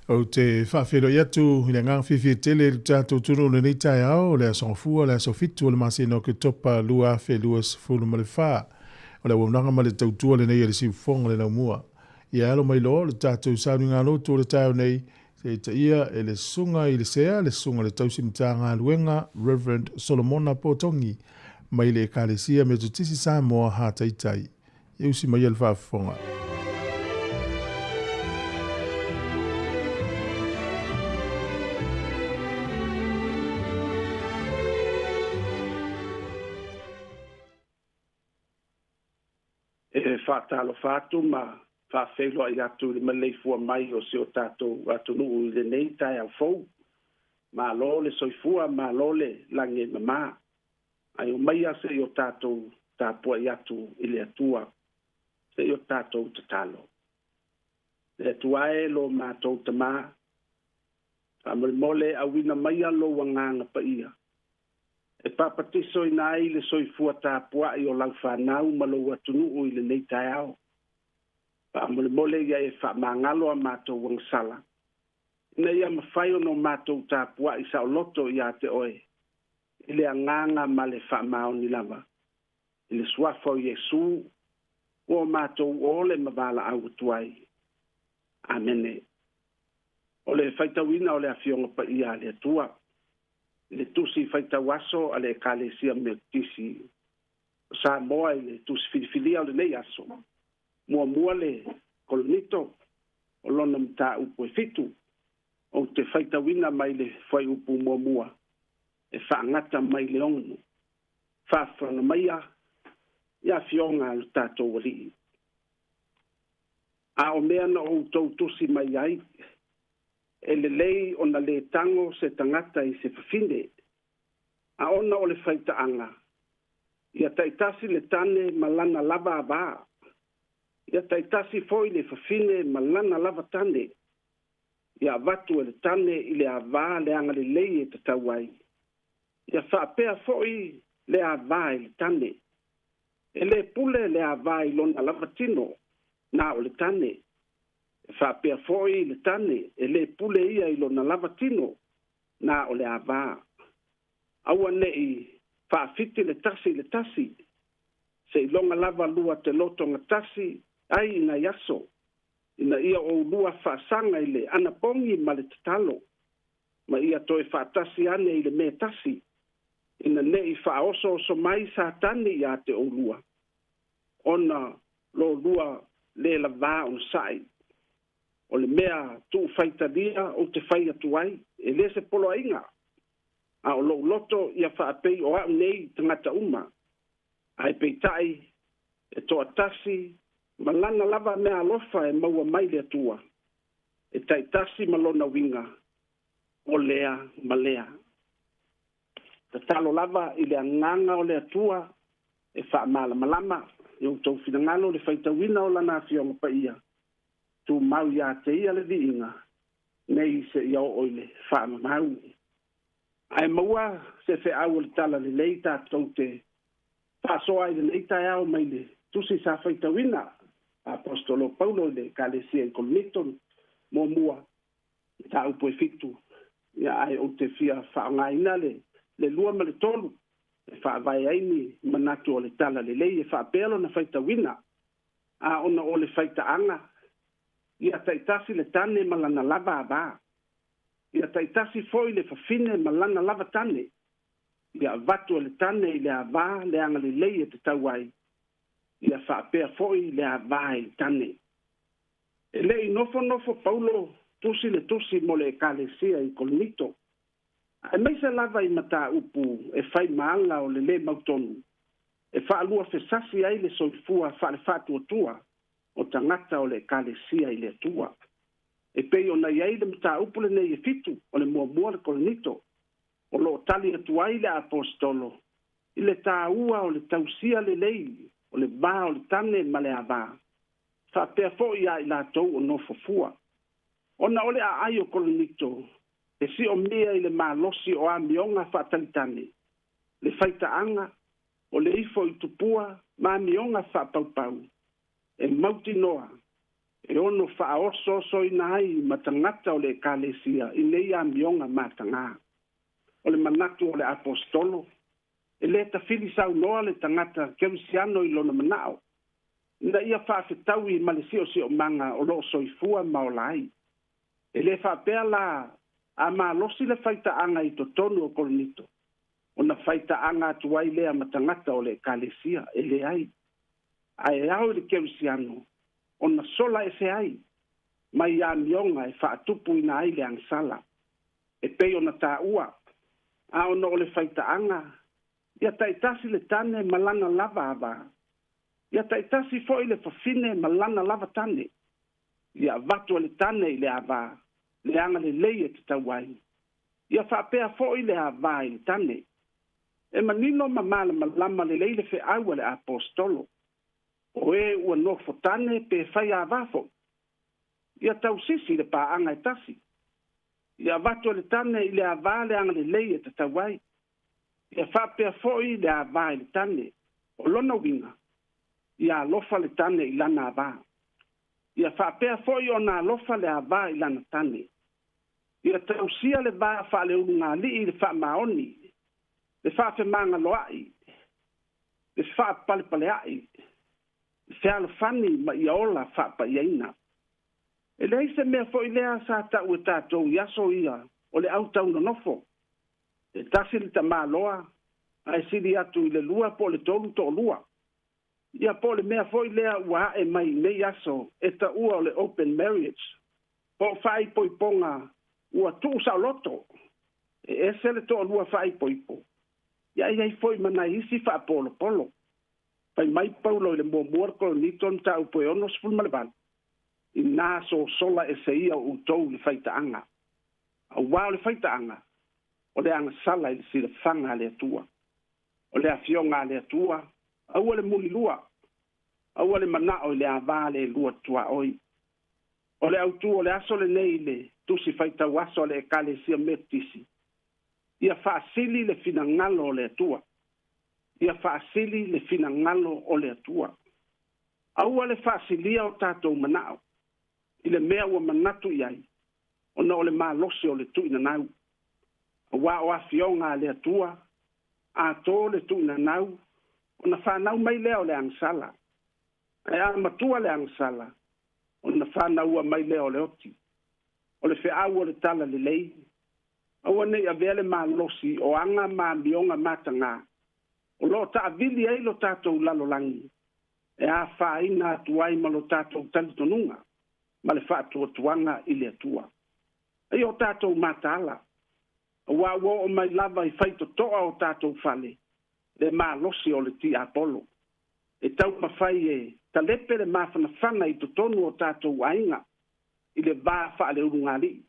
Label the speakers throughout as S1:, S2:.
S1: Ou te faafeiloai atu i le agaga fiafia tele i le tatou atunuu i lenei taeao, o le aso Gafua, le aso 7 o le masina o Oketopa 2024. O le auaunaga ma le tautua lenei a le Siufofoga o le Laumua. Ia alo mai loa le tatou sauniga lotu o le taeao nei, se i taia e le Susuga i le Sea, le Susuga i le Tausi Matagaluega, Reverend Solomona Potogi, mai le Ekalesia Metotisi Samoa Hataitai. Ia usi maia le faafofoga.
S2: E faatalofa atu ma faafeiloai atu i le maleifua mai o si o tatou atunuu i lenei taeao fou. Malo le soifua, malo le lagi e mama. Ae omaia se i o tatou tapuai atu i le Atua, se i o tatou tatalo. Le Atua e lo matou Tamā, faamolemole auina maia lou Agaga Paia, e papatisoina ai le soifua tapuai o lau fanau ma lou atunuu i lenei taeao. Faamolemole ia e faamagalo a matou agasala, ina ia mafai ona o matou tapuai saoloto ia te oe, i le agaga ma le faamaoni lava, i le suafa o Iesu, ua o matou ole ma valaau atu ai. Amene. O le faitauina o le Afioga Paia a le Atua, i le tusi faitau aso a le Ekalesia Metotisi o Samoa i le tusi filifilia o lenei aso, muamua le Korinito, o lona mataupu e 7, ou te faitauina mai le fuaiupu muamua, e faagata mai le 6. Faafofoga maia i afioga a lo tatou Alii. A o mea na outou tusi mai ai, e lelei ona le tago se tagata i se fafine, a ona o le faitaaga, ia taitasi le tane ma lana lava avā, ia taitasi foi le fafine ma lana lava tane, ia avatu e le tane i le avā le agalelei e tatau ai, ia faapea foi le avā i le tane. E le pule le avā i lona lava tino, na o le tane. E faapea foi le tane, e le pule ia i lona lava tino, na o le avā. Aua nei faafiti le tasi i le tasi, se iloga lava lua te lotoga tasi ai i nai aso, ina ia oulua faasaga i le anapogi ma le tatalo, ma ia toe faatasi ane i le mea tasi, ina nei faaosooso mai Satani ia te oulua, ona lo lua le lavā onosai. O le mea tuufaitalia ou te fai atu ai, e le se poloaiga, a o lou loto ia faapei o au nei tagata uma, ae peitai e toatasi ma lana lava mea alofa e maua mai le Atua, e taitasi ma lona uiga, o lea ma lea. Tatalo lava i le agaga o le Atua e faamalamalama i outou finagalo le faitauina o lana Afioga Paia, tumau ia te ia le viiga, nei se ia oo i le faamamau. Ae maua se feau o le tala lelei tatou te faasoa i lenei taeao mai le tusi sa faitauina Apostolo Paulo i le Ekalesia i Korinito muamua, mataupu e 7, ia ae ou te fia faaaogaina le 2 ma le 3 e faavae ai ni manatu o le tala lelei e faapea lona faitauina, a ona o le faitaaga, ia taitasi le tane ma lana lava avā, ia taitasi foi le fafine ma lana lava tane, ia avatu e le tane i le avā le agalelei e tatau ai, ia faapea foi le avā i le tane. E le i nofonofo Paulo tusi le tusi mo le Ekalesia i Korinito, aemaise lava i mataupu e fai ma ala o le lē mautonu, e faalua fesasi ai le soifua faalefaatuatua o tagata o le Ekalesia i le Atua. E pei ona i ai le mataupu lenei e 7 o le muamua le Korinito, o loo tali atu ai le apostolo i le tāua o le tausia lelei o le va o le tane ma le avā, faapea foi ia i latou o nofofua. Ona o le aai o Korinito, e siomia i le malosi o amioga faatalitane, le faitaaga, o le ifo i tupua ma amioga faapaupau, e mautinoa, E ono faaosoosoina ai ma tagata o le ekalesia i nei amioga matagā. O le manatu o le aposetolo, e lē tafili saunoa le tagata kerisiano i lona manao, ina ia faafetaui ma le siosiomaga o loo soifua ma ola ai. E lē faapea la a malosi le faitaaga i totonu o Korinito, ona faitaaga atu ai lea ma tagata o le ekalesia, e leai. Ae ao i le kerisiano ona sola ese ai mai amioga e faatupuina ai le agasala e pei ona taua. A ona o le faitaaga, ia taitasi le tane ma lana lava avā, ia taitasi fo'i le fafine ma lana lava tane. Ia avatu e le tane i le avā le agalelei e tatau ai, ia faapea fo'i le avā i le tane. E manino ma malamalama lelei le feau a le aposetolo, o e ua nofo tane pe fai avā fo'i, ia tausisi le paaga e tasi. Ia avatu e le tane i le avā le agalelei e tatau ai, ia faapea fo'i le avā i le tane. O lona uiga, ia alofa le tane i lana avā, ia faapea fo'i ona alofa le avā i lana tane. Ia tausia le va faaleulugalii i le faamaoni, le faafemagaloa'i, le faapalepalea'i, le fealofani ma ia ola faapaiaina. E leai se mea fo'i lea sa ta'u e tatou i aso ia o le autaunonofo, e tasi le tamāloa ae sili atu i le lua po o le tolu to'alua. Ia po o le mea foi lea ua a'e mai i nei aso e ta'ua o le open marriage, po o faaipoipoga ua tu'usaoloto, e ese le to'alua faaipoipo, ia i ai foi ma nai isi faapolopolo. Fai mai Paulo i le muamua le Korinito mataupu e 68, inā sosola ese ia o outou le faitaaga, auā o le faitaaga o le agasala i le silafaga a le Atua. O le afioga a le Atua, aua le mulilua, aua le manao i le avā le lua tuaoi. O le autū o le aso lenei i le tusi faitau aso a le ekalesia Metotisi, ia faasili le finagalo o le Atua. Ia faasili le finagalo o le Atua. Aua le faasilia o tatou manao i le mea ua manatu i ai, ona o le malosi o le tuuinanau. Auā o afioga a le Atua, a tō le tuuinanau, ona fanau mai lea o le agasala. Ae a matua le agasala, ona fanaua mai lea o le oti. O le feau o le tala lelei, aua nei avea le malosi o aga ma amioga matagā o loo taavili ai lo tatou lalolagi e afaina atu ai ma lo tatou talitonuga ma le faatuatuaga i le Atua. Ai o tatou mataala, auā ua oo mai lava i faitotoa o tatou fale le malosi o le tiapolo e taumafai e talepe le mafanafana i totonu o tatou aiga i le va faaleulugalii,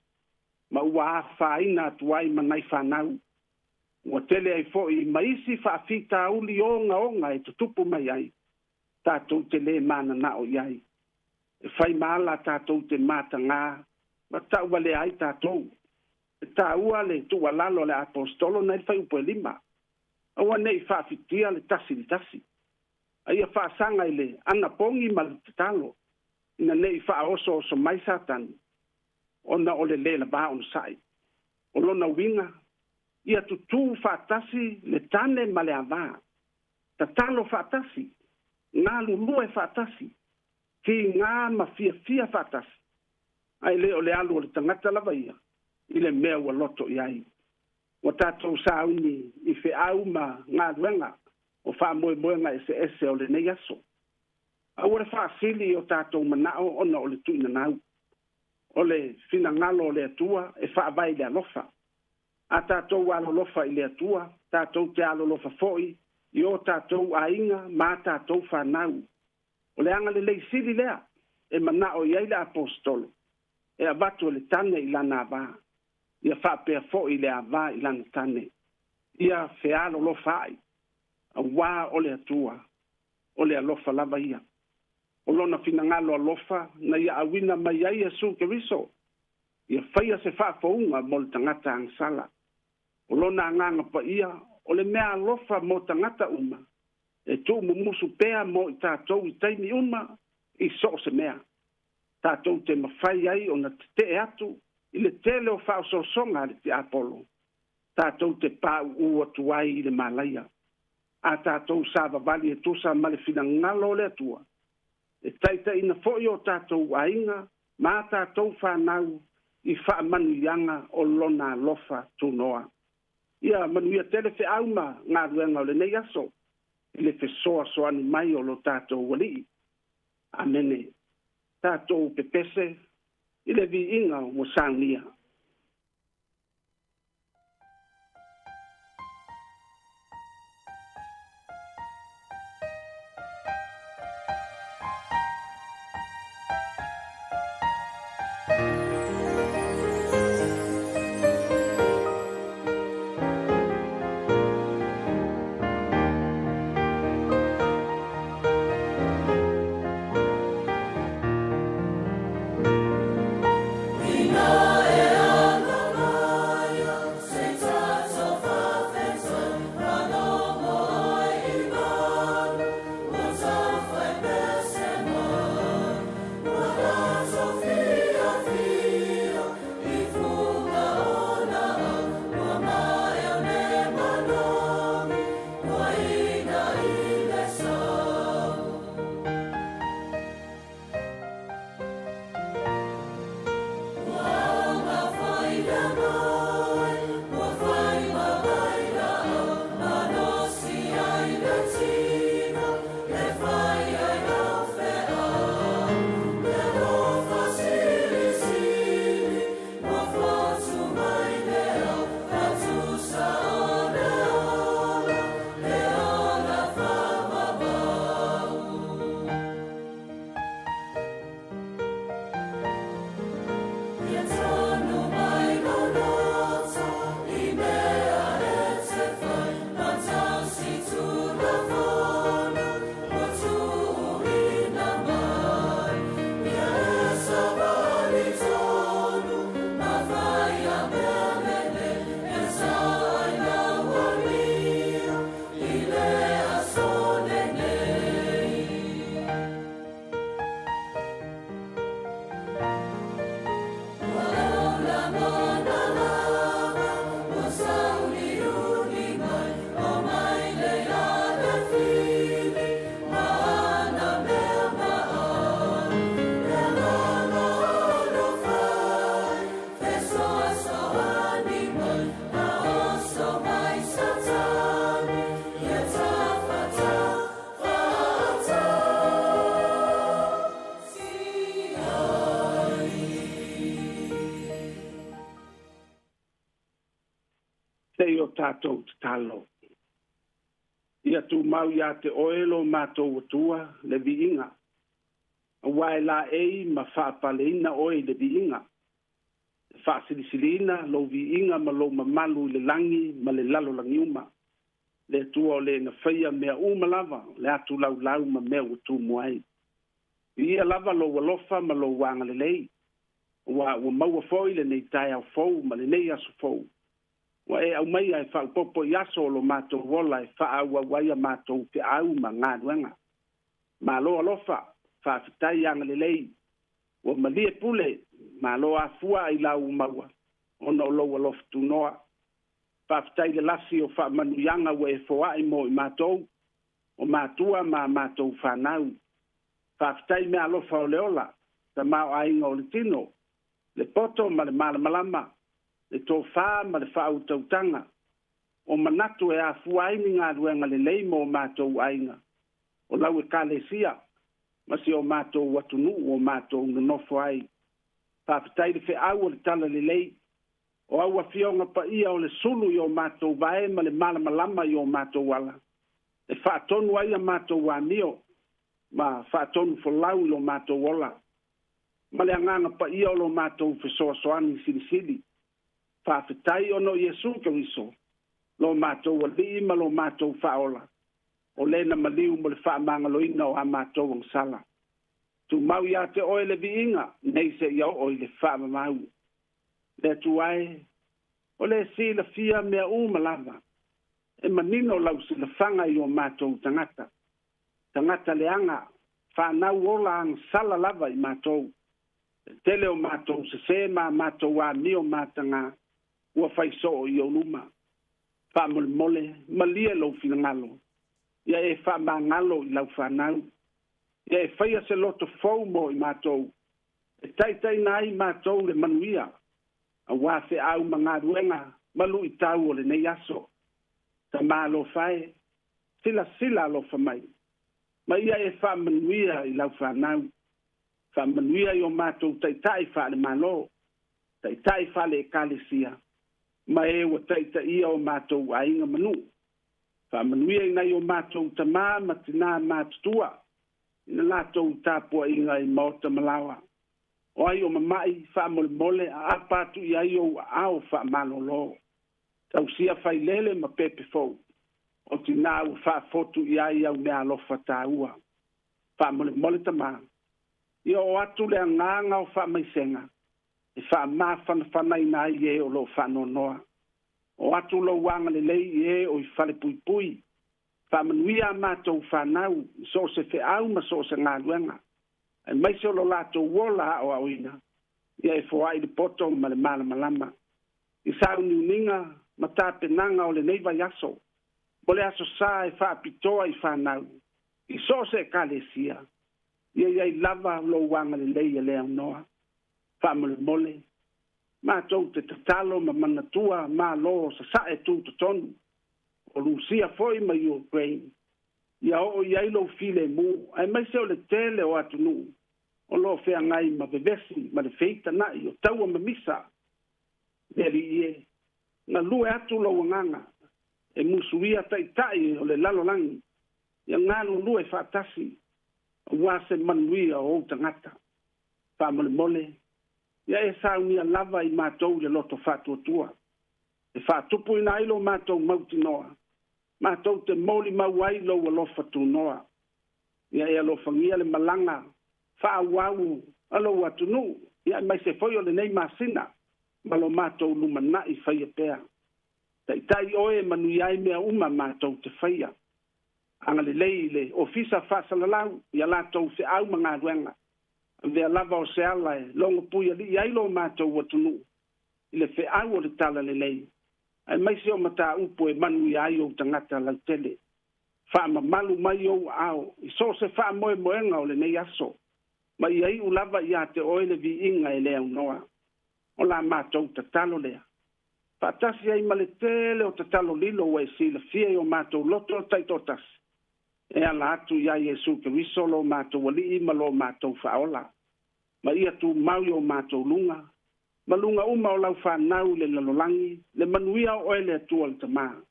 S2: ma ua afaina atu ai ma nai fanau. Ua tele ai fo'i ma isi faafitauli ogaoga e tutupu mai ai tatou te lē mananao i ai. E fai ma ala tatou te matagā ma ta'uvalea ai tatou. E tāua le tuualalo a le aposetolo nai le fuaiupu e 5, aua ne'i faafitia le tasi le tasi, a ia faasaga i le anapogi ma le tatalo, ina ne'i faaosooso mai Satani ona o le lē lavā onosa'i. O lona uiga, ia tutū faatasi le tane ma le avā, tatalo faatasi, galulue faatasi, kigā ma fiafia faatasi, ae lē o le alu o le tagata lava ia i le mea ua loto i ai. Ua tatou sauni i feau ma galuega o faamoemoega eseese o lenei aso. Aua le faasili o tatou manao ona o le tuuinanau. O le finagalo o le Atua e faavae i le alofa. A tatou alolofa i le Atua, tatou te alolofa fo'i i o tatou aiga ma a tatou fanau. O le agalelei sili lea e manao i ai le aposetolo, e avatu e le tane i lana avā, ia faapea fo'i le avā i lana tane. Ia fealolofa ai, auā o le Atua, o le alofa lava ia. O lona finagalo alofa na ia auina mai ai Iesu Keriso, ia faia se faafouga mo le tagata agasala. O lona agaga paia, o le mea alofa mo tagata uma, e tuumumusu pea mo i tatou i taimi uma i so o se mea. Tatou te mafai ai ona tete'e atu i le tele o faaosoosoga a le tiapolo. Tatou te pauu atu ai i le malaia. A tatou savavali e tusa ma le finagalo o le Atua, e taitaiina foi o tatou aiga ma tatou fanau i faamanuiaga o lona alofa tunoa. Ia manuia tele feau ma galuega o lenei aso i le fesoasoani mai o lo tatou Alii. Amene. Tatou pepese i le viiga ua saunia. Sei o tatou tatalo. Ia tumau ia te oe lo matou Atua le viiga. Aua e laei ma faapaleina oe i le viiga. E faasilisiliina lou viiga ma lou mamalu i le lagi ma le lalolagi uma. Le Atua o le na faia mea uma lava, le atu laulau ma mea ua tumu ai. Viia lava lou alofa ma lou agalelei. Aua ua maua foi lenei taeao fou ma lenei aso fou. Ua e aumaia e faaopoopo i aso o lo matou ola e faaauau ai a matou feau ma galuega. Malo alofa, faafetai agalelei. Ua malie pule, malo afua i lau maua, ona o lou alofa tunoa. Faafetai le lasi o faamanuiaga ua e foai mo i matou, o matua ma matou fanau. Faafetai mea alofa o le ola, tamaoaiga o le tino, le poto ma le malamalama, le tofā ma le faautautaga, o manatu e afua ai ni galuega lelei mo matou aiga, o lau ekalesia, ma si o matou atunuu o matou nonofo ai. Faafetai le feau o le talalelei, o au afioga paia o le sulu i o matou vae ma le malamalama i o matou ala, e faatonu ai a matou amio, ma faatonu folau i lo matou ola, ma le agaga paia o lo matou fesoasoani silisili. Faafetai ona o Iesu Keriso, lo matou Alii ma lo matou Faaola, o lena maliu mo le faamagaloina o a matou agasala. Tumau ia te oe le viiga, nei seia oo i le faamamau. Le Atua e, o le silafia mea uma lava, e manino lau silafaga i o matou tagata. Tagata leaga, fanau ola agasala lava i matou. Le tele o matou sesē ma a matou amio mataga ua fai soo i ou luma. Faamolemole, malie lou finagalo, ia e faamagalo i lau fanau. Ia e faia se loto fou mo i matou, e taitaiina ai matou i le manuia, aua feau ma galuega ma luitau o lenei aso. Tama alofa e, silasila alofa mai, ma ia e faamanuia i lau fanau. Faamanuia i o matou taitai faale-Malo, taitai faale-Ekalesia, ma e ua taitaia o matou aiga ma nuu. Faamanuia i nai o matou tama ma tinā matutua i le latou tapuaiga i maota ma laoa. O ai o mama'i, faamolemole, aapa atu i ai ou aao faamalolo. Tausia failele ma pepe fou, o tinā ua faafotu i ai au meaalofa taua. Faamolemole Tama, ia oo atu le agaga o faamaisega e faamafanafanaina ai e o lo o faanoanoa. Oo atu lou agalelei i e o i falepuipui. Faamanuia a matou fanau i so o se feau ma so o se galuega, aemaise o lo latou ola aoaoina, ia e foai le poto ma le malamalama i sauniuniga ma tapenaga o lenei vaiaso, mo le Aso Sa e faapitoa i fanau i so o se Ekalesia, ia i ai lava lou agalelei e le aunoa. Faamolemole, matou te tatalo ma manatua Malo Sasae Tutotonu, o Rusia foi ma Ukraine, ia oo i ai lou filemu, aemaise o le tele o atunuu o lo o feagai ma vevesi ma le feitana'i o taua ma misa. Le Alii e, galue atu lou agaga e musuia taitai o le lalolagi, ia galulue faatasi aua se manuia o ou tagata. Faamolemole, ia e saunia lava i matou le loto faatuatua, e faatupuina ai lo matou mautinoa, matou te molimau ai lou alofa tunoa. Ia e alofagia le malaga faaauau a lou atunuu, ia aemaise foi o lenei masina ma lo matou lumanai faia pea. Taitai oe e manuia ai mea uma matou te faia. Agalelei i le Ofisa Faasalalau i a latou feau ma galuega. Avea lava o se ala e logopuialii ai lo matou atunuu i le feau o le Talalelei, aemaise o mataupu e manuia ai ou tagata lautele. Faamamalu mai ou aao i so o se faamoemoega o lenei aso, ma ia iu lava ia te oe le viiga e le aunoa. O la matou tatalo lea, faatasi ai ma le tele o tatalo lilo ua e silafia i o matou loto taitoatasi, e ala atu iā Iesu Keriso lo matou Alii ma lo matou Faaola, ma ia tumau i o matou luga, ma luga uma o lau fanau i le lalolagi, le manuia o oe le Atua le Tama,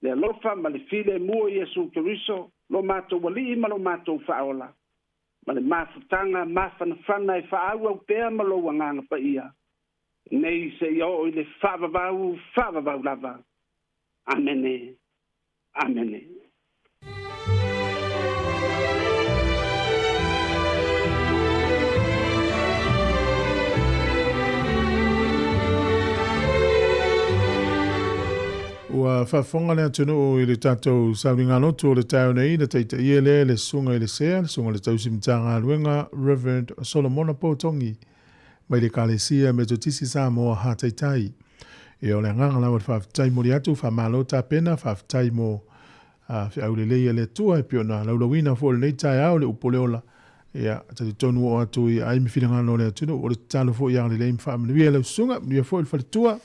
S2: le alofa ma le filemu o Iesu Keriso lo matou Alii ma lo matou Faaola, ma le mafutaga mafanafana e faaauau pea ma lou Agaga Paia, nei seia oo i le faavavau faavavau lava. Amene. Amene.
S1: Ua faafofoga le atunuu i le tatou sauniga lotu o le taeao nei na taitaia lea e le Susuga i le Sea, le Susuga i le Tausi Matagaluega, Rev. Solomona Potongi, mai le Ekalesia Metotisi Samoa Hataitai. Ia o le agaga lava o le faafetai moli atu, faamalo tapena, faafetai mo feau lelei a le Atua e pei ona laulauina foi i lenei taeao le upu o le ola. Ia, talitonu oo atu i ai ma finagalo o le atunuu, o le tatalo foi ia agalelei ma faamanuia i lau susuga, manuia foi le faletua,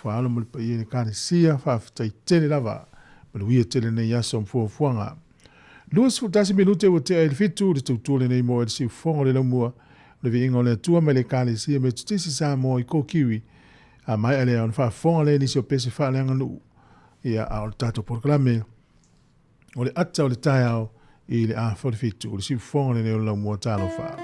S1: faalo ma le paia i le Ekalesia, faafetai tele lava, manuia tele lenei aso ma fuafuaga. 21 minute ua tea i le fitu, le tautua lenei mo le siufofoga o le laumua, o le viiga o le Atua mai le Ekalesia Metotisi Samoa i Kokiwi. A maea lea ona faafofoga lea i nisi o pese faaleaganuu, ia, a o le tatou polokalame, o le ata o le taeao i le afa o le fitu, o le siufofoga lenei o le laumua. Talofa.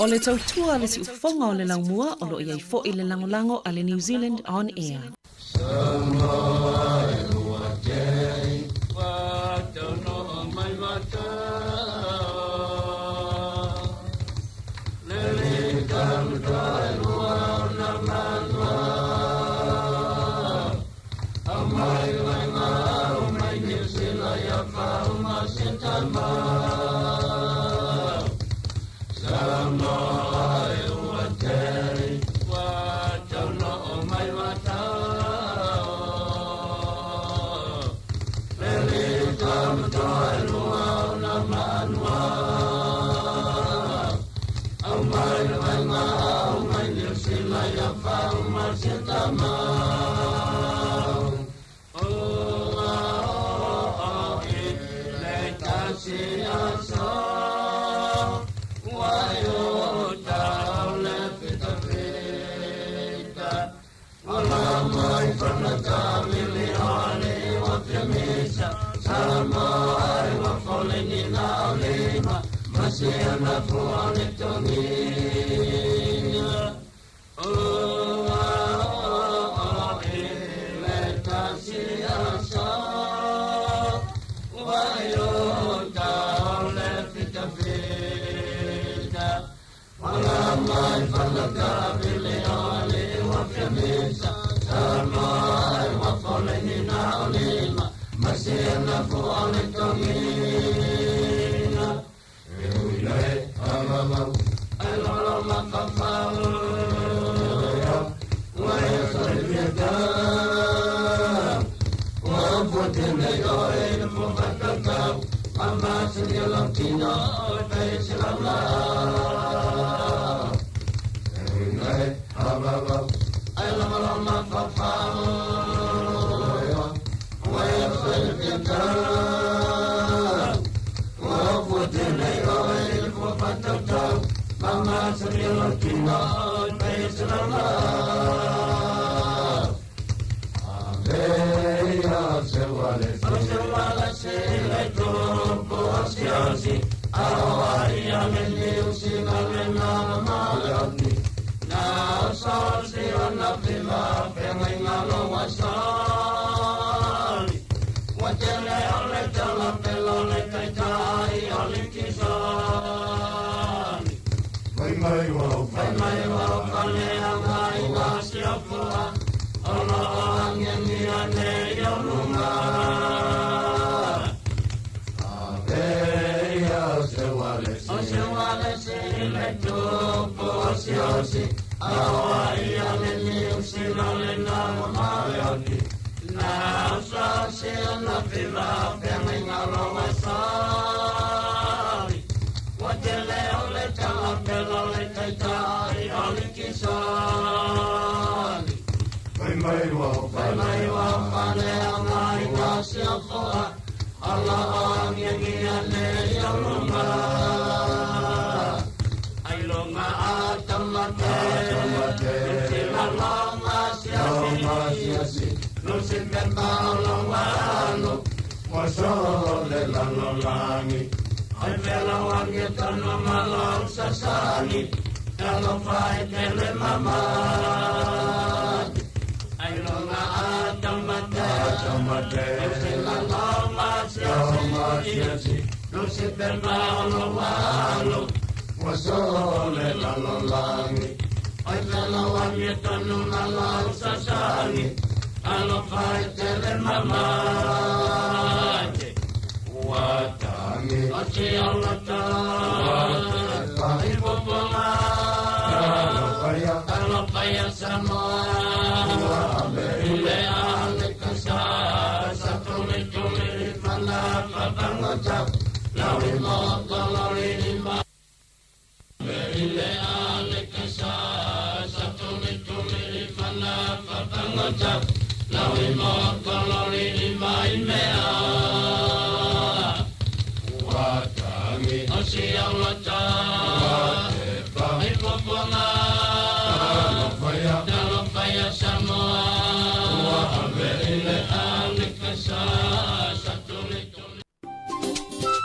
S3: O le tautua a le siufofoga o le laumua o lo o i ai foi le lagolago a le New Zealand On Air.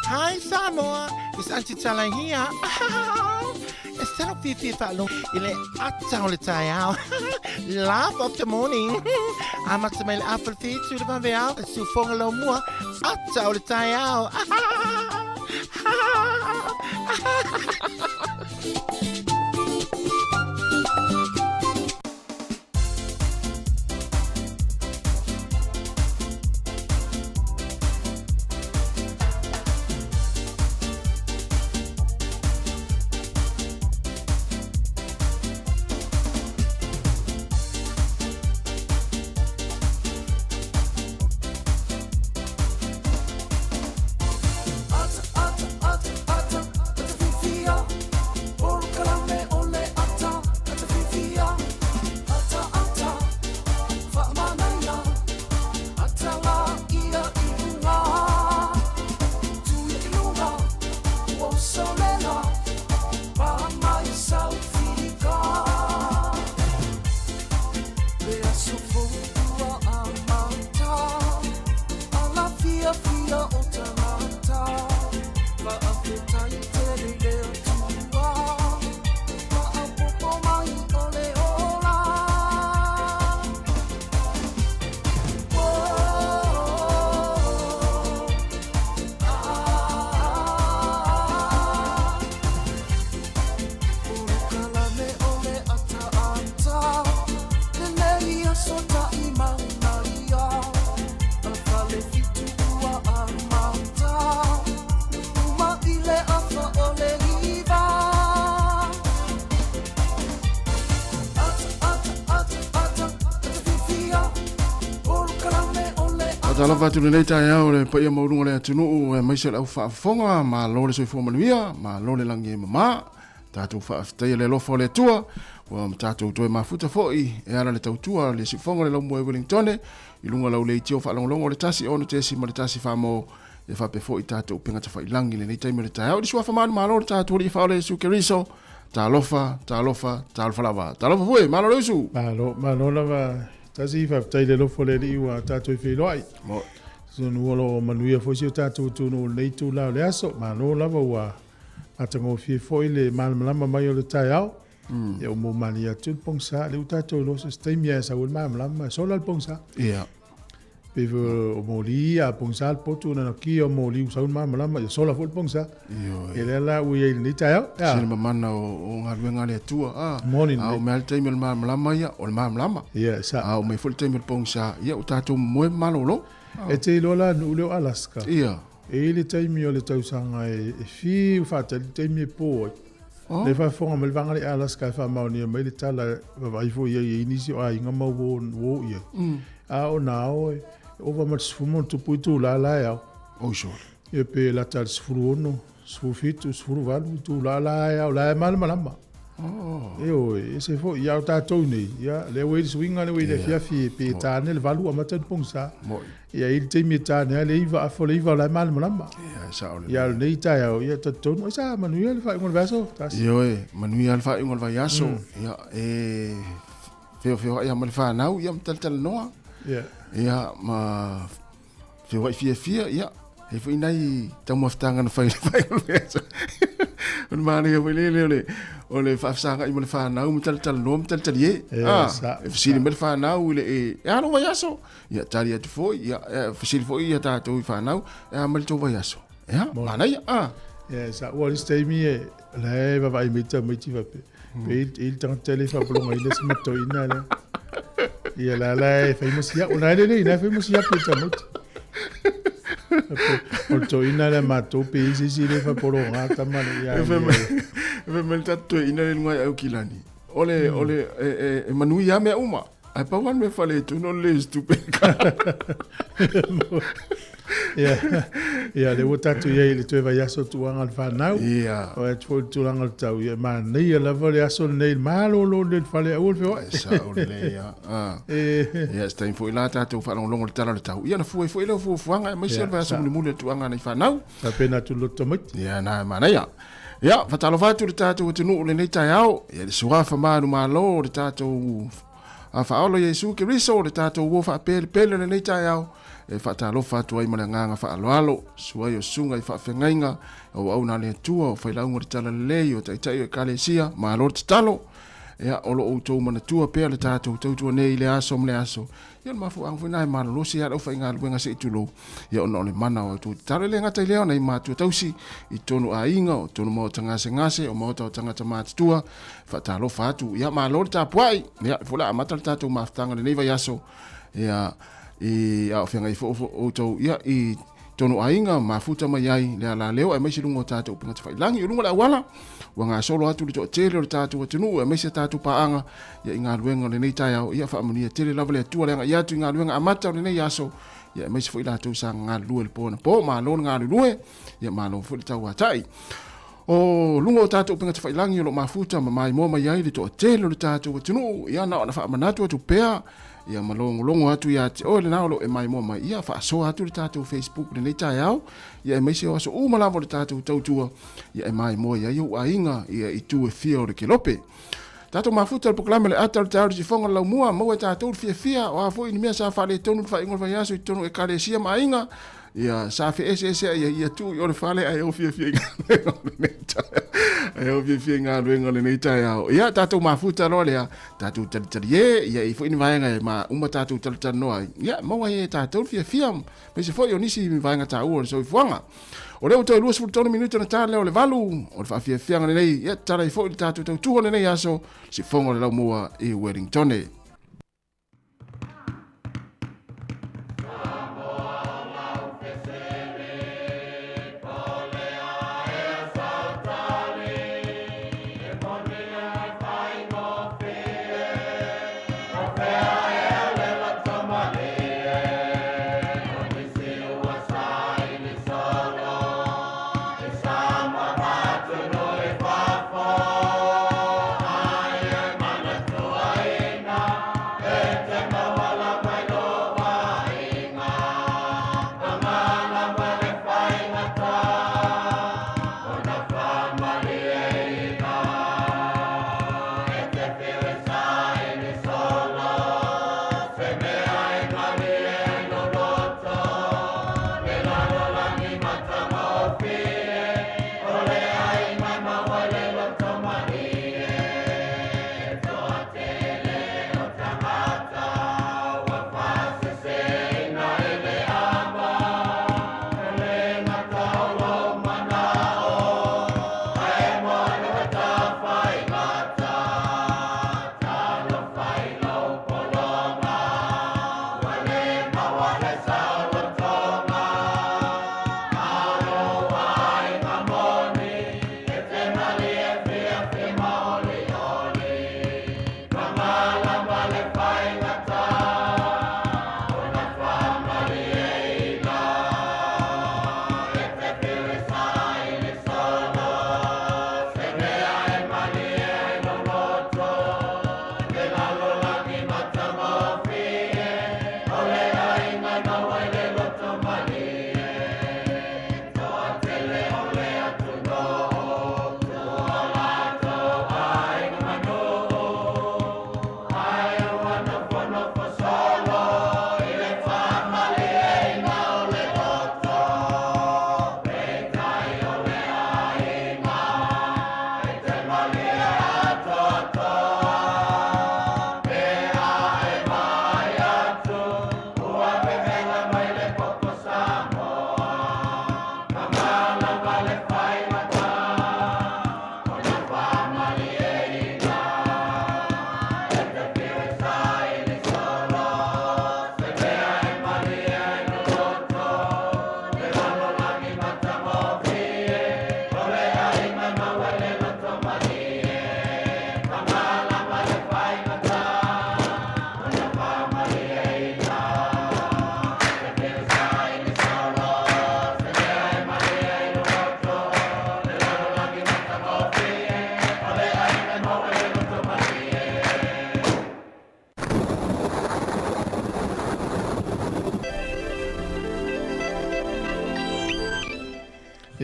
S4: Hi Samoa, it's Auntie Tala here. E se lou fiafia e faalogo i le ata o le taeao. Laugh of the morning. Amata mai le afa le fitu le vaveao, le siufoga laumua, ata o le taeao.
S5: Faatalofa atu lenei taeao le paia maualuga o le atunuu aemaise le au faafofoga, malo le soifua manuia, malo le lagi e mama. Tatou faafetaia le alofa o le Atua ua tatou toe mafuta foi e ala le tautua le siufofoga le laumua i Wellingtone i luga lau leitio faalogologo o le 1 6.1 faamo e faapea foi tatou upega tafailangi lenei taimi o le taeao. I le suafa manumalo le tatou alii faaola Iesu Keriso, talofa, talofa, talofa lava. Talofa foi, malo le usu.
S1: Malo, malo lava. Tasi faafetai i le alofa o le Alii ua tatou i feiloai.
S5: Mo.
S1: Tonu o lo o manuia foi si o tatou atunuu i lenei itula o le aso. Malo lava ua matagofie foi le malamalama mai o le taeao. Ia ua maumalie atu le pogisa. Lea ua tatou iloa so o se taimi lava e sau ai le malamalama, e sola le pogisa.
S5: Ia.
S1: Pei foi o moli, a pogisa le potu, na ona kia o moli ua sau le malamalama, ia sola foi le pogisa.
S5: Ioe.
S1: Ia lea la ua i ai i lenei taeao.
S5: Ia. Sina mamana o galuega a le Atua. A,
S1: Moni
S5: a
S1: lelei.
S5: oo mai lava le taimi o le malamalama ia, o le malamalama.
S1: Ia, e sao.
S5: A oo mai foi le taimi o le pogisa, ia ua tatou moe ma malolo.
S1: E te iloa la nuu lea o Alaska.
S5: Ia.
S1: E i ai le taimi o le tausaga e fiu faatali le taimi e po ai.
S5: Oh.
S1: Lea e faafofoga mai le vaega lea i Alaska e faamaonia mai le tala e vaavaai foi i ai e i ai nisi o aiga ma ua o i ai. A o na ao e ova ma le 10 ma ona tupu itula la e ao.
S5: Oi sole.
S1: Ia pe lata i le 16, 17, 18 itula la e ao, la e malamalama.
S5: Oh.
S1: Ioe, ese foi, ia o tatou nei, ia, lea ua i le suiga lea ua i le afiafi, pe tāne le 8 amata ona pogisa.
S5: Moi.
S1: Ia i le taimi e tāne ai le 9, afa o le 9 o la e malamalama.
S5: Ia, e sao lelei.
S1: Ia o lenei taeao, ia talitonu, ai sa manuia le faaiuga o le vaiaso, tasi.
S5: Ioe, manuia le faaiuga o le vaiaso. Ia, e feofeoai lava ma le fanau, ia ma talatalanoa.
S1: Ia.
S5: Ia, ma feoai fiafia, ia, e foi nai taumafataga na fai i le faaiuga o le vaiaso. O le manaia foi lele o le, o le faafesagai ma le fanau ma talatalanoa ma talitalie.
S1: Ia,
S5: Ah,
S1: sa-
S5: e fesili mai le fanau i le, e, e a lou vaiaso? Ia, tali atu foi, ia, e, fesili foi ia tatou i fanau, e a mai le tou vaiaso? Ia, manaia, ah.
S1: Ia, sa ua le isi taimi e, la e vaavaai mai tamaiti faapea, pe i i le tagata e le faapologaina si matoina lea. Ia la la e fai mo siapu, la e lelei, la e fai mo siapu i tamaiti. O le toeaina lea matou pe i ai se isi e le faapologa tama le ia.
S5: E fai mai, e fai mai le tatou toeaina lea i luga i Aukilani. O le, o le, e, e, e manuia lava mea uma. Ae pau lava le mea faaletonu o le le tupe.
S1: Ia, ia lea ua tatou i ai i le toe vaiaso tuaga o le fanau.
S5: Ia.
S1: O atu foi le tulaga o le tau, ia e manaia lava le aso lenei, le malolo lelei o le fale, aua le feoai.
S5: E sao lelei lava. Ah. Ia, se taimi foi la tatou faalogologo i le tala o le tau. Ia ona fua ai foi lea o fuafuaga aemaise le vaiaso mulimuli o le tuaga a nai fanau.
S1: Faapena atu le loto tamaiti.
S5: Ia, na e manaia. Ia, faatalofa atu i le tatou atunuu i lenei taeao, ia le suafa manumalo o le tatou Faaola Iesu Keriso le tatou uo faapelepele o lenei taeao e faatalofa atu ai ma le agaga faaaloalo, susu ai o susuga i faafeagaiga, o auauna a le Atua, o failauga o le Talalelei, o taitai o Ekalesia, malo le tatalo. Ia, o lo o outou manatua pea le tatou tautua nei i le aso ma le aso. Ia, o le mafuaaga foi lena e malolosi ai le aufaigaluega se i tulou, ia ona o le mana o a outou tatalo. E le gata i lea, o nai matua tausi i totonu o aiga, o totonu maota gasegase, o maota o tagata matutua, faatalofa atu. Ia, malo le tapuai. Ia, o lea foi o le a amata le tatou mafutaga i lenei vaiaso. Ia, i a o feagai foi outou, ia, i totonu o aiga, mafuta mai ai le alaleo aemaise luga o tatou upega tafailagi. O luga o le auala, ua gasolo atu le toatele o le tatou atunuu aemaise a tatou paaga ia i galuega o lenei taeao. Ia faamanuia tele lava le Atua le agai atu i galuega amata o lenei aso, ia aemaise foi latou sa galulue i le po anapo. Malo le galulue, ia malo foi le tauatai. O luga o tatou upega tafailagi o lo o mafuta ma maimoa mai ai le toatele o le tatou atunuu, ia na ona faamanatu atu pea, ia ma logologo atu ia te oe lena o lo o e maimoa mai, ia faasoa atu le tatou Facebook i lenei taeao, ia aemaise o aso uma lava o le tatou tautua, ia e maimoa i ai ou aiga ia i itu e fia o le kelope. Tatou mafuta le polokalame le ata o le taeao i le sifoga o le laumua, maua e tatou le fiafia, o a foi ni mea sa faaletonu i le faaiuga o le vaiaso i totonu o ekalesia ma aiga, Ia, sa feeseeseai ai, ia tuu i o le fale ae o fiafia i galuega o lenei taeao. Ae o fiafia i galuega o lenei taeao. Ia, tatou mafuta loa lea, tatou talitali e, ia i foi ni vaega e ma uma tatou talatalanoa ai. Ia, maua ai e tatou le fiafia, aemaise foi o nisi vaega taua o le soifuaga. O lea ua toe 23 minute ona ta lea o le 8, o le faafiafiaga lenei, ia, tatala ai foi le tatou tautua o lenei aso, sifoga o le laumua i Wellingtone.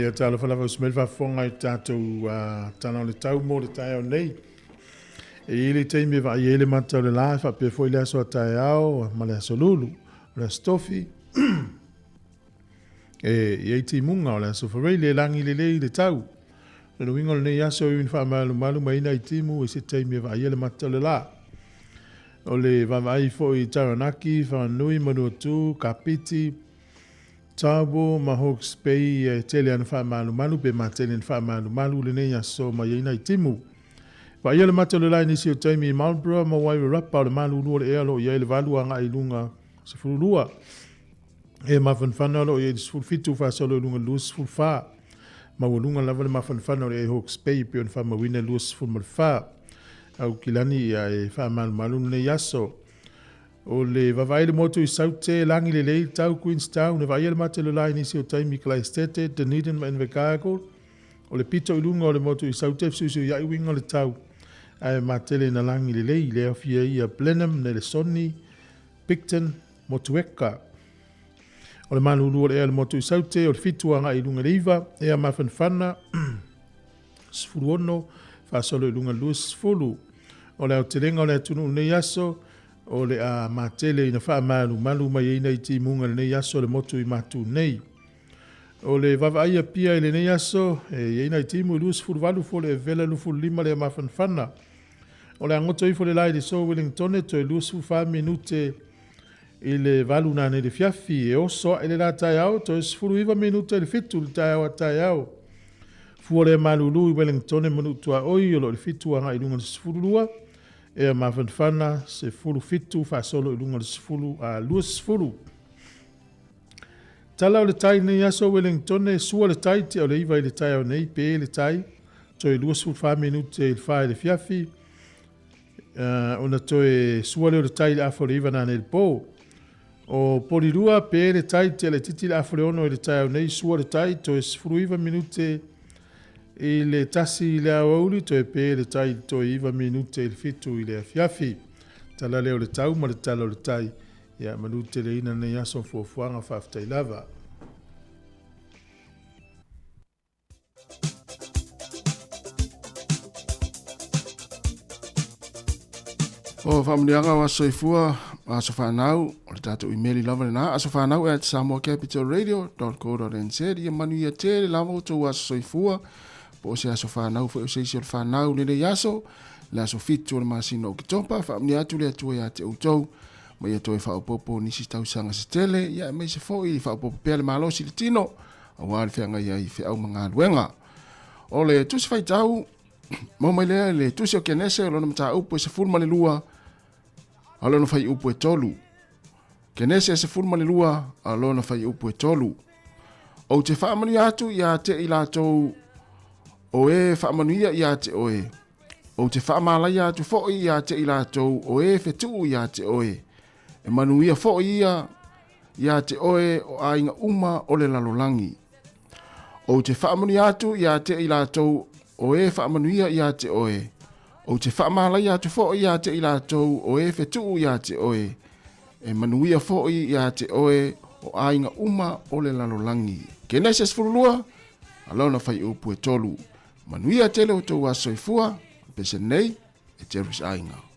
S1: Ia talofa lava usi mai le faafofoga i tatou tala o le tau mo le taeao nei. E i ai le taimi e vaai ai le mata o le la e faapea foi le aso a taeao ma le aso lulu, o le aso tofi, e i ai timuga, o le aso Faraile e lagi lelei le tau. O le uiga o lenei aso e ui ina faamalumalu mai ai nai timu i se taimi e vaaia le mata o le la. O le vaavaai foi i Taranaki, Whanganui, Manuatu, Kapiti, Taupo ma Hawke's Bay e tele ana faamalumalu pe matele ina faamalumalu lenei aso mai ai nai timu. Vaaia le mata o le la i nisi o taimi i Marlborough ma Wairarapa o le malulu o le ea o lo o i ai le 8 agai i luga 12. E mafanafana o lo o i ai le 17 faasolo i luga i le 24. Maualuga lava le mafanafana o le ea i Hawke's Bay e pei ona faamauina i le 24. Aukilani ia e faamalumalu lenei aso. O le vavaai le motu i Saute, lagi lelei, tau Queenstown, e vaaia le mate le la i nisi o taimi Kalaestete, Dunedin ma Invercargill. O le pito i luga o le motu i Saute e fesuisuiai uiga o le tau, ae matele ina lagi lelei, le aofia ai ia Blenheim, Nelesoni, Picton, Motueka. O le malulu o le ea i le motu i Saute, o le 7 agai i luga i le 9, ea mafanafana, 16, faasolo i luga i le 20. O le aotelega o le atunuu i lenei aso, o le a matele ina faamalumalu mai ai nai timuga i lenei aso le motu i Matu nei. O le vaavaai Apia i lenei aso, e i ai nai timu e 28 fua le evela 25 le mafanafana. O le a goto ifo le la i le so Wellingtone toe 24 minute i le 8 nanei le fiafi. E oso ae le la taeao toe 19 minute i le 7 le taeao a taeao. Fua lea malulu i Wellingtone ma Nuutuaoi o lo o le 7 agai i luga i le 12, ea mafanafana 17 faasolo i luga i le 10 a 20. Tala o le tai lenei aso Wellingtone, sua le tai tia o le 9 i le taeao nei, pe le tai, toe 24 minute i le 4 i le fiafi, ona toe sua lea o le tai i le afa o le 9 nanei le po. O Polirua, pe le tai tia le titi i le afa o le 6 i le taeao nei, sua le tai, toe 19 minute i le 1 i le aoauli, toe pe le tai toe 9 minute i le 7 i le afiafi. Tala lea o le tau ma le tala o le tai. Ia manuteleina lenei aso fuafuaga faafetai lava.
S5: O faamanuiaga o aso soifua, aso fanau, o le tatou imeli lava lena, aso fanau at samoacapitalradio.co.nz. Ia manuia tele lava outou aso soifua, po o se aso fanau foi o se isi o le fanau lenei aso, le aso 7 o le masina o Oketopa, faamanuia atu le Atua ia te outou, ma ia toe faaopoopo nisi tausaga se tele, ia aemaise foi faaopoopo pea le malosi i le tino, aua le feagai ai i feau ma galuega. O le tusi faitau, mau mai lea i le tusi o Kenese o lona mataupu e 12, a lona fuaiupu e 3. Kenese e 12, a lona fuaiupu e 3. Ou te faamanuia atu ia te i latou o e faamanuia ia te oe, Ou te faamalaia atu foi ia te i latou o e fetuu ia te oe, e manuia foi ia ia te oe o aiga uma o le lalolagi. Ou te faamanuia atu ia te i latou o e faamanuia ia te oe, ou te faamalaia atu foi ia te i latou o e fetuu ia te oe, e manuia foi ia te oe o aiga uma o le lalolagi. Kenese 12, a lona fuaiupu e 3. Manuia tele o tou aso soifua, pese nei e Jerry's Aiga.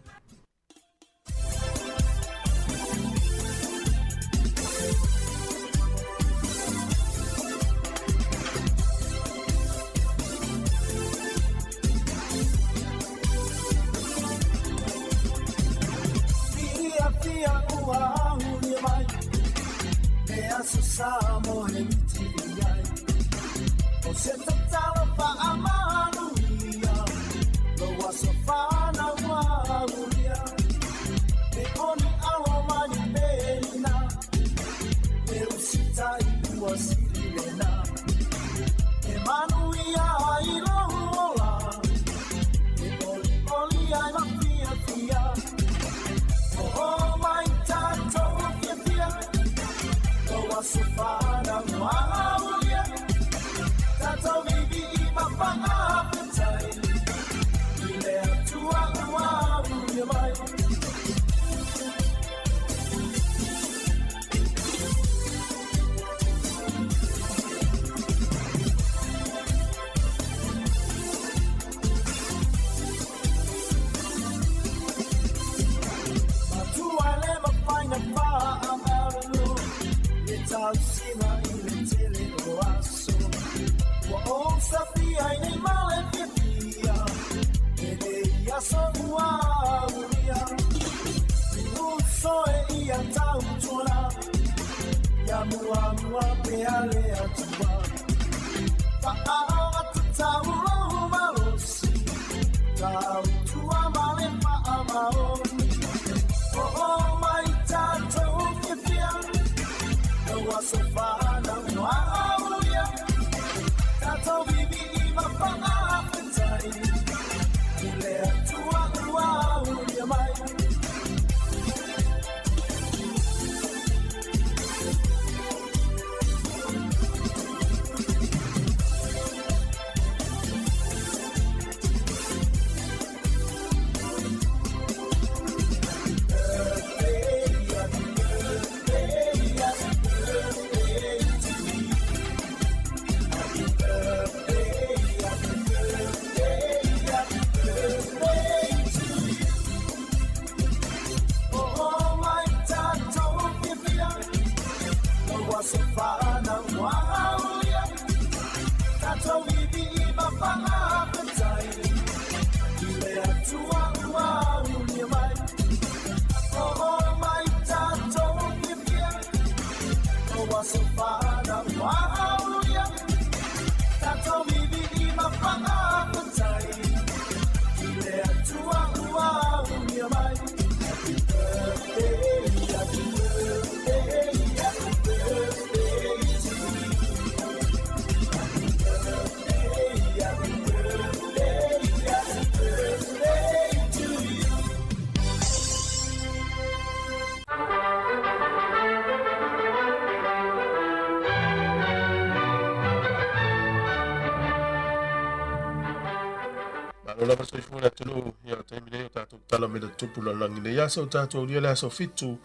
S1: Malo lava soifua le atunuu ia o taimi nei o tatou tala mai le tupu lalagi nei aso o tatou aulia le aso 7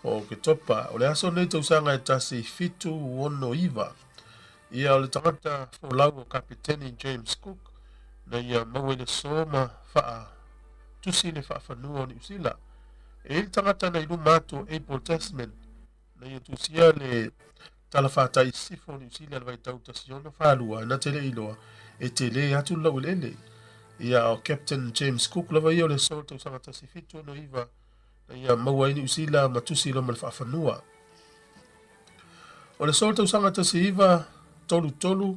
S1: o Oketopa. O le aso nei tausaga e 1769 ia o le tagata folau o Kapeteni James Cook na ia maua i le so ma faa tusi le faafanua o Niusila. E i le tagata na i luma atu o Abel Tasman na ia tusia le tala fatai i sisifo o Niusila i le vaitau 1642 na te le iloa e tele atu le laueleele. Ia o Captain James Cook lava ia o le so i le tausaga 1769 na ia maua ai Niusila ma tusi loa ma le faafanua. O le so i le tausaga 1933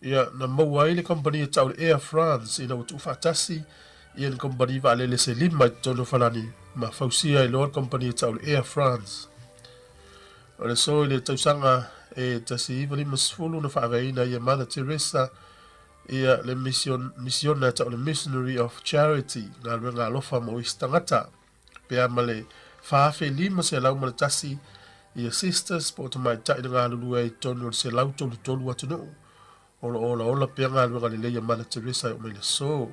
S1: ia na maua ai le kamupani e tau le Air France ina ua tuufaatasi ia ni kamupani vaalele se lima i totonu o Falani ma fausia ai loa le kamupani e tau le Air France. O le so i le tausaga e 1950 na faaveaina ai e Mother Teresa ia le mission, misiona e tau le Missionary of Charity, galuega alofa mo isi tagata, pe a ma le 4,501 ia Sisters po o tamaitai na galulue ai i totonu o le 133 atunuu. O lo o olaola pea galuega lelei a Mother Teresa e oo mai le aso.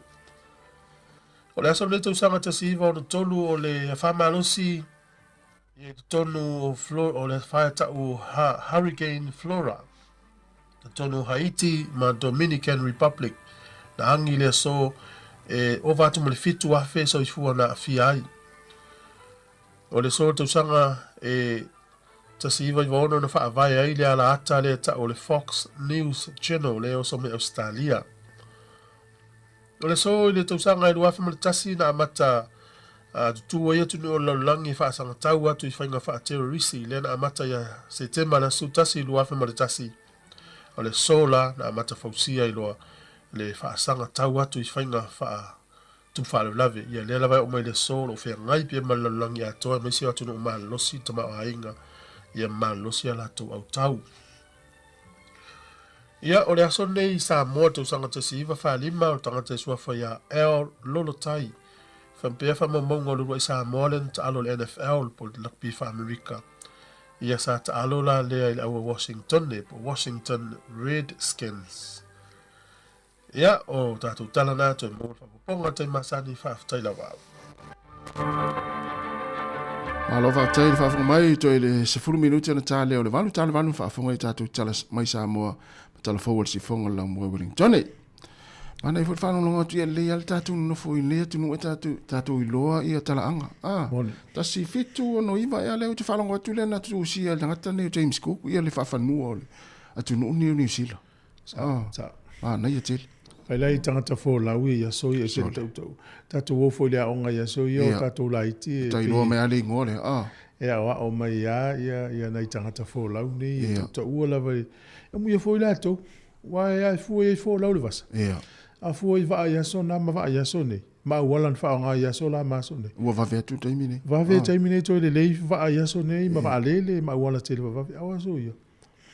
S1: O le aso lenei tausaga 1963 o le afa malosi ia i totonu o Flo, o le afa e tau Hurricane Flora totonu o Haiti ma Dominican Republic na agi le aso e ova atu ma le 7,000 soifua na aafia ai. O le aso o le tausaga e 1996 na faavae ai le ala ata lea e tau o le Fox News Channel lea e oso mai Ausetalia. O le aso i le tausaga e 2001 na amata tutū ai atunuu o le lalolagi e faasagatau atu i faiga faaterorisi lea na amata ia Setema le aso 11 2001. O le aso la na amata fausia ai loa le faasagatau atu i faiga faa tupu faalavelave. Ia lea lava e oo mai le aso o lo o feagai pea ma le lalolagi atoa aemaise o atunuu malolosi le tamaoaiga ia malolosi a latou autau. Ia, o le aso lenei i Samoa tausaga 1945, o le tagata e suafa ia Al Lolotai, faapea faamaumauga o le uluai Samoa lea na taalo i le NFL po o le Rugby faa-Amerika. Ia sa taalo la lea i le aua Washingtone po o Washington Redskins. Ia, o tatou tala na toe maua le faaopoopoga tai masani, faafetai lava.
S5: Malo faafetai le faafofoga mai toe le 10 minute na ta lea o le 8 tala 8 faafofoga i tatou tala mai Samoa ma tala fou o le sifoga o le laumua Wellington. Mana i foi faalogologo atu ia lelei lava le tatou nonofo i lenei atunuu e tatou tatou iloa ia talaaga. Ah, 1769 ea lea ou te faalogo atu lea na tuusia e le tagata lenei o James Cook ia le faafanua o le atunuu lenei o Niu Sila.
S1: Sa, sa.
S5: Manaia tele.
S1: Faila i tagata folau ia i aso ia e se tautau. Tatou o foi i le aoga i aso ia o tatou laiti e
S5: Tailoa mai lava le igoa lea. Ah.
S1: E aoao mai lava ia nai tagata folau nei e tautaua lava i amuia foi latou. Aua e fua i ai folau le vasa. A fua i vaa i aso na ma vaa i aso nei, ma auala na faaaoga i aso la ma aso nei.
S5: Ua vave atu le taimi nei.
S1: Vave le taimi nei toe lelei vaa i aso nei ma vaalele ma auala tele vavave. A o aso ia,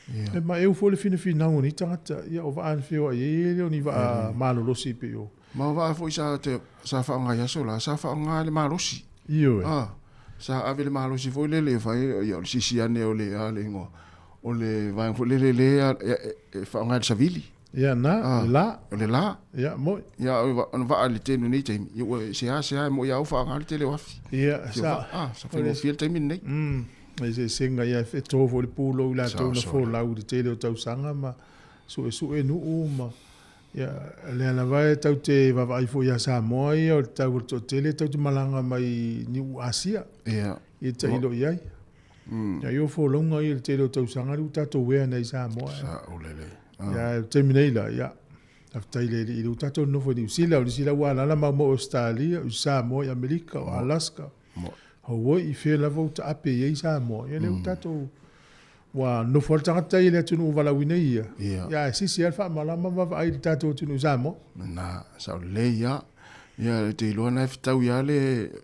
S1: E ma e eu foi le finafinau o nei tagata, ia o vaa na feoai ai e le o ni vaa malolosi pei o.
S5: Ma o vaa foi sa te, sa faaaoga i aso la, sa faaaoga le malosi.
S1: Ioe.
S5: Ah, sa ave le malosi foi lele e fai, ia o le sisi ane o le, a le igoa, o le vaega foi lele lea e, e, e faaaoga i le savili.
S1: Ia na, ah, le la.
S5: O le la.
S1: Ia, moi.
S5: Ia, o vaa le tele nei taimi. Ia, ua sea sea e moi au faaaoga le tele o afi.
S1: Ia, sa.
S5: Ah, sa faigofie le taimi lenei.
S1: Eseesega ia e to foi le pulou i latou na folau i le tele o tausaga ma suesue nuu ma ia lea lava e tau te vaavaai foi ia Samoa ia o le tau o le toatele tau te malaga mai Niu Asia
S5: ia
S1: ia tailo i ai. Ia ia o folauga ia i le tele o tausaga lea ua tatou ea nei i Samoa.
S5: Sa o lelei.
S1: Ia le taimi nei la ia faafetai i le Alii lea ua tatou nonofo i Niu Sila, o nisi la ua alaala maumau i Ausetalia, i Samoa, i Amerika, o Alaska. Hawaii, fea lava ua taape i ai Samoa. Ia lea ua tatou ua nofo lava le tagata ia i le atunuu valaauina ia. Ia ae sisi lava le faamalama ma vaavaai i le tatou atunuu Samoa.
S5: Na, sao lelei lava. Ia, ou te iloa na e fetaui lava le,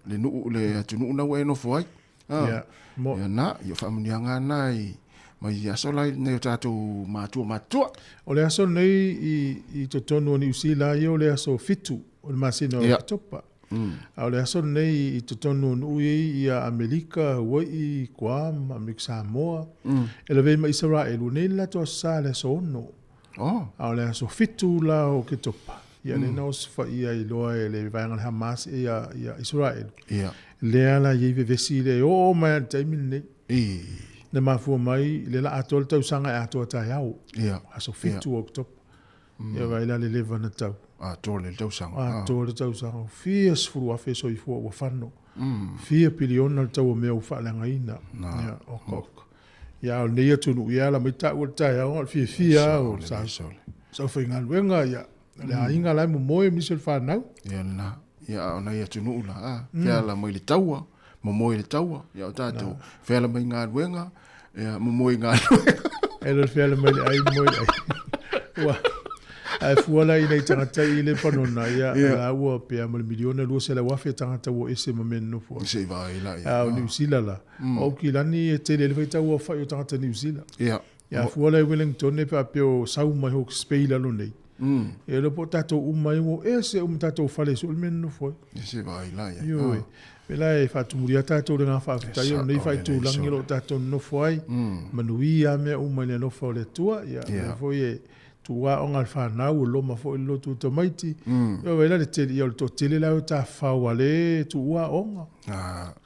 S5: le nuu, le atunuu na ua e nofo ai.
S1: Ia,
S5: mo. Ia na, ia o faamanuiaga lava na i, mai aso la i nai o tatou matua matutua.
S1: O le aso lenei i, i totonu o Niu Sila ia o le aso 7 o le masina o Oketopa. A o le aso lenei i totonu o nuu i ia Amerika, Hawaii, Guam, Amerika Samoa, e lavea ma Isaraelu, nei le latou aso sa le aso 6.
S5: Oh.
S1: A o le aso 7 la o Oketopa, ia lea na osofaia ai loa e le vaega o le Hamas ia, ia Isaraelu.
S5: Ia.
S1: Lea la i ai vevesi lea e oo mai lava i le taimi lenei.
S5: I.
S1: Na mafua mai lea la atoa le tausaga e atoa taeao.
S5: Ia.
S1: Aso 7 o Oketopa. Ia vaai la le leva na tau.
S5: Atoa le tausaga.
S1: Atoa le tausaga. Fia sefulu afe soifua ua fano. Fia piliona le tau o mea ua faaleagaina. Ia, oka oka. Ia, o lenei atunuu, ia ala mai taua le taeao, o le fiafia lava o sa, sa faigaluega, ia, le aiga la e momoe ma nisi o le fanau.
S5: Ia lena. Ia, a o nai atunuu la, a, feala mai le taua, momoe le taua, ia o tatou, feala mai galuega, ia, momoe galuega.
S1: E le feala mai le ai, momoe le ai. Ua, ae fua la i nai tagata i le panona, ia, yeah. la ua pea ma le miliona 200,000 tagata ua ese ma mea nonofo ai.
S5: Se i vaai la, ia.
S1: A o Niu Sila la, o Aukilani e tele le faitau aofai o tagata Niu Sila.
S5: Ia.
S1: Ia fua la i Wellington e faapea o sau mai Hawke's Bay lalo nei. E iloa po o tatou uma ai ua ese uma tatou fale soo le mea nonofo ai.
S5: E se vaai la ia.
S1: Ioe. Me la e faatumuli lava tatou le agaga faafetai o lenei faaitulagi o lo o tatou nonofo ai. Manuia lava mea uma i le alofa o le Atua. Ia lea foi e tuu aoga le fanau, o loma foi le lotu o tamaiti. Ia vaai la le tele, ia o le toatele la e o tafafao ua le tuua aoga.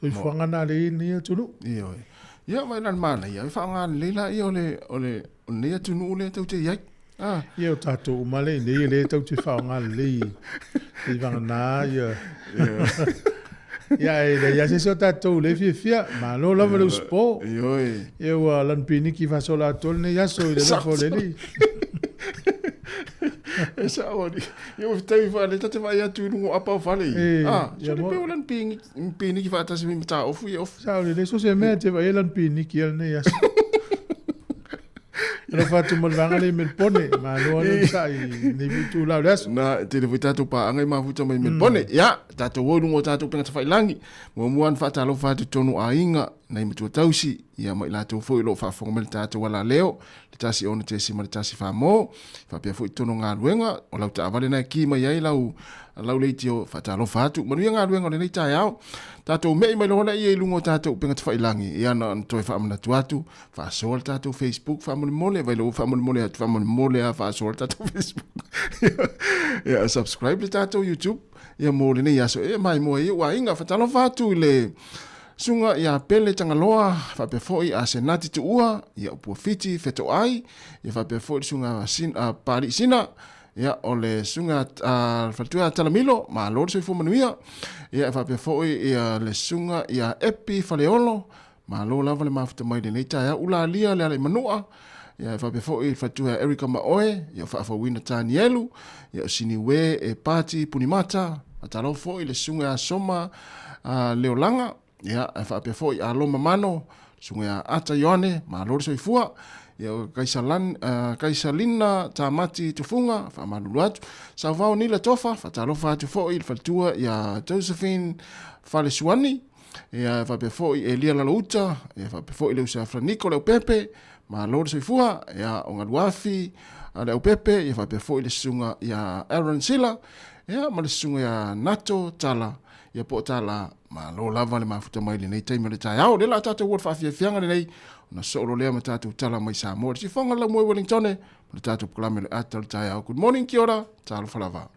S1: Soifuaga na lea e i ai lenei atunuu.
S5: Ioe. Ia vaai la le manaia, e faaaoga lelei laia o le, o le, o lenei atunuu lea tou te i ai.
S1: Ah. Ia o tatou uma lea i inei e le tou te faaaoga lelei i vagana ia. Ia e leai lava se isi o tatou lea e fiafia. Malo lava le usupo.
S5: Ioe.
S1: Ia ua lanu piniki faasola atoa lenei aso i le alofa o le Alii.
S5: E sao alii. Ia ua fetaui faale ta te vaai atu i luga o apa o fale i. Ah, so le pe o lanu piniki faatasi mai ma taofu ia ofu.
S1: Sao lelei so se mea e te vaai ai lanu piniki i lenei aso. Alofa atu ma le vaega lea i Melpone. Malo lava le onosai i lenei foi itula o le aso.
S5: Na, e tele foi tatou paaga i mafuta mai Melpone. Ia, tatou o i luga o tatou upega tafailangi. Muamua ona faatalofa atu i totonu o aiga, nai matua tausi, ia ma i latou foi o lo o faafofoga mai le tatou alaleo, le 1 6.1 mo. Faapea foi i totonu o galuega, o lau taavale na e ki mai ai lau, lau leitio, faatalofa atu. Manuia galuega o lenei taeao. Tatou mei mai loa laia i luga o tatou upega tafailangi. Ia na ona toe faamanatu atu, faasoa le tatou Facebook faamolemole, vai lou faamolemole atu, faamolemole lava faasoa le tatou Facebook. Ia, subscribe le tatou YouTube, ia mo lenei aso. E maimoa ai ou aiga, faatalofa atu i le susuga ia Pele Tagaloa, faapea foi a Senati Tuua, ia Upuafiti Fetoai, ia faapea foi le susuga Papalii Sina, ia o le susuga Faletua ia Talamilo, malo le soifua manuia, ia faapea foi ia le susuga ia Epi Faleolo, malo lava le mafuta mai lenei taeao, ulalia le ala i Manua, Ia, e faapea foi i le faletua ia Erica ma oe, ia o Faafouina Tanielu, ia o Siniue e Pati Punimata, faatalofa foi i le susuga ia Soma Leolaga, ia, e faapea foi ia Loma Mano, susuga ia Ata Ioane, malo le soifua, ia o Kaisalan, Kaisalina Tamati Tufuga, faamalulu atu, Sauvao Nila Tofa, faatalofa atu foi i le faletua ia Josephine Falesuani, ia e faapea foi Elia Lalouta, ia faapea foi le uso ia Franiko Leaupepe, malo le soifua, ia o Galuafi Leaupepe, ia faapea foi le susuga ia Aaron Sila, ia ma le susuga ia Nato Tala, ia po o Tala, malo lava le mafuta mai lenei taimi o le taeao. O lea la a tatou ua le faafiafiaga lenei, ona soo lea ma tatou tala mai Samoa. Le sifoga le laumua i Wellingtone, ma le tatou polokalame o le ata o le taeao. Good morning, kia ora, talofa lava.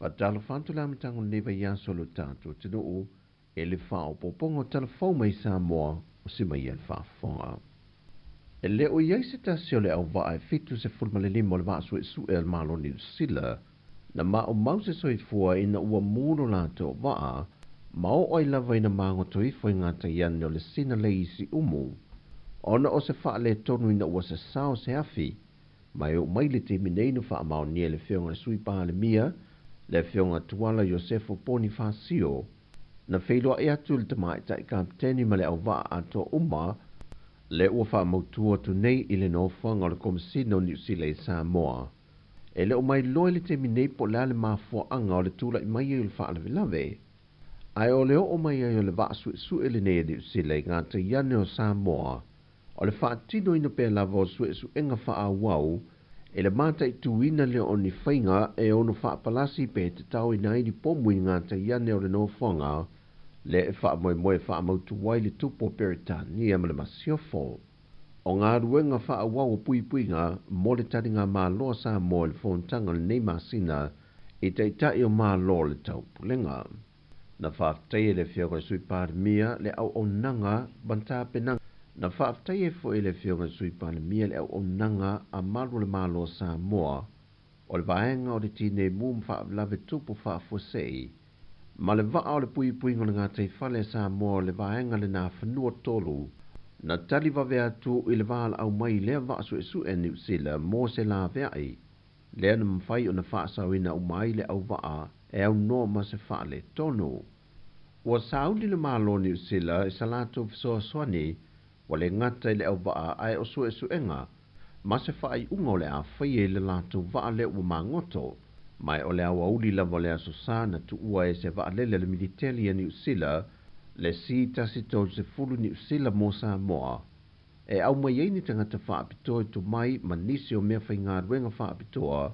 S6: Faatalofa atu le amataga o lenei vaiaso i lo tatou atunuu e le faaopoopoga o tala fou mai Samoa o si mai le faafofoga. E le o i ai se tasi o le auvaa e 75 o le vaa suesue a le Malo o Niu Sila na maumau se soifua ina ua mu lo latou vaa ma oo ai lava ina magoto ifo i gatai ane o le sina lei i Siumu ona o se faaletonu ina ua sasao se afi ma e oo mai le taimi nei na faamaonia e le Afioga i le Sui Palemia le Afioga Tuala Iosefo Ponifasio na feiloai atu i le tamaitai kapeteni ma le auvaa atoa uma le ua faamautu atu nei i le nofoaga o le Komesina o Niu Sila i Samoa. E le o mailoa i le taimi nei po o le a le mafuaaga o le tulai mai ai o le faalavelave. Ae o le oo mai ai o le vaa suesue lenei a Niu Sila i gatai ane o Samoa, o le faatinoina pea lava o suesuega faaauau i le mataituina lea o ni faiga e ono faapalasi pe tataoina ai ni pomu i gatai ane o le nofoaga lea e faamoemoe e faamautu ai le tupu o Peretania ma le Masiofo. O galuega faaauau o puipuiga mo le taligamalo a Samoa i le fonotaga o lenei masina i Taitai o Malo o le Taupulega. Na faafetaia e le Afioga i le Sui Palemia le auaunaga ma tapenaga Na faafetaia ai foi e le Afioga i le Sui Palemia le auaunaga a malu o le Malo o Samoa o le vaega o le Tinei Mu ma Faalavelave Tupu Faafuasei ma le vaa o le puipuiga o le gataifale a Samoa o le vaega lena fanua tolu na tali vave atu i le valaau mai i lea vaa suesue a Niu Sila mo se laveai lea na mafai ona faasaoina uma ai le auvaa e aunoa ma se faaletonu. Ua sauni le Malo o Niu Sila i sa latou fesoasoani ua le gata i le auvaa ae o suesuega ma se faaiuga o le a faia i le latou vaa lea ua magoto. Ma o le aoauli lava o le Aso Sa na tuua e se vaalele a le militeli a Niu Sila le C-130 Niu Sila mo Samoa e aumai ai ni tagata faapitoa i tomai ma nisi o mea faigaluega faapitoa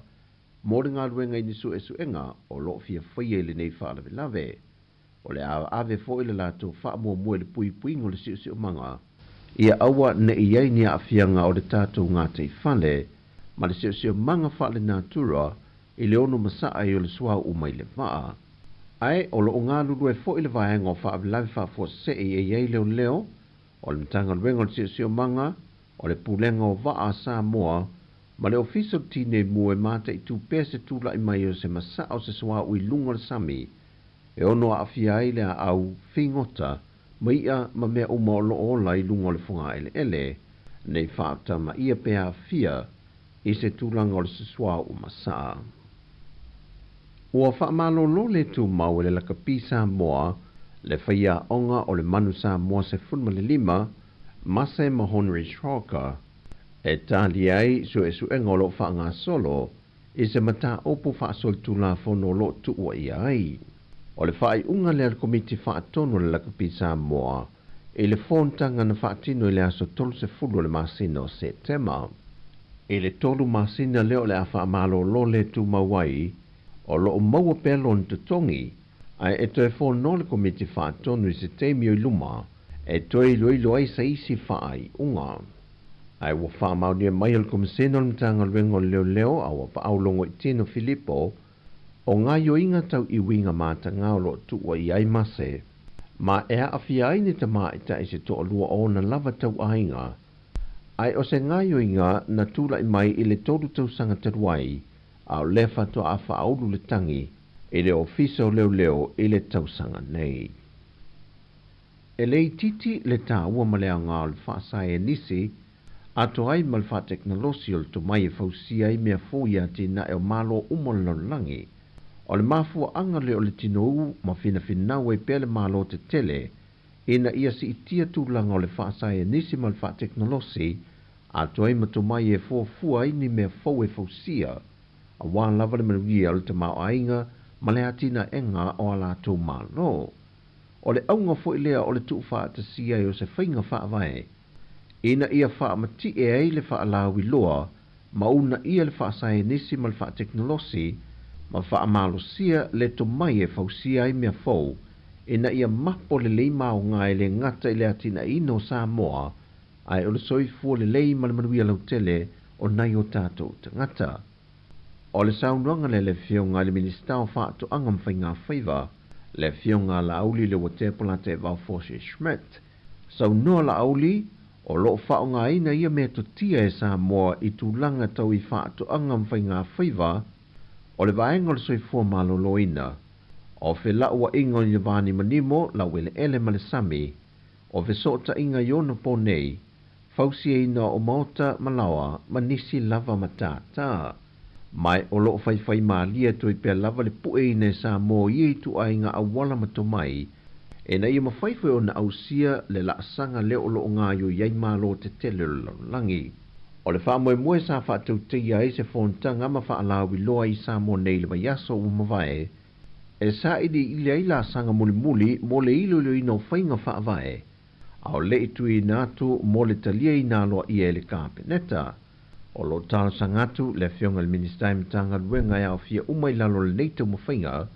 S6: mo le galuega i ni suesuega o lo o fia faia i lenei faalavelave. O le a ave foi le latou faamuamua i le puipuiga o le siosiomaga ia aua ne i i ai ni aafiaga o le tatou gataifale ma le siosiomaga faalenatura i le ono masaa ai o le suauu mai le vaa. Ae o lo o galulue foi le vaega o Faalavelave Faafuasei e i ai leoleo, o le Matagaluega o le Siosiomaga, o le Pulega o Vaa a Samoa, ma le Ofisa o le Tinei Mu e mataitu pea se tulai mai o se masaa o se suauu i luga o le sami e ono aafia ai le aau figota ma i'a ma mea uma o lo o ola i luga o le fogaeleele nei faatamaia pe aafia i se tulaga o le suauu masaa. Ua faamalolo le tumau e le lakapi Samoa le faiaoga o le Manu Samoa 15 Mase Mahonri Crocker e tali ai suesuega o lo o faagasolo i se mataupu faasolitulafono o lo o tuuaia ai. O le faaiuga lea a le Komiti Faatonu o le Lakapi Samoa i le fonotaga na faatino i le aso 30 o le masina o Setema. I le tolu masina lea o le a faamalolo le tumau ai, o lo o maua pea lona totogi, ae e toe fono le Komiti Faatonu i se taimi o i luma e toe iloilo ai se isi faaiuga. Ae ua faamaonia mai e le Komesina o le Matagaluega o Leoleo a ua Paau Logoitino Filipo o gaoioiga tau iuiga mataga o lo o tuua i ai Mase ma e aafia ai ni tamaitai se toalua o ona lava tauaiga, ae o se gaoioiga na tulai mai i le tolu tausaga talu ai, a o lea faatoa faaulu le tagi i le Ofisa o Leoleo i le tausaga nei. E le itiiti le taua ma le aoga o le faasaenisi atoa ai ma le faatekonolosi o le tomai e fausia ai mea fou i atinae o Malo uma o le lalolagi. O le mafuaaga lea o le tinou ma finafinau ai pea le Malo tetele ina ia siitia tulaga o le faasaenisi ma le faatekonolosi atoa ai ma tomai e fuafua ai ni mea fou e fausia auā lava le manuia o le tamaoaiga ma le atinaega o a latou Malo. O le auga foi lea o le tuufaatasia ai o se faiga faavae ina ia faamati'e ai le faalauiloa ma uunaia le faasaenisi ma le faatekonolosi ma faamalosia le tomai e fausia ai mea fou ina ia mapo lelei ma aoga e le gata i le atinaeina o Samoa ae o le soifua lelei ma le manuia lautele o nai o tatou tagata. O le saunoaga lea a le Afioga i le Minisita o Faatoaga ma Faigafaiva, le Afioga a Laauli Leuatea Polataivao Fosi Schmidt. Saunoa Laauli, o lo o faaaogaina ia metotia e Samoa i tulaga tau i faatoaga ma faigafaiva, o le vaega o le soifua maloloina, o felauaiga o ni vanimonimo, laueleele ma le sami, o fesootaiga i ona po nei, fausiaina o maota ma laoa ma nisi lava matata. Ma o lo o faifaimalie atu ai pea lava le pueina e Samoa i ia ituaiga auala ma tomai, ina ia mafai foi ona ausia le laasaga lea o lo o gaoioi ai malo tetele o le lalolagi. O le faamoemoe sa faatautaia ai se fonotaga ma faalauiloa i Samoa nei i le vaiaso ua mavae, e sailiili ai laasaga mulimuli mo le iloiloina o faiga faavae, a o le i tuuina atu mo le taliaina aloaia e le Kapeneta. O lo o talosaga atu le Afioga i le Minisita i Matagaluega e aofia uma i lalo o lenei taumafaiga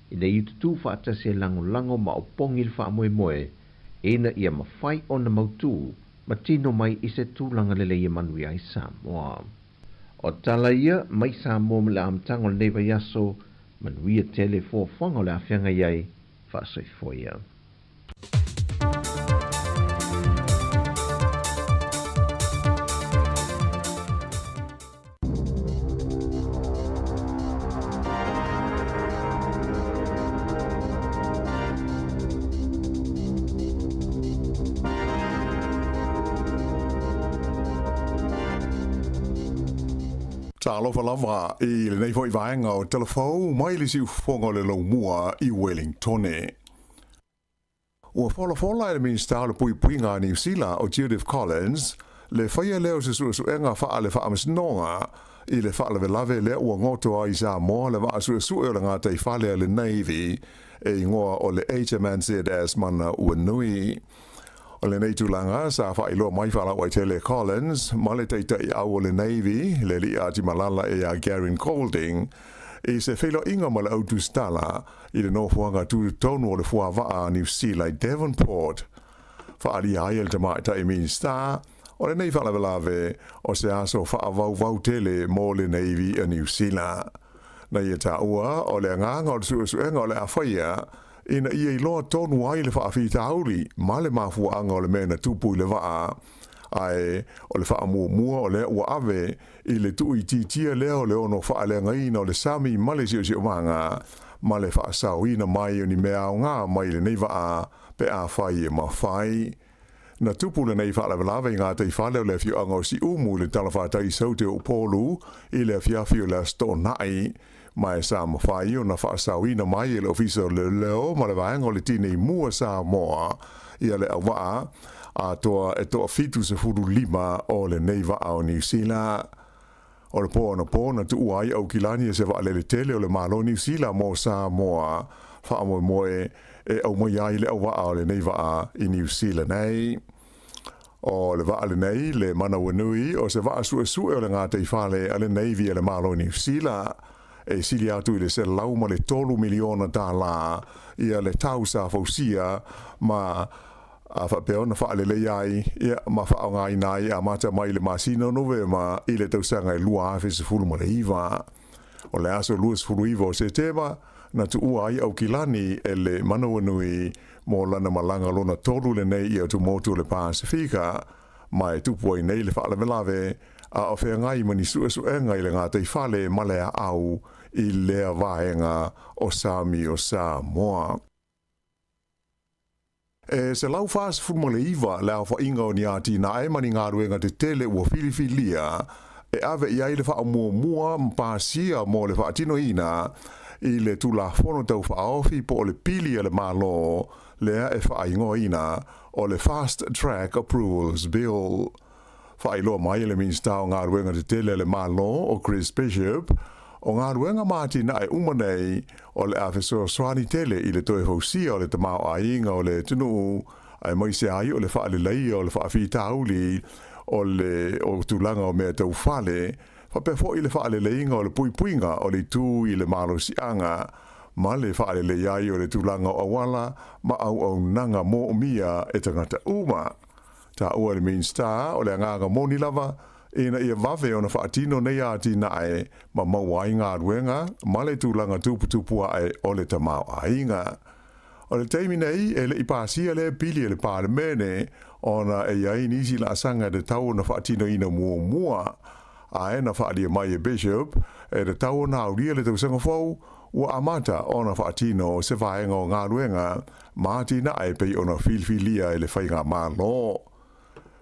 S6: ina ia tutū faatasi e lagolago ma opogi le faamoemoe ina ia mafai ona mautū ma tino mai i se tulaga lelei e manuia ai Samoa. O tala ia mai Samoa ma le amataga o lenei vaiaso, manuia tele fuafuaga o le a feagai ai, faasoifua ia.
S1: Talofa lava i lenei foi vaega o Tala Fou mai le siufofoga o le Laumua i Wellingtone. Ua folafola e le Minisita o le Puipuiga a Niu Sila o Judith Collins le faia lea o se suesuega faale-faamasinoga i le faalavelave lea ua goto ai i Samoa le vaa suesue o le gataifale a le Navy e igoa o le HMNZS Manawanui. O lenei tulaga sa faailoa mai faalauaitele e Collins ma le taitaiau o le Navy, le alii atimalala ia Garyn Golding, i se feiloaiga ma le au tusitala i le nofoaga tutotonu o le fuavaa a Niu Sila i Devonport. Faaalia ai e le tamaitai Minisita o lenei faalavelave o se aso faavauvau tele mo le Navy a Niu Sila. Na ia taua o le agaga o le suesuega o le a faia ina ia iloa tonu ai le faafitauli ma le mafuaaga o le mea na tupu i le vaa, ae o le faamuamua o lea ua ave i le tuuitiitia lea o le ono faaleagaina o le sami ma le siosiomaga ma le faasaoina mai o ni mea aoga mai lenei vaa pe afai e mafai. Na tupu lenei faalavelave i gataifale o le afioaga o Siumu i le talafatai i Saute o Upolu i le afiafi o le Aso Toonai, ma e sa mafai ona faasaoina mai e le Ofisa o Leoleo ma le Vaega o le Tinei Mu a Samoa ia le auvaa atoa e toa-75 o lenei vaa o Niu Sila. O le po anapo na tuua ai Aukilani e se vaalele tele o le Malo Niu Sila mo Samoa, faamoemoe e aumaia ai le auvaa o lenei vaa i Niu Sila nei. O le vaa lenei, le Manawanui, o se vaa suesue o le gataifale a le Navy a le Malo Niu Sila, e sili atu i le $103 miliona tālā ia le tau sa fausia ma a faapea ona faaleleia ai ia ma faaaogaina ai amata mai i le masina o Novema i le tausaga e 2019. O le aso 29 o Setema, na tuua ai Aukilani e le Manawanui mo lana malaga lona tolu lenei i atumotu o le Pasefika, ma e tupu ai nei le faalavelave a o feagai ma ni suesuega i le gataifale ma le aau i lea vaega o sami o Samoa. E 149 le aofaiga o ni atinae ma ni galuega tetele ua filifilia e ave i ai le faamuamua ma pasia mo le faatinoina i le Tulafono Tau Faaofi po o le Pili a le Malo lea e faaigoaina o le Fast Track Approvals Bill. Faailoa mai e le Minisita o Galuega Tetele a le Malo o Chris Bishop, o galuega ma atinae uma nei o le a fesoasoani tele i le toe fausia o le tamaoaiga o le atunuu aemaise ai o le faaleleia o le faafitauli o le o tulaga o mea tau fale, faapea foi le faaleleiga o le puipuiga o le itu i le malosiaga ma le faaleleia ai o le tulaga o auala ma auaunaga moomia e tagata uma. Taua e le Minisita o le agaga moni lava
S7: ina ia vave ona faatino nei atinae ma maua ai galuega ma le tulaga tuputupu ae o le tamaoaiga. O le taimi nei, e le i pasia lea pili e le Palemene ona e i ai nisi laasaga e tatau ona faatinoina muamua. Ae na faaalia mai e Bishop, e tatau ona aulia le tausaga fou, ua amata ona faatino se vaega o galuega ma atinae pei ona filifilia e le Faigamalo.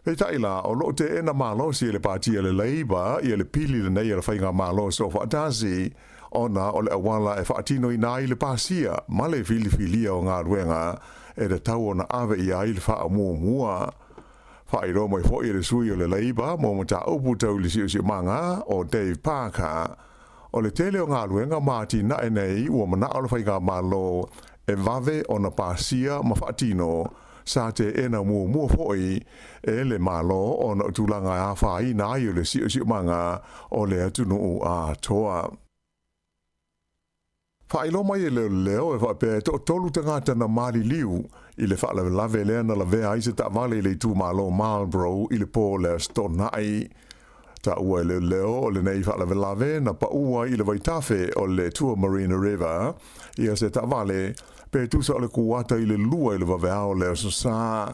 S7: Peitai la, o lo o teena malosi e le Pati a le Labour ia le pili lenei a le Faigamalo Soofaatasi, ona o le auala e faatinoina ai le pasia ma le filifilia o galuega e tatau ona ave i ai le faamuamua. Faailoa mai foi e le sui o le Labour mo mataupu tau i le siosiomaga, o Dave Parker, o le tele o galuega ma atinae nei ua manao le Faigamalo e vave ona pasia ma faatino, sa teena muamua foi e le Malo ona o tulaga e afaina ai o le siosiomaga o le atunuu atoa. Faailoa mai e leoleo e faapea e toatolu tagata na maliliu i le faalavelave lea na lavea ai se taavale i le itumalo Marlborough i le po o le Aso Toonai. Taua e leoleo o lenei faalavelave na pau ai i le vaitafe o le Tuamarina River ia se taavale pe tusa o le kuata i le 2 i le vaveao o le Aso Sa.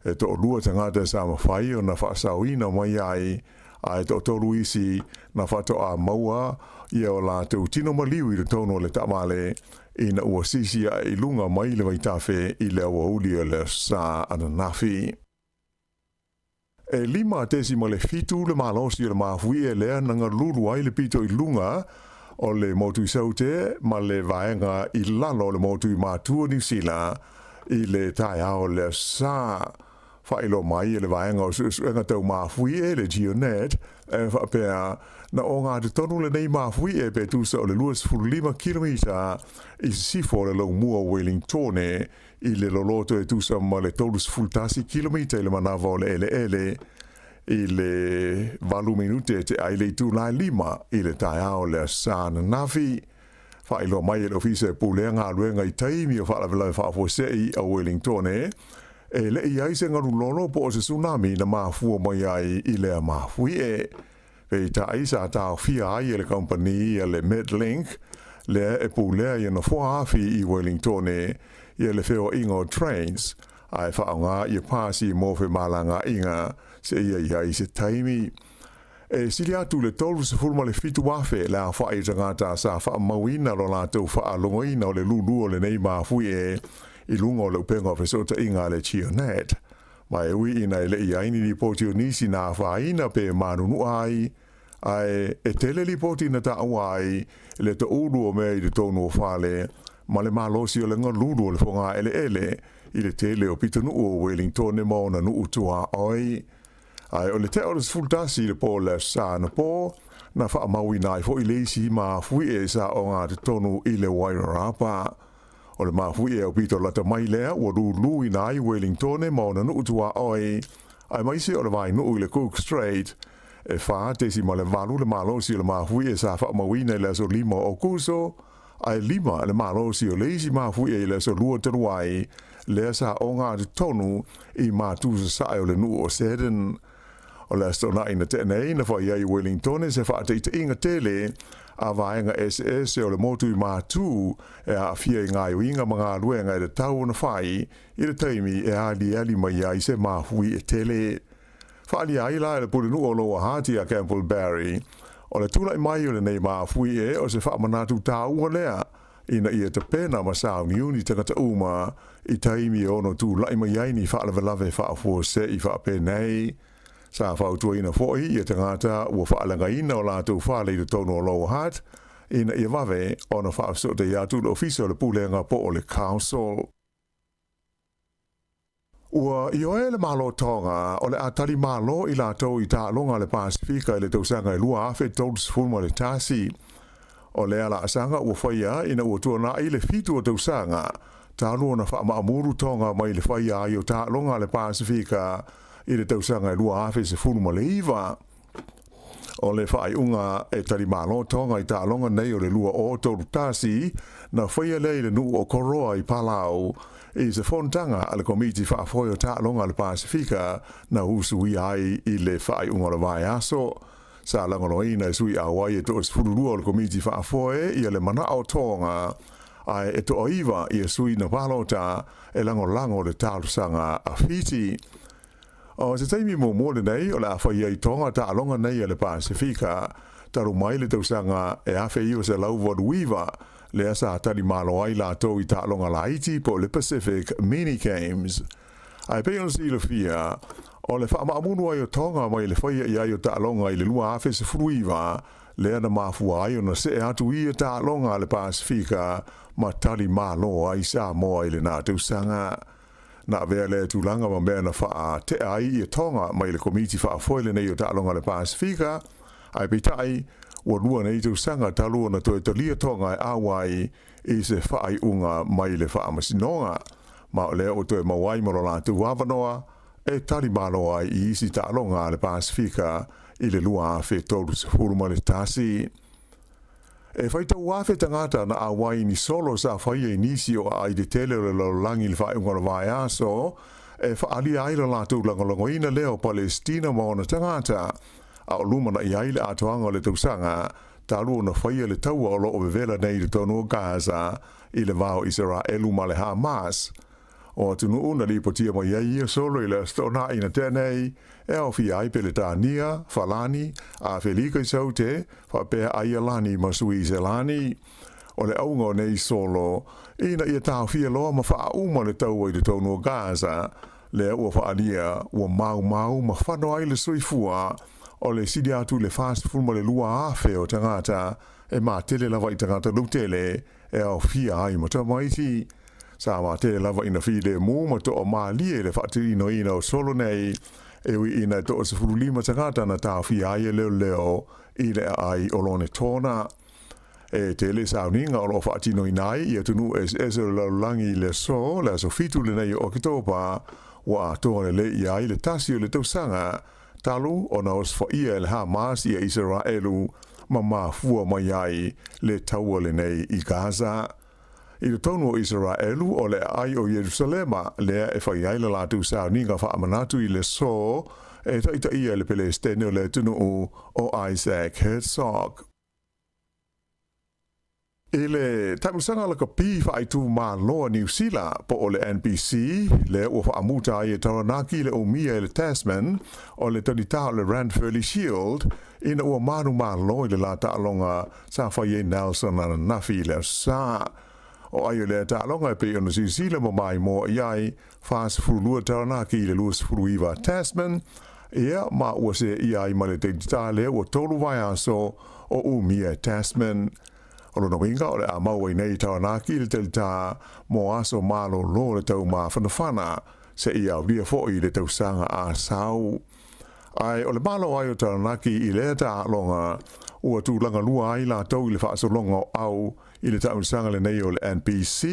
S7: E toalua tagata sa mafai ona faasaoina mai ai, a e toatolu isi na faatoa maua ia o latou tino maliu i totonu o le taavale ina ua sisi ae i luga mai le vaitafe i le aoauli o le Aso Sa ananafi. E 5.7 le malosi o le mafuie lea na galulu ai le pito i luga o le motu i Saute ma le vaega i lalo o le motu i Matua Niu Sila i le taeao o le Aso Sa. Faailoa mai e le vaega o suesuega tau mafuie le GeoNet e faapea na ogatotonu lenei mafuie pe tusa o le 25 kilomita i sisifo o le laumua o Wellingtone i le loloto e tusa ma le 31 kilomita i le manava o le eleele i le 8 minute e tea ai le itula e 5 i le taeao o le Aso Sa ananafi. Faailoa mai e le Ofisa e Pulea Galuega i taimi o faalavelave faafuasei a Wellingtone, e le i ai se galulolo po o se tsunami na mafua mai ai i lea mafuie. Peitai sa taofia ai e le kamupani a le Metlink, lea e pulea ia nofoa afi i Wellingtone, ia le feoaiga o trains, ae faaaoga ia pasi mo femalagaaiga seia i ai se taimi. E sili atu le 37,000 le aofai o tagata sa faamauina lo latou faalogoina o le lulu o lenei mafuie i luga o le upega o fesootaiga a le GeoNet. Ma e ui ina e le i ai ni lipoti o nisi na afaina pe manunua ai, ae e tele lipoti na taua ai le toulu o mea i totonu o fale ma le malosi o le galulu o le fogaeleele i le tele o pitonuu o Wellingtone ma ona nuu tuaoi. Ae o le tea o le 11 i le po o le Aso Sa anapo, na faamauina ai foi le isi mafuie sa ogatotonu i le Wairarapa. O le mafuie aupito lata mai lea ua luluina ai Wellingtone ma ona nuu tuaoi, aemaise o le vaenuu i le Cook Strait. E 4.8 le malosi o le mafuie sa faamauina i le aso 5 o Aokuso, ae 5 le malosi o le isi mafuie i le aso 2 talu ai, lea sa ogatotonu i matu sasae o le nuu o Seddon. O le Aso Toonai na tea nei, na fai ai i Wellingtone se faataitaiga tele a vaega eseese o le motu i Matū e aafia i gaoioiga ma galuega e tatau ona fai i le taimi e aliali mai ai se mafui e tele. Faaalia ai la e le pulenuu o Lower Hutt ia Campbell Barry, o le tulai mai o lenei mafui e o se faamanatu taua lea ina ia tapena ma sauniuni tagata uma i taimi e ono tulai mai ai ni faalavelave faafuasei faapenei. Sa fautuaina foi ia tagata ua faalagaina o latou fale i totonu o Lower Hutt ina ia vave ona faafesootai atu i le Ofisa o le Pulega po o le Council. Ua ioe le Malo Tonga o le a tali malo i latou i taaloga a le Pasefika i le tausaga e 2031. O lea laasaga ua faia ina ua tuanai le 7 o tausaga talu ona faamaamulu Tonga mai le faia ai o taaloga a le Pasefika i le tausaga e 2019. O le faaiuga e talimalo Toga i taaloga nei o le 2031, na faia lea i le nuu o Koroa i Palau, i se fonotaga a le Komiti Faafoe o Taaloga a le Pasefika na usuia ai i le faaiuga o le vaiaso. Sa lagolagoina e sui auai e toa 12 o le Komiti Faafoe ia le manao o Toga, ae e toa 9 ia sui na palota e lagolago le talosaga a Fiti. O se taimi muamua lenei o le a fai ai Toga taaloga nei a le Pasefika, talu mai le tausaga e 1989, lea sa talimalo ai latou i taaloga laiti po o le Pacific Mini Games. Ae pei ona silafia, o le faamaamulu ai o Toga mai le faia i ai o taaloga i le 2019, lea na mafua ai ona see atu ia taaloga a le Pasefika ma talimalo ai Samoa i lena tausaga. Na avea lea tulaga ma mea na faatea ai ia Toga mai le Komiti Faafoe lenei o Taaloga a le Pasefika, ae peitai, ua lua nei tausaga talu ona toe talia Toga e auai i se faaiuga mai le Faamasinoga, ma o lea ua toe maua ai ma lo latou avanoa e talimalo ai i isi taaloga a le Pasefika i le 2031. E faitau afe tagata na auai i ni solo sa faia i nisi o aai tetele o le lalolagi i le faaiuga o le vaiaso e faaalia ai lo latou lagolagoina lea o Palesitina ma ona tagata, a o lumanai ai le atoaga o le tausaga talu ona faia le taua o lo o vevela nei i totonu o Gaza i le va o Isaraelu ma le Hamas. O atunuu na lipotia mai ai ia solo i le Aso Toonai na tea nei, e aofia ai Peletania, Falani, Afelika i Saute, faapea Aialani ma Suiselani. O le auga o nei solo, ina ia taofia loa ma faauma le taua i totonu o Gaza, lea ua faaalia ua maumau ma fano ai le soifua o le sili atu i le 42,000 o tagata e matele lava i tagata lautele e aofia ai ma tamaiti. Sa matele lava ina filemu ma toamalie le faatinoina o solo nei, e ui ina e toa 15 tagata na taofia ai e leoleo i le aai o lona tona. E tele sauniga o loo faatinoina ai i atunuu eseese o le lalolagi i le aso, le aso 7 lenei o Oketopa, ua atoa lelei ia ai le tasi o le tausaga talu ona osofaia e le Hamas ia Isaraelu ma mafua mai ai le taua lenei i Gaza. I totonu o Isaraelu, o le aai o Ierusalema lea e fai ai le latou sauniga faamanatu i le aso e taitaia e le Pelesitene o le atunuu o Isaac Herzog. I le tausaga lakapi faaitumalo a Niu Sila po o le NPC, lea ua faamuta ai e Taranaki le umia e le Tasman o le talitā o le Ranfurly Shield ina ua manumalo i le la taaloga sa fai ai Nelson ananafi i le aso Sa. O ai o lea taaloga e pei ona silasila ma maimoa i ai, 42 Taranaki i le 29 Tasman, ia ma ua seeia ai ma le talitā lea ua tolu vaiaso o umia e Tasman. O lona uiga o le a maua i nei Taranaki le talitā mo aso malolo le tau mafanafana seia aulia foi le tausaga a sau. Ae o le malo ai o Taranaki i lea taaloga ua tulaga lua ai latou i le faasologa o au i le taamilosaga lenei o le NPC,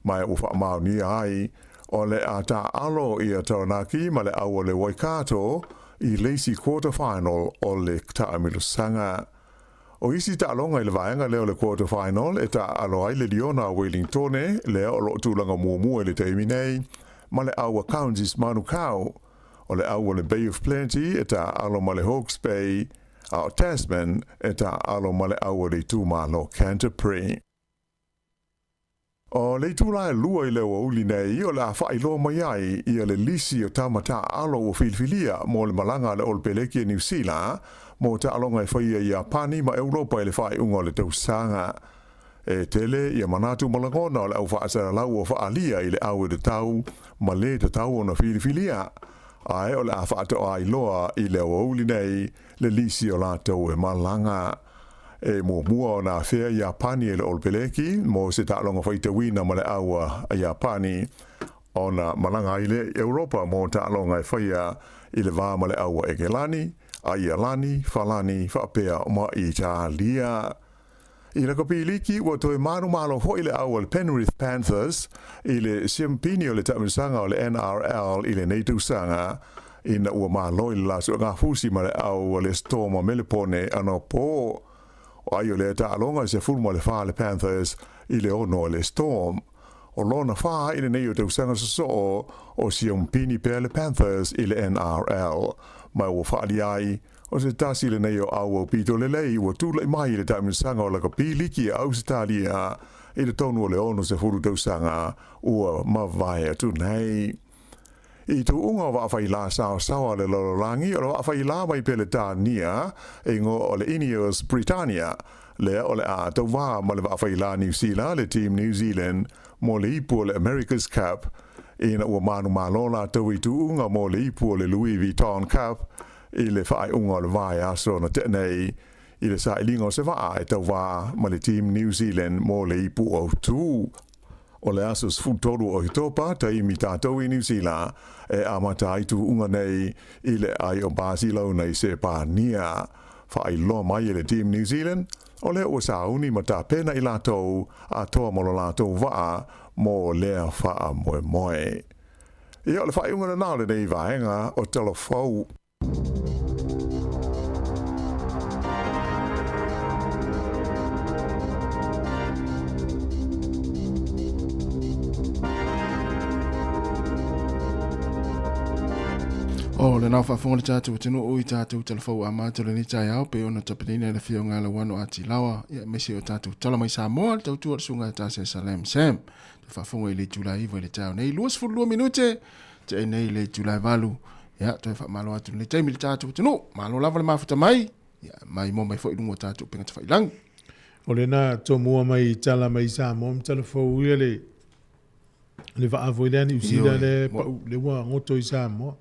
S7: ma ua faamaonia ai o le a taaalo ia Taranaki ma le au o le Waikato i le isi quarter final o le taamilosaga. O isi taaloga i le vaega lea o le quarter final e taaalo ai le Liona a Wellingtone lea o loo tulaga muamua i le taimi nei ma le au a Counties Manukau. O le au o le Bay of Plenty e taaalo ma le Hawke's Bay, a o Tasman e taaalo ma le au o le itumalo Canterbury. O le itula e 2 i le aoauli nei o le a faailoa mai ai ia le lisi o tama taaalo ua filifilia mo le malaga a le Olopeleki a Niu Sila mo taaloga e faia i Iapani ma Europa i le faaiuga o le tausaga. E tele ia manatu ma lagona o le au faasalalau ua faaalia i le au e tatau ma le tatau ona filifilia, ae o le a faatoa iloa i le aoauli nei le lisi o latou e malaga. E muamua ona afea Iapani e le Olopeleki mo se taaloga faitauina ma le au a Iapani ona malaga ai lea i Europa mo taaloga e faia i le va ma le au a Egelani, Aialani, Falani faapea ma Italia. I lakapi liki ua toe manumalo foi le au a le Penrith Panthers i le siampini o le taamilosaga o le NRL i lenei tausaga. ina ua malo i le la suegafusi ma le au a le Storm o Melepone anapo. O ai o lea taaloga e 14 le Panthers i le 6 a le Storm. O lona fa i lenei o tausaga sosoo o siaumupini pea le Panthers i le NRL. Ma ua faalia ai, o se tasi lenei o au aupito lelei ua tulai mai i le taamilosaga o lakapi liki a Ausetalia i totonu o le 60 tausaga ua mavae atu nei. I tuuga o vaafailā saosaoa a le lalolagi, o le vaafailā mai Peletania, e igoa o le Ineos Britannia, lea o le a tauvā ma le vaafailā Niu Sila, le Team New Zealand, mo le ipu o le America's Cup, ina ua manumalo latou i tuuga mo le ipu o le Louis Vuitton Cup i le faaiuga o le vaiaso na tea nei, i le sailiga o se vaa e tauvā ma le Team New Zealand mo le ipu autū. O le aso 13 o Oketopa, taimi tatou i Niu Sila, e amata ai tuuga nei i le ai o Basilauna i Sepania. Faailoa mai e le Team New Zealand, o lea ua sauni ma tapena i latou atoa mo lo latou vaa mo lea faamoemoe. Ia, o le faaiuga lena o lenei vaega o Tala Fou.
S5: O lena faafofoga le tatou atunuu i tatou talafou amata o lenei taeao pei ona tapenaina e le Afioga ia Lauano Atilawa, ia aemaise o tatou tala mai Samoa, le tautua a le Susuga ia Tase Salem Sam. Te faafofoga i le itula 9 i le taeao nei, 22 minute tea nei le itula e 8. Ia, toe faamalo atu lenei taimi i le tatou atunuu. Malo lava le mafuta mai, ia, mai mo mai foi i luga o tatou upega tafailagi.
S1: O lena tomua mai tala mai Samoa ma tala fou ia le le vaa foi lea Niu Sila le pau le ua goto i Samoa.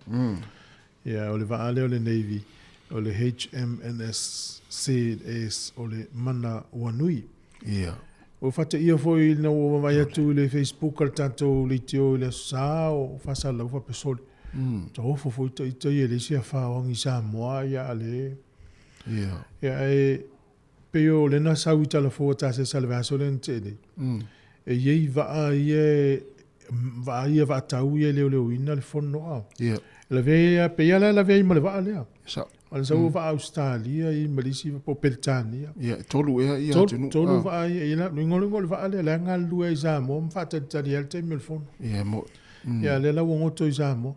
S1: Ia o le vaa lea o le Navy o le HMNS CS o le Mana Uanui.
S5: Ia.
S1: Ua faateia foi ina ua vaavaai atu i le Facebook a le tatou leitio i le Aso Sa o faasalalau faapea sole. Taofo foi ita ia e leai se afa o agi Samoa ia a le.
S5: Ia.
S1: Ia e pei o lena sau i tala fou a tasesa i le vaiaso lea na tea nei. E i ai vaa ia e vaa ia vaatau ia e leoleoina le fono a.
S5: Ia.
S1: Lavea pei lava la e lavea ai ma le vaa lea.
S5: Sao.
S1: O le sau vaa Ausetalia i ma le isi po o Peretania.
S5: Ia, e tolu ea ia atunuu.
S1: Tolu vaa ia, ia luigo luigo le vaa lea, la e galulue ai i Samoa ma faatalitali ai le taimi o le fono.
S5: Ia, mo.
S1: Ia, lea la ua goto i Samoa.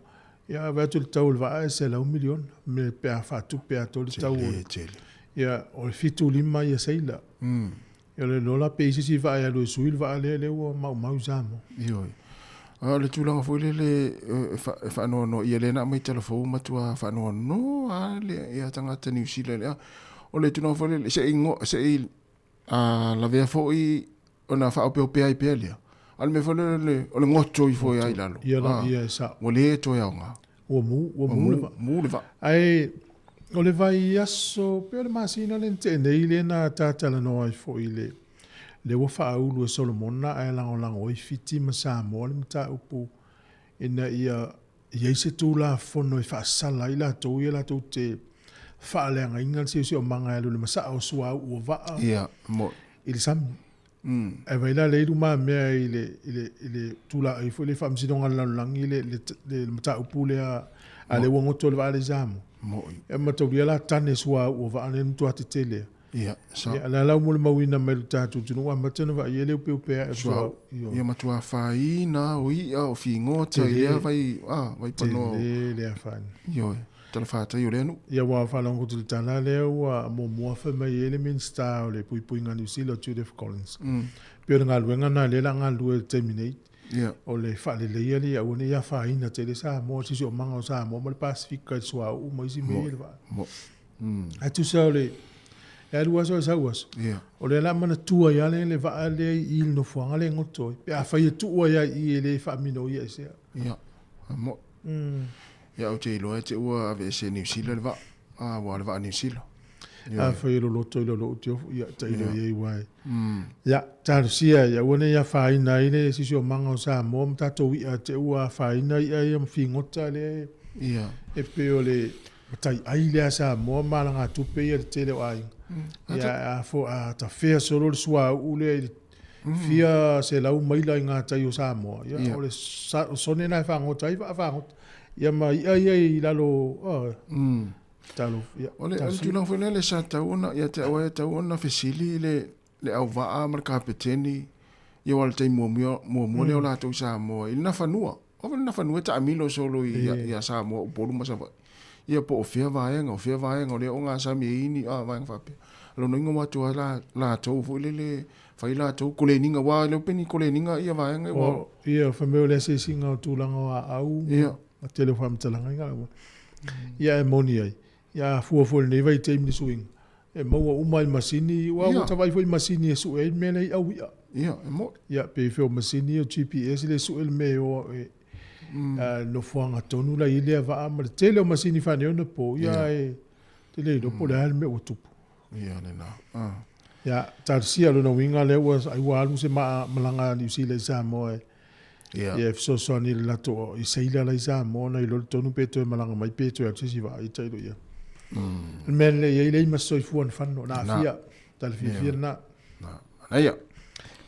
S1: Ia, vaai atu i le tau o le vaa e $100 miliona, me pe a faatupe atoa le tau o le.
S5: Tele, tele.
S1: Ia, o le 75 ia seila. Ia, o le lola pe i se isi vaa e alu e sui le vaa lea, lea ua maumau i Samoa.
S5: Ioe. A o le tulaga foi lele e faanoanoa ia lea na aumai talafou matua faanoanoa lava le ia tagata Niu Sila lea. O le tulaga foi lele se i se i lavea foi ona faaopeopea ai pea lea. A o le mea foi lele o le goto ifo ai i lalo.
S1: Ia la, ia e sao.
S5: Ua le toe aoga.
S1: Ua mu, ua mu le vaa.
S5: Mu le vaa.
S1: Ae o le vaiaso, pei o le masina lea na tea nei lea na tatalanoa ai foi i le lea ua faaulu e Solomona ae lagolago ai Fiti ma Samoa le mataupu ina ia i ai se Tulafono e faasala ai latou ia latou te faaleagaina le siosiomaga e alu i le masaa o suauu o vaa
S5: Ia, mo.
S1: i le sami. Ae vaai la lea i lumamea i le, i le, i le tula, i foi le Faamasinoga a le Lalolagi le, le, le, le mataupu lea a lea ua goto le vaa lea i Samoa.
S5: Moi.
S1: E mataulia la tane suauu o vaa lea na matua tetele.
S5: Ia, sa.
S1: Ia, la la ua molimauina mai le tatou atunuu ua amata ona vaai le upeupea e
S5: suauu. Ia matua afaina o i'a o figota i lea vai, a, vai panoa.
S1: Tele le afaina.
S5: Ioe, talafatai o lea nuu.
S1: Ia ua faalogo atu i le tala lea ua muamua fai mai ai le Minisita o le Puipuiga Niu Sila o Judith Collins. Pei o le galuega lena lea o le a galulue i le taimi nei.
S5: Ia.
S1: O le faaleleia lea ia aua ne i afaina tele Samoa, siosiomaga o Samoa ma le Pasefika i le suauu ma isi mea ia i le vaa.
S5: Mo.
S1: Ae tusa o le e alu aso e sau aso.
S5: Ia.
S1: O lea la manatua ai lava le vaa lea i i le nofoaga lea e goto ai. Pe afai e tuu ai lava i i e le faaminoia i sea.
S5: Ia. Mo. Ia ou te iloa e te ua aveese e Niu Sila le vaa. A ua le vaa Niu Sila.
S1: Afai e loloto i lou tiofu, ia tailo i ai ua e. Ia, talosia ia aua ne i afaina ai le siosiomaga o Samoa ma tatou i'a te ua afaina i'a ia ma figota lea
S5: Ia.
S1: e pei o le mataiai lea a Samoa ma alagatupe ia i le tele o aiga. Ia, a fo, a tafea solo le suauu lea i le fia selau maila i gatai o Samoa, ia, o le sone lena e fagota ai vaa fagota. Ia ma i'a ia i lalo oh, talo ia.
S5: O le o le tulaga foi lea le sa tatau ona ia te au e tatau ona fesili le le auvaa ma le kapeteni ia aua o le taimi muamua muamua lea o latou i Samoa i le Nafanua. O le Nafanua e taamilo solo i ia Samoa Upolu ma Savaii. Ia po o fea vaega, o fea vaega o lea ogasami ai ni a vaega faapea. O lona uiga ua atu lava la latou foi lele fai latou koleniga aua e le o pe ni koleniga ia vaega ua
S1: O, ia, fai mai o le asiasiga o tulaga o aau
S5: Ia.
S1: ma tele o faamatalaga ia. Ia e moni ai, ia a fua foi i lenei vaitaimi i le suiga, e maua uma i masini, aua ua ta vaai foi i masini e sue ai le mea lea i au i'a.
S5: Ia, e moni.
S1: Ia, pe fea o masini ia o GPS lea e sue le mea e o e nofoaga tonu la i ai lea vaa ma le tele o masini faaneionapo, ia e te le iloa po o le a le mea ua tupu.
S5: Ia, lena.
S1: Ia, talosia lona uiga lea ua ai ua alu se malaga a Niu Sila i Samoa e ia e fesoasoani i le latou i seila la i Samoa ona iloa le tonu pe toe malaga mai pe toe alu se isi vaa ita iloa ia. O le mea lelei ai leai ma se soifua na fano, na aafia. Tala fiafia lena.
S5: Na, manaia.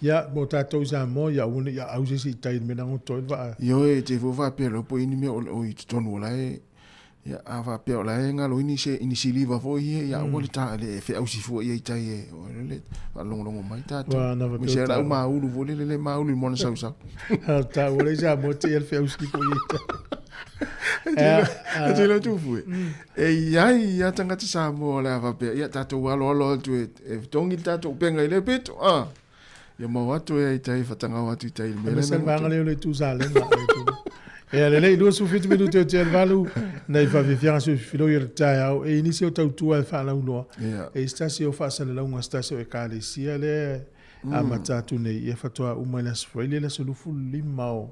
S1: Ia, mo tatou i Samoa, ia aua ne i aau se isi i tai i le mea na goto ai le vaa.
S5: Ioe, e te fua faapea loa po i ni mea o i totonu o la e Ia, a faapea o la e galo ai ni se ni siliva foi ia, ia aua le ta le feausi fua ia i tai e o le faalogologo mai tatou.
S1: Ua na
S5: Ma
S1: faapea
S5: se
S1: o
S5: lau
S1: taua.
S5: maulu foi lele le maulu i moana sausau.
S1: Ta ua le Samoa te ia le feausi foi ia i tai.
S5: E te iloa tufu e. E iai ia tagata Samoa o le a faapea, ia tatou aloalo atu e, e togi le tatou upega i le pito. Ah. Ia mau atu e ai tai whatangau atu i tai i le mea
S1: lea. Vaega lea o le itu Salega. Ia lelei, 27 minute o te valu, nei whawhiwhianga sui whiwhiloi o le taeao, e inisi o tautua e whaalauloa. E isi tasi o whaasalalauga se tasi o ekalesia lea amata atu nei, ia whatoa uma i le aso Faile le aso 25 o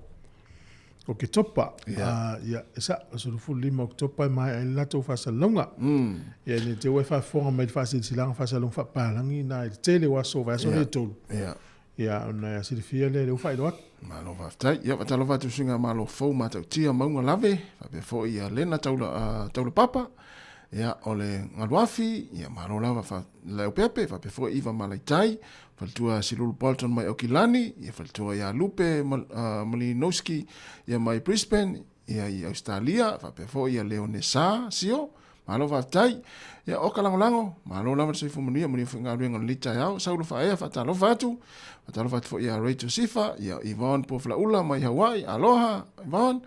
S1: Oketopa. Ia, e sa, aso 25 o Oketopa e maea ai le latou faasalalauga. Ia, ne i te i ua e faafofoga mai i le faasilasilaga faasalalauga faapalangi na i le tele o aso o vaiaso nei e tolu. Ia, ona e silafia lea, lea ua faailoa atu.
S5: Malo faafetai. Ia, faatalofa atu i suiga malo fou matautia mauga lave, faapea foi ia Lena Taula, Taula Papa, ia, o le Galuafi, ia, malo lava fa, Leaupepe, faapea foi Iva Malaitai, faletua Silulu Bolton mai Aukilani, ia faletua ia Lupe Malinowski ia mai Brisbane, ia i Australia, faapea foi ia Leonesa Sio, malo faafetai. Ia o ka lagolago, malo lava le soifua manuia, manuia foi galuega o lenei taeao. Saulo Faaea, faatalofa atu, faatalofa atu foi ia Rachel Sifa, ia Yvonne Puafalaula mai Hawaii, aloha Yvonne,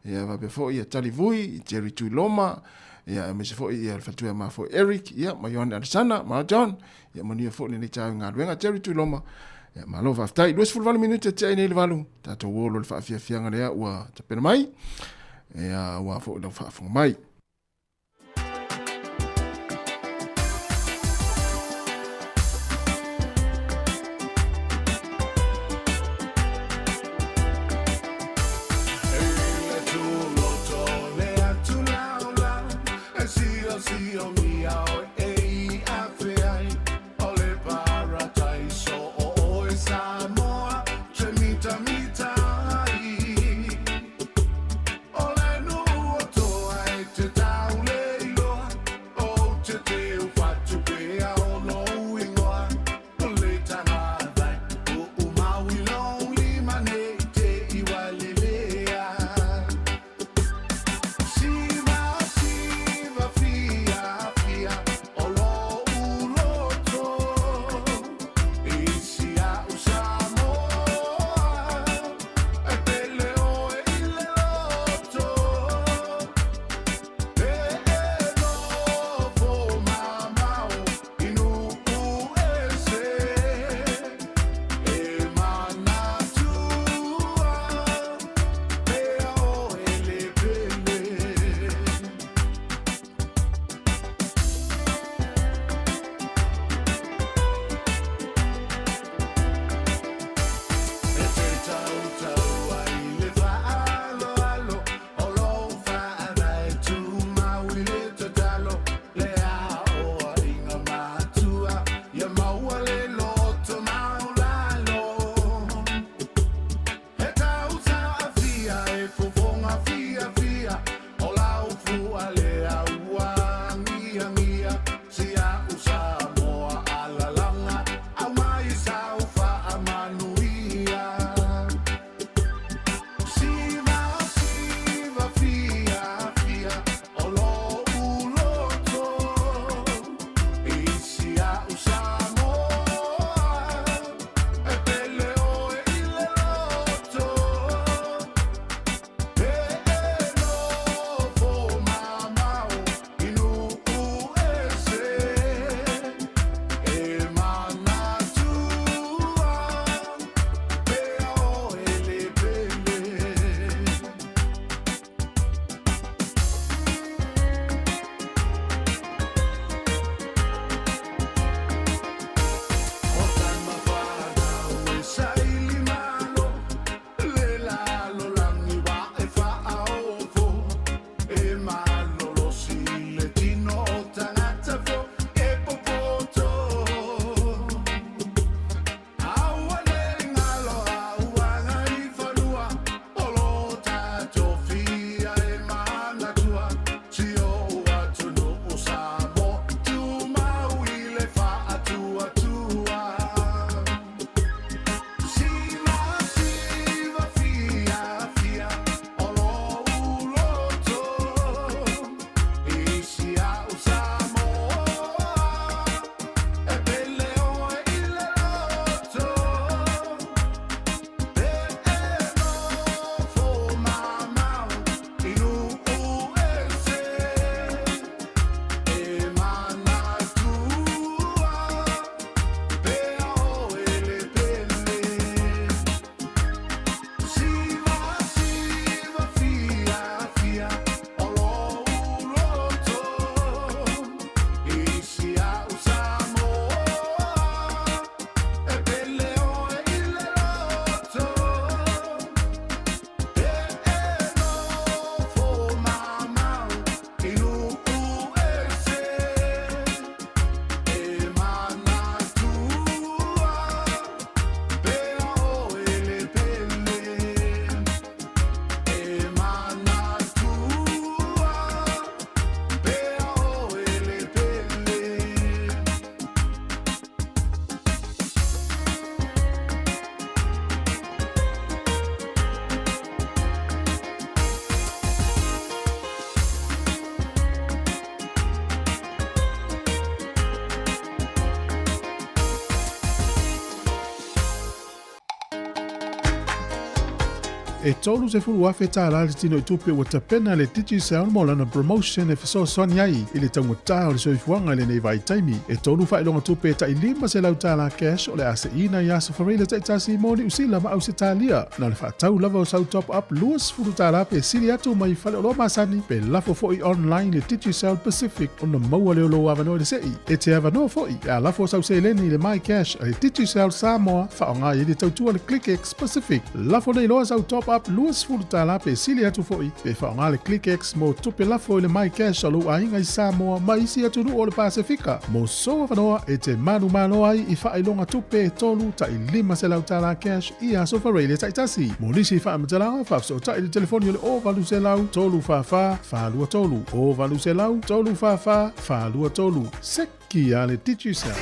S5: ia faapea foi ia Tali Vui, Jerry Tuiloma, ia aemaise foi ia le faletua ia ma foi Eric, ia ma Ioane Alesana, ma John, Ia manuia foi lenei taeao i galuega. Jerry Tuiloma, ia malo faafetai. 28 minute e tea nei le valu. Tatou o loa le faafiafiaga lea ua tapena mai. Ia ua foi lau faafofoga mai.
S1: E $30,000 le tinoitupe ua tapena e le Digicel mo lana promotion e fesoasoani ai i le taugata o le soifuaga i lenei vaitaimi. E tolu faailoga tupe tai $500 cash o le a seiina i aso Fareile taitasi mo Niu Sila ma Ausetalia. Na o le faatau lava o sau top up $20 pe sili atu mai faleoloa masani pe lafo foi online i le Digicel Pacific ona maua lea o lou avanoa i le sei. E te avanoa foi pe a lafo sau seleni i le MyCash a le Digicel Samoa faaaoga ai le tautua le ClickX Pacific. Lafo nei loa sau top up $20 pe sili atu foi pe faaaoga le ClickX mo tupe lafo i le MyCash a lou aiga i Samoa ma isi atunuu o le Pasefika. Mo sou avanoa e te manumalo ai i faailoga tupe e tolu tai $500 cash i aso Fareile taitasi. Mo nisi faamatalaga, faafesootai i le telefoni o le 0800 344 423, 0800 344 423. Seki a le Digicel.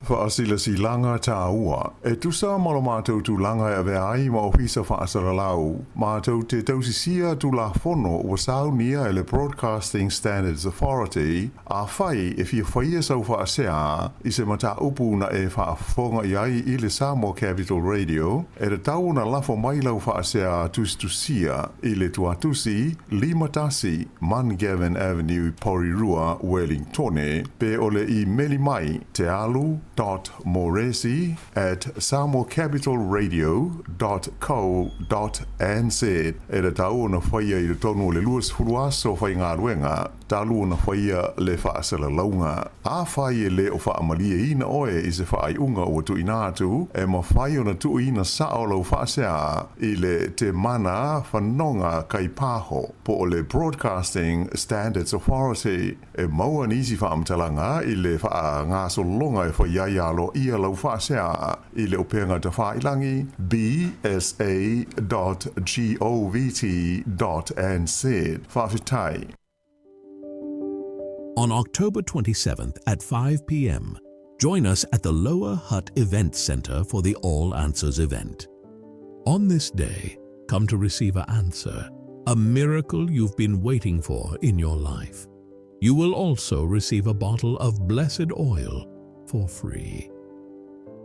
S7: Faasilasilaga tāua. E tusa ma lo matou tulaga e avea ai ma Ofisa Faasalalau, matou te tausisia Tulafono ua saunia e le Broadcasting Standards Authority, Afai e fia faia sau faasea i se mataupu na e faafofoga i ai i le Samoa Capital Radio, e tatau ona lafo mai lau faasea tusitusia i le tuatusi 51 Mungavin Avenue, Porirua, Wellingtone, pe o le imeli mai tealu dot moresi at samoacapitalradio dot co dot nz. E tatau ona faia i totonu o le 20 aso faigaluega talu ona faia le faasalalauga. Afai e le o faamalieina oe i se faaiuga ua tuuina atu, e mafai ona tuuina sao lau faasea i le Te Mana Whanonga Kaipaho po o le Broadcasting Standards Authority. E maua nisi faamatalaga i le faagasologa e fai ai aloaia lau faasea i le upega tafailangi bsa dot govt dot nz. Faafetai.
S8: On October 27th at 5 p.m., join us at the Lower Hutt Event Center for the All Answers event. On this day, come to receive an answer, a miracle you've been waiting for in your life. You will also receive a bottle of blessed oil for free.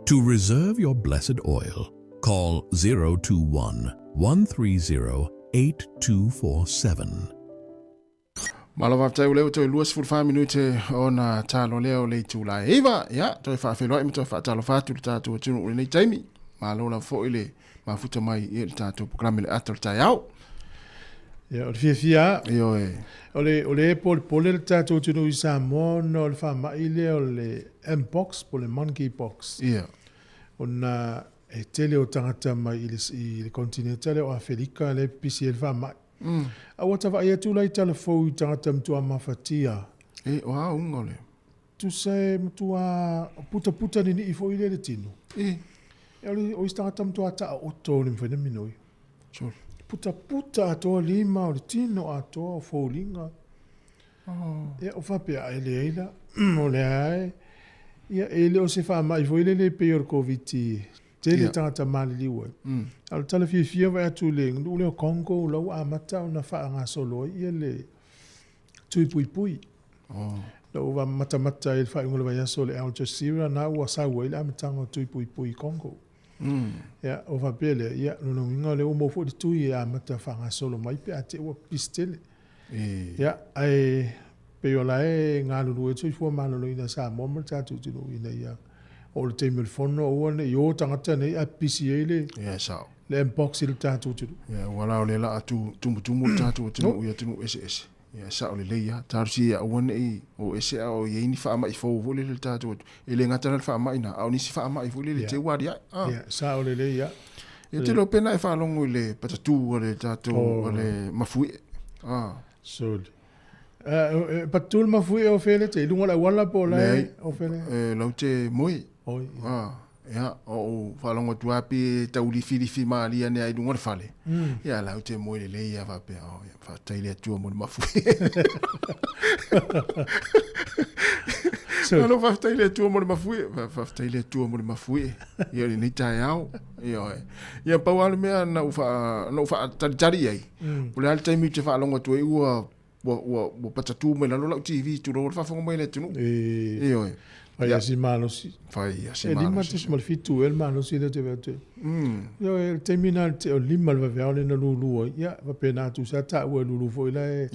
S8: To reserve your blessed oil, call 021 130 8247.
S5: Malo faafetai ua lea ua toe 24 minute ona talo lea o le itula e iva. Ia, toe faafeiloai ma toe faatalofa atu i le tatou atunuu i lenei taimi. Malo lava foi le mafuta mai i le tatou programe le ata o le taeao.
S1: Ia, o le fiafia lava.
S5: Ioe.
S1: O le, o le polepole le tatou atunuu i Samoa ona o le faamai lea o le Mpox po o le Monkeypox.
S5: Ia.
S1: Ona e tele o tagata mai i le, i le kontineta lea o Afelika lea e pipisi ai le faamai. A ua ta vaai atu la i tala fou i tagata matua mafatia.
S5: E, o a uga o le.
S1: Tusa e matua putaputa ninii foi lea le tino.
S5: E.
S1: E o le, o isi tagata matua taoto le mafai ona minoi.
S5: Sure.
S1: Putaputa atoa lima o le tino atoa o foliga.
S5: Oh.
S1: Ia, o faapea, e leai la, o lea e, ia, e le o se faamai foi lele e pei o le Koviti tele
S5: Ia.
S1: tagata maliliu ai. A o le tala fiafia vaai atu i le nuu lea o Congo, la ua amata ona faagasolo ai ia le tui puipui.
S5: Oh.
S1: Na ua matamata ai i le faaiuga o le vaiaso i le Al Jazeera, na ua sau ai le amataga o tui puipui i Congo. Ia, o faapea lea, ia, lona uiga o lea ua maua foi le tui e amata faagasolo mai pe a te i ua pipisi tele.
S5: E.
S1: Ia, ae pei o la e galulue ai le soifua maloloina o Samoa ma le tatou atunuu ina ia oo i le taimi o le fono aua ne i o tagata nei ae pipisi ai le,
S5: Ia, e sao.
S1: le mpox i le tatou atunuu.
S5: Ia, aua la o lea o le a tumutumu le tatou atunuu i atunuu eseese. Ia, e sao lelei lava. Talosia ia aua ne i o ese a o i ai ni faamai fou foi lele i le tatou atunuu. E le gata la le faamai lena, a o nisi faamai foi lele
S1: Ia.
S5: te ua aliae. Ah.
S1: Ia, sao lelei lava.
S5: Ia, te iloa pe na e faalogo i le patatū a le tatou,
S1: Oh.
S5: a le mafuie. Ah.
S1: Soli. E patatū le mafuie o fea le te? I luga o le auala po o la e
S5: Leai.
S1: o fea le?
S5: E, lau te moe.
S1: Oi.
S5: Ah. Ia, o ou faalogo atu lava pe e tau lifilifi malie ane ai i luga o le fale. Ia, lau te moe lelei lava faapea, oh, ia, faafetai i le Atua mo le mafuie.
S1: So,
S5: Malo faafetai i le Atua mo le mafuie. Faafetai i le Atua mo le mafuie. Ia, o lenei taeao. Ia, oe. Ia, pau lava le mea na ou faatalitali i ai, o le a le taimi ou te faalogo atu ai ua Ua ua ua patatū mai lalo lau TV tulou le faafofoga mai a le atunuu.
S1: E
S5: Ioe.
S1: Fai lava si malosi.
S5: Fai lava si
S1: E
S5: malosi.
S1: 5.7 ea le malosi lea ou te vaai atu ai. Ioe, o le taimi lena o le 5 i le vaveao lea na lulu ai, ia, faapena atu sa taua e lulu foi la e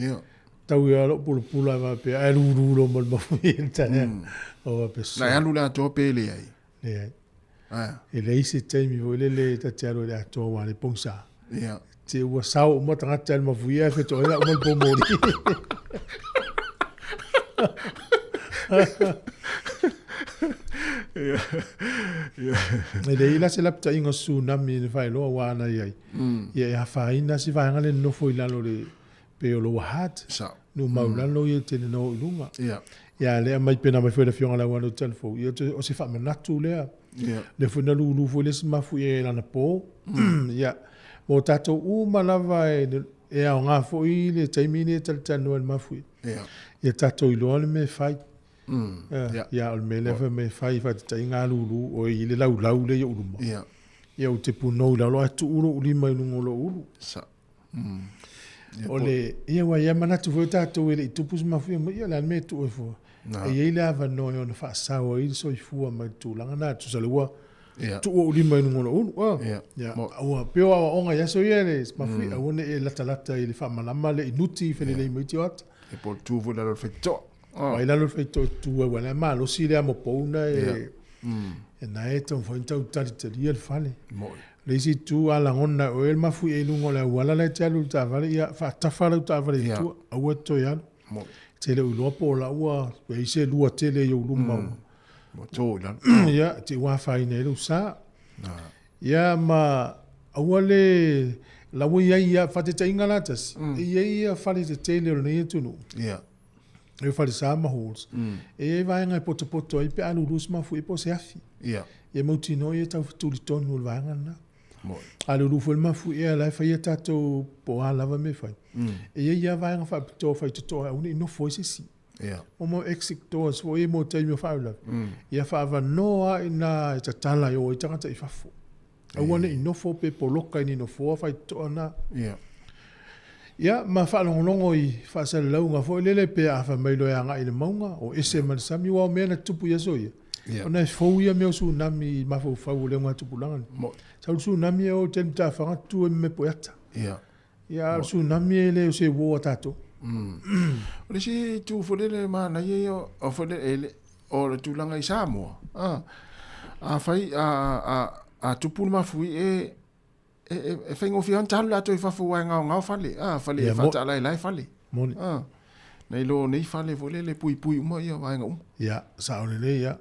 S1: tau ia lou pulapula e faapea, ae lulu loa ma le mafuie i le taeao. O faapea,
S5: Na e alu i le atoa pe leai?
S1: Leai.
S5: Ae.
S1: E leai se taimi foi lele ta te alu ai i le atoa aua o lea e pogisa.
S5: Ia.
S1: Te ua sao uma tagata i le mafuie ae fetoai uma le pomoli. E leai la se lapataiga o se tsunami na faailoa aua ana i ai, ia e afaina si vaega lea e nonofo i lalo o le pei o Lower Hutt,
S5: Sao.
S1: nuu maulalo ia e tele na o i luga.
S5: Ia.
S1: Ia a lea aumai pe na aumai foi e le Afioga ia Lauano Talavou, ia o se faamanatu lea.
S5: Ia.
S1: Lea foi na lulu foi le isi mafuie i lana po. Ia, mo tatou uma lava e, e aoga foi le taimi lenei e talatalanoa i le mafuie.
S5: Ia.
S1: Ia tatou iloa le mea e fai.
S5: Ia.
S1: Ia, o le mea lea fai mai e fai, faataitaiga a lulu oe i le laulau lea i ou luma.
S5: Ia.
S1: Ia ou te punou i lalo ae tuu lou lima i luga o lou ulu.
S5: Sa.
S1: O le, ia ua ia manatu foi tatou e le i tupu se mafuie mai, ia o le a le mea e tuu ai fua. E i ai le avanoa e ono faasao ai le soifua mai le tulaga lena, tusa o lea ua tuu ou lima i luga o lou ulu. Ia, ua pei o aoaoga i aso ia le mafuie, aua ne i e latalata i le faamalama le inuti felelei mai ti o ata.
S5: E po o le tu foi i lalo o le faitotoa.
S1: Ai lalo o le faitotoa e tu ai, ua la e malosi le amo pou na e, e na e taumafai ona tau talitalia le fale.
S5: Moi.
S1: Le isi itu a lagona e oe le mafuie i luga o le auala la e te alu i le taavale, ia faatafa lau taavale i tua, aua e te toe alu.
S5: Moi.
S1: Te le o iloa po o la ua i ai se lua tele i ou luma ua.
S5: Ua to i lalo.
S1: Ia, te i ua afaina ai lou sa. Ia ma aua le, la ua i ai ia, faataitaiga la tasi, e i ai ia fale tetele o lenei atunuu.
S5: Ia.
S1: E falesa ma halls. E i ai vaega e potopoto ai pe a lulu se mafuie po o se afi.
S5: Ia.
S1: Ia mautinoa ia tau fetuli tonu o le vaega lena.
S5: Moi.
S1: A lulu foi le mafuie a la e fai a tatou po o a lava mea e fai. E i ai lava vaega faapitoa faitotoa e aua ne i nofo ai se isi.
S5: Ia.
S1: O mau exit doors foi ia mo taimi o faalavelave. Ia faaavanoa lava i ina e tatala e o ai tagata i fafo. Aua ne i nofo pe poloka i ni nofoa faitotoa na.
S5: Ia.
S1: Ia, ma faalogologo i faasalalauga foi lele pe a fai mai loa e agai i le mauga, o ese ma le sami, aua o mea na tutupu i aso ia,
S5: Ia.
S1: ona e fou ia mea o tsunami i mafaufau o le augatupulaga nei.
S5: Moi.
S1: Sau le tsunami e o i tai matafaga tu ai ma mea poeata.
S5: Ia.
S1: Ia, a o le tsunami e le o se uo a tatou.
S5: O le isi itu foi lele manaia ia o foi lele e le o le tulaga i Samoa, a afai a a a tupu le mafui e e e faigofie lava ona talu latou i fafo aua e gaogao fale, a fale e faataalaelae fale.
S1: Moni.
S5: A nai lo nei fale foi lele e puipui uma ia vaega uma.
S1: Ia, sao lelei ia.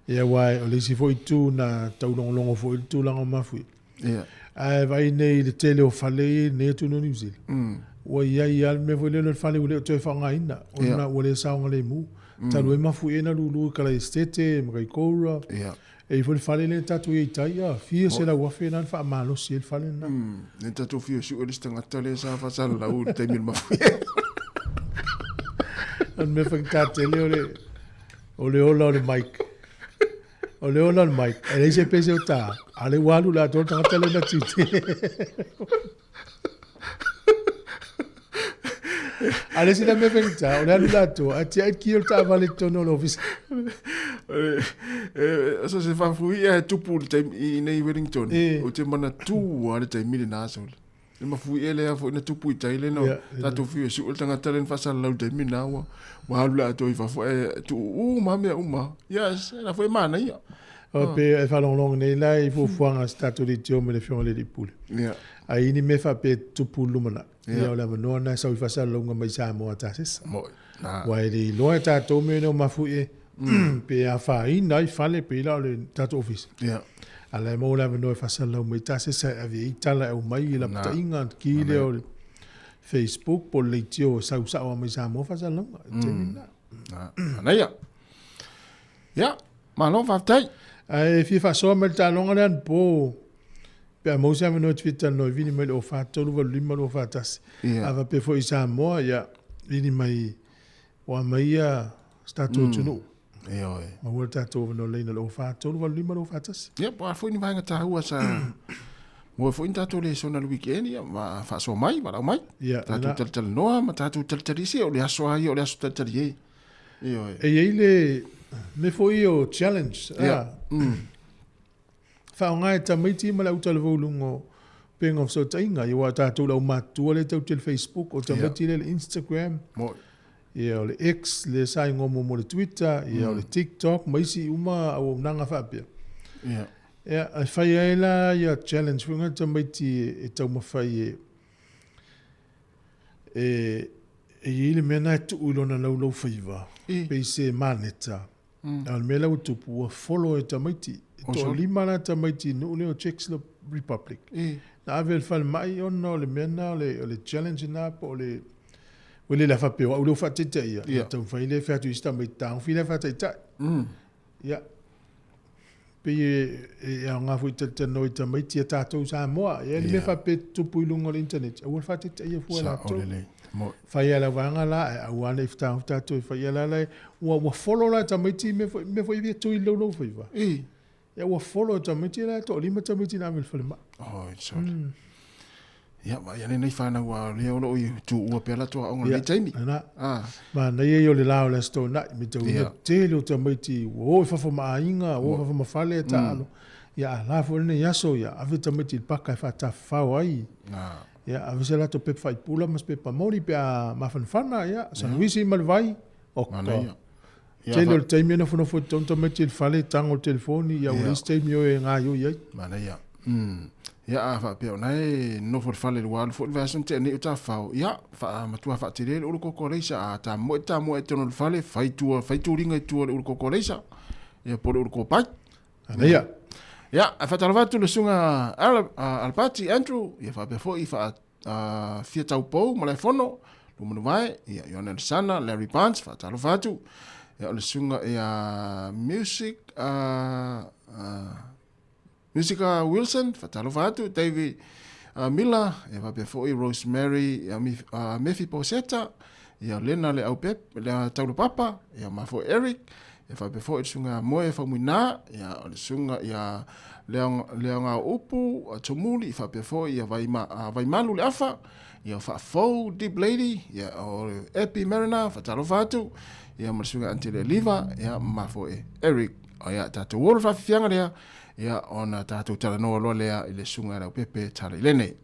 S1: Ia aua o le isi foi itu na taulogologo foi i le tulaga o mafuie.
S5: Ia.
S1: Ae vaai nei i le tele o fale ia i lenei atunuu o Niu Sila, ua i ai lava le mea foi lele o le fale ua le o toe faaaogaina ona ua le saogalemu. Talu ai mafuie na lulu i Kalaesetete ma Kaikoura.
S5: Ia.
S1: E i ai foi le fale lea tatou i ai i tai, a fia 100,000 lena na faamalosi ai le fale lena.
S5: Lea tatou fia sue le isi tagata lea sa faasalalau i le taimi o le mafuie.
S1: O le mea faigata tele o le, o le ola o le mic. O le ola o le mic, e leai se pese o ta, a o lea ua alu le atoa le tagata lea na tiute. A o le isi la mea faigata, o le alu le atoa, ae tiai le ki o le taavale i totonu o le ofisa.
S5: So se faafuia e tupu i le taimi i inei i Wellington,
S1: E.
S5: ou te manatua le taimi lena sole. Le mafuie lea foi na tupu i tai le no tatou fiu e sue le tagata lea na faasalalau i le taimi lena ua ua alu le atoa i fafo ae tuu uma mea uma. Yes, la foi e manaia.
S1: O pe e faalogologo nei la i fuafuaga a se tatou leitio ma le Afioga i le Alii Pule.
S5: Ia.
S1: A i ai ni mea faapea e tutupu i le lumanai,
S5: Ia.
S1: ia o le avanoa lena e sau i faasalalauga mai Samoa a tasesa.
S5: Moi. Na.
S1: Aua e le iloa e tatou mea nei o mafuie pe afaina ai fale pe la o le tatou ofisa.
S5: Ia.
S1: A la e maua le avanoa e faasalalau mai tasesa e ave ai tala e aumai i lapataiga, ki lea o le Facebook po o le leitio e sau sao lava mai Samoa faasalalauga i le taimi lena.
S5: Na. Manaia. Ia, malo faafetai.
S1: Ae fia faasoa mai le taaloga lea anapo pe a maua se avanoa e te fia talanoa ai, vili mai i le 04 385 241.
S5: Ia.
S1: A faapea foi i Samoa, ia vili mai ua aumaia se tatou atunuu.
S5: Ioe.
S1: Maua le tatou avanoa laina i le 04 385 241.
S5: Ia, po o a foi ni vaega taua sa Maua foi ni tatou lesona i le weekend, ia, ma faasoa mai, valaau mai.
S1: Ia,
S5: Tatou
S1: lena.
S5: talatalanoa ma tatou talitali se o le aso lava ia o le aso talitali e. Ioe.
S1: E i ai le mea foi ia o challenge,
S5: Ia.
S1: a. Faaaoga e tamaiti ma le autalavou i luga o upega o fesootaiga, ia aua o tatou le aumatutua lea e tatou te i le Facebook, o tamaiti lea i le Instagram,
S5: Moi.
S1: ia o le X lea sa igoa muamua o le Twitter, ia o le TikTok ma isi uma auaunaga faapea.
S5: Ia.
S1: Ia, e fai ai la ia challenge foi lea tamaiti e taumafai e e e i ai le mea lena e tuu i lona laulaufaiva, pei se maneta. A o le mea la ua tupu, ua follow e tamaiti. E toalima la tamaiti i nuu lea o Czech Republic. Na ave i le falemai ona o le mea lena o le challenge lena po o le ua le faapea o au lea ua faataitaia, ia taumafai lea e fai atu i isi tamaiti, tagofi lea e faataitai. Ia, pei e aoga foi e talatalanoa i tamaiti a tatou i Samoa. E i ai le mea faapea e tutupu i luga o le internet, aua le faataitaia fua e latou. Fai lava e le auvaega la, ae aua ne i fetagofi tatou e fai. Ia la la, ua follow la e tamaiti mea foi, mea foi ia tui i le laulaufaiva. Ia ua follow e tamaiti la e toalima tamaiti na ave i le falemai.
S5: Oi, sorry. Ia, vaai ane nei whanau a lea o loo i tuua pea latou aoga i lenei taimi.
S1: Ana. Manaia ia o le la o le Aso Toonai, me tauina tele o tamaiti ua o i fafo ma aiga, ua o i fafo ma fale e taalo. Ia, a la foi lenei aso, ia ave tamaiti i le paka e faatafafao ai. Ia, ave se latou pepa faipula ma se pepa moni pe a mafanafana, ia, sanuisi ma le vai, oka. Tele o le taimi e nofonofo i totonu tamaiti i le fale, tago i le telefoni, ia ua leai se taimi o e gaioi ai.
S5: Manaia. Ia, a faapea o na e nofo i le fale i le ua alu foi le vaiaso na tea nei o tafafao, ia, matua faatele le ulu koko a Leisa, a tamoe tamoe i totonu o le fale, fai tua, fai tuliga i tua o le ulu koko a Leisa, ia po o le ulu kopai.
S1: Manaia.
S5: Ia, ae faatalofa atu i le susuga Alapati Andrew, ia faapea foi Fia Taupou, Malaefono, Lumanuvae, ia Ioane Alesana, Larry Barnes, faatalofa atu. Ia o le susuga ia Music Music Wilson, faatalofa atu, David Miller, ia faapea foi Rosemary ia Mefi Poseta, ia Lena le Aupep, le Taulapapa, ia ma foi Eric, ia faapea foi le susuga Moe Faumuina, ia o le susuga ia Leaoga Upu, Tumuli, faapea foi ia Vaimalu le Afa, ia Faafou Deep Lady, ia o Epi Mariner, faatalofa atu, ia ma le susuga Antele Liva, ia ma foi Eric. O ia tatou ola faafiafiaga lea, ia ona tatou talanoa loa lea i le susuga ia Leaupepe Tala Ilene.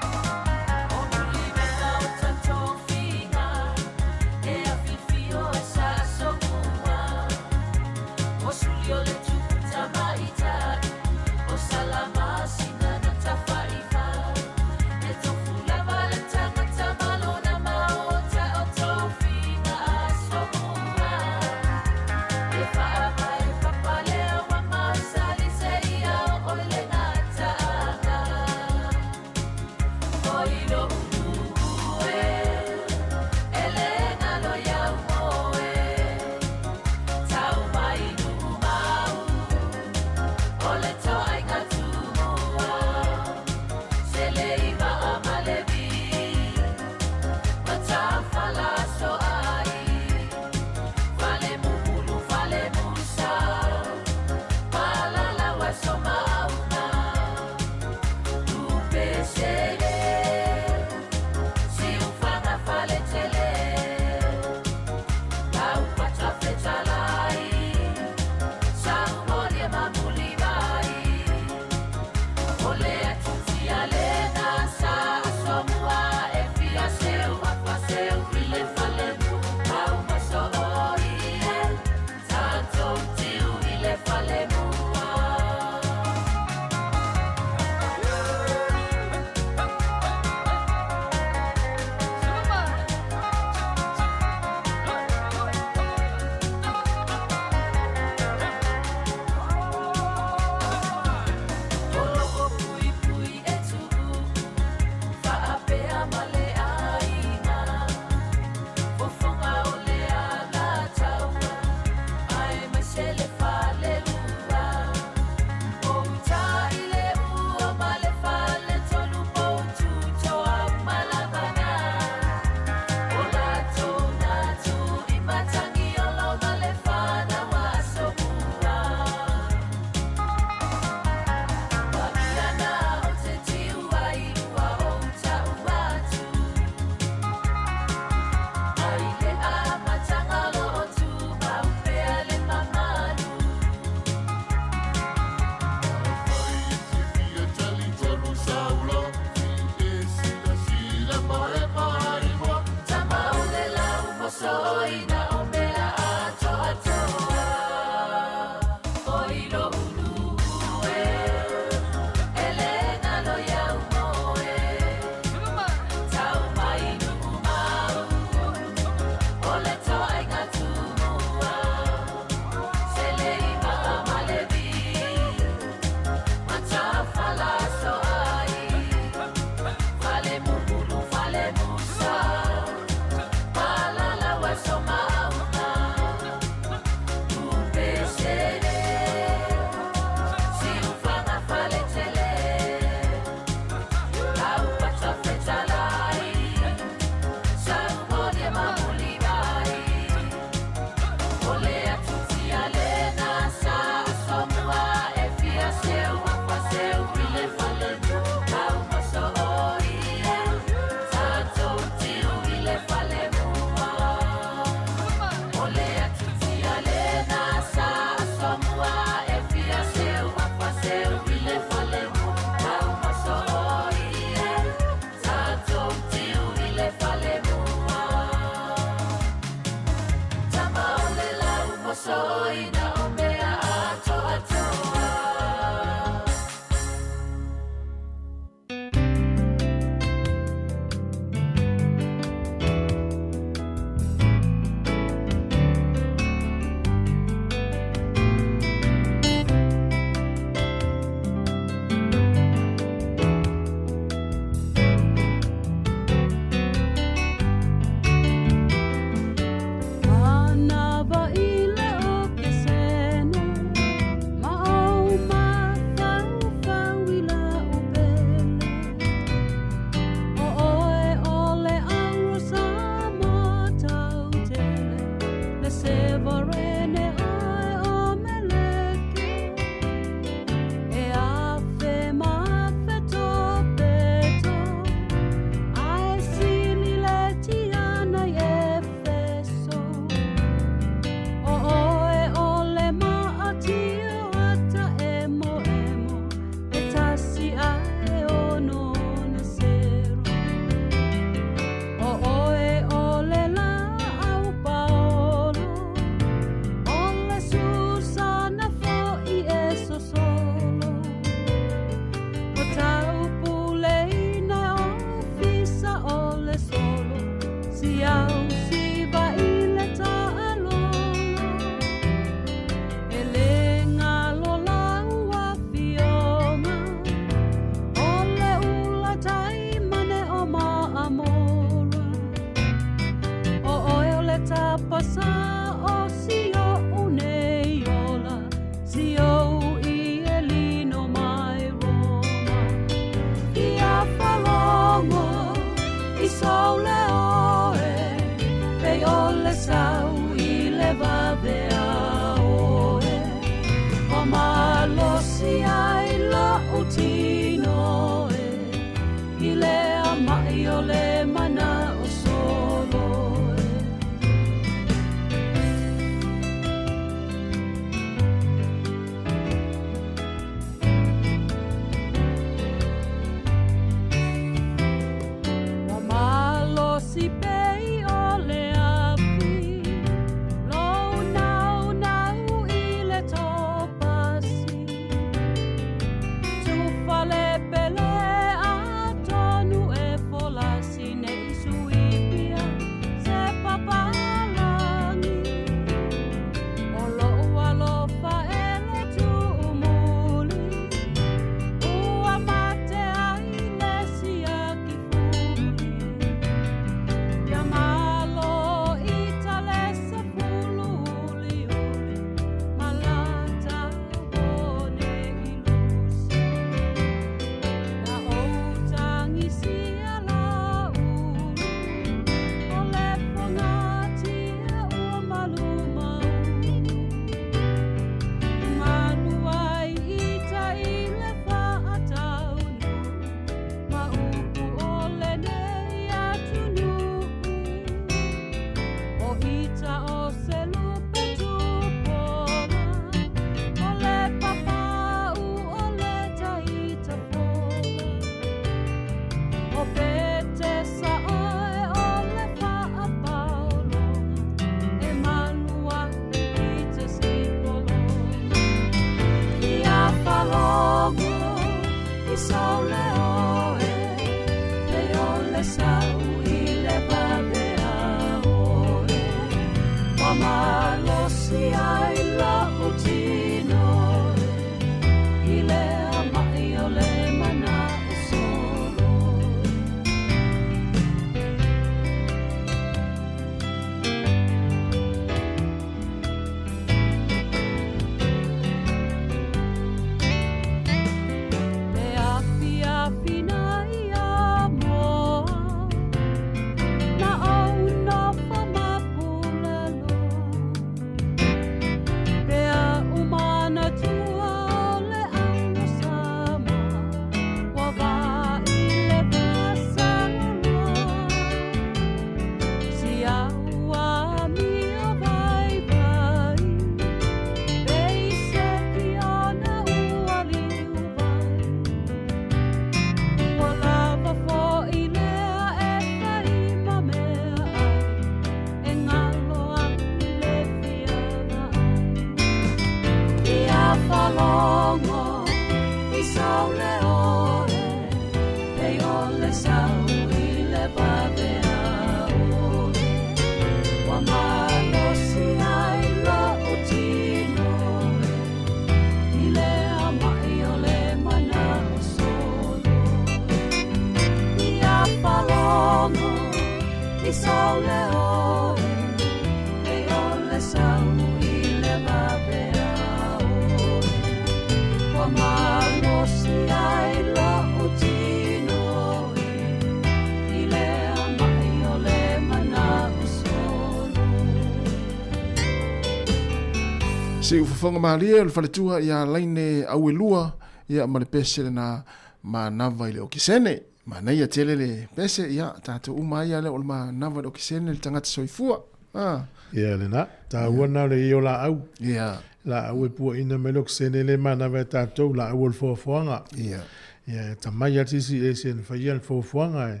S5: Siufofoga malie o le faletua ia Laine Auelua ia ma le pese lena manava i le okesene. Manaia tele le pese ia tatou uma ai lea o le manava i le okesene le tagata soifua. Ah.
S1: Ia lena, taua na o le ia o laau.
S5: Ia.
S1: Laau e puaina mai le okesene le manava e tatou, laau o le foafoaga.
S5: Ia.
S1: Ia e tamai lava sisi ese na faia le foafoaga e.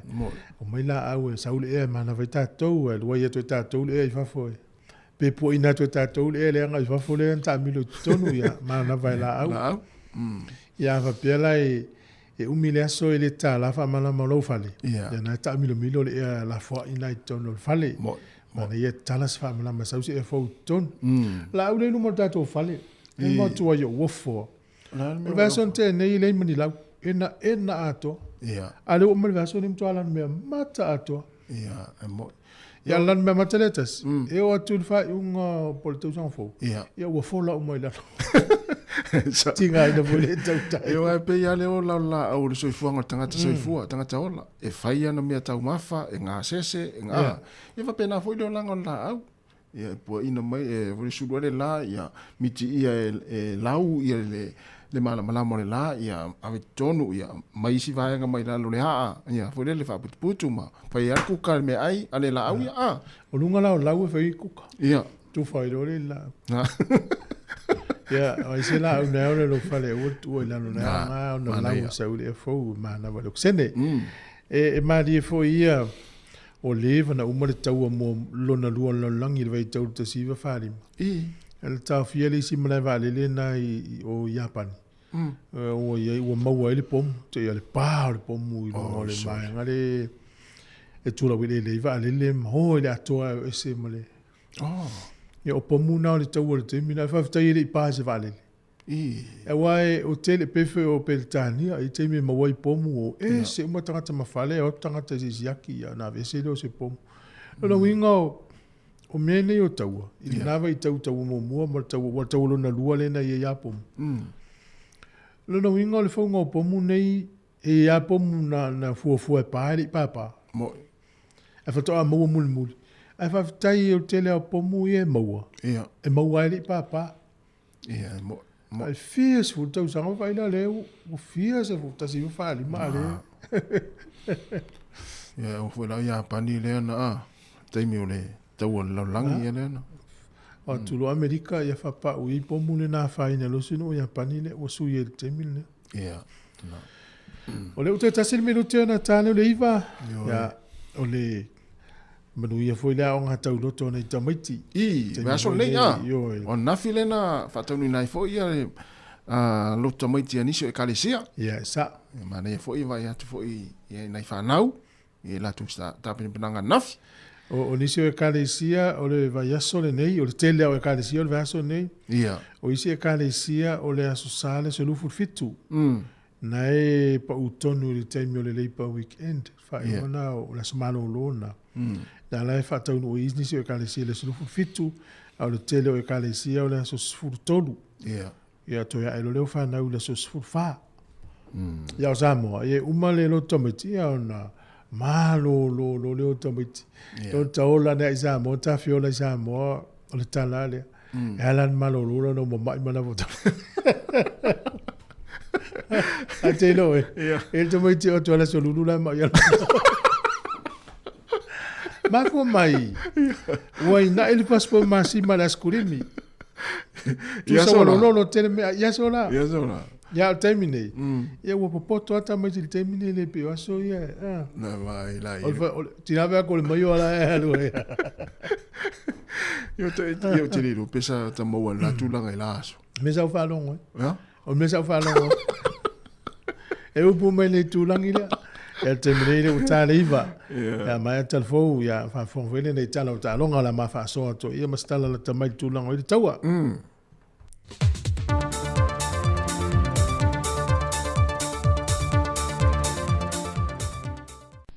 S1: Omai laau e sau le ea e manava ai tatou, e alu ai atu e tatou le ea i fafo e. Pe puaina atu e tatou le ea leaga i fafo lea na taamilo i totonu, ia manava e laau.
S5: Laau.
S1: Ia a faapea la e e umi le aso e le tatala faamalama o lou fale, ia na e taamilomilo le ea lafoai na i totonu o le fale. Manaia e tatala se faamalama e sau se ea fou i totonu. Laau lea i luma o le tatou fale, e matua i ou ofo. O le vaiaso na tea nei e leai ma ni lau, enaena atoa. A o lea ua uma le vaiaso lenei matua lanumea mata atoa.
S5: Ia, e moni.
S1: Ia, o le lanumea mata lea e tasi, e oo atu i le faaiuga po o le tausaga fou, ia ua fola uma i lalo. Tigaina foi le tautai.
S5: Ia, aua e pei lava le ola o le laau o le soifuaga o le tagata soifua, tagata ola. E fai ana meataumafa, e gasese, e ga. Ia faapena foi le olaga o le laau. Ia e puaina mai, e sulu ai le la, ia mitiia e lau ia le malamalama o le la, ia ave totonu, ia mai isi vaega mai lalo o le aa, ia foi lele faaputuputu ma fai ai le kuka le meaai a le laau ia a.
S1: O luga la o lau e fai ai kuka.
S5: Ia.
S1: Tufa ai loa le laau. Ia, o ai se laau na e lou fale aua le tuua i lalo na aoga ona lau e sau i le ea fou e manava i le okesene. E malie foi ia O leva na uma le taua mo lona lua o le lalolagi i le vaitau i le 1945. E le taofia le isi malae vaalele na i o Iapani. Ua i ai, ua maua ai le pomu, te ia le pa o le pomu i luga o le vaega le e tulaueleele ai vaalele ma o i le atoa e o ese ma le. Ia o pomu na o le taua i le taimi na. Faafetai e le i pa i se vaalele. Aua e o tele pei foi o Peretania i taimi e maua ai pomu o ese uma tagata ma fale o atu tagata i se siaki ia ona aveese lea o se pomu. O lona uiga o mea nei o taua i lena vaitau taua muamua ma le taua ua taua lona lua lea na i ai lava pomu. O lona uiga o le fauga o pomu nei e i ai lava pomu na fuafua e pa e le i papa. Ae faatoa maua mulimuli. Ae faafetai o le tele lava o pomu ia e maua e maua ai e le i papa.
S5: Ia, e mo,
S1: mo. Ai fia sefulu tausaga o vaai la lea ua fia sefulu tasi iva fa lima a lea.
S5: Ia, o foi la Iapani lea na a, taimi o le taua o le lalolagi ia lea na.
S1: O atu loa Amerika ia faapau i pomu le na afaina loa se nuu Iapani lea ua sui ai i le taimi lenei.
S5: Ia, na.
S1: O lea ua toe tasi le minute ona ta lea o le 9. Ia, o le Manuia foi le aoga tauloto a nai tamaiti.
S5: I vaiaso lenei, a. O ananafi lea na faataunuina ai foi ia le lotu tamaiti a nisi o Ekalesia.
S1: Ia, e sao.
S5: E manaia foi e vaai atu foi i nai fanau i latou tapenapenaga ananafi.
S1: O nisi o Ekalesia o le vaiaso lenei, o le tele lava o Ekalesia o le vaiaso lenei.
S5: Ia.
S1: O isi Ekalesia o le Aso Sa le 17. Na e pau tonu i le taimi o le Labour Weekend, faaiuga na o le aso malolo na. Na la e faataunuu ai nisi o ekalesia i le aso 27, a o le tele o ekalesia o le aso 13. Ia toe ae loa lea o fanau i le aso 14. Ia o Samoa, ia e uma le lotu tamaiti, ia ona malolo loa lea o tamaiti. Ia taola ane i Samoa, tafiola i Samoa, o le tala lea. E ala ona malolo lona ua mamai manava o tama. Ae te iloa e, e le tamaiti o atu ala solulu la mai ala. Mafua mai, ua ina'i le passport masima le askulimi.
S5: Ia
S1: Tusa ua
S5: sola.
S1: lololo tele mea, ia sola.
S5: Ia sola.
S1: Ia o le taimi nei, ia ua popoto lava tamaiti i le taimi nei le pei o aso ia. Ah.
S5: Na vai la
S1: O le fa- o le- tina vea ko le mai o ala e alu ai.
S5: Ia te ia te le pe sa ta maua la tulaga i la aso.
S1: Me sa u faalogo ai.
S5: Ia?
S1: O le mea sa ou faalogo ai. E upu mai le itulagi lea. Ia le taimi nei lea ua ta le 9. Ia maea tala fou, ia faafofoga foi lea i tala o taaloga o le a ma faasoa atu ai ia ma se tala lata mai i le tulaga o i le taua.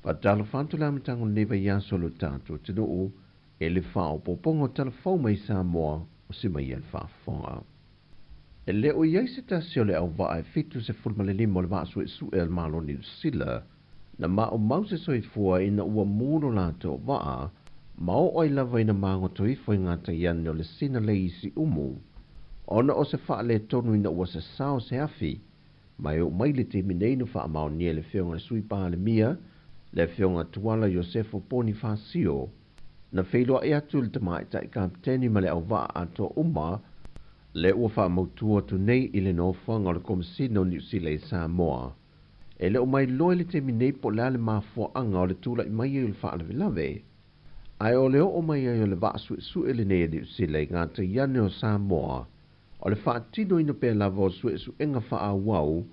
S6: Faatalofa atu le amataga o lenei vaiaso o lo tatou atunuu e le faaopoopoga o tala fou mai Samoa o se mai le faafofoga. E le o i ai se tasi o le auvaa e 75 o le vaa suesue a le Malo o Niu Sila na maumau se soifua ina ua mu lo latou vaa ma oo ai lava ina magoto ifo i gatai ane o le sina lei i Siumu. Ona o se faaletonu ina ua sasao se afi, ma e oo mai le taimi nei na faamaonia e le Afioga i le Sui Palemia, le Afioga Tuala Iosefo Ponifasio, na feiloai atu le Tamaitai Kapeteni ma le auvaa atoa uma le ua faamautu atu nei i le nofoaga o le Komesina o Niu Sila i Samoa. E le o mailoa i le taimi nei po o le a le mafuaaga o le tulai mai ai o le faalavelave. Ae o le oo mai ai o le vaa suesue lenei a Niu Sila i gatai ane o Samoa, o le faatinoina pea lava o suesuega faaauau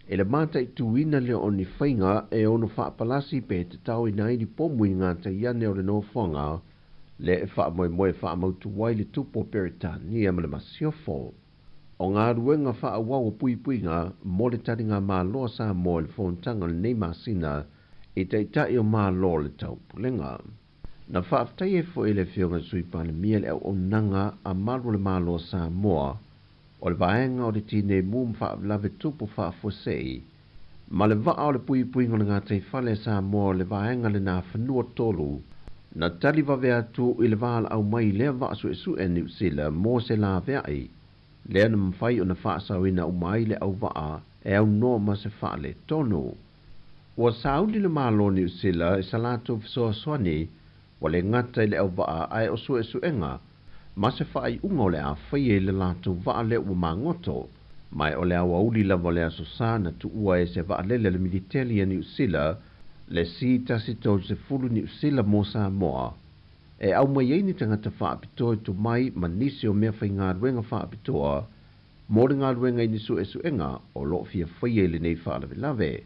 S6: i le mataituina lea o ni faiga e ono faapalasi pe tataoina ai ni pomu i gatai ane o le nofoaga lea e faamoemoe e faamautu ai le tupu o Peretania ma le Masiofo. O galuega faaauau o puipuiga mo le taligamalo a Samoa i le fonotaga o lenei masina i Taitai o Malo o le Taupulega. Na faafetai ai foi e le Afioga i le Sui Palemia le auaunaga a malu o le Malo o Samoa o le vaega o le tineimu ma faalavelave tupu faafuasei ma le vaa o le puipuiga o le gataifale a Samoa o le vaega lena fanua tolu na tali vave atu i le valaau mai i lea vaa suesue a Niu Sila mo se laveai lea na mafai ona faasaoina uma ai le auvaa e aunoa ma se faaletonu. Ua sauni le Malo o Niu Sila i sa latou fesoasoani ua le gata i le auvaa ae o suesuega ma se faaiuga o le a faia i le latou vaa lea ua magoto, ma o le aoauli lava o le Aso Sa na tuua e se vaalele a le Militeli a Niu Sila le C-130 Niu Sila mo Samoa e aumai ai ni tagata faapitoa i tomai ma nisi o mea faigaluega faapitoa mo le galuega i ni suesuega o lo o fia faia i lenei faalavelave.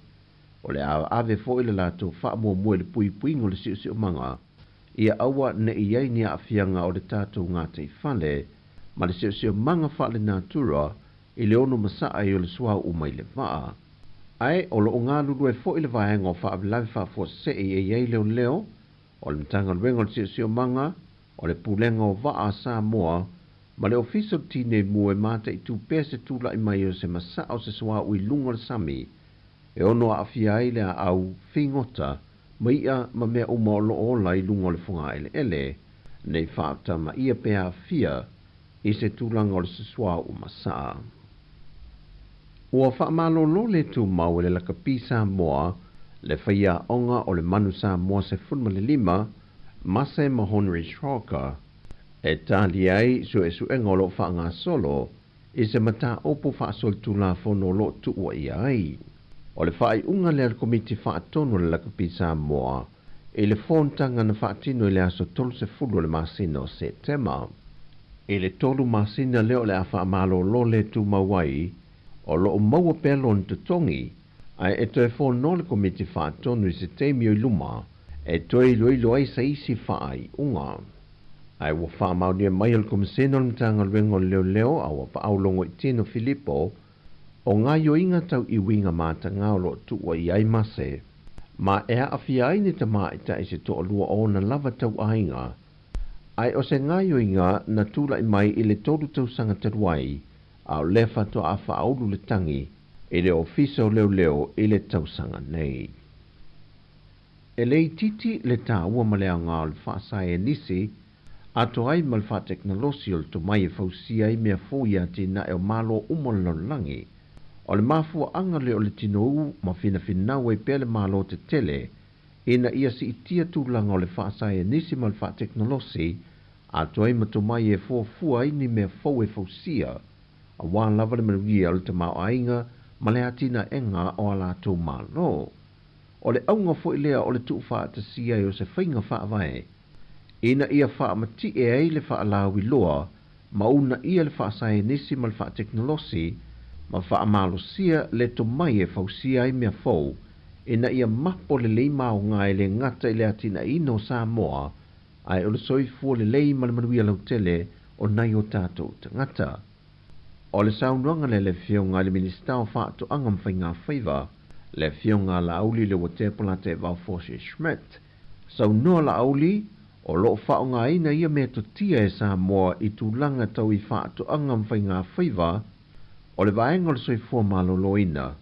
S6: O le a ave foi le latou faamuamua i le puipuiga o le siosiomaga ia aua ne i ai ni aafiaga o le tatou gataifale ma le siosiomaga faalenatura i le ono masaa ai o le suauu mai le vaa. Ae o lo o galulue foi le vaega o faalavelave faafuasei e i ai leoleo, o le Matagaluega o le Siosiomaga, o le Pulega o Vaa a Samoa, ma le Ofisa o le Tineimu e mataitu pea se tulai mai o se masaa o se suauu i luga o le sami e ono aafia ai le aau figota ma i'a ma mea uma o lo o ola i luga o le fogaeleele, nei faatamaia pe aafia i se tulaga o le suauu masaa. Ua faamalolo le tumau e le lakapi Samoa le faiaoga o le Manu Samoa 15 Mase Mahonri Shroka e tali ai suesuega o lo o faagasolo i se mataupu faasolitulafono o lo o tuua ia ai. O le faaiuga lea a le Komiti Faatonu o le Lakapi Samoa i le fonotaga na faatino i le aso 30 o le masina o Setema. I le tolu masina lea o le a faamalolo le tumau ai, o lo o maua pea lona totogi, ae e toe fono le Komiti Faatonu i se taimi o i luma e toe iloilo ai se isi faaiuga. Ae ua faamaonia mai e le Komesina o le Matagaluega o le Leoleo a ua Paau Logoitino Filipo o gaoioiga tau i uiga matagā o lo o tuua i ai Mase, ma e aafia ai ni tamaitai se toalua o ona lava tauaiga, ae o se gaoioiga na tulai mai i le tolu tausaga talu ai, a o lea faatoa faaulu le tagi i le Ofisa o Leoleo i le tausaga nei. E le itiiti le taua ma le aoga o le faasaienisi atoa ai ma le faatekonolosi o le tomai e fausia ai mea fou i atinae o Malo uma o le lalolagi. O le mafuaaga lea o le tinou ma finafinau ai pea le Malo tetele ina ia siitia tulaga o le faasaienisi ma le faatekonolosi atoa ai ma tomai e fuafua ai ni mea fou e fausia auā lava le manuia o le tamaoaiga ma le atinaega o a latou Malo. O le auga foi lea o le tuufaatasia ai o se faiga faavae ina ia faamati'e ai le faalauiloa ma uunaia le faasaenisi ma le faatekonolosi ma faamalosia le tomai e fausia ai mea fou ina ia mapo lelei ma aoga e le gata i le atinaeina o Samoa ae o le soifua lelei ma le manuia lautele o nai o tatou tagata. O le saunoaga lea a le Afioga i le Minisita o Faatoaga ma Faigafaiva, le Afioga a Laauli Leuatea Polataivao Fosi Schmidt. Saunoa Laauli, o lo o faaaogaina ia metotia e Samoa i tulaga tau i faatoaga ma faigafaiva, o le vaega o le soifua maloloina,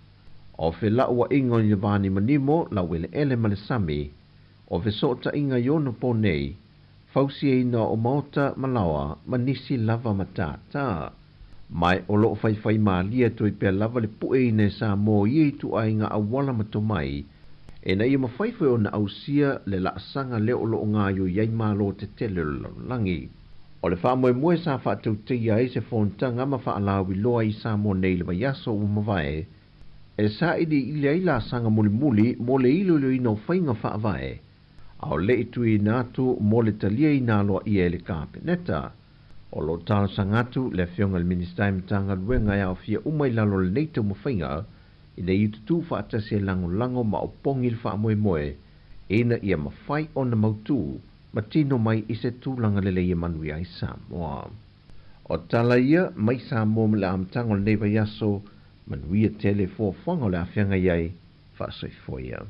S6: o felauaiga o ni vanimonimo, laueleele ma le sami, o fesootaiga i ona po nei, fausiaina o maota ma laoa ma nisi lava matata. Ma o lo o faifaimalie atu ai pea lava le pueina e Samoa i ia ituaiga auala ma tomai, ina ia mafai foi ona ausia le laasaga lea o lo o gaoioi ai malo tetele o le lalolagi. O le faamoemoe sa faatautaia ai se fonotaga ma faalauiloa i Samoa nei i le vaiaso ua mavae, e sailiili ai laasaga mulimuli mo le iloiloina o faiga faavae, a o le i tuuina atu mo le taliaina aloaia e le Kapeneta. O lo o talosaga atu le Afioga i le Minisita i Matagaluega e aofia uma i lalo o lenei taumafaiga ina ia tutū faatasi e lagolago ma opogi le faamoemoe ina ia mafai ona mautū ma tino mai i se tulaga lelei e manuia ai Samoa. O tala ia mai Samoa ma le amataga o lenei vaiaso, manuia tele fuafuaga o le a feagai ai, faasoifua ia.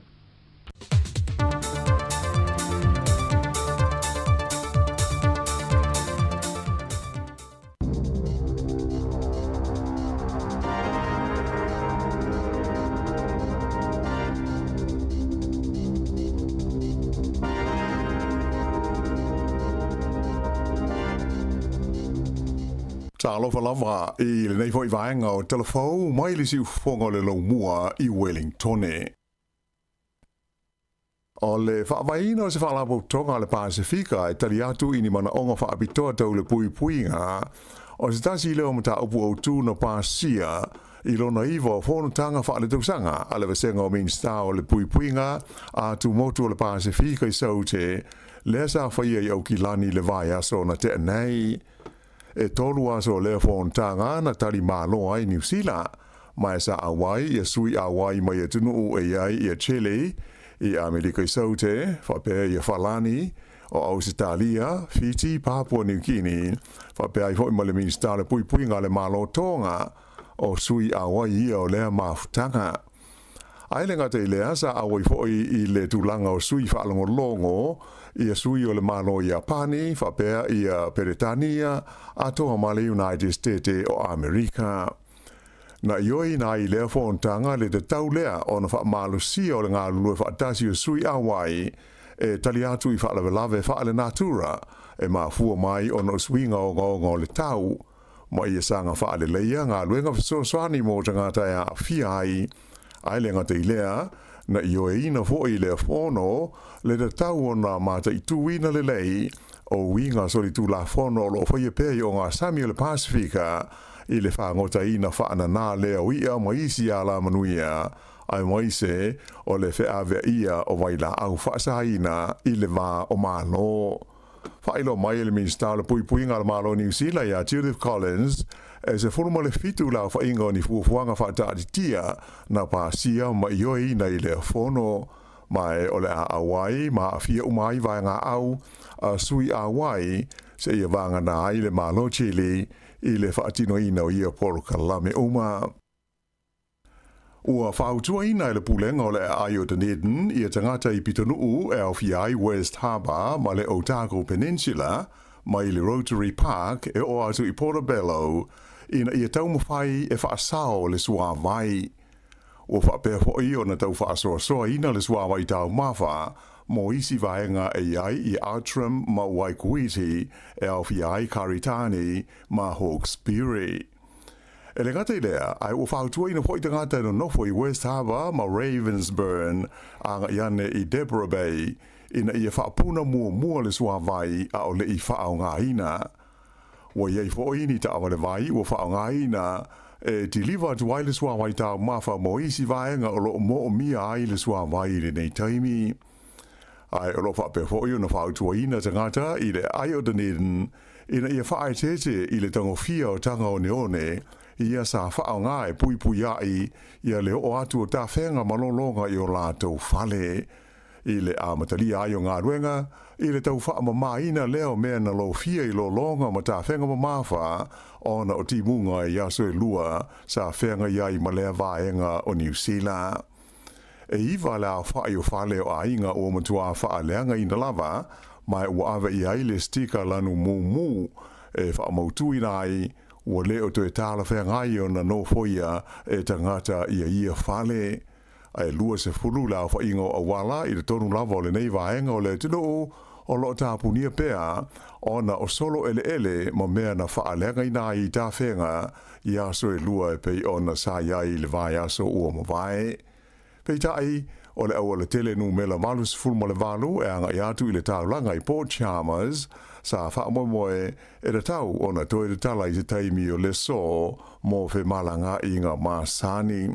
S7: Talofa lava i lenei foi vaega o Tala Fou mai le siufofoga o le Laumua i Wellingtone. O le faavaeina o se faalapotopotoga a le Pasefika e tali atu i ni manaoga faapitoa tau le puipuiga, o se tasi lea o mataupu autū na pasia i lona iva o fonotaga faaletausaga a le Vasega o Minisita o le Puipuiga a Tumotu o le Pasefika i Saute, lea sa faia i Aukilani i le vaiaso na tea nei. E tolu aso o lea fonotaga na tali malo ai Niu Sila, ma e sa auai ia sui auai mai atunuu e i ai ia Chile, i Amerika i Saute, faapea ia Falani, o Ausetalia, Fiti, Papua Niu Kini, faapea ai foi ma le Minisita o le Puipuiga a le Malo Tonga, o sui auai ia o lea mafutaga. Ae le gata i lea, sa auai foi i le tulaga o sui faalogologo ia sui o le Malo Iapani, faapea ia Peretania, atoa ma le United Stete o Amerika. Na ioeina ai i lea fonotaga le tatau lea ona faamalosia o le galulue faatasi o sui auai e tali atu i faalavelave faalenatura e mafua mai ona o suiga ogaoga o le tau, ma ia saga faaleleia galuega fesoasoani mo tagata e aafia ai. Ae le gata i lea, na ioeina foi i lea fono le tatau ona mataituina lelei o uiga solitulafono o lo o faia pea i ogasami o le Pasefika i le fagotaina faananā lea o i'a ma isi alamanuia, aemaise o le feaveaia o vailaau faasaina i le va o Malo. Faailoa mai e le Minisita o le Puipuiga a le Malo o Niu Sila ia Judith Collins, e 17 le aofaiga o ni fuafuaga faataatitia na pasia ma ioeina i lea fono, ma e o le a auai ma aafia uma ai vaegaau a sui auai seia vagana ai le Malo Chile i le faatinoina o ia polokalame uma. Ua fautuaina e le Pulega o le Aai o Dunedin ia tagata i pitonuu e aofia ai West Harbour ma le Otago Peninsula mai le Rotary Park e oo atu i Portobello ina ia taumafai e faasao le suavai. Ua faapea foi ona tau faasoasoaina le suavai taumafa mo isi vaega e i ai i Outram ma Waikuiti e aofia ai Karitane ma Hawkesbury. E le gata i lea, ae ua fautuaina foi tagata e nonofo i West Harbour ma Ravensbourne agai ane i Deborah Bay ina ia faapuna muamua le suavai a o le i faaaogaina. Ua i ai foi ni taavale vai ua faaaogaina e deliver atu ai le suavai taumafa mo isi vaega o lo o moomia ai le suavai i lenei taimi. Ae o lo o faapea foi ona fautuaina tagata i le aai o Dunedin ina ia faaeteete i le tagofia o taga oneone ia sa faaaoga e puipuiaʻi ia le oo atu o tafega ma lologa i o latou fale. I le amatalia ai o galuega, i le tau faamamaina lea o mea na lofia i lologa ma tafega mamafa ona o timuga i aso e lua sa feagai ai ma lea vaega o Niu Sila. E iva le aofai o fale o aiga ua matuā faaleagaina lava, ma ua ave i ai le stika lanu mumu e faamautuina ai ua le o toe talafeagai ona nofoia e tagata ia ia fale. Ae 20 le aofaiga o auala i totonu lava o lenei vaega o le atunuu. o lo o tapunia pea ona o solo eleele ma mea na faaleagaina ai i tafega i aso e lua e pei ona sa i ai i le vaiaso ua mavae. Peitai, o le aualatele numela 88 e agai atu i le taulaga i Port Chalmers, sa faamoemoe e tatau ona toe tatala i se taimi o le aso mo femalagaaiga masani.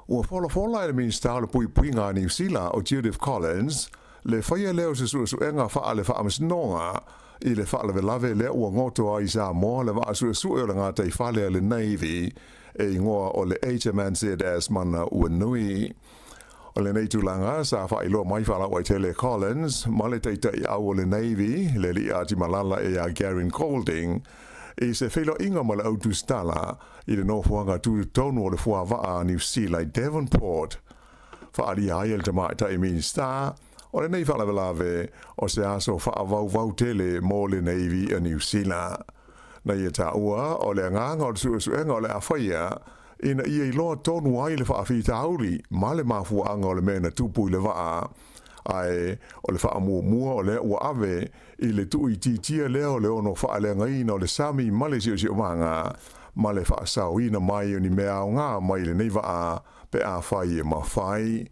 S7: Ua folafola e le Minisita o le Puipuiga a Niu Sila o Judith Collins le faia lea o se suesuega faale-faamasinoga i le faalavelave lea ua goto ai i Samoa le vaa suesue o le gataifale a le Navy e igoa o le HMNZS Manawanui. O lenei tulaga sa faailoa mai faalauaitele e Collins ma le taitaiau o le Navy, le alii atimalala ia Garyn Golding, i se feiloaiga ma le au tusitala i le nofoaga tutotonu o le fuavaa a Niu Sila i Devonport. Faaalia ai e le Tamaitai Minisita o lenei faalavelave o se aso faavauvau tele mo le Navy a Niu Sila. Na ia taua o le agaga o le suesuega o le a faia ina ia iloa tonu ai le faafitauli ma le mafuaaga o le mea na tupu i le vaa, ae o le faamuamua o lea ua ave i le tuuitiitia lea o le ono faaleagaina o le sami ma le siosiomaga ma le faasaoina mai o ni mea aoga mai lenei vaa pe afai e mafai.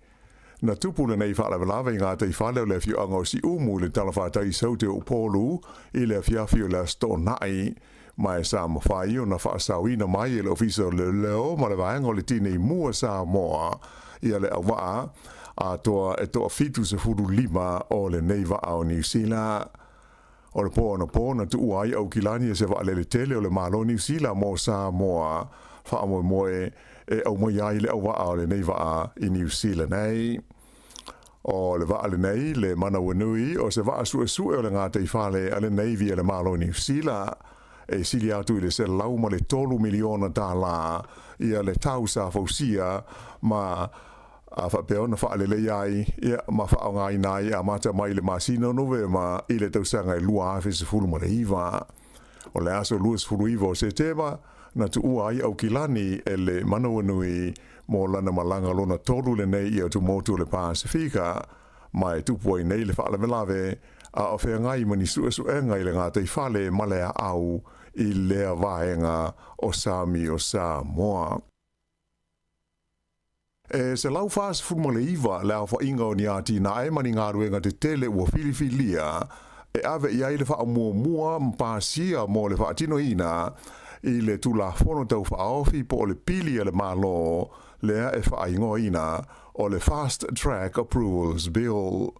S7: Na tupu lenei faalavelave i gataifale o le afioaga o Siumu i le talafatai Saute o Upolu i le afiafi o le Aso Toonai, ma e sa mafai ona faasaoina mai e le Ofisa o Leoleo ma le Vaega o le Tinei Mu a Samoa ia le auvaa atoa e toa 75 o lenei vaa o Niu Sila. O le po anapo na tuua ai Aukilani e se vaalele tele o le Malo Niu Sila mo Samoa, faamoemoe e aumaia ai le auvaa o lenei vaa i Niu Sila nei. O le vaa lenei, le Manawanui, o se vaa suesue o le gataifale a le Navy a le Malo Niu Sila, e sili atu i le $103 miliona tālā ia le tau sa fausia ma a faapea ona faaleleia ai ia ma faaaogaina ai e amata mai i le masina o Novema i le tausaga e 2019. O le aso 29 o Setema, na tuua ai Aukilani e le Manawanui mo lana malaga lona tolu lenei i atumotu o le Pasefika, ma e tupu ai nei le faalavelave a o feagai ma ni suesuega i le gataifale ma le aau i lea vaega o sami o Samoa. E 149 le aofaiga o ni atinae ma ni galuega tetele ua filifilia e ave i ai le faamuamua ma pasia mo le faatinoina i le Tulafono Tau Faaofi po o le Pili a le Malo lea e faaigoaina o le Fast Track Approvals Bill.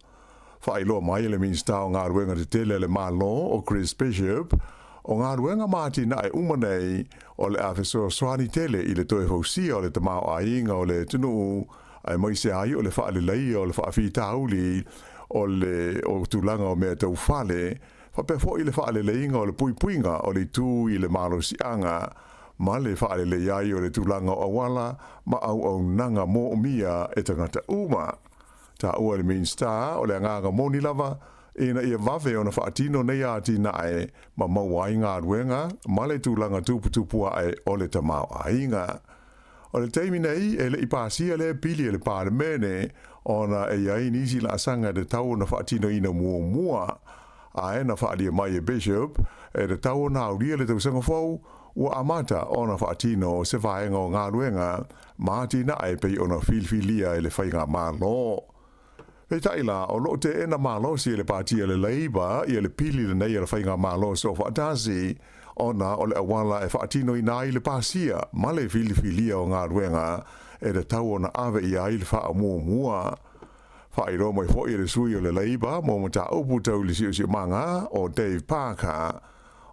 S7: Faailoa mai e le Minisita o Galuega Tetele a le Malo o Chris Bishop, o galuega ma atinae uma nei o le a fesoasoani tele i le toe fausia o le tamaoaiga o le atunuu aemaise ai o le faaleleia o le faafitauli o le o tulaga o mea tau fale, faapea foi le faaleleiga o le puipuiga o le itu i le malosiaga ma le faaleleia ai o le tulaga o auala ma auaunaga moomia e tagata uma. Taua e le Minisita o le agaga moni lava ina ia vave ona faatino nei atinae ma maua ai galuega ma le tulaga tuputupu ae o le tamaoaiga. O le taimi nei, e le i pasia lea pili e le Palemene ona e i ai nisi laasaga e tatau ona faatinoina muamua. Ae na faaalia mai e Bishop e tatau ona aulia le tausaga fou ua amata ona faatino se vaega o galuega ma atinae e pei ona filifilia e le Faigamalo. Peitai la, o lo o teena malosi e le Pati a le Labour ia le pili lenei a le Faigamalo Soofaatasi ona o le auala e faatinoina ai le pasia ma le filifilia o galuega e tatau ona ave i ai le faamuamua. Faailoa mai foi e le sui o le Labour mo mataupu tau i le siosiomaga o Dave Parker,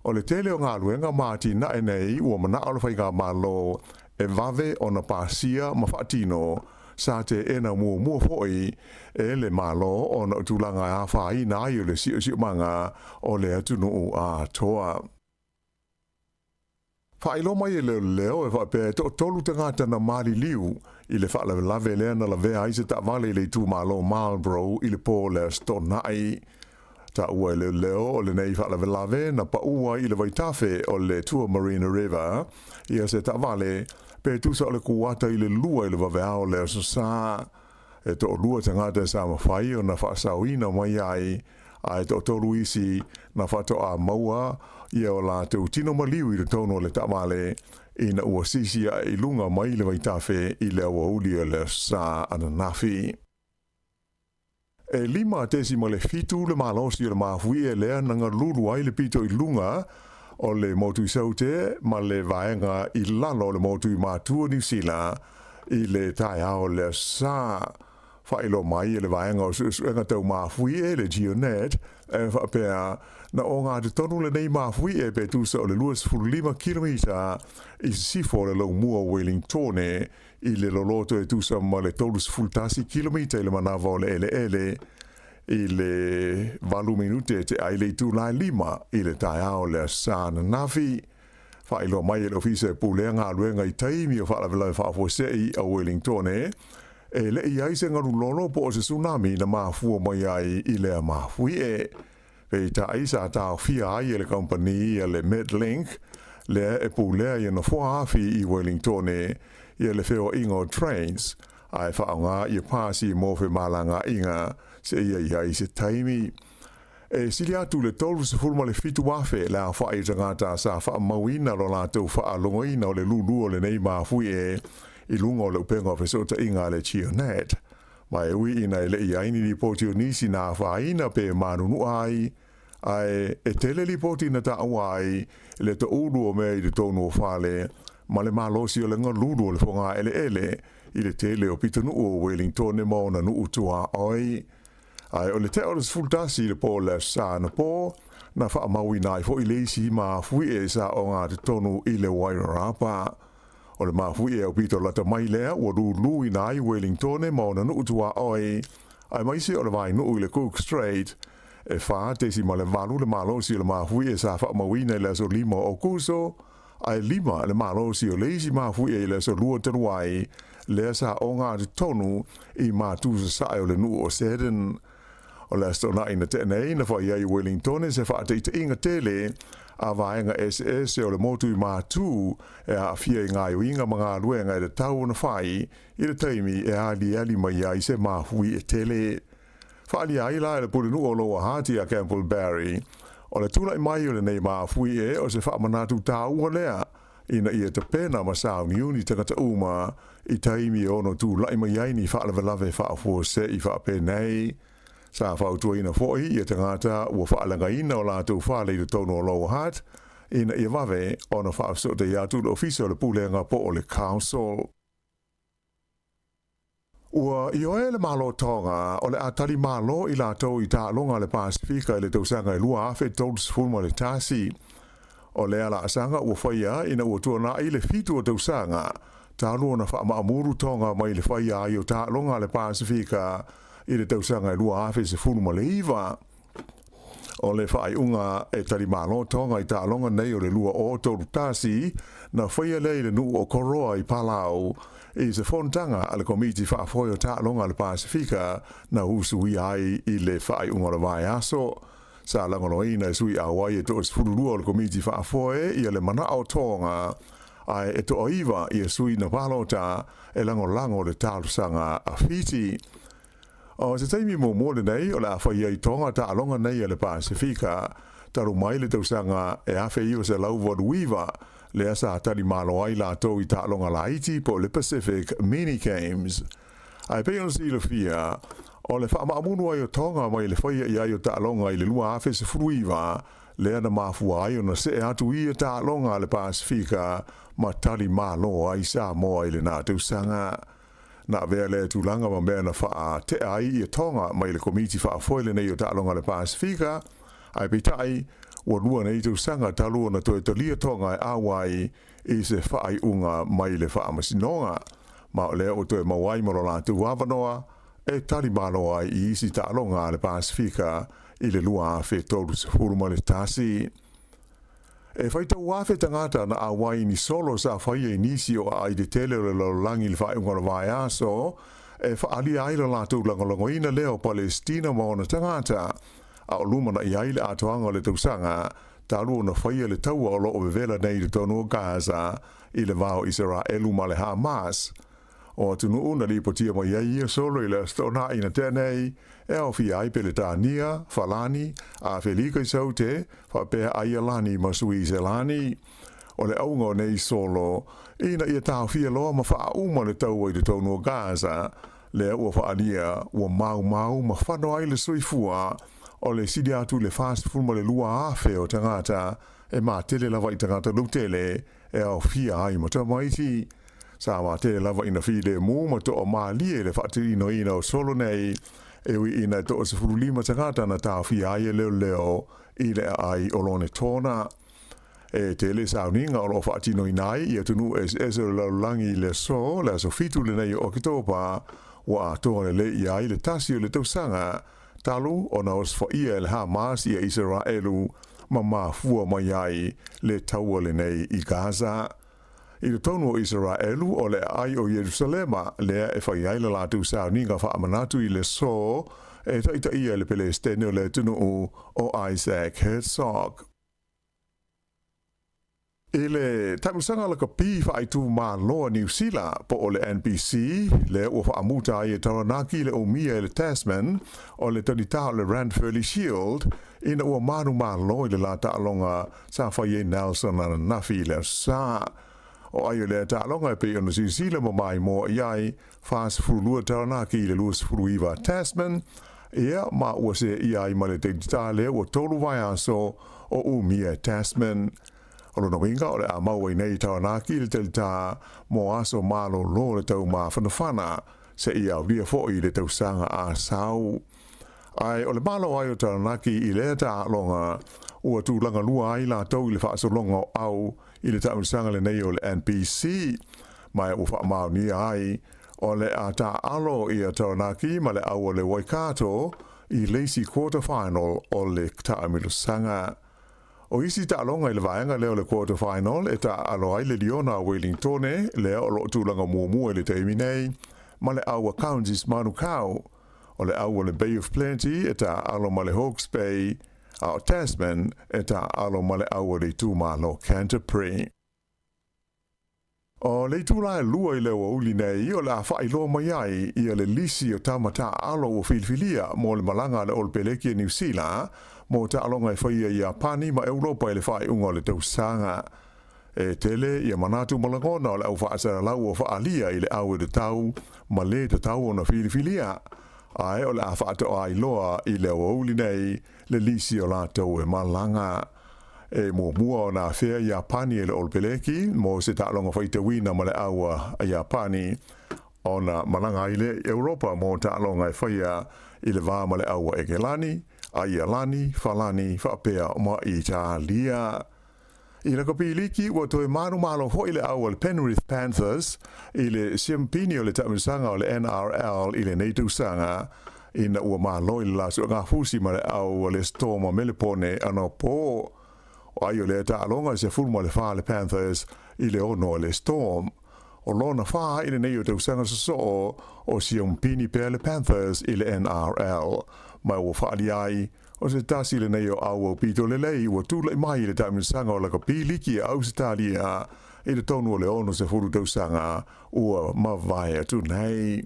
S7: o le tele o galuega ma atinae nei ua manao le Faigamalo e vave ona pasia ma faatino, sa teena muamua foi e le Malo ona o tulaga e afaina ai o le siosiomaga o le atunuu atoa. Faailoa mai e leoleo e faapea e toatolu tagata na maliliu i le faalavelave lea na lavea ai se taavale i le itumalo Marlborough i le po o le Aso Toonai. Taua e leoleo o lenei faalavelave na pau ai i le vaitafe o le Tuamarina River ia se taavale pe tusa o le kuata i le 2 i le vaveao o le Aso Sa. E toʻalua tagata sa mafai ona faasaoina mai ai, a e toatolu isi na faatoa maua ia o latou tino maliu i totonu o le taavale ina ua sisi ae i luga mai le vaitafe i le aoauli o le Aso Sa ananafi. E 5.7 le malosi o le mafuie lea na galulu ai le pito i luga o le motu i Saute ma le vaega i lalo o le motu i Matua Niu Sila i le taeao o le Aso Sa. Faailoa mai e le vaega o suesuega tau mafuie le GeoNet e faapea na ogatotonu lenei mafuie pe tusa o le 25 kilomita i sisifo o le laumua o Wellingtone i le loloto e tusa ma le 31 kilomita i le manava o le eleele i le 8 minute e tea ai le itula e 5 i le taeao o le Aso Sa ananafi. Faailoa mai e le Ofisa e Pulea Galuega i taimi o faalavelave faafuasei a Wellingtone, e le i ai se galulolo po o se tsunami na mafua mai ai i lea mafuie. Peitai sa taofia ai e le kamupani a le Metlink, lea e pulea ia nofoa afi i Wellingtone, ia le feoaiga o trains, a e faaaoga ia pasi mo femalagaaiga seia i ai se taimi. E sili atu le 37,000 le aofai o tagata sa faamauina lo latou faalogoina o le lulu o lenei mafuie i luga o le upega o fesootaiga a le GeoNet. Ma e ui ina e le i ai ni lipoti o nisi na afaina pe manunua ai, ae e tele lipoti na taua ai le toulu o mea i totonu o fale ma le malosi o le galulu o le fogaeleele i le tele o pitonuu o Wellingtone ma ona nuu tuaoi. Ae o le tea o le 11 i le po o le Aso Sa anapo, na faamauina ai foi le isi mafuie sa ogatotonu i le Wairarapa. O le mafuie aupito lata mai lea ua luluina ai Wellingtone ma ona nuu tuaoi, aemaise o le vaenuu i le Cook Strait. E 4.8 le malosi o le mafuie sa faamauina i le aso 5 o Aokuso, ae 5 le malosi o le isi mafuie i le aso 2 talu ai, lea sa ogatotonu i matu sasae o le nuu o Seddon. O le Aso Toonai na tea nei na fai ai Wellingtone se faataitaiga tele a vaega eseese o le motu i Matū e aafia i gaoioiga ma galuega e tatau ona fai i le taimi e aliali mai ai se mafui e tele. Faaalia ai la e le Pulenuu o Lower Hutt ia Campbell Barry, o le tulai mai o lenei mafui e o se faamanatu taua lea ina ia tapena ma sauniuni tagata uma i taimi e ono tulai mai ai ni faalavelave faafuasei faapenei. Sa fautuaina foi ia tagata ua faalagaina o latou fale i totonu o Lower Hutt ina ia vave ona faafesootai atu le Ofisa o le Pulega po o le Council. Ua ioe le Malo Tonga o le a tali malo i latou i taaloga a le Pasefika i le tausaga e 2031. O lea laasaga ua faia ina ua tuanai le 7 o tausaga talu ona faamaamulu Tonga mai le faia ai o taaloga a le Pasefika i le tausaga e 2019. O le faaiuga e tali malo Tonga i taaloga nei o le 2031, na faia lea i le nuu o Koroa i Palau, i se fonotaga a le Komiti Faafoe o Taaloga a le Pasefika na usuia ai i le faaiuga o le vaiaso. Sa lagolagoina e sui auai e toa-12 o le Komiti Faafoe ia le manao o Tonga, ae e toa-9 ia sui na palota e lagolago le talosaga a Fiti. O se taimi muamua lenei o le a fai ai Tonga taaloga nei a le Pasefika, talu mai le tausaga e 1989, lea sa tali malo ai latou i taaloga laiti po o le Pacific Mini Games. Ae pei ona silafia, o le faamaamulu ai o Tonga mai le faia i ai o taaloga i le 2019, lea na mafua ai ona see atu ia taaloga a le Pasefika ma tali malo ai Samoa i lena tausaga. Na avea lea tulaga ma mea na faatea ai ia Tonga mai le Komiti Faafoe lenei o Taaloga a le Pasefika, ae peitai, ua lua nei tausaga talu ona toe talia Tonga e auai i se faaiuga mai le Faamasinoga, ma o lea ua toe maua ai ma lo latou avanoa e tali malo ai i isi taaloga a le Pasefika i le 2031. E faitau afe tagata na auai i ni solo sa faia i nisi o aai tetele o le lalolagi i le faaiuga o le vaiaso e faaalia ai lo latou lagolagoina lea o Palesitina ma ona tagata, a o lumanai ai le atoaga o le tausaga talu ona faia le taua o lo o vevela nei i totonu o Gaza i le va o Isaraelu ma le Hamas. O atunuu na lipotia mai ai ia solo i le Aso Toonai na tea nei, e aofia ai Peletania, Falani, Afelika i Saute, faapea Aialani ma Suiselani. O le auga o nei solo, ina ia taofia loa ma faauma le taua i totonu o Gaza, lea ua faaalia ua maumau ma fano ai le soifua o le sili atu i le 42,000 o tagata e matele lava i tagata lautele e aofia ai ma tamaiti. Sa matele lava ina filemu ma toamalie le faatinoina o solo nei, e ui ina e 15 tagata na taofia ai e leoleo i le aai o Lonetona. E tele sauniga o lo o faatinoina ai i atunuu eseese o le lalolagi i le aso, le aso 7 lenei o Oketopa, ua atoa lelei ia ai le tasi o le tausaga talu ona osofaia e le Hamas ia Isaraelu ma mafua mai ai le taua lenei i Gaza. I totonu o Isaraelu, o le aai o Ierusalema lea e fai ai le latou sauniga faamanatu i le aso e taitaia e le Pelesitene o le atunuu o Isaac Herzog. I le tausaga lakapi faaitumalo a Niu Sila, po o le NPC, lea ua faamuta ai e Taranaki le umia e le Tasman o le tautatā o le Ranfurly Shield ina ua manumalo i le la taaloga sa fai ai Nelson ananafi i le Aso Sa. O ai o lea taaloga e pei ona silasila ma maimoa i ai, 42 Taranaki i le 29 Tasman, ia ma ua seeia ai ma le tautatā lea ua tolu vaiaso o umia e Tasman. O lona uiga o le a maua i nei Taranaki le talitā mo aso malolo o le tau mafanafana seia aulia foi le tausaga a sau. Ae o le malo ai o Taranaki i lea taaloga ua tulaga lua ai latou i le faasologa o au i le taamilosaga lenei o le NPC ma ua faamaonia ai o le a taaalo ia Taranaki ma le au o le Waikato i le isi quarter final o le taamilosaga. O isi taaloga i le vaega lea o le quarter final e taaalo ai le Liona a Wellingtone lea o lo o tulaga muamua i le taimi nei ma le au a Counties Manukau. O le au o le Bay of Plenty e taaalo ma le Hawke's Bay, a o Tasman e taaalo ma le au o le itumalo Canterbury. O le itula e lua i le aoauli nei, o le a faailoa mai ai ia le lisi o tama taaalo ua filifilia mo le malaga a le Olopeleki a Niu Sila mo taaloga e faia i Iapani ma Europa i le faaiuga o le tausaga. E tele ia manatu ma lagona o le au faasalalau ua faaalia i le au e tatau ma le tatau ona filifilia, ae o le a faatoa iloa i le aoauli nei le lisi o latou e malaga. E muamua ona afea Iapani e le Olopeleki mo se taaloga faitauina ma le au a Iapani ona malaga ai lea i Europa mo taaloga e faia i le va ma le au a Egelani, Aialani, Falani faapea ma Italia. I lakapi liki ua toe manumalo foi le au a le Penrith Panthers i le siampini o le taamilosaga o le NRL i lenei tausaga ina ua malo i le la suegafusi ma le au a le Storm a Melepone anapo. O ai o lea taaloga e 14 le Panthers i le 6 a le Storm. O lona fa i lenei o tausaga sosoo o siampini pea le Panthers i le NRL ma ua faaalia ai O se tasi lenei o au aupito lelei ua tulai mai i le taamilosaga o lakapi liki a Ausetalia i totonu o le 60 tausaga ua mavae atu nei.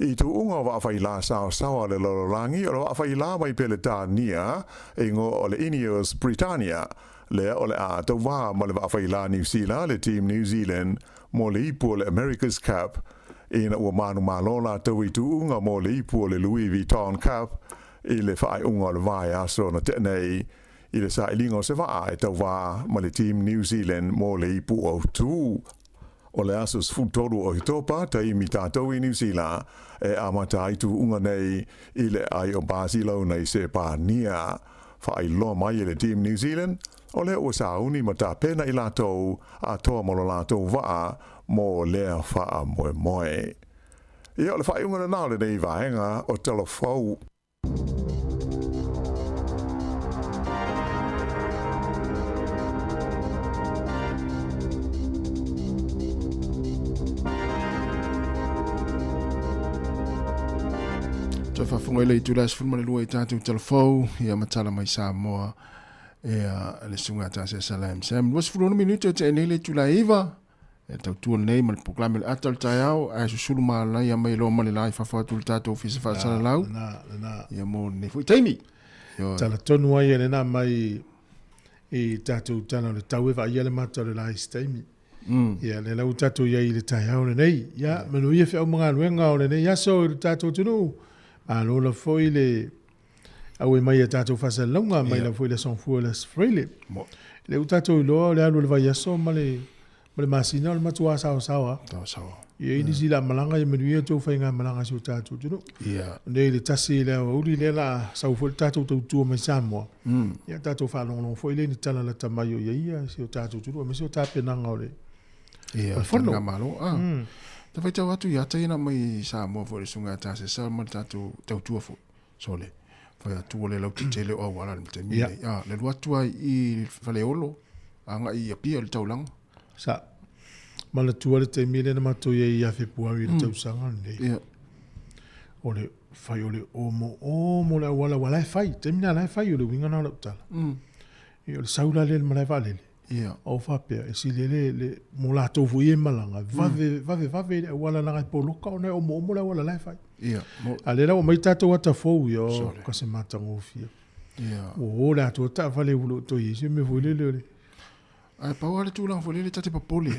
S7: I tuuga o vaafailā saosaoa a le lalolagi, o le vaafailā mai Peletania e igoa o le Ineos Britannia, lea o le a tauvā ma le vaafailā Niu Sila le Team New Zealand mo le ipu o le America's Cup ina ua manumalo latou i tuuga mo le ipu o le Louis Vuitton Cup i le faaiuga o le vaiaso na tea nei i le sailiga o se vaa e tauvā ma le Team New Zealand mo le ipu autū. O le aso 13 o Oketopa, taimi tatou i Niu Sila, e amata ai tuuga nei i le aai o Basilona i Sepania. Faailoa mai e le Team New Zealand, o lea ua sauni ma tapena i latou atoa mo lo latou vaa mo lea faamoemoe. Ia, o le faaiuga lena o lenei vaega o Tala Fou.
S5: Toe faafofoga i le itula e 12 i tatou talafou ia ma tala mai Samoa ia le susuga ia Tasi Salam Sam. 26 minute o te nei le itula e 9. E tautua lenei ma le polokalame o le ata o le taeao, ae susulu malaia mai loa ma le la i fafo atu o le tatou Ofisa Faasalalau.
S1: Lena, lena.
S5: Ia mo lenei foi taimi. Ioe.
S1: Tala tonu ai e lena mai i tatou tala o le tau e vaaia le mata o le la i se taimi. Ia, lea la ua tatou i ai i le taeao lenei. Ia, manuia feau ma galuega o lenei aso i le tatou atunuu. Malo lava foi le auai mai i a tatou faasalalauga mai lava foi i le Aso Gafua i le Aso Faraile. Lea ua tatou iloa o le alu o le vaiaso ma le ma le masina o le matua saosaoa.
S5: Saosaoa.
S1: Ia i nisi la malaga ia manuia tou faigamalaga i si o tatou atunuu.
S5: Ia.
S1: Nei le 1 i le aoauli lea la sau foi le tatou tautua mai Samoa. Ia tatou faalogologo foi lea i ni tala lata mai o i ai ia si o tatou atunuu aemaise o tapenaga o le
S5: Ia,
S1: o le fono.
S5: Taliga Malo. Ah. Ta faitau atu ia ata ia mai Samoa foi le susuga ia Tasesa ma le tatou tautua foi. Sole. Fai atu o le lautetele o auala i le taimi
S1: Ia.
S5: nei. Ah, le alu atu ai i Faleolo agai i Apia i le taulaga.
S1: Sa manatua le taimi lea na matou i ai ia Fepuari i le tausaga lenei.
S5: Ia.
S1: O le fai o le omoomo o le auala, aua la e fai, taimi lena la e fai, o le uiga lena o lau tala. Ia, o le sau la lea i le malae vaalele,
S5: Ia.
S1: ou faapea, e sili ai le, le, mo latou foi ia e malaga, vave, vave, vave i le auala leaga e poloka ona e omoomo le auala la e fai.
S5: Ia. Mo,
S1: A lea la ua aumai tatou ata fou ia, o,
S5: Sole.
S1: ka se matagofie.
S5: ia.
S1: Ua o le atoa taavale ua le o toe i ai se mea foi lele o le...
S5: Ae pau lava le tulaga foi lele ta te popole,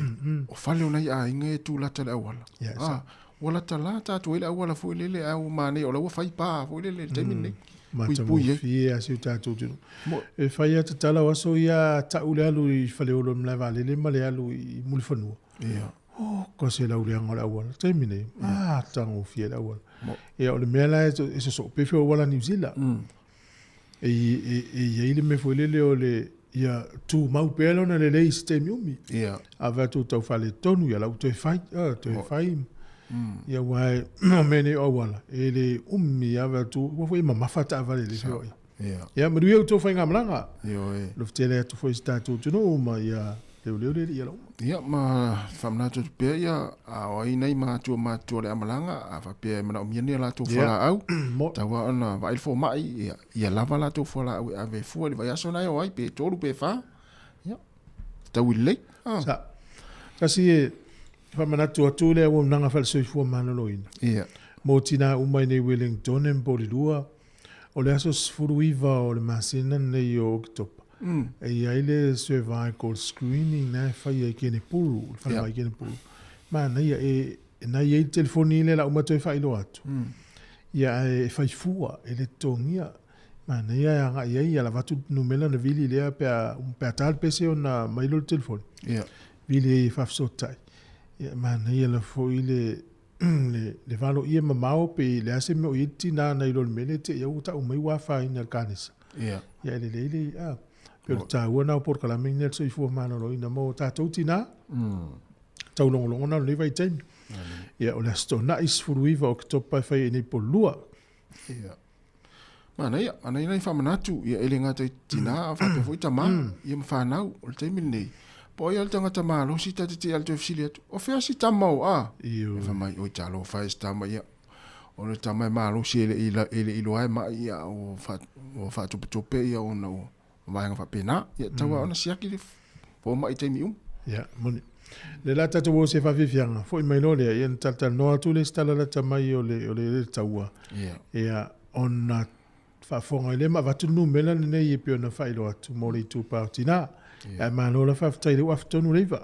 S5: o fale o nai aiga e tu lata i le auala.
S1: Ia,
S5: Ah, ua lata la tatou ai le auala foi lele ae ua manaia o la ua fai pa foi lele i le taimi lenei. Puipui ai.
S1: Matagofie a si o tatou atunuu.
S5: Mo,
S1: E fai a tatala o aso ia tau le alu i Faleolo i le malae vaalele ma le alu i Mulifanua.
S5: ia.
S1: Oh, ka se lauleaga o le auala. Taimi nei, matagofie le auala.
S5: Mo.
S1: Ia, o le mea la e sosoo pefe o auala Niu Sila. E, e, e i ai le mea foi lele o le ia tumau pea lona lelei i se taimi umi.
S5: Ia.
S1: A vaai atu tau faaletonu, ia la ua toe fai, toe fai. Ia aua e, o mea nei o auala, e le umi lava atu, ua foi e mamafa taavale i le feoai.
S5: Ia.
S1: Ia, manuia outou faigamalaga.
S5: Ioe.
S1: Alofa tele atu foi i si tatou atunuu ma ia leoleo le alii ia lauma.
S5: Ia, ma faamanatu atu pea ia, a o ai nai matua matutua o le amalaga, a faapea e manaomia ni a latou fualaau,
S1: Mo.
S5: tau lava ona vaai le fomai, ia, ia lava latou fualaau e ave fua i le vaiaso na e o ai, pe 3 pe 4. Ia, tatau i lelei. Ah.
S1: Sa. Tasi e faamanatu atu le auaunaga faale-soifua maloloina.
S5: Ia.
S1: Mo tinā uma i nei Wellington e Porirua, o le aso 19 o le masina lenei o Oketopa. E i ai le cervical screening na e fai ai Kenepuru, le falemai Kenepuru. Manaia e na i ai le telefoni lea la uma toe faailoa atu. Ia ae e fai fua, e le totogia. Manaia e agai ai, ia lava atu le numera na vili lea pe a, pe a ta le pese ona mai lea o le telefoni. Vili ai e faafesootai. Ia manaia lava foi le le, le valoia mamao pe le a se mea o i ai le tinā nai lo le mea lea te i au ua tau mai ua afaina i le kanesa. Ia e lelei le a. Pe o le taua na o polokalame nei a le soifua maloloina mo tatou tinā. Taulogologo na o lenei vaitaimi. Ia o le Aso Toonai 19 o Oketopa e fai ai nei Polua.
S5: Ia. Manaia, manaia nai faamanatu, ia e le gata i tinā, a faapea foi tamā, ia ma fanau, o le taimi lenei. Po o ai lava le tagata malosi ta te tea i le toe fesili atu, o fea si tama o a?
S1: Ioe.
S5: E fai mai, oi talofa e si tama, ia, o le tama e malosi e le i, e le i iloa e mai, ia, ua, fa, ua faatopetope ia ona o vaega faapena. Ia, tau lava ona siaki le fomai i taimi uma.
S1: Ia, moni. Le la tatou o se faafiafiaga, foi mai loa lea, ia na talatalanoa atu le isi tala lata mai o le, o le, le taua.
S5: Ia.
S1: Ia, ona faafofoga ai lea ma avatu le numera lenei e pei ona faailoa atu mo le itupa o tinā. Ae malo la faafetai i le uafu tonu le iva.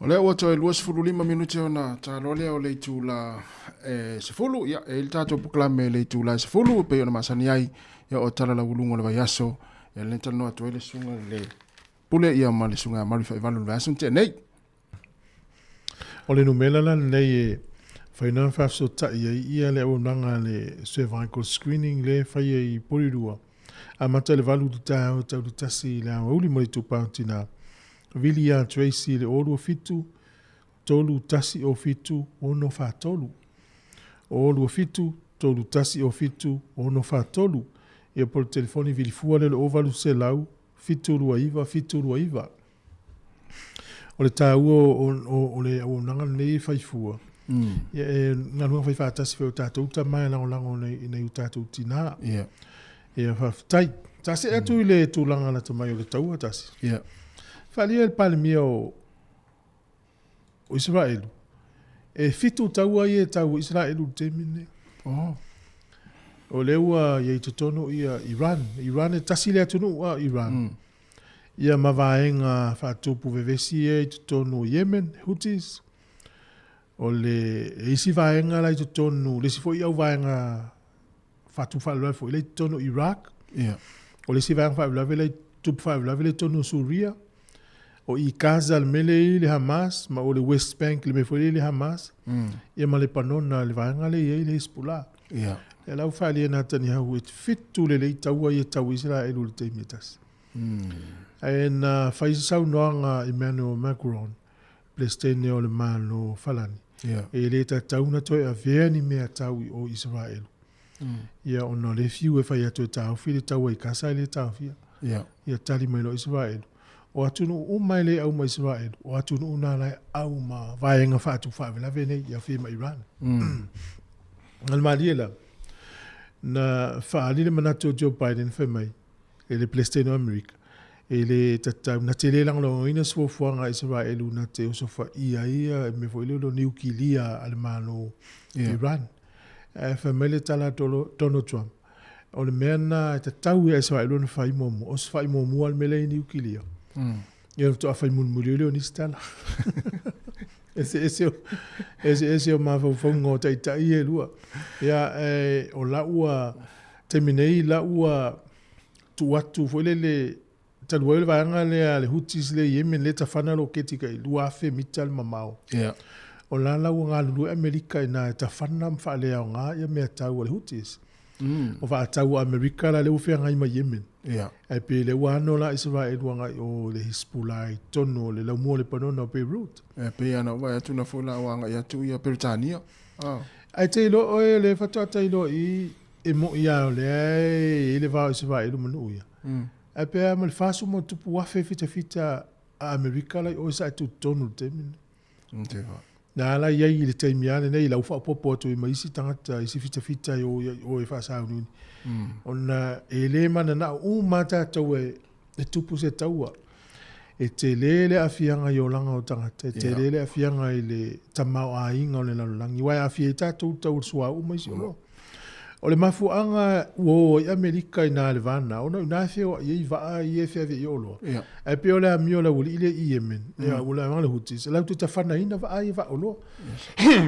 S5: O lea ua toe 25 minute ona taloa lea o le itula e 10. Ia, e i le tatou polokalame i le itula e 10 e pei ona masani ai ia o tala lauuluga o le vaiaso. Ia lea talanoa atu ai le susuga i le Pule ia ma le susuga ia Mary Faivalu i le vaiaso na tea nei.
S1: O le numera la lenei e fai ona faafesootai ai ia le auaunaga a le cervical screening lea e faia i Porirua. Amata i le 8 i le taeao e tau i le 1 i le aoauli mo le itupa o tina. Vili ia Tracy i le 0 27 3 1 0 7 6 4 3. 0 27 3 1 0 7 6 4 3. Ia po o le telefoni vili fua lea o le 0800 729 729. O le taua o le auaunaga lenei e fai fua, ia e galuega fai faatasi foi o tatou tama e lagolago i nai o tatou tinā. Ia faafetai. Ta see atu i le tulaga lata mai o le taua tasi. Faaalia e le Palemia o Isaraelu, e 7 taua ia e tau e Isaraelu i le taimi lenei. O lea ua i ai i totonu ia Iran. Iran e tasi le atunuu a Iran. Ia ma vaega faatupu vevesi ia i totonu o Yemen, Houthis. O le isi vaega la i totonu, le isi foi au vaega faatu faalavelave foi la i totonu o Iraq.
S5: Ia.
S1: O le isi vaega faalavelave la i tupu faalavelave la i totonu o Suria. O i Gaza le mea lea i le Hamas, ma o le West Bank le mea foi lea i le Hamas. Ia ma Lepanona le vaega lea i ai le Hezbollah.
S5: Ia.
S1: Lea la ua faaalia e Netanyahu e 7 lelei taua ia tau Isaraelu i le taimi e tasi. Ae na fai se saunoaga Emmanuel Macron, Peresetene o le Malo o Falani, e le tatau ona toe avea ni mea tau i o Isaraelu. Ia ona o le fiu e fai atu e taofi le taua i Kasa e le taofia. Ia tali mai loa Isaraelu. O atunuu uma e le au ma Isaraelu, o atunuu na la e au ma vaega faatu faalavelave nei, ia fia ma Iran. A le malie la, na faaali le manatu o Joe Biden fai mai, e le Peresetene o Amerika, e le tatau, na te le lagolagoina se fuafuaga a Isaraelu na te osofaia ai ia mea foi lea o le niukilia a le Malo Iran. Ae fai mai le tala a Donald Trump, o le mea na e tatau ia Isaraelu ona fai muamua, osofai muamua le mea lea i niukilia. Ia faatoa fai mulimuli ai lea o nisi tala. Eseese o, eseese o mafaufauga o taitai ia e lua. Ia, e, o lau ua, taimi nei, lau ua tuu atu foi lele, talu ai o le vaega lea a le Houthis lea i Yemen lea e tafana loketi kai 2,000 mita le mamao. O la la ua galulue Amerika i ina e tafana ma faaleaoga ia mea tau a le Houthis. O vaatau a Amerika la lea ua feagai ma Yemen. Ae pei lea ua ano la Isaraelu agai o le Hezbollah i totonu o le laumua o Lepanona o Beirut.
S5: E pei lava ona ou vaai atu na foi la ua agai atu ia Peretania.
S1: Ae te iloa oe o lea faatoa ta iloa i e moi lava o lea e i ai le va o Isaraelu ma nuu ia. Ae pe a ma le 40 ma tupu afe fitafita a Amerika la i o sa e tutotonu i le taimi lenei. Na ala i ai i le taimi lava lenei i lau faaopoopo atu ai ma isi tagata, isi fitafita e o i o e faasauniuni. Ona e le mananao uma lava tatou e, e tupu se taua. E tele le aafiaga i olaga o tagata, e tele le aafiaga i le tamaoaiga o le lalolagi, aua e aafia ai tatou i le tau o le suauu ma isi oloa. O le mafuaaga ua o ai Amerika i na le va na, ona o ina e feoai ai vaa ia e feaveai ai oloa. Ae pei o le amio a le aualii lea i Yemen, ia ua le le Houthis, latou te tafanaina vaa ia vaa oloa.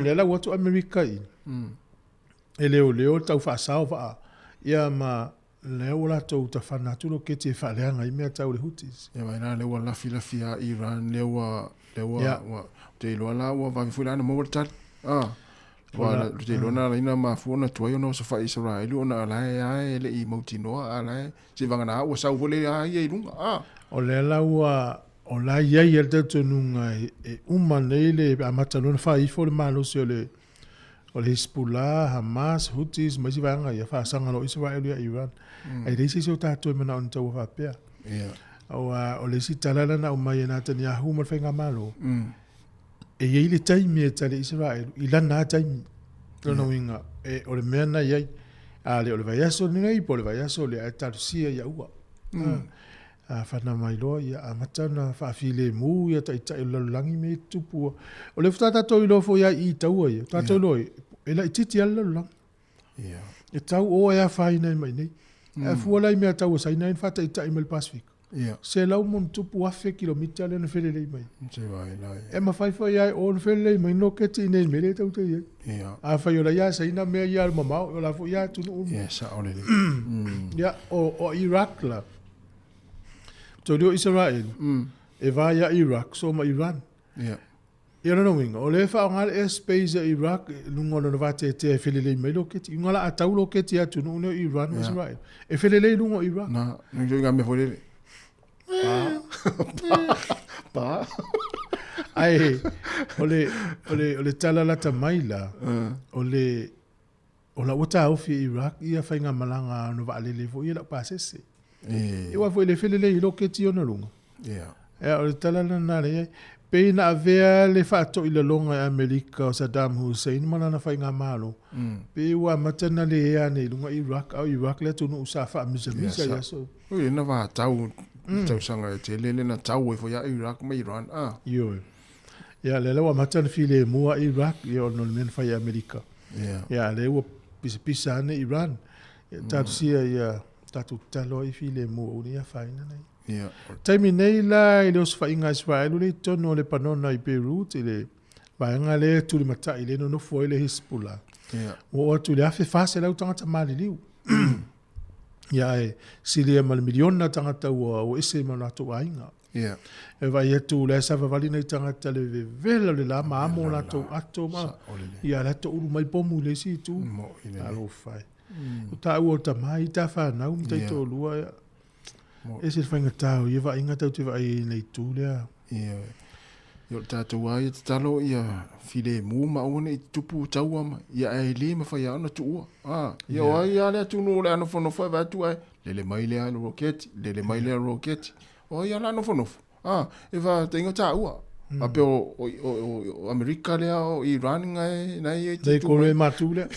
S1: Lea la ua o atu Amerika i, e leoleo le tau faasao vaa, ia ma lea ua latou tafana atu loketi e faaleaga ai mea tau le Houthis.
S5: Ia vaai la, lea ua lafilafi a Iran, lea ua, lea ua, ua, ou te iloa la ua vave foi la ona maua le tali. Ah. Ua ou te iloa na ala ai ona mafua ona tuai ona osofai Isaraelu ona o la e lava e le i mautinoa a o la e seivagana ua sau foi le a ia i luga. Ah.
S1: O lea la ua o la e i ai lava le talitonuga e uma nei le amata loa ona fai ifo le malosi o le o le Hezbollah, Hamas, Houthis ma isi vaega ia faasaga loa Isaraelu ia Iran. Ae leai se isi o tatou e manao i ni taua faapea. Aua o le isi tala lea na aumai e Netanyahu ma le faigamalo, E i ai le taimi e tali ai Isaraelu i lana lava taimi. Lona uiga, e, o le mea na i ai, a le o le vaiaso lenei po o le vaiaso lea, ae talosia ia ua. A fana mai loa, ia amata ona faafilemu ia taitai o le lalolagi mea ia e tutupu. O lea faatoa tatou iloa foi lava i i taua ia, tatou iloa ai, e laitiiti lava le lalolagi. E tau o e afaina ai ma i inei. Ae fua la i mea tau a Saina ia na faataitai mai le Pasefika. 100 plus kilomita lea na felelei mai. E mafai foi lava e o ona felelei mai ni loketi i inei i le mea lea e tatou te i ai. Afai o la ia Saina mea ia alu mamao, o la foi ia atunuu uma. Ia, o Iraq la, tolu o Isaraelu, e va ia Iraq so ma Iran. Ia lona uiga, o lea e faaaoga le airspace a Iraq i luga o lona vateatea e felelei mai loketi. I luga la a tau loketi a atunuu nei o Iran ma Israel, e felelei i luga o Iraq.
S5: Na, nui ituaiga mea foi lele. Pa. Pa. Pa.
S1: Ae, o le, o le, o le tala lata mai la, o le, o la ua taofi e Iraq ia faigamalaga a ona vaalele foi ia lau pasese. E. Aua foi e le felelei i loketi ona luga. Ia, o le tala lena lea i ai. Pei na avea le faatoilaloga e Amerika o Saddam Hussein ma lana faigamalo, pei ua amata ona le ea ane i luga Iraq, a o Iraq le atunuu sa faamisamisa i aso.
S5: Oi, na vatau i tausaga e tele lea na tau ai foi a Iraq ma Iran. Ah.
S1: Ioe. Ia, lea la ua amata ona filemu a Iraq, ia ona o le mea na fai e Amerika. Ia, a lea ua pisapisa ane Iran. Ia, talosia ia tatou tatalo ai filemu aua ne i afaina nai. Taimi nei la i le osofaiga a Isaraelu lea i totonu o Lepanona i Beirut i le vaega lea e tulimatai lea e nonofo ai le Hisbullah. Ua oo atu i le 1,400 tagata maliliu. Ia ae silia ma le miliona tagata ua o ese ma o latou aiga. E vaai atu o la e savavali nai tagata i le vevela o le la ma amo o latou ato ma ia o la e toulu mai pomu i le isi itu. Talofa e. O taua o tama i ta fanau ma taitoalua ia. E ese le faigata o ia vaaiga tatou te vaai ai i le itu lea.
S5: Ioe. Ia o le tatou lava ia tatalo ia filemu ma aua ne i tutupu taua ma, ia ae le mafai lava ona tuua. A, ia o ai lava le atunuu o le a nofonofo e vaai atu ae lele mai lea roketi, lele mai lea roketi. O ai lava o le a nofonofo? A, e faatainga taua. Faapea o, o, o, o Amerika lea, o Iran na e, na e
S1: Nei kolo e matu lea.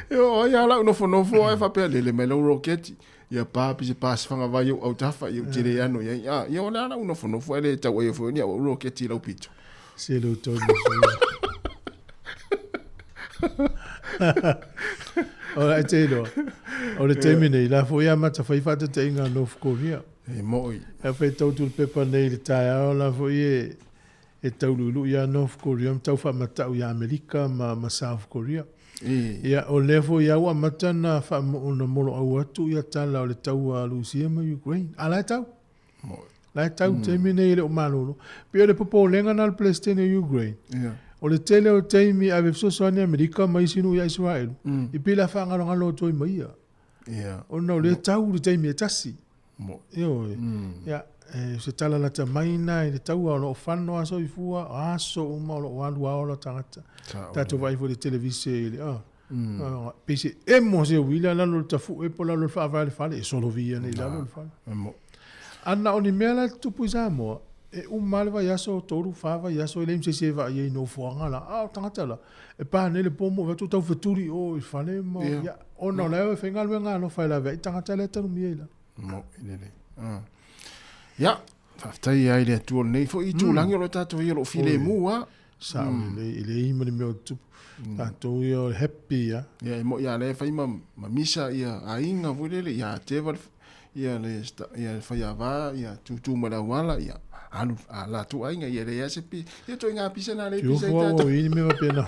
S5: E o ai lava lau nofonofo ae faapea lele mai lau roketi. Ia pa pise pa se fagavai i ou autafa i ou tele ano i ai. A, ia o le a lau nofonofo ae le tau ai foi ni au roketi i lau pito.
S1: Se lo tonu. O la e te iloa. O le taimi nei, la foi amata fai faataitaiga a North Korea.
S5: E moi.
S1: E faitau atu i le pepa nei i le taeao la foi e e tauluului ia North Korea ma tau faamatau ia Amerika ma, ma South Korea. Ia, o lea foi lava ua amata ona ona moloau atu ia tala o le taua a Rusia ma Ukraine. A la e tau. La e tau mm. taimi nei e le o malolo. Pei o le popolega na o le Peresetene o Ukraine.
S5: Yeah.
S1: O le tele o taimi ave fesoasoani Amerika ma isi nuu ia Israel. Mm. I pei la faagalogalo atu ai ma ia.
S5: Yeah.
S1: Ona o lea tau le taimi e tasi.
S5: Mo.
S1: Ioe.
S5: Mm.
S1: Ia, e, se tala lata mai na i le taua o lo o fano a soifua, aso uma o lo o alu a ola tagata. Tatou vaai foi i le televise i le, ah, mm. ah, pei se emo se uila lalo le tafu'e po lalo le faavae le fale, e solovia nei lalo le fale.
S5: Mo.
S1: Ana o ni mea la e tutupu i Samoa, e uma le vaiaso, tolu, fa vaiaso, e leai ma se isi e vaai ai i nofoaga la, a o tagata la, E pa nei le pomo vatu tau fetuli o i fale ma
S5: yeah.
S1: ia ona o la e faigaluega alofa e lawe ai tagata lea tanumia i lalo.
S5: Mo i lelei. Ah. Ia, faafetai ai le Atua o lenei foi itulagi o lo tatou ia o lo o filemu a.
S1: Sao mm. lelei, e leai ma le mea o tupu. Tatou ia o le happy ia.
S5: Ia, e moi a lea e fai ma, ma misa ia aiga foi lele, ia teva le, ia le, ia le faiava, ia tutu ma le auala, ia alu a latou aiga, ia leai se pi, ia toi ngā pisa na le pisa i
S1: tatou. Io i ni mea faapena.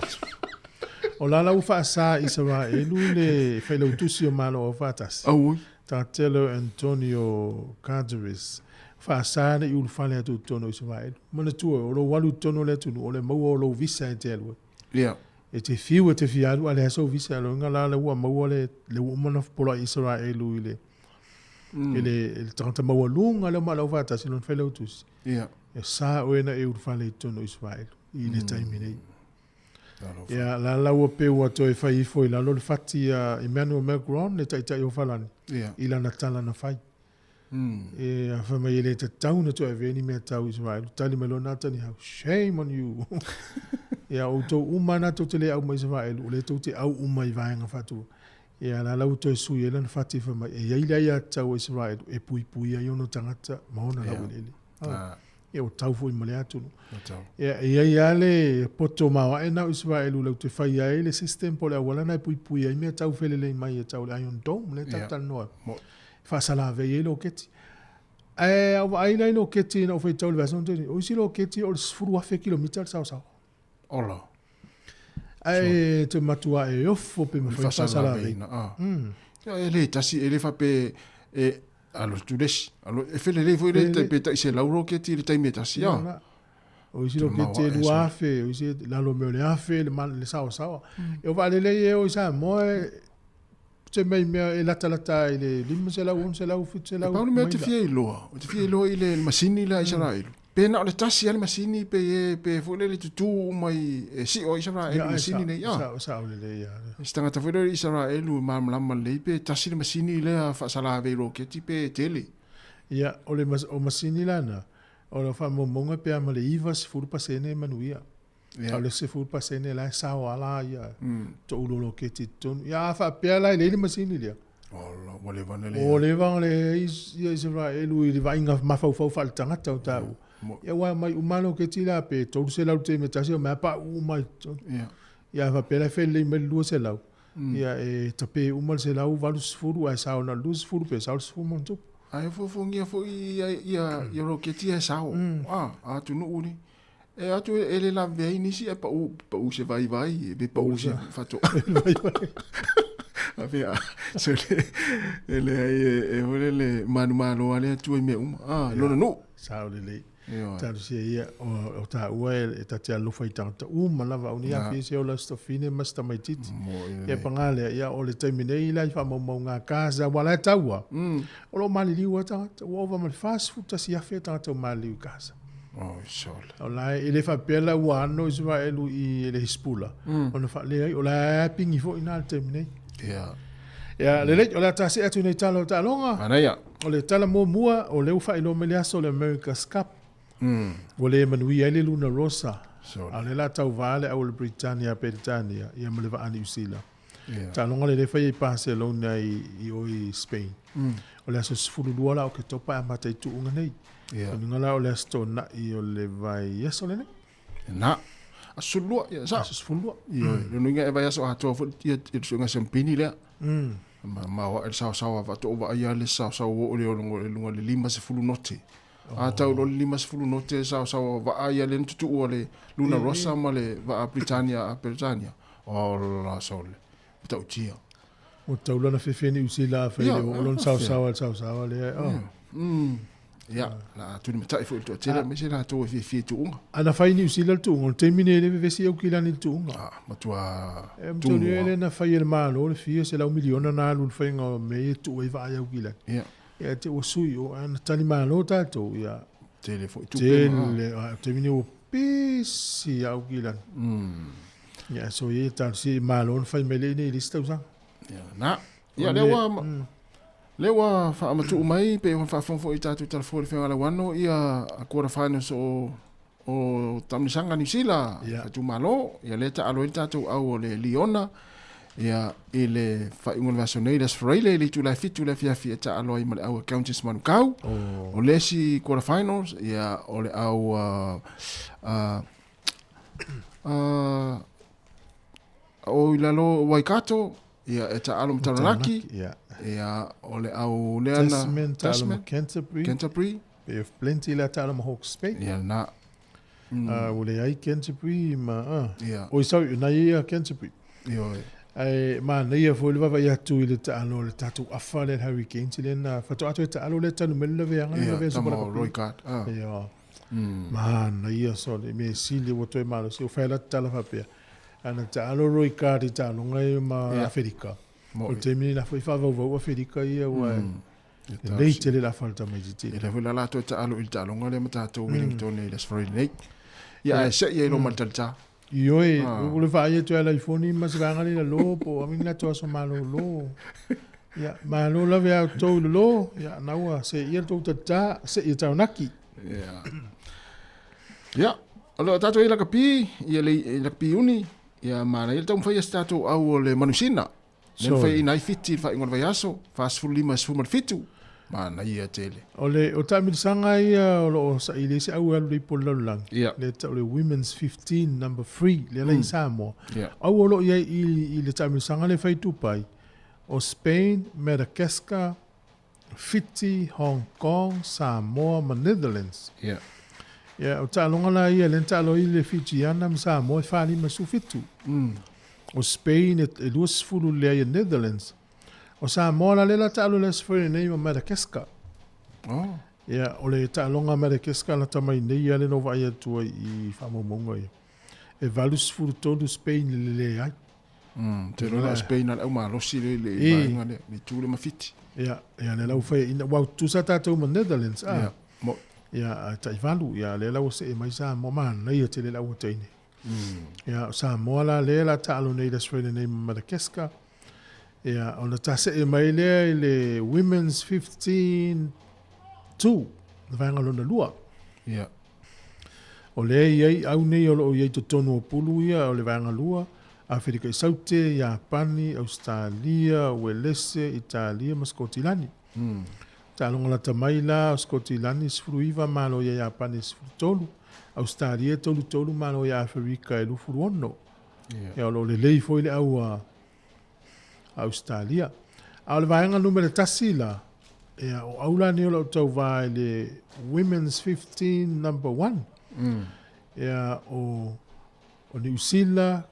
S1: O la la ua faasa i Isaraelu le Failautusi o Malo Aufaatasi.
S5: Auoi.
S1: Tatelo Antonio Guterres, faasa ne i ulufale atu i totonu o Isaraelu. Manatua, o lou alu i totonu o le atunuu, o le maua o lou visa e te alu ai.
S5: Ia.
S1: E te fiu e te fia alu, a leai sou visa, lona uiga la lea ua maua le, le ua uma ona poloai Isaraelu i le, i le, i le tagata maualuga lea o Malo Aufaatasi, lona Failautusi.
S5: Ia.
S1: E sa oe na e ulufale i totonu o Isaraelu i le taimi nei. Ia, la la ua pei ua toe fai ifo i lalo le fati a Emmanuel Macron, le taitai o Falani,
S5: Ia.
S1: i lana tala na fai.
S5: Mm.
S1: E a fai mai e le tatau na toe avea ni mea tau Israel. Tali mai loa Netanyahu, shame on you. Ia, outou uma na tou te le au mai Israel, o lea tou te au uma i vaega faatu. Ia, la la ua toe sui ai lana fati fai mai, e i ai le aiatatau a Israel e puipui ai ona tagata ma ona laueleele.
S5: Ah.
S1: Ia, ua tau foi ma le atunuu.
S5: Ua tau.
S1: Ia, e i ai lava le poto maoae na o Isaraelu latou te fai ai le system po o le auala na e puipui ai mea tau felelei mai e tau le Iron Dome lea tatou talanoa ai. E faasalavei ai loketi. Ae a ou vaai la i loketi ina ua faitau i le vaiaso na tea nei, o isi loketi o le 10,000 kilomita le saosaoa.
S5: Ola.
S1: Ae te matua e ofo pe mafai ona faasalavei.
S5: Ia, e le tasi, e le faapea e alo atu le isi. Alo, e felelei foi le tai pe tai 100 roketi i le taimi e tasi, a.
S1: O isi roketi e 2,000, o isi lalo mai o le 1,000 le, le saosaoa. E o vaalele ia e o i Samoa, e, se mea i mea e latalata ai i le 500, 600, 700.
S5: E pau le mea ou te fia iloa, ou te fia iloa i le masini lea a Isaraelu. Pe na o le tasi lava le masini pe e pe foi lele tutū uma i e sio Isaraelu i masini nei a.
S1: Sao, sao lelei lava.
S5: Se tagata foi lele Isaraelu e malamalama lelei pe tasi le masini lea faasalavei roketi pe tele.
S1: Ia, o le o masini la na, o le faamaumauga pe a ma le 90% e manuia.
S5: Ia.
S1: A o le 10% la e sao lava la ia toulu o roketi i totonu. Ia a faapea la e leai le masini lea.
S5: Ola, ua leva ona leai.
S1: Ua leva ona leai ia Isaraelu i le vaaiga mafaufau faaletagata o taua.
S5: Ia.
S1: Ia aua e omai uma lava loketi la pe 300 i le taimi e tasi, omai lava pauu uma i totonu.
S5: Ia.
S1: Ia a faapea la e felelei mai le 200, ia e tape uma le 180 ae sao na o le 20 pe sao le 10 ma ona tupu.
S5: Ae fuafuagia foi ia, ia, ia roketi ia e sao, a, a atunuu ni. E atu e le lavea ai nisi ae pau pau se vaivai e pe pau se fato. A pea so le e le ai e e le le manu malo ale atu i mea uma. Ah, lona nuu.
S1: Sao lelei. Talosia ia o taua e ta te alofa i tagata uma lava au nei afi se ola se tafine ma se tamaititi. Ia paga lea, ia o le taimi nei la i faamaumauga a Gaza aua la e taua. O lo o maliliu lava tagata, ua ova ma le 41,000 tagata ua maliliu i Gaza.
S5: Oh, sole.
S1: O la e le faapea la ua ano Isaraelu i le Hisbula, ona faaleai, o la e pingi foi i ina i le taimi nei.
S5: Ia.
S1: Ia, lelei, o le a ta see atu nei tala o taaloga.
S5: Manaia.
S1: O le tala muamua, o lea ua faailoa mai le aso o le America's Cup. Ua le manuia ai le Luna Rossa.
S5: Sole.
S1: A o lea la tauva le au o le Britannia Peretania ia ma le vaa Niu Sila.
S5: Ia.
S1: Taaloga lea lea e fai ai Barcelona i, i o i Spain. O le aso 12 la o Oketopa e amata ai tuuga nei.
S5: Ia.
S1: Lona uiga la o le aso Toonai o le vaiaso lenei.
S5: Na. Aso 12, ia sa.
S1: Aso 12.
S5: Ioe, lona uiga e vaiaso atoa foi ia le suega siampini lea. Ma ma o le saosaoa faatoa vaaia le saosaoa oo lea o luga o le 50 note. A tau loa le 50 note saosaoa vaa ia lea na tutuu a le Luna Rossa ma le vaa Britannia a Peretania. Ola sole. Matautia.
S1: Ua tau lana fefe Niu Sila a fai le oo lona saosaoa le saosaoa lea. Oh.
S5: Ia, la tuli matai foi le toatele, aemaise latou e fiafia i tuuga.
S1: A na fai i Niu Sila le tuuga, o le taimi nei e le vevesi Aukilani i le tuuga.
S5: Ah, matua
S1: E matua e le na fai e le Malo le fia 100 miliona na alu i le faiga o mea ia e tuu ai vaa i Aukilani.
S5: Ia.
S1: Ia te ua sui o, a na tali malo tatou, ia.
S5: Tele foi tupe ma.
S1: Tele, a o le taimi nei ua pisi Aukilani. Ia, so ia talosia i Malo na fai mai lea i nei i le isi tausaga.
S5: Ia, na. Ia, lea ua, lea ua faamatuu mai, pei ona faafofoga foi i tatou talafua i le Fegalauano, ia quarter finals o, o Taamilosaga Niu Sila,
S1: Ia.
S5: itumalo, ia lea e taalo ai le tatou au o le Liona, ia, i le faaiuga o le vaiaso nei, le Aso Faraile, i le itula e 7 i le afiafi e taalo ai ma le au Accountants Manukau.
S1: Oh.
S5: O le isi quarter finals, ia, o le au, uh, uh, uh, O i lalo o Waikato, ia, e taalo ma Taranaki,
S1: Ia.
S5: ia, o le au lea na...
S1: Tasman, taalo ma Canterbury.
S5: Canterbury.
S1: Bay of Plenty la taalo ma Hawke's Bay.
S5: Ia, na.
S1: Ua leai Canterbury ma... ah.
S5: Ia.
S1: Oi, sorry, na ia Canterbury.
S5: Ioe.
S1: Ae manaia foi le vaavaai atu i le taalo o le tatou afa lea le Hurricanes lea na faatoa atu e taalo lea talu mai le laveaga le
S5: Ia,
S1: lavea
S5: tama
S1: Super
S5: o
S1: Rugby.
S5: Roy Card. Ah.
S1: Ia. Manaia sole, mea sili ua toe malosi, o fai la tala faapea. Ana taalo Roy Card i taaloga ia ma Aferika. O le taimi nei la foi faavauvau Aferika ia ua lelei tele le afa o le tamaitiiti.
S5: E le foi la latou e taalo i le taaloga lea ma tatou Wellington i le Aso Faraile nei. Ia, ae se'i ai loa ma le talita.
S1: Ioe, o le vaai atu e ala ifoni ma se vaega lea i lalo po o ave ni latou aso malolo. Ia, malo lava ia outou i lalo, ia, na ua seia le tou talita, seia taunaki.
S5: Ia. Ia, o lo o tatou i lakapi, ia le i lakapi uni, ia manaia le taumafai o se tatou au o le manusina. Lea na fai ai Fiti i le faaiuga o le vaiaso, 45 17, manaia tele.
S1: O le o taamilisaga ia o lo o saili ai se au e alu i le ipu o le lalolagi,
S5: Ia.
S1: lea e tau o le Women's 15 Number 3, lea la i Samoa.
S5: Ia.
S1: Au o lo o i ai i, i le taamilisaga lea e fai i Dubai, o Spain, Madagascar, Fiti, Hong Kong, Samoa ma Netherlands.
S5: Ia.
S1: Ia, o taaloga la ia lea na taalo ai le Fijiana ma Samoa e 47. O Spain e 20 leai e Netherlands. O Samoa la lea la taalo le Aso Faraile nei ma Madagascar.
S5: Oh.
S1: Ia, o le taaloga a Madagascar lata mai nei ia lea na ou vaai atu ai i faamaumauga ia. E 83 Spain i le leai.
S5: Te iloa la o Spain na le au malosi lea i le vaega lea, le itu lea ma Fiti.
S1: Ia, ia lea la ua fai ina, ua tutusa tatou ma Netherlands, ah.
S5: Ia, mo.
S1: Ia, a taivalu, ia lea la ua see mai Samoa, manaia tele le au teine. Ia, o Samoa la lea la taalo nei i le Australia nei ma Madagascar. Ia, ona ta see mai lea i le Women's 15 2, le vaega lona lua.
S5: Ia.
S1: O lea e i ai au nei o lo o i ai totonu o pulu ia o le vaega lua, Aferika i Saute, Iapani, Ausetalia, Uelese, Italia ma Sikotilani. Taaloga lata mai la o Sikotilani e 19 malo ia Iapani e 13, Ausetalia e 33 malo ia Aferika e 26. Ia o lo o lelei foi le au a Ausetalia. A o le vaega numera tasi la, ia o au la nei o lau tauvā i le Women's 15 number 1. Ia, o, o Niu Sila,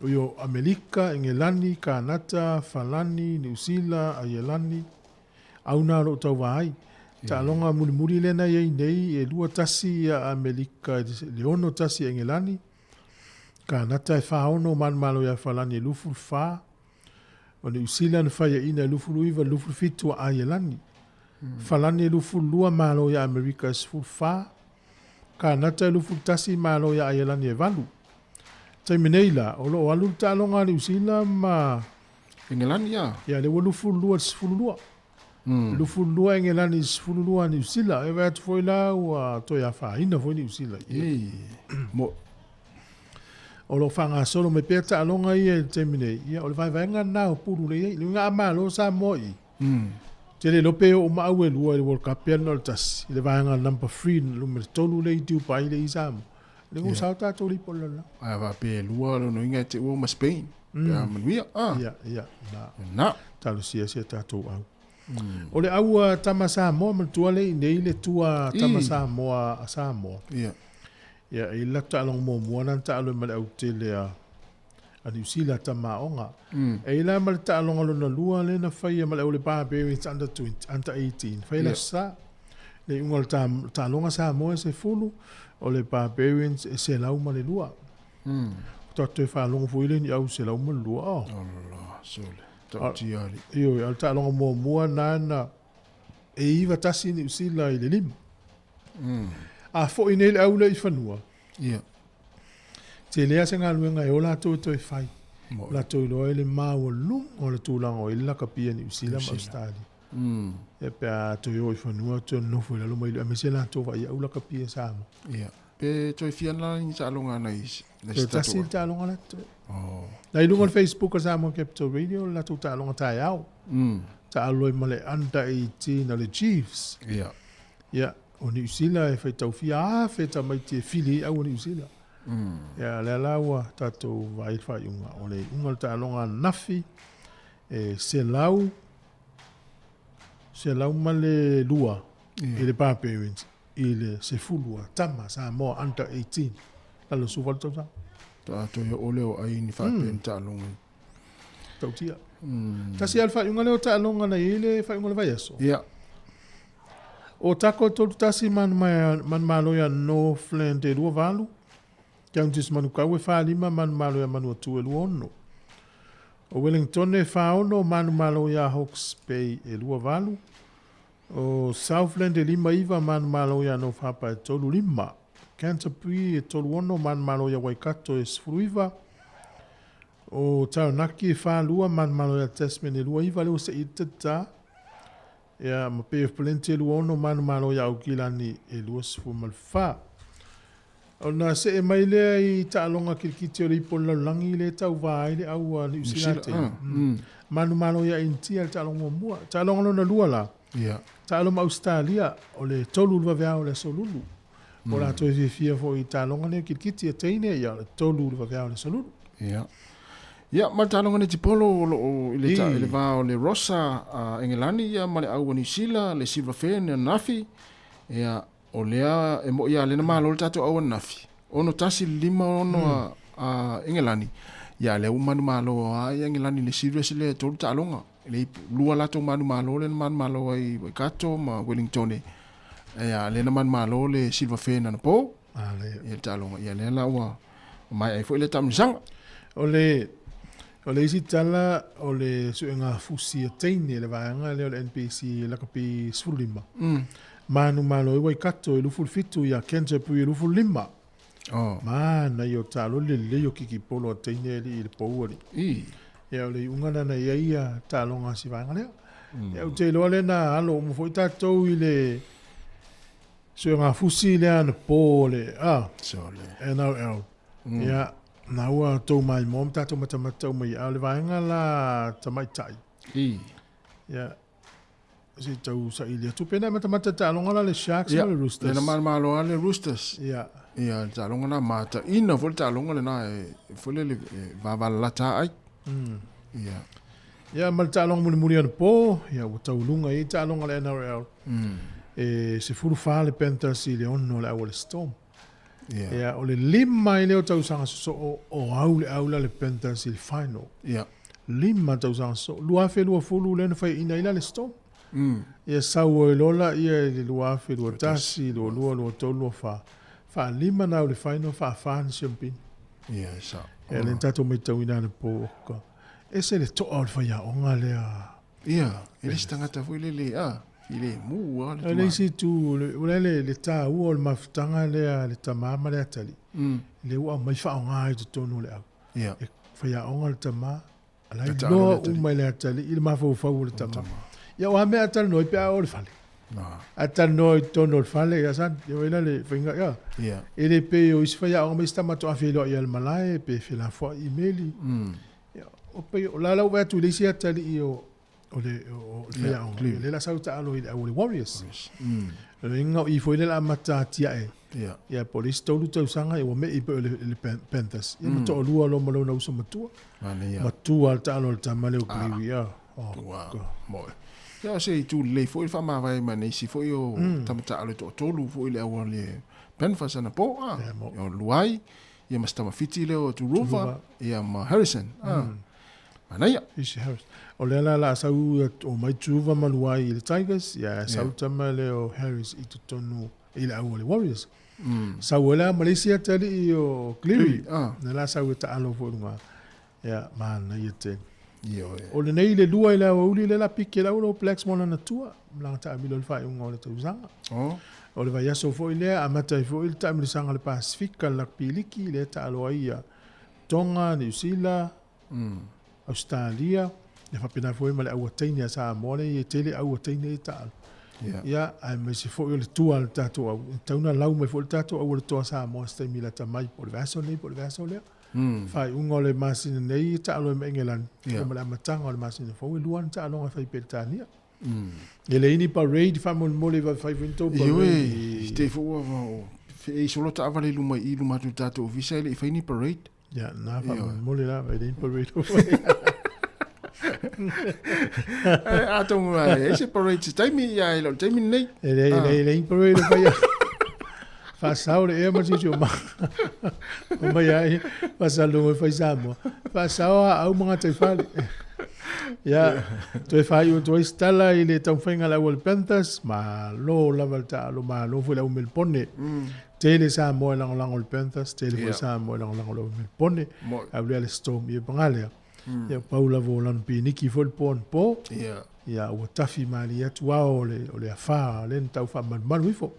S1: o i o Amerika, Engelani, Kanata, Falani, Niu Sila, Aielani, au na o loo tauvā ai. Taaloga mulimuli lea na i ai nei, e 2-1 ia Amerika i le 6-1 Engelani, Kanata e 4-6 manumalo ia Falani e 24, o Niu Sila na faiaina e 29 27 a Aielani. Falani e 22 malo ia Amerika e 14, Kanata e 21 malo ia Aielani e 8. Taimi nei la, o loo alu le taaloga a Niu Sila ma
S5: Engelani ia.
S1: Ia, lea ua 22 i le 12. 22 Engelani i le 12 a Niu Sila. E vaai atu foi la ua toe afaina foi Niu Sila.
S5: Ii. Mo.
S1: O lo o faagasolo mai pea taaloga ia i le taimi nei. Ia, o le vaevaega lena o pulu lea e i ai. Le uiga a malo Samoa i i. Te le iloa pe oo uma au e lua i le World Cup pe na o le tasi. I le vaega number 3, numera 3 lea i Dubai lea i Samoa. Le ua sao tatou le ipu o le lalolagi.
S5: Ae faapea e lua lona uiga e te ua ma Spain. Pe a manuia. Ah.
S1: Ia, ia, na.
S5: Na.
S1: Talosia si a tatou au. O le au a tama Samoa, manatua le i nei le tua tama Samoa a Samoa.
S5: Ia.
S1: Ia, e i le latou taaloga muamua na na taalo ai ma le autele a a Niu Sila tama aoga. E i la ma le taaloga lona lua lea na faia ma le au le Barbarians under 20, under 18. Fai la sa. Le iuga o le taaloga Samoa e 10, o le Barbarians e 102. Faatoa toe faalogo foi lea ni au 102. Oh.
S5: Allah, sole. Tautia ali.
S1: Ioe, a o le taaloga muamua na na e 9-1 Niu Sila i le 5. A foi nei le au lea i fanua.
S5: Ia.
S1: Tele lava se galuega e o latou e toe fai. O latou iloa ai le maualuga o le tulaga o i ai le lakapi a Niu Sila ma Ausetalia. Ia pe a toe o i fanua toe nonofo i lalo ma iloa aemaise latou vaai au lakapi a Samoa.
S5: Ia. Pe toe fia la ni taaloga nai nai
S1: Toe tasi le taaloga la toe. Oh. Na i luga o le Facebook a Samoa Capital Radio le latou taaloga taeao. Taalo ai ma le under 18 a le Chiefs.
S5: Ia.
S1: Ia, o Niu Sila e faitau fia afe tamaiti e fili ai au o Niu Sila. Ia, lea la ua tatou vaai i le faaiuga. O le iuga o le taaloga ananafi e 102 i le Barbarians i le 10 a tama Samoa under 18 lalo o le 18 tausaga.
S5: Tatou oo lea o ai ni faapea ni taaloga.
S1: Tautia. Tasi lava le faaiuga lea o taaloga na i ai le faaiuga o le vaiaso.
S5: Ia.
S1: O Tako e 3-1 manumalo ia Northland e 2-8. Counties Manukau e 4-5 manumalo ia Manuatu e 2-6. O Wellington e 4-6 manumalo ia Hawke's Bay e 2-8. O Southland e 5-9 manumalo ia North Harbour e 3-5. Canterbury e 3-6 manumalo ia Waikato e 19. O Taranaki e 4-2 manumalo ia Tasman e 2-9 lea ua se'i tata. Ia ma Bay of Plenty e 2-6 manumalo ia Aukilani e 24. Ona see mai lea i taaloga kilikiti o le ipu o le lalolagi lea e tauvā ai le au a Niu Sila teine. Manumalo ia Initia i le taaloga muamua. Taaloga lona lua la, taalo ma Ausetalia o le 3 i le vaveao o le aso Lulu. Po o latou e fiafia foi i taaloga nei o kilikiti a teine, ia o le 3 i le vaveao o le aso Lulu.
S5: Ia. Ia, ma le taaloga nei Tipolo o lo o i le, ta, i le va o le Rosa a Engelani ia ma le au a Niu Sila, le Silver Fern ananafi. Ia, O lea e moʻi a lena malo le tatou au ananafi, 6-1 5-6 a, a Engelani, ia lea ua manumalo a ia Engelani le series lea e tolu taaloga. Le ipu, lua latou manumalo lea na manumalo ai Waikato ma Wellingtone. Ia lea na manumalo le Silver Fern anapo. Ia le taaloga. Ia lea la ua maea ai foi le taamilosaga.
S1: O le O le isi tala o le suega fusi a teine le vaega lea o le NPC lakapi 15. Manumalo ai Waikato e 27 ia Canterbury e 25.
S5: Oh.
S1: Manaia o taalo lelei o kikipolo a teine alii i le pou alii.
S5: I.
S1: Ia o le iuga lena i ai ia taaloga a si vaega lea. Ia ou te iloa lea na alo uma foi tatou i le suega fusi lea anapo o le ah,
S5: Sole.
S1: NRL. Ia, na ua tou maimoa ma tatou matamata uma i a o le vaega la tamaitai.
S5: I.
S1: Ia, se i tau saili atu. Pena e matamata taaloga la le Sharks
S5: Ia,
S1: ma le Roosters.
S5: lena malomalo lava le Roosters.
S1: Ia.
S5: Ia, le taaloga na mataina foi le taaloga lena e foi lele e vavalalata ai. Ia.
S1: Ia, ma le taaloga mulimuli anapo, ia ua tauluga i ai taaloga a le NRL. E 14 le Panthers i le 6 o le au a le Storm.
S5: Ia.
S1: Ia, o le 5 ai lea o tausaga sosoo o au le au la le Panthers i le final.
S5: Ia.
S1: 5 tausaga sosoo. 2020 lea na faiaina ai la le Storm. Ia sau ai loa laia i le 2021, 22, 23, 24. Faalima na au i le final, faafa ni siamupini.
S5: Ia, e sao.
S1: Ia, lea na tatou matauina anapo, oka. Ese le toa o le faiaoga lea.
S5: Ia, e le isi tagata foi lele, a, filemu lava le
S1: O le isi itu, o le le, le taua o le mafutaga lea a le tama ma le atalii, lea ua aumai faaaoga i totonu o le au.
S5: Ia.
S1: E faiaoga le tama, a la e iloa uma e le atalii le mafaufau o le tama. Ia o a mea a talanoa ai pe a oo i le fale? A talanoa i totonu o le fale, ia son, ia vaai la le faiga, ia.
S5: Ia.
S1: E le pei o isi faiaoga ma isi tama faatoa feiloai i le malae pe felafoai i imeli. Ia, o pei o la la ua vaai atu i le isi atalii o o le o le faiaoga, ia lea la sau taalo i le au o le Warriors. O le uiga o i foi lea o le a amata atiae.
S5: Ia.
S1: Ia po o le isi 3 tausaga ia ua mei pei o le, le Panthers. Ia ma toalua loa ma lona uso matua.
S5: Manaia.
S1: Matua le taalo a le tama lea o Cleary. Ia. Oh,
S5: Ua,
S1: God.
S5: moe. Ia o se itu lelei foi le faamavae ma nisi foi o tama taalo e toatolu foi le au a le Panthers anapo. Ah.
S1: Ia, mo.
S5: O Luai, ia ma se tamafiti lea o Turuva, ia ma Harrison. Ah. Manaia.
S1: Isi Harris. O lea la la sau o mai Turuva ma Luai i le Tigers, ia sau tama lea o Harris i totonu i le au o le Warriors. Sau ai la ma le isi atalii o Cleary.
S5: Ah.
S1: Na la sau e taalo foi i luga. Ia, manaia tele.
S5: Ia, oe.
S1: O lenei le lua i le aoauli lea la piki e le au o Blacks mo lana tua. Malaga taamilo i le faaiuga o le tausaga.
S5: Oh.
S1: O le vaiaso foi lea, amata ai foi le taamilosaga a le Pasifika, le Rugby Liki, lea taalo ai ia Tonga, Niu Sila, Australia, ia faapena foi ma le au teine a Samoa lea e tele au teine e taalo.
S5: Ia.
S1: Ia, aemaise foi o le tua a le tatou au. E tatau ona lau mai foi le tatou au o le toa Samoa se taimi lata mai, po o le vaiaso lenei po o le vaiaso lea. Faaiuga o le masina nei e taalo ai ma Engelani.
S5: Ia.
S1: Ma le amataga o le masina fou e lua ana taaloga e fai i Peretania. E leai ni parade faamolemole e fai foi ni tou
S5: Ioe,
S1: parade.
S5: te foi ua e i solo taavale i luma i luma atu i le tatou ofisa e le i fai ni parade.
S1: Ia, na
S5: Ioe.
S1: faamolemole la, e leai ni parade.
S5: Eh, atonu e ai se parade se taimi, ia e le o le taimi lenei.
S1: E leai, e leai, e leai ni parade e faia. Faasao le ea ma siosiomaga. O mai ai, faasalogo e fai Samoa. Faasao a au ma gataifale. Ia, toe faaiu atu ai se tala i le taumafaiga a le au a le Panthers, malo lava le taalo, malo foi le au Melbone. Tele Samoa e lagolago i le Panthers, tele foi
S5: Ia.
S1: Samoa e lagolago i le au Melbone.
S5: Moe.
S1: Au lea le Storm ia pagalea. Ia, pau lava o lana piniki foi le po anapo.
S5: Ia.
S1: Ia, ua tafi malie atu ao o le, o le afā lea na tau faamalumalu ifo.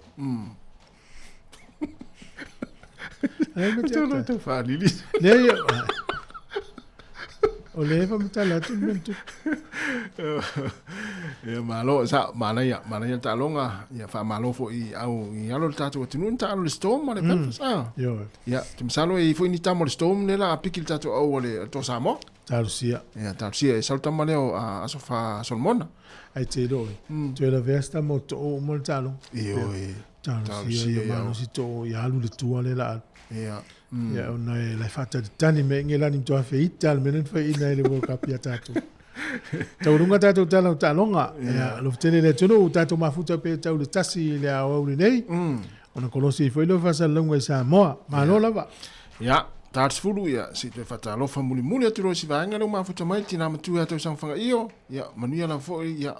S1: Ai, ma te
S5: Tau
S1: ata.
S5: tau faalili.
S1: Lea ia, o lea e faamatala atu le mea na tupu.
S5: Ia malo sa manaia, manaia le taaloga, ia faamalo foi i au i alo le tatou atunuu na taalo le Storm ma le Panthers. Ah.
S1: Ioe,
S5: Ia, te masalo e i foi ni tama o le Storm lea la a piki le tatou au o le Toa Samoa.
S1: talosia.
S5: Ia, talosia e sau tama lea o Aso Fa Solomona.
S1: Ai te iloa e. Toe lavea se tama o too uma le taaloga.
S5: Ioe.
S1: Talosia
S5: Talosia,
S1: ia
S5: ia.
S1: malosi too ia alu le tua lea la alu.
S5: Ia.
S1: Ia, ona e lai faatalitali me Engelani ma tuafeita le mea lea na faiaina i le World Cup ia tatou. Taualuga tatou tala o taaloga. Ia, alofa tele le atunuu, tatou mafuta pe tau le 1 i le aoauli nei. Ona kolosi ai foi lea o faasalalauga i Samoa. Malo lava.
S5: Ia, ta 10, ia, se i toe faatalofa mulimuli atu loa i si vaega lea ua mafuta mai le tinā matua ia tausaga fagaio, ia, manuia lava foi, ia,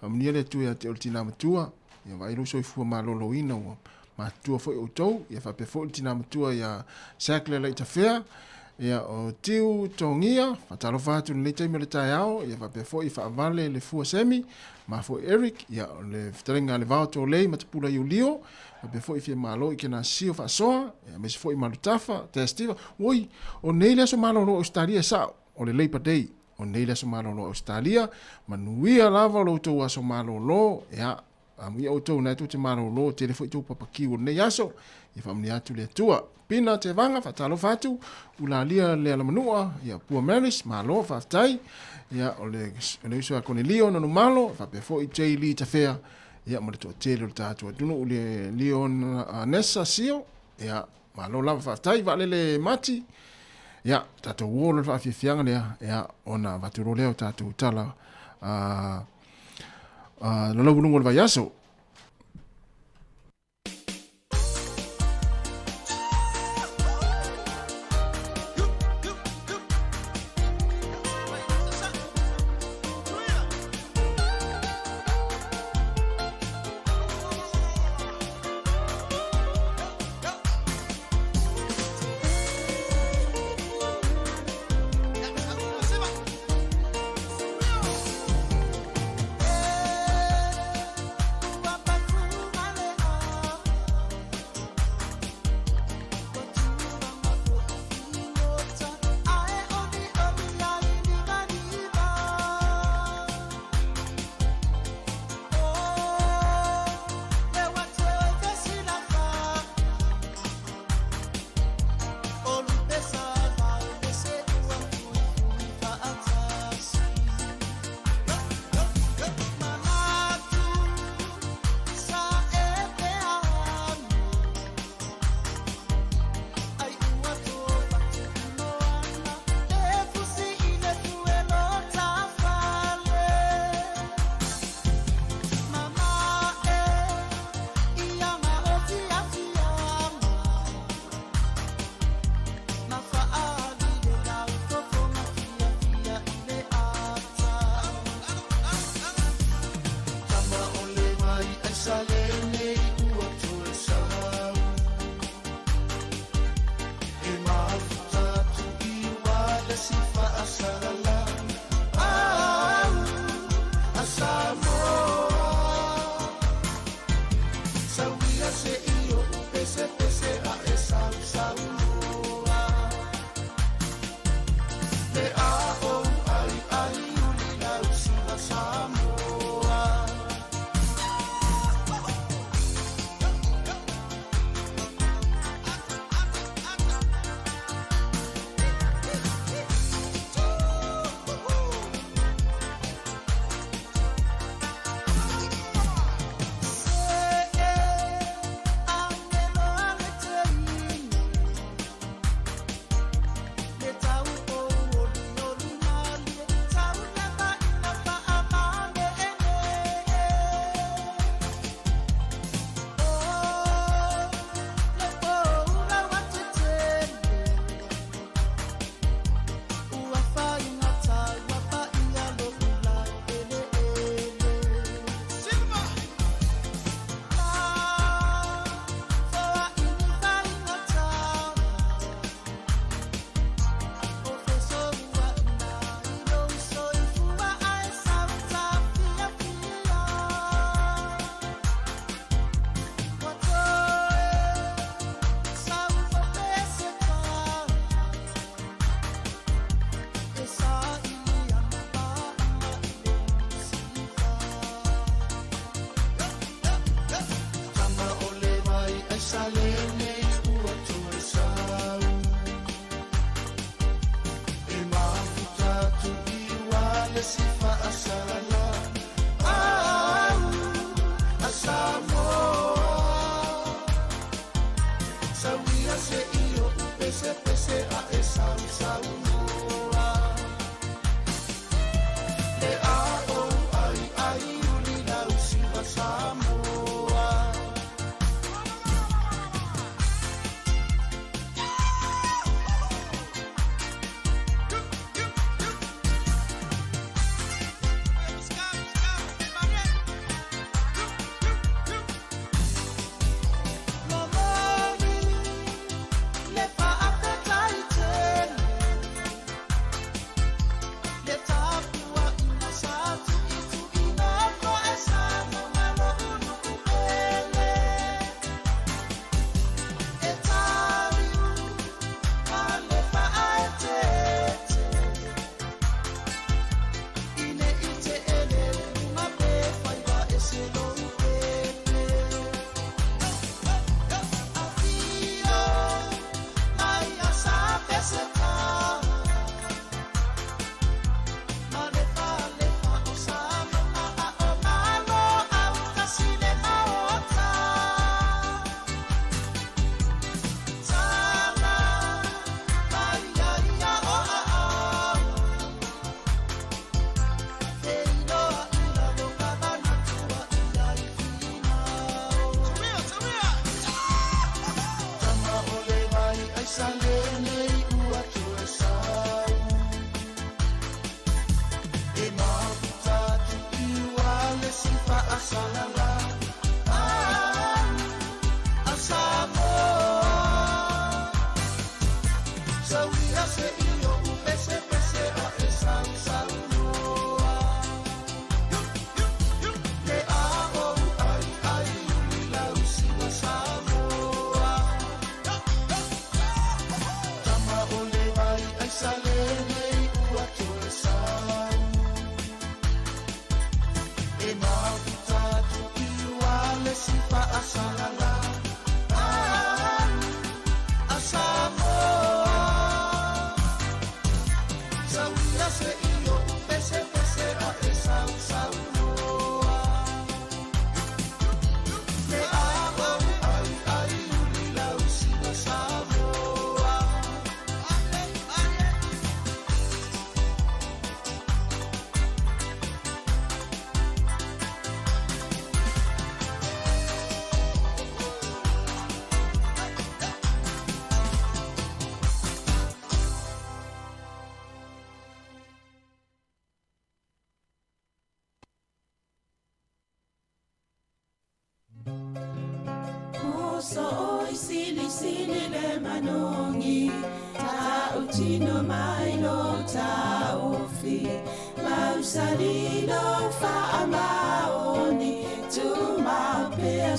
S5: faamanuia le Atua ia te oe le tinā matua, ia vaai lou soifua maloloina ua matutua foi outou, ia faapea foi le tinā matua ia Zac Lealaitafea, ia o Tiu Togia, faatalofa atu i lenei taimi o le taeao, ia faapea foi Faavale le Fua Semi, ma foi Eric, ia o le fetalaiga a le Vao Tolei ma Tapula Iulio, faapea foi fia malo i kena sio faasoa, ia aemaise foi Malutafa, Testiva, oi, o nei le aso malolo o Ausetalia e sao, o le Labour Day, o nei le aso malolo o Ausetalia, manuia lava lo outou aso malolo, ia, amuia outou na e tou te malolo, tele foi tou papakiu o lenei aso, ia faamanuia atu le Atua. Pina Tevaga, faatalofa atu, Ulalia le Alamanua, ia Pua Maris, malo, faafetai, ia o le, o le uso a Konelio Nanumalo, faapea foi J. Lee Tafea, ia ma le toatele o le tatou atunuu le Leon Nessa Sio, ia malo lava faafetai, Vaalele Mati, ia tatou uo loa le faafiafiaga lea, ia ona avatu loa lea o tatou tala lalauuluga o le vaiaso.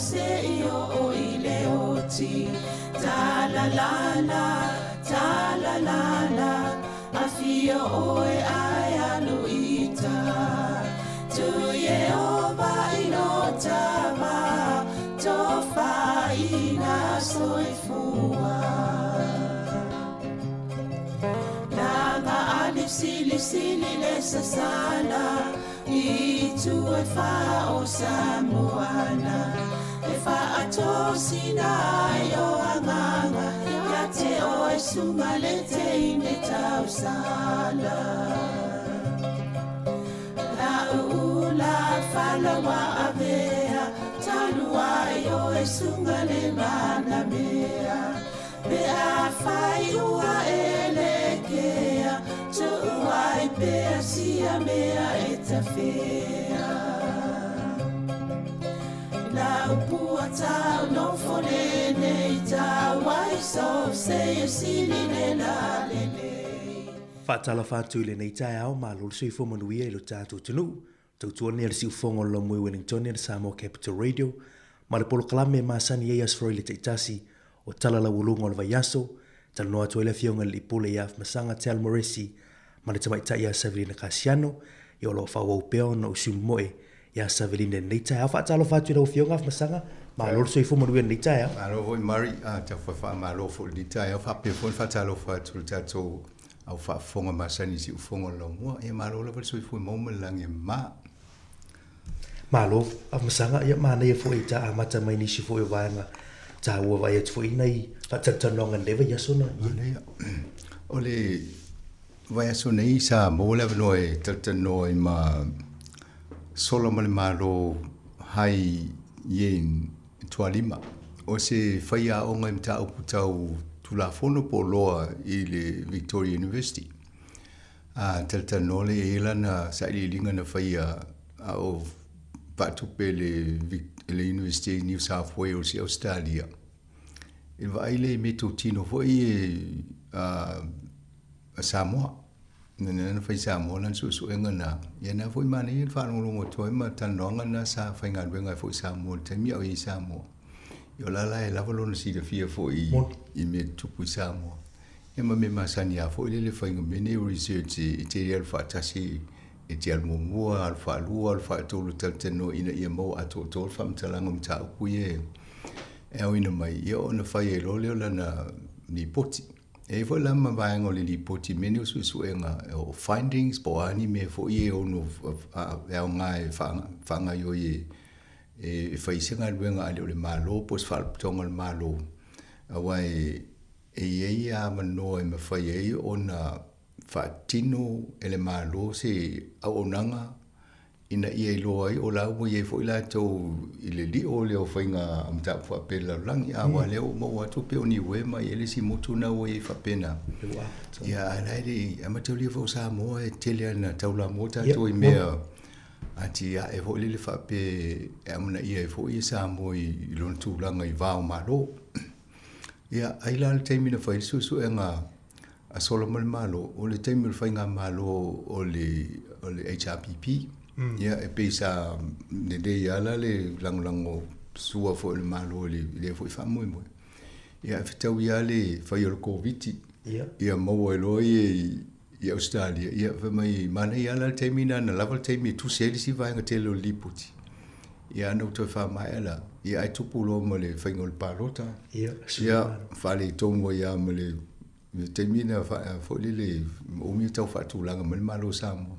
S9: Se i o oti Ta la la la, ta la la la Afio oe ai alu ita Tu Yehova ilo tava Tofa ina soifua Langa ali sili sili le sasala I tu e wha o Samoana E wha ato sina ai o anganga Ia te o e sunga le te ine tausala La uula falawa avea Talu ai o e sunga le mana mea Pe a whai ua e le kea Tu'u ai pea sia mea e tawhea La upua tau no fone nei tau ai so se e sili le la le le.
S10: Faatalofa atu i lenei taeao, malo le soifua manuia i lo tatou atunuu. Tautua nei a le siufoga o le Lomue Wellington le Samoa Capital Radio ma le polokalame e masani ai Aso Faraile taitasi o Tala Laualuga o le Vaiaso, talanoa atu ai le Afioga i le Alii Pule ia Afamasaga Te Almoresi ma le Tamaitai ia Savelina Kasiano, ia o lo o faaauau pea ona ou sui momoe ia Savelina i lenei taeao. Faatalofa atu i lau Afioga Afamasaga, malo le soifua manuia i lenei taeao.
S11: Malo foi Murray, tau faamalo foi i lenei taeao, faapea foi ona faatalofa atu i le tatou au faafofoga masani i siufofoga o le laumua. Ia malo lava le soifua maua ma le lagi e mama.
S10: Malo Afamasaga, ia manaia foi ta amata mai nisi foi o vaega taua vaai atu foi i nai faatalatalanoaga i lenei vaiaso na.
S11: Manaia. O le vaiaso nei sa maua le avanoa e talatalanoa ai ma sola ma le Malo Hai Yen Tualima, o se faiaoga i mataupu tau Tulafono po o Loa i le Victoria University. A talatalanoa lea e i ai lana sailiiliga na faia a o faatupe e le, le University i New South Wales i Ausetalia. I le vaai lea i meatotino foi e a, a Samoa. Na na fai Samoa lana suesuega na. Ia na foi manaia le faalogologo atu ai ma talanoaga na sa faigaluega ai foi i Samoa i le taimi a o i ai i Samoa. Ia o la la e lava lona silafia foi i mea tutupu i Samoa. Ia ma mea masani lava foi lele faiga mea nei o research e tele alu faatasi e te alu muamua, alu faalua, alu faatolu talatalanoa ina ia maua atoatoa le faamatalaga o mataupu ia e aoina mai, ia ona fai ai loa lea o lana lipoti. E i ai foi la ma vaega o le lipoti i mea nei o suesuega o findings po o a ni mea foi e ono e aoga e faagaoioi e fai ai se galuega a le o le Malo po o se faalapotopotoga a le Malo aua e i ai avanoa e mafai ai ona faatino e le Malo se auaunaga ina ia iloa ai o la ua i ai foi latou i le lio lea o faiga mataupu faapea i le lalolagi. A aua lea ua maua atu pei o Niue ma i ai le isi motu na ua i ai faapena. Ia ae la e le i amataulia foi o Samoa e tele ana taulamua tatou i mea atiae foi lele faapea e amanaia ai foi Samoa i lona tulaga i va o Malo. Ia ai la le taimi na fai ai le suesuega a sola ma le Malo, o le taimi o le faigamalo o le, o le HRPP. Mm. Ia, e pei sa lelei lava la le lagolago sua foi o le Malo i lea foi faamoemoe. Ia, e fetaui lava le fai o le Koviti. Ia, ia maua ai loa ia i, i Ausetalia. Ia, fai mai, manaia lava la le taimi lena, na lava le taimi e tusi ai le isi vaega tele o le lipoti. Ia, ana ua toe faamaea la, ia ae tupu loa ma le faiga o le palota.
S10: Ia,
S11: ia faaletonu ai lava ma le le taimi lena foi lele umi o tau faatulaga mai le Malo o Samoa.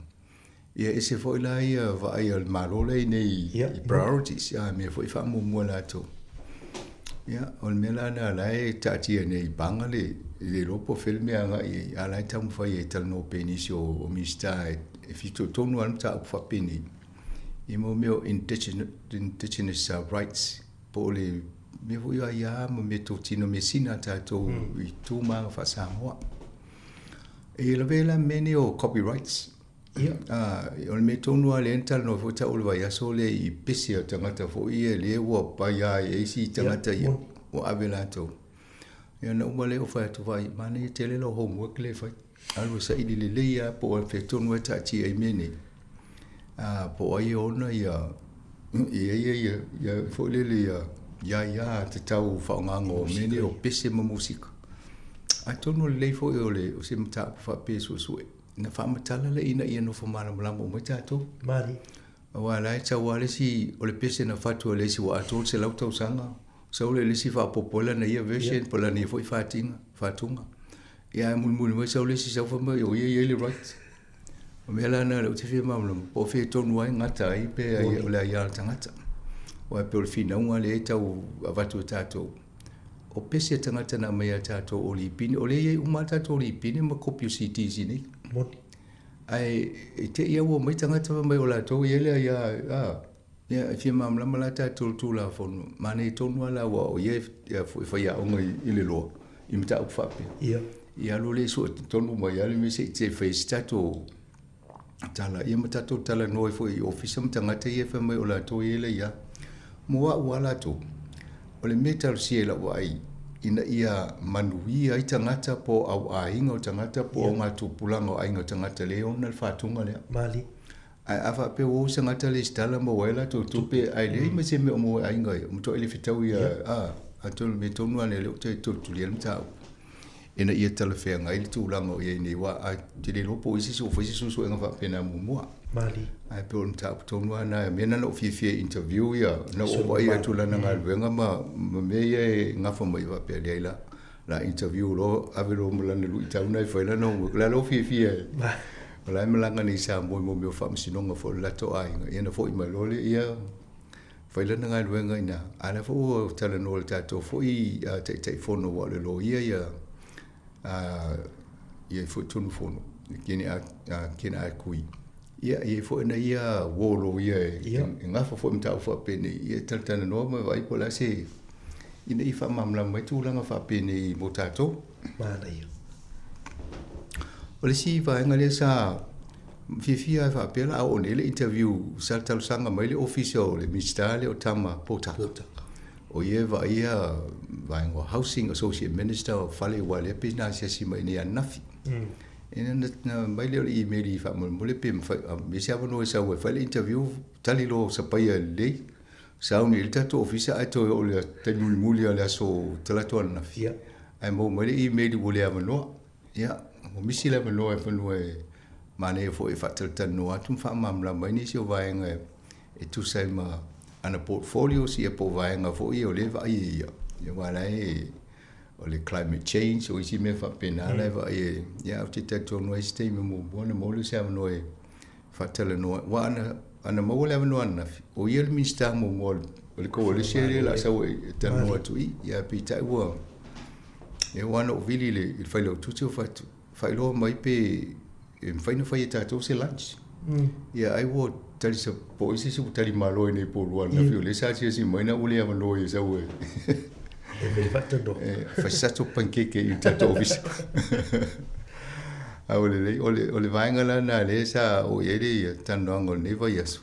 S11: Ia ese foi la ia vaai a le Malo la i nei i priorities, a mea foi faamuamua latou. Ia, o le mea la lena la e taatia nei i paga le le iloa po o fea le mea e agai i ai, a o la e taumafai e talanoa pea i nisi o Minisita e fitoitonu lava le mataupu faapenei i mea o indigenous rights po o le mea foi o aia ma mea totino measina a tatou mm. i tu ma aga faa-Samoa. E lawe la mea nei o copyrights.
S10: Ia.
S11: O le mea tonu lava lea na talanoa foi tau o le vaiaso lea i pese o tagata foi ia lea ua pai lava i isi tagata ia ua ave latou. Ia na uma lea o fai atu vai, manaia tele lau homework lea e fai. Alu e saili lelei lava po o fea tonu e taatia ai mea nei. Po o ai e ona ia, ia, ia, ia, ia foi lele ia, aiā tatau faaaogaga o mea nei o pese ma musika. Atonu o lelei foi o le o se mataupu faapea e suesue na faamatala lea ina ia nofo malamalama uma ai tatou.
S10: Malie.
S11: Aua o la e sau lava le isi o le pese na fatu e le isi ua atoa le 100 tausaga, sau lea i le isi faaopoopo ai lana ia version po o lana ia foi fatiga, fatuga. Ia ae mulimuli mai sau le isi sau fai mai o ia e i ai le right. O mea la na lea ou te fia malamalama po o fea tonu ai gata ai pe o le aia a le tagata. Aua e pei o le finauga lea e tau avatu e tatou, o pese a tagata na aumai ia tatou o lipine, o lea e i ai uma lava tatou lipine ma kopi o CDs i inei.
S10: Moni.
S11: Ae i te i lava ua omai tagata fai mai o latou e i ai le aia, a, ia e fia malamalama la tatou i le Tulafono, manaia tonu lava la aua o ia e faiaoga i le loa i mataupu faapea.
S10: Ia.
S11: Ia alu lea sue tonu mai lava le mea se i fai ai se tatou tala, ia ma tatou talanoa ai foi i ofisa ma tagata ia fai mai o latou e i ai le aia. Mo au lava latou, o le mea e talosia i lau vaai ina ia manuia ai tagata po o au aiga o tagata po o augatupulaga o aiga o tagata lea e ona le fatuga lea.
S10: Malie.
S11: Ae a faapea ua o se tagata lesitala maua ai latou tupe ae leai ma se mea o maua e aiga ia, ua matuai le fetau ia, a, atonu o le mea tonu lava lea o lea ou te tulitulia ai le mataupu ina ia talafeagai le tulaga o i ai nei, aua ou te le iloa po o i ai se isi ua fai se suesuega faapena muamua.
S10: Malie.
S11: Ae pei o le mataupu tonu lava lena, o mea na na ou fiafia e interview ia, na ou vaai atu i lana galuega ma mea ia e gafa mai faapea, leai la, la interview loa ave loa ma lana luitau lena e fai lana homework. O la e la fiafia e, o la e malaga nei i Samoa i mea o faamasinoga foi o le latou aiga, ia ona foi mai loa lea, ia fai lana galuega i ina. A o lea foi ua talanoa i le tatou foi Taitaifono aua o le loia ia, ia foi tonu fono, Ken Akui. Ia, e i ai foi ana ia uo loia e gafa foi i mataupu faapenei, ia e talatalanoa ma vaai po o le a se, ina ia faamalamalama mai tulaga faapenei mo tatou.
S10: Manaia.
S11: O le isi vaega lea sa fiafia ai faapea la a oo nei le interview sa talosaga mai le ofisa o le Minisita lea o Tama Potaka. O ia e vaaia vaega o Housing Associate Minister o fale aua lea pei na asiasi mai nei ananafi. Ina na aumai lea o le email faamolemole pe mafai e se avanoa e sau ai fai le interview tali loa sapaia lelei sauni i le tatou ofisa ae toe oo i le taimi mulimuli o le aso Talaatu ananafi. Ae maua mai le email ua le avanoa. Ia, ua misi le avanoa e fanua e manaia foi e faatalatalanoa atu ma faamalamalama ai nisi o vaega e tusa ai ma ana portfolios ia po o vaega foi ia o lea e vaai e ia. Ia aua la e o le climate change o isi mea faapena la e vaai e ia ou te talitonu ai se taimi muamua ona maua lea o se avanoa e faatalanoa aua ana ana maua le avanoa ananafi o ia le Minisita muamua o le coalition lea o le a sau e talanoa atu i i ae peitai ua ia ua na ou vili i le i le failautusi ou fai atu faailoa mai pe e mafai ona fai e tatou se lunch. Ia ai ua tali sa po o ai se isi ua tali malo ai nei po o lua ananafi o lea sa asiasi mai na ua le avanoa ia sau e
S10: E vele faatanoa.
S11: E fai se tatou pancake i le tatou ofisa. A ua lelei, o le, o le vaega la lena lea sa oo i ai le talanoaga o lenei vaiaso.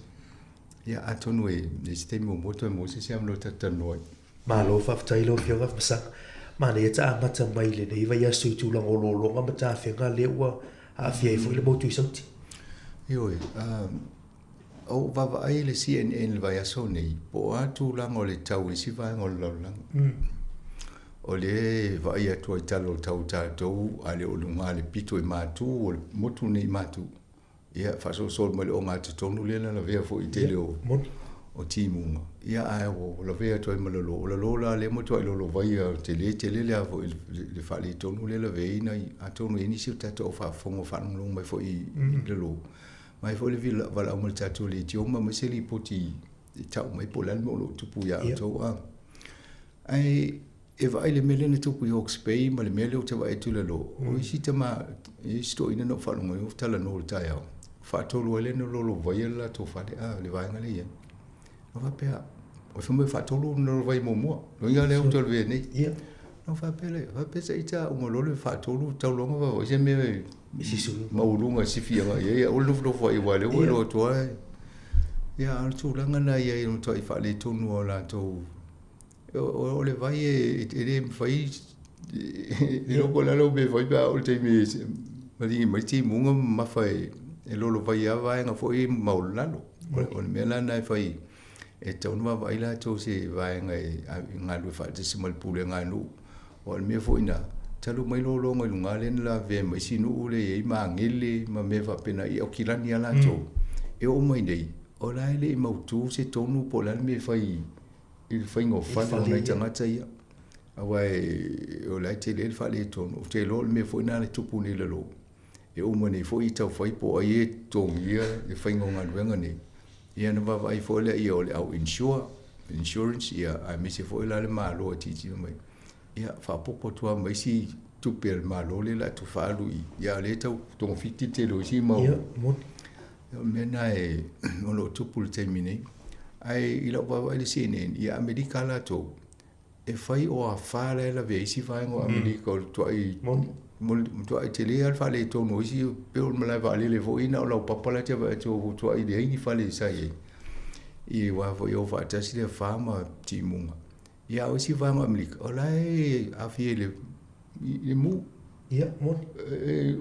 S11: Ia atonu e i ai se taimi muamua toe maua se isi avanoa e tatou talanoa ai.
S10: Malo faafetai lau Afioga Masaga. Manaia ta amata mai i lenei vaiaso i tulaga o lologa ma tafega lea ua aafia ai foi le motu i Sauti.
S11: Ioe, o vaavaai i le CNN i le vaiaso nei, po o a tulaga o le tau i isi vaega o le lalolagi. O lea e vaai atu ai i tala o le tau o tatou, a le o luga le pito i Matu, o le motu nei i Matu. Ia, faasolosolo mai le ogatotonu lea na lavea foi i le tele o, o timuga. Ia, ae ua lavea atu ai ma lalo. O lalo la lea matuai lolovaia tele tele le a foi le faaletonu lea lavea ai nai, atonu e i ai nisi o tatou au faafofoga o faalogologo mai foi i lalo. Mai foi le valaau mai le tatou leitio ma aumai se lipoti e tau mai po o le a le mea o lo o tupu ia outou. Ae E vaai i le mea lea na tupu i Hawke's Bay ma le mea lea ou te vaai atu i lalo, o isi tama, e isi toeaiina na ou faalogo ai o talanoa i le taeao, faatolu ai lea na lolovaia le latou fale, a, le vaega lea e i ai. Na ou faapea, o fai mai faatolu na lolovaia muamua, lona uiga lea ou te lavea nei.
S10: Ia.
S11: Na ou faapea lea, faapea se ita uma loa le faatolu tau loa vaavaai se mea e maualuga e sifi agai i ai, aua le nofonofo ai aua o lea ua iloa atu lava. Ia, a o le tulaga lena e i ai o le matuai faaletonu lava o latou. O le vai e le mafai, e le iloa po o le a lau mea e fai pe a oo i le taimi e maligi mai timuga ma mamafa e lolovaia lava vaega foi ia maualalo. O le mea la lena e fai. E tatau ona vaavaai latou i se vaega e galulue faatasi ma le pulega a nuu. Aua o le mea foi lena, talu mai lologa i luga lea na lavea ai ma isi nuu lea e i ai magele ma mea faapena i Aukilani lava latou. E oo mai nei, o la e le i mautu se tonu po o le a le mea e fai i le faiga o fale o nai tagata ia. Aua o la e tele le faaletonu. Ou te iloa o le mea foi lena na tupu nei i lalo. E uma nei foi tau fai po o ai e totogia le faiga o galuega nei, ia ona vaavaai foi lea o le au insure, insurance, ia aemaise foi la le Malo e tilotilo mai, ia faaopoopo atu lava ma isi tupe a le Malo lea o le a toe faaalu i, ia a o lea e tau togafiti le tele o isi mau.
S10: Ia, moni.
S11: O le mea lena e, o lo o tupu i le taimi nei. Ae i lau vaavaai i le CNN, ia Amerika lava latou, E fai o afa la e lavea ai isi vaega o Amerika o le tuai matuai tele lava le faaletonu o isi pei o le malae vaalele foi na o laupapa la e te vaai atu ua tuai leai ni fale sa i ai i aua foi e o faatasi le afa ma timuga. Ia a o isi vaega o Amerika o la e aafia i le i le mu.
S10: Ia, moni.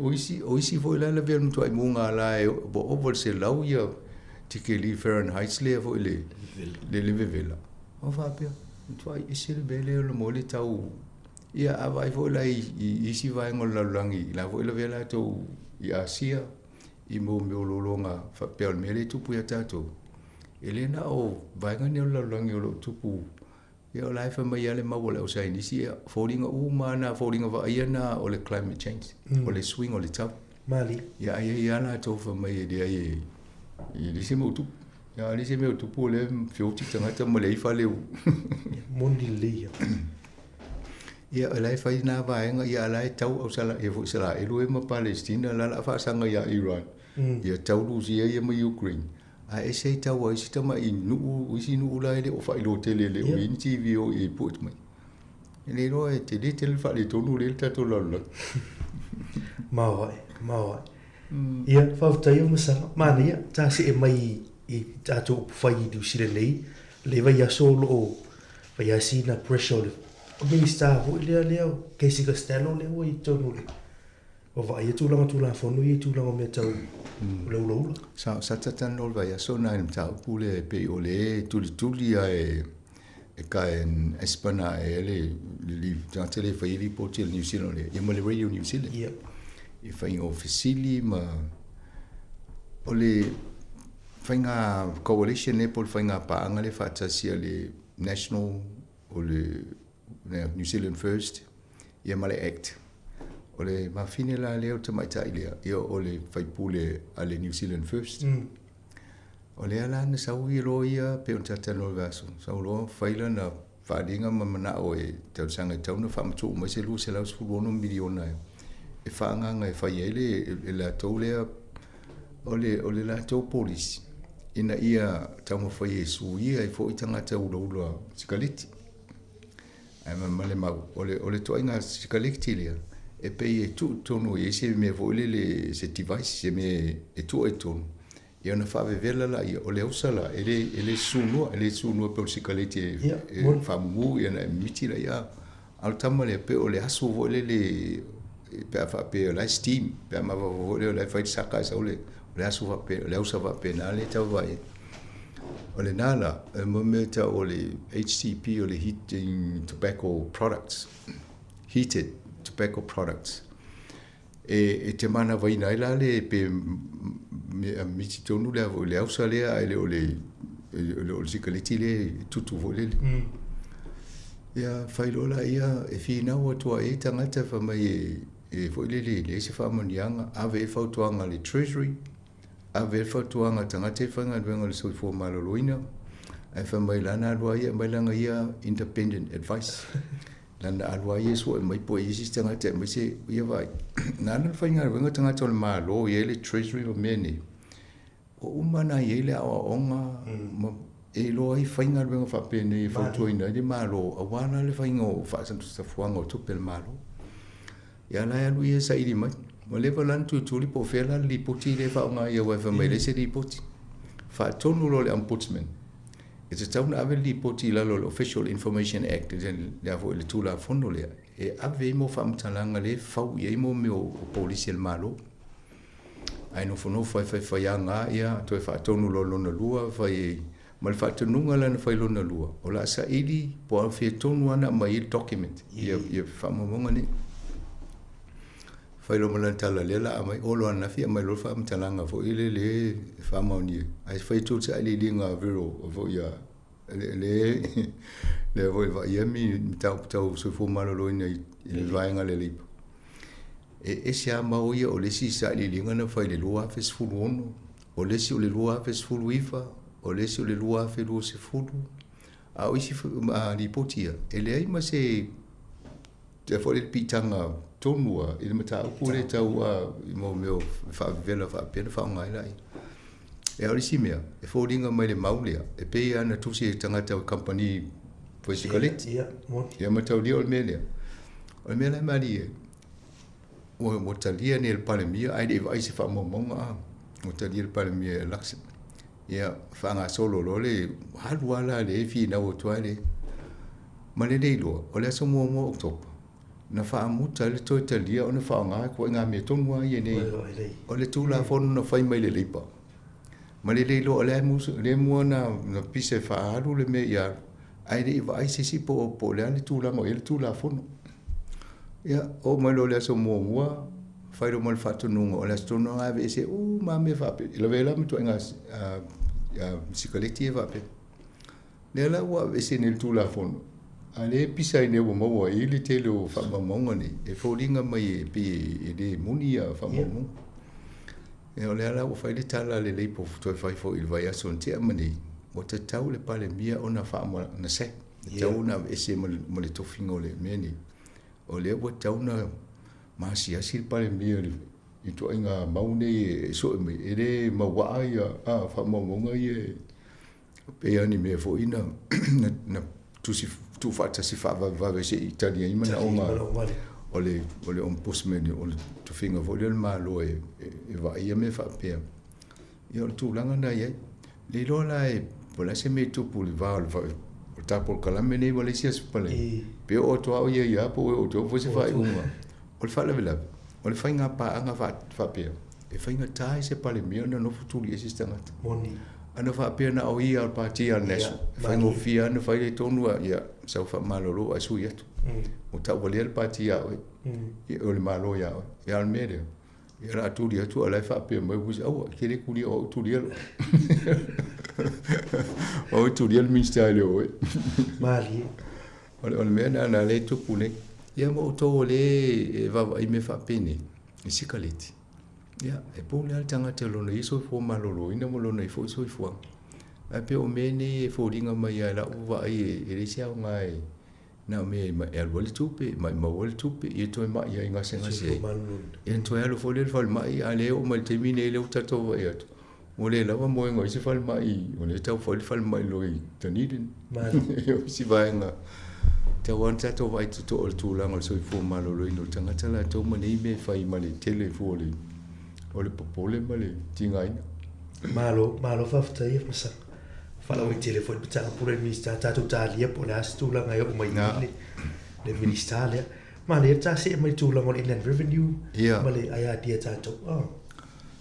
S11: O isi, o isi foi la e lavea i le matuai muga la e ua ova i le 100 ia tikeli Fahrenheit lea foi le le vevela. O faapea, matuai ese le mea lea o le moe le tau. Ia a vaai foi la i isi vaega o le lalolagi, la foi e lavea latou i Asia i mo mea o lologa faapea o le mea lea e tupu ia tatou. E le na o vaega nei o le lalolagi o lo o tupu. Ia o la e fai mai lava le mau a le ausaienisi, ia, foliga uma lava na, foliga vaaia na o le climate change, o le suiga o le tau.
S10: Malie.
S11: Ia ai ai lava latou fai mai e leai e leai se mea o tupu. Ia a leai se mea o tupu o lea e feoti tagata ma leai fale o.
S10: Moni lelei ia.
S11: Ia o la e fai na vaega, ia a la e tau Ausala, ia foi Isaraelu ia ma Palestina, la o le a faasaga ia Iran. Ia tau Rusia ia ma Ukraine. Ae ese ai tau a isi tamai nuu, o isi nuu la e le o faailoa tele, e le o i ai ni TV o i ai put mai. E le iloa e tele tele le faaletonu lea i le tatou lalolagi.
S10: Maoae, maoae. Ia, faafetai ua masalo. Manaia, ta see mai i tatou upufai i Niu Sila nei, le vaiaso o lo o fai lava sina pressure o le Minisita foi lea lea o Casey Costello lea ua i totonu o le Ua vaaia tulaga Tulafono ia i tulaga o mea tau o le ulaula.
S11: Sa sa talatalanoa i le vaiaso lena i le mataupu lea e pei o lea e tulituli lava e e Karen Espana ea le le tagata lea e faia lipoti a le New Zealand lea, ia ma le Radio New Zealand.
S10: Ia.
S11: I faiga o fesili ma o le faiga coalition lea po o le faiga paaga lea faatasi a le National o le New Zealand First, ia ma le Act. O le mafine la lea o le tamaitai lea, ia o le faipule a le New Zealand First. O lea la na sau ia loa ia pei ona talatalanoa i le vaiaso, sau loa fai lana faaaliga ma manao e talosaga e tatau ona faamatuu mai se $216 miliona e faaagaaga e fai ai le latou lea o le o le latou polisi ina ia taumafai e suia ai foi tagata ulaula sikaleti. Ae ma le mau, o le, o le ituaiga sikaleti lea, e pei e tuu i totonu e i ai se mea foi lele, se device, se mea e tuu ai i totonu, ia ona faavevela laia, o le ausa la, e le, e le susunua, e le susunua pei o le sikaleti e, e faamumu ia ona e mimiti laia. A o le tama lea, pei o le aso foi lele, pe a faapea o la e steam, pe a mafaufau foi lea o la e fai le saka e sau le, o le aso faapena, o le ausa faapena lea e tau vaai ai. O lena la, e mo mea tau o le HTP o le Heating Tobacco Products, Heated Tobacco Products, e, e te manavaina ai la le pe me, miti tonu le, le ausa lea ae le o le, le o le sikaleti lea e tutu foi lele. Ia, fai loa laia, e finau atu ai e tagata fai mai e, e foi lele e leai se faamanuiaga, ave ai fautuaga a le Treasury, Ave le fautuaga a tagata i faigaluega o le soifua maloloina, ae fai mai lana alu a ia aumai lana ia independent advice. Lana alu a ia sue mai po o i ai se isi tagata e aumai se ia vaai. Na ala ona faigaluega tagata o le Malo i ai le Treasury ma mea nei, ua uma ona i ai le aoaoga ma e iloa ai faigaluega faapenei e fautuaina ai le Malo aua la le faiga o faasafuaga o tupe a le Malo. Ia la e alu ia e saili mai. Ua leva la ona tulituli po o fea la le lipoti lea e faaaoga ai aua e fai mai e leai se lipoti. Faatonu loa le Ombudsman, e tatau ona ave le lipoti i lalo o le Official Information Act, lea foi le Tulafono lea, e ave ai mo faamatalaga lea e fau i ai mo mea o polisi a le Malo. Ae nofonofo ai faifaiaga ia, toe faatonu loa lona lua, fai Ma le faatonuga la na fai lona lua, o le a saili po o fea tonu lava na aumai ai le document, ia faamaumauga nei. Fai loa ma lana tala lea la aumai, oo loa ananafi aumai loa le faamatalaga foi lele e faamaonia ai. Ae fai atu le sailiiliga a Vero foi ia le lea foi e vaaia ni mataupu tau soifua maloloina i le vaega a le Leipa. E ese lava mau ia, o le isi sailiiliga na fai i le 2016, o le isi o le 2019, o le isi o le 2020, a o isi lipoti ia, e leai ma se foi le piitaga tonu lava i le mataupu lea tau i mea o faavevela faapea na faaaoga ai laia. E o le isi mea, e foliga mai le mau lea, e pei lava na tusi e tagata o kamupani foi sikaleti. Ia mataulia o le mea lea. O le mea la e malie, ua talia nei e le Palemia, ae le i vaai i se faamaumauga a. Ua talia e le Palemia e Luxon. Ia, faagasolo loa le alu lava la lea e finau atu ai le ma le le iloa, o le aso muamua o Oketopa, na faamuta ai le toe talia ona faaaoga ituaiga mea tonu lava ia nei. O le Tulafono na fai mai le Leipa. Ma le le iloa o lea e mua na pisa e faaalu le mea ia alu, ae le i vaai se isi po o le a le tulaga o i ai le Tulafono. Ia, oo mai loa i le aso muamua, fai loa ma le faatonuga o le aso tonu lava aveese uma lava mea faapea, e lavea la ma ituaiga sikaleti ia faapea. Lea la ua aveese nei le Tulafono, a o lea e pisa ai nei ua maua ai le tele o faamaumauga nei, e foliga mai e pei e le moni ia faamaumauga. Ia o lea la ua fai le tala a le Leipa ua toe fai foi i le vaiaso na tea ma nei, ua tatau le Palemia ona na sack, tatau ona aveese ma le tofiga o le mea nei. O lea ua tatau ona masiasi le Palemia i ituaiga mau nei e sue mai, e le mauaa ia faamaumauga ia e pei lava ni mea foi na na tusi tuufaatasi faavavevave se i tali ai manaoga o le o le ombudsman o le tofiga foi lea o le Malo e vaaia mea faapea. Ia o le tulaga lena e i ai. Le iloa la e po o le a se mea e tupu i le va o le ta polokalame nei ma le isi aso paleni, pe oo atu lava o ia ia po o oo foi se faaiuga. O le faalavelave, o le faiga paaga faapea, e faigata ai se Palemia ona nofo tuli ese se tagata.
S10: Moni.
S11: Ana faapea na o ia o le pati a le National, e faigofie lava ona fai le tonu a, ia, sau faamalolo ae sui atu. Ua tauvalea le pati ia oe, o le Malo ia oe. Ia a o le mea lea, ia o le a tuli atu a o la e faapea mai, aua, e te le tulia o au e tulia lou. O au e tulia le Minisita e le o oe.
S10: Malie.
S11: O le mea lena na lea e tupu nei. Ia ma outou o lea e vaavaai mea faapenei, i sikaleti. Ia, e pule lava le tagata i lona ia soifua maloloina ma lona ia foi soifuaga. Ae pei o mea nei e foliga mai lava i lau vaai e leai se aoga e na o mea e alu ai le tupe, e maumau ai le tupe, ia toe mai ai gasegase ai. Ia ona toe alu foi lea i le falemai, a o lea e oo mai i le taimi nei lea ua tatou vaai atu, ua le lava moega o isi falemai, o lea e tau fai le falemai loa i Dunedin. O isi vaega, tau lava ona tatou vaai totoa i le tulaga o le soifua maloloina o le tagata latou ma nei mea e fai ma le tele fua o le popole ma le tigaina.
S10: Malo, malo faafetai e Masaga. Faalauaitele foi le mataupu lea i le Minisita, tatou talia po o le a se tulaga e oo mai ai le, le Minisita lea. Manaia le ta see mai le tulaga o le Inland Revenue ma le IRD a tatou. Oh.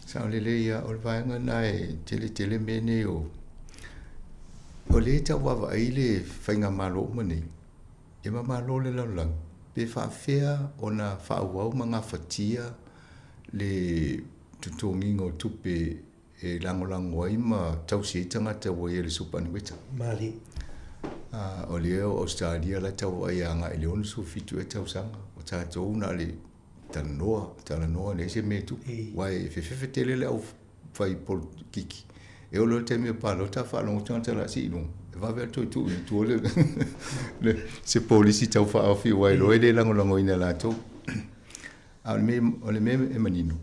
S11: Sao lelei ia, o le vaega lena e tele tele mea nei o o lea e tau vaavaai le faigamalo uma nei, e mamalo le lalolagi pe faafefea ona faaauau ma gafatia le totogiina o tupe e lagolago ai ma tausi ai tagata ua i ai le superannuation.
S10: Malie.
S11: O lea o Ausetalia la e tau vaai agai i le 67 ea tausaga, o tatou na o le talanoa, talanoa, leai se mea e tupu. Aua e fefefe tele le au fai polokiki. E oo loa i le taimi o palota faalogo tagata o le a sii i luga, e vave lava toe tuu i tua le, se polisi tau faaofi aua e iloa e le lagolagoina e latou. A o le mea, o le mea e manino,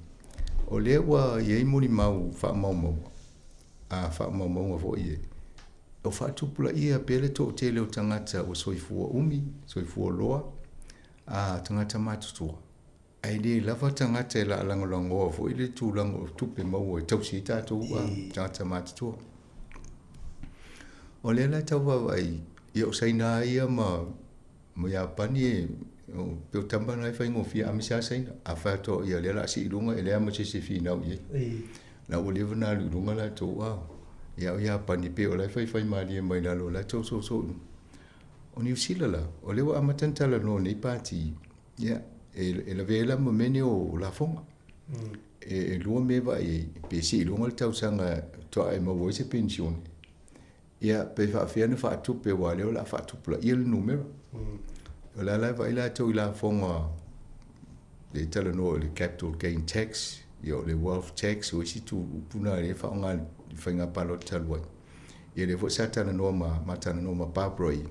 S11: o lea ua i ai molimau faamaumauga, a faamaumauga foi e, o faatupulaia pea le toatele o tagata ua soifua umi, soifua loa, a tagata matutua, ae le lava tagata e laalagolagoa foi le tulaga o tupe maua e tausi ai tatou tagata matutua. O lea la e tau vaavaai, ia o Saina lava ia ma Iapani e pei o tama na e faigofie aemaise lava Saina. A fai atu au ia lea o le a sii i luga e leai lava ma se isi e finau i ai. La ua leva ona alu i luga latou a. Ia a o Iapani pei o la e faifaimalie mai lalo o la e tososo i luga. O Niu Sila la, o lea ua amata ona talanoa nei pati, ia, e lavea ai la ma mea nei o lafoga. E lua mea e vaai ai, pe sii i luga le tausaga faatoa e maua ai se penisione, ia pe faapefea ona faatupe aua o lea o le a faatupulaia le numera. O le a la e vaai latou i lafoga lea e talanoa i le capital gain tax, ia o le wealth tax, o isi tu upu na lea e faaaoga i le faiga palota talu ai. Ia lea foi sa talanoa ma, ma talanoa ma Barbara i,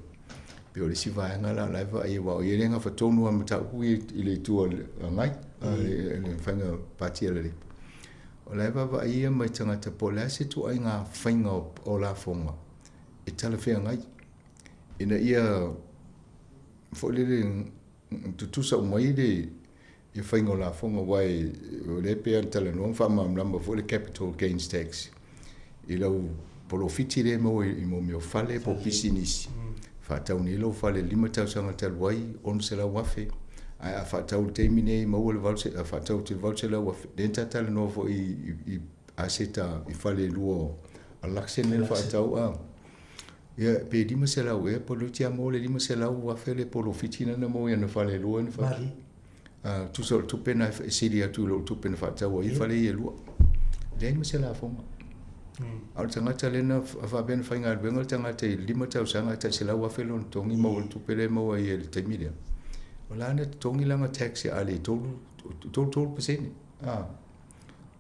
S11: pe o le isi vaega la o la e vaai aua o ia lea e gafa tonu lava ma mataupu ia i le itu a le agai, le faiga pati a le Labour. O la e vaavaai ia mai tagata po o le a se ituaiga faiga o lafoga e talafeagai ina ia foi lele tutusa uma ai le faiga o lafoga aua o lea e pei ona talanoa ma faamalamalama foi le capital gains tax i lau polofiti lea e maua i mea o fale po o pisinisi. Faatau nei lou fale i le 5 tausaga talu ai, $600,000, ae a faatau i le taimi nei maua le a faatau atu i le $800,000, lea na ta talanoa foi i aseta i fale e lua a Luxon lea na faatau a. Ia pe 500 ea po o le maua le $500,000 le polofiti lea na maua i ana fale e lua na faatau. Tusa o le tupe na e sili atu i lou tupe na faatau ai fale ia e lua. Leai ma se lafoga. A o le tagata lea na faapea na faigaluega le tagata i le 5 tausaga ae tai $100,000 lona totogi maua le tupe lea e maua ai i le taimi lea. O la na totogi lana tax e ale 33%.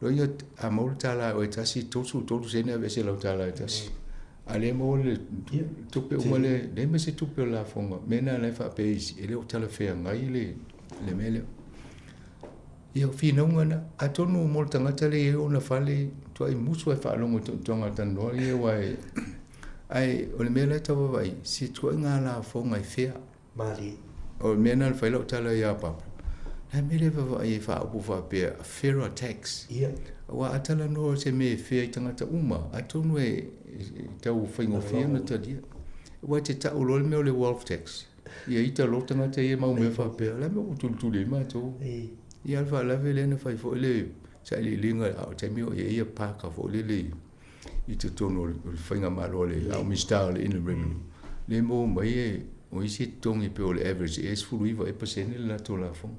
S11: Loia a maua le tala e oe tasi, 33 sene aveese lau tala e tasi. A le maua le tupe uma le, leai ma se tupe o lafoga. Mea na la e faapea isi, e le o talafeagai le, le mea lea. Ia, o finauga na, atonu mo le tagata lea e i ai ona fale, tuai musu ae faalogo i toga talanoa ia aua e, ae o le mea la e tau vaavaai, se tuaiga lafoga e fea.
S10: Malie.
S11: O le mea lena na fai lau tala ia Papa. Le a mea le vaavaai e faaupu faapea a fairer tax.
S10: Ia.
S11: Aua a talanoa se mea e fair i tagata uma, atonu e tau faigofie ona talia. Aua e te tau loa le mea o le wealth tax. Ia ita loa tagata ia mau mea faapea, o le a mea ua tulituli ai matou. Ia a o le faalavelave lea na fai foi le sailiiliga a o le taimi o i ai ia Parker foi lele i totonu o le faigamalo a le au Minisita o le Inland Revenue, lea e maua mai e o isi e totogi pei o le average ea e 19% le latou lafoga.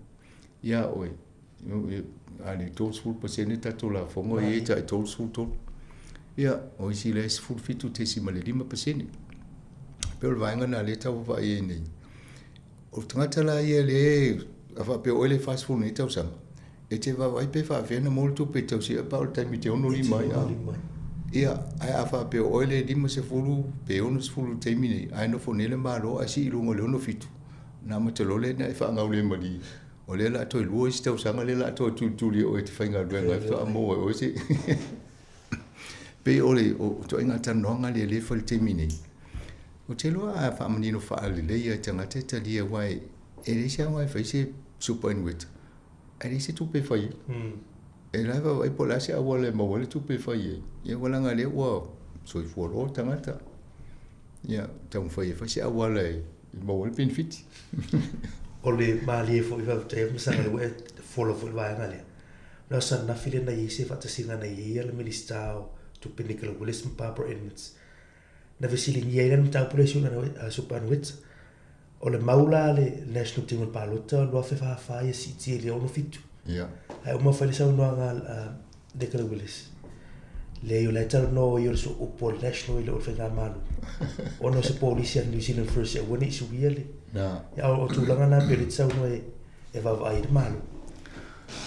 S11: Ia oe, a le 30% tatou lafoga, ia e tai 33. Ia, o isi la e 17.5%. Pei o le vaega lena lea e tau vaavaai ai nei. O le tagata la ia lea a faapea o oe lea e 40 nei tausaga, e te vaavaai pe faapefea ona maua le tupe e tausia ai pa o le taimi e te 65 ai a. Ia, ae a faapea o oe lea e 50 pe 60 i le taimi nei, ae nofo nei le Malo ae sii i luga o le 67, ona amata loa lea ona e faagaulemalie, o lea o le a toe lua isi tausaga lea o le a toe tulituli e oe e te faigaluega ai faatoa maua e oe se Pei o le ituaiga talanoaga lea lea e fai i le taimi nei. Ou te iloa a faamanino faalelei lava i tagata e talia aua e leai se aoga e fai se superannuation ae leai se tupe e fai ai. E la e vaavaai po o le a se auala e maua ai le tupe e fai ai. Ia ua leaga o lea ua soifua loa le tagata. Ia taumafai e fai se auala e maua ai le penefiti.
S10: O le malie foi faafetai atu Masaga ua e fola foi i le vaega lea. O le aso ananafi lea na i ai se faatasiga na i ai le Minisita o Tupe Nicola Willis ma Barbara Edmonds. Na fesiligia ai la le mataupu lea i si ona superannuation. O le mau la a le National Team o le palota 2044 ia siitia i le 67.
S11: Ia.
S10: Ae uma fai le saunoaga a Nicola Willis. Leai o la e talanoa o ia o le sooupu o le National e le o le Faigamalo. Ona o se polisi a le New Zealand First e aua ne i suia le.
S11: Na.
S10: Ia o tulaga na pei o lea e te saunoa e vaavaai i le Malo.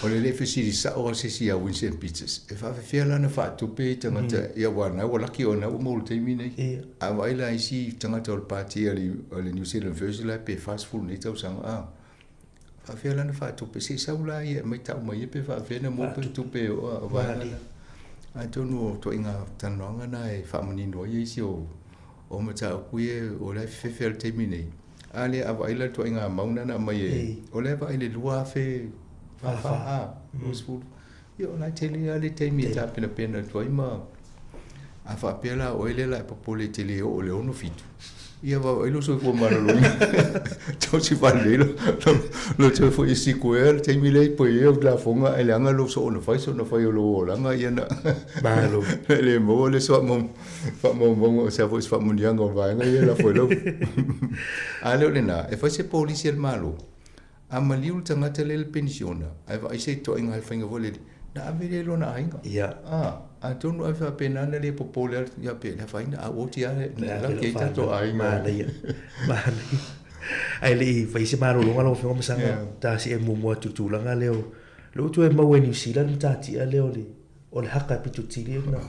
S11: O le le fesili sao a se isi ia Winston Peters, e faafefea la ona faatupe i tagata ia aua na ua laki oe na ua maua i le taimi nei. A vaai la isi tagata o le pati a le New Zealand First la pe 40 nei tausaga a faafefea la ona faatupe se i sau la ia e aumai tau mai ia pe faafefea ona maua pe tupe e oo a vaega la. Atonu o ituaiga talanoaga na e faamanino ai isi o mataupu ia o la e fefefe lava i le taimi nei. A lea a vaai la le ituaiga mau lena na aumai e, o lea e vaai i le 2044, 20. Ia o la e tele lava le taimi e tapenapena atu ai ma a faapea la o oe lea o le a e popole e te le oo i le 67. Ia vaavaai lou soifua maloloina. Tausi faalelei lo, lo, lo toe foi i sikuea le taimi lea i poi ai au lafoga ae leaga lou soona fai soona fai o lou olaga ia na
S10: Malo.
S11: e le maua le faamaumauga o se a foi se faamanuiaga o vaega ia e lafo ai lau. A lea o lena, e fai se polisi a le Malo, a maliu le tagata lea i le penisiona, ae vaai se ituaiga faiga foi lele, na ave lea i lona aiga.
S10: Ia.
S11: A, atonu ai faapena na le popole atu, ia pe le afaina, a ua oti lava, na laki ai tatou aiga.
S10: Manaia, manaia. Ae le i fai se malologa lau Afioga Masaga, ta see muamua atu i le tulaga lea o le utu e maua i Niu Sila le matatia lea o le o le haka e pito tili na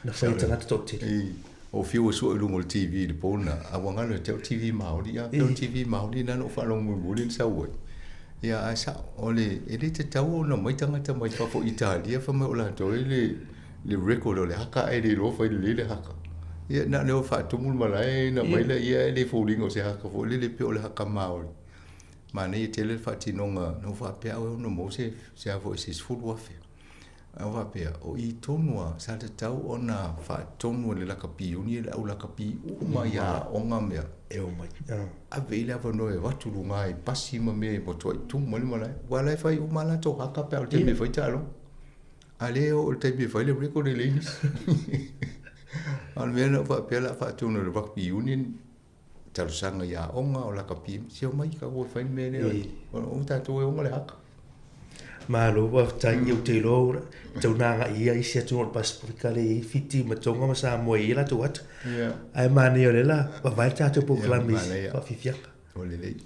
S10: na fai e tagata toatele.
S11: O fiu e sua i luga o le TV i le po lena, a ua galo ia te au le TV Māori, a pei o le TV Māori lena na ou faalogo mulimuli na sau ai. Ia ae sao, o le, e le tatau ona omai tagata mai fafo i Italia fai mai o latou e le, le record o le haka ae le iloa fai lelei le haka. Ia na o le o faatumu le malae ona aumai laia ae le foliga o se haka foi lele pei o le haka Māori. Manaia tele le faatinoga na ou faapea au e ono maua se, se a foi se 10,000. Ae ua faapea, o i tonu lava, sa tatau ona faatonu e le lakapi iuni le au lakapi uma i aoga mea.
S10: E omai.
S11: Ave i le avanoa e avatu luga i pasi ma mea e matuai tumu ai le malae. Aua o la e fai uma lava latou haka pe a o le taimi e fai taaloga. A lea e oo i le taimi e fai le record e leai nisi. A o le mea na ou faapea o le a faatonu e le rugby union talosaga i aoga o lakapi, se omai tatou e fai le mea lea, o tatou e ona le haka.
S10: Malo, faafetai. Ia ou te iloa ua tau na agai ia isi atunuu o le Pasifika lea e i ai Fiti ma Tonga ma Samoa e i ai latou ata. Ae manaia o lea la vavae le tatou polokalame i faafiafiaga.
S11: Ua lelei.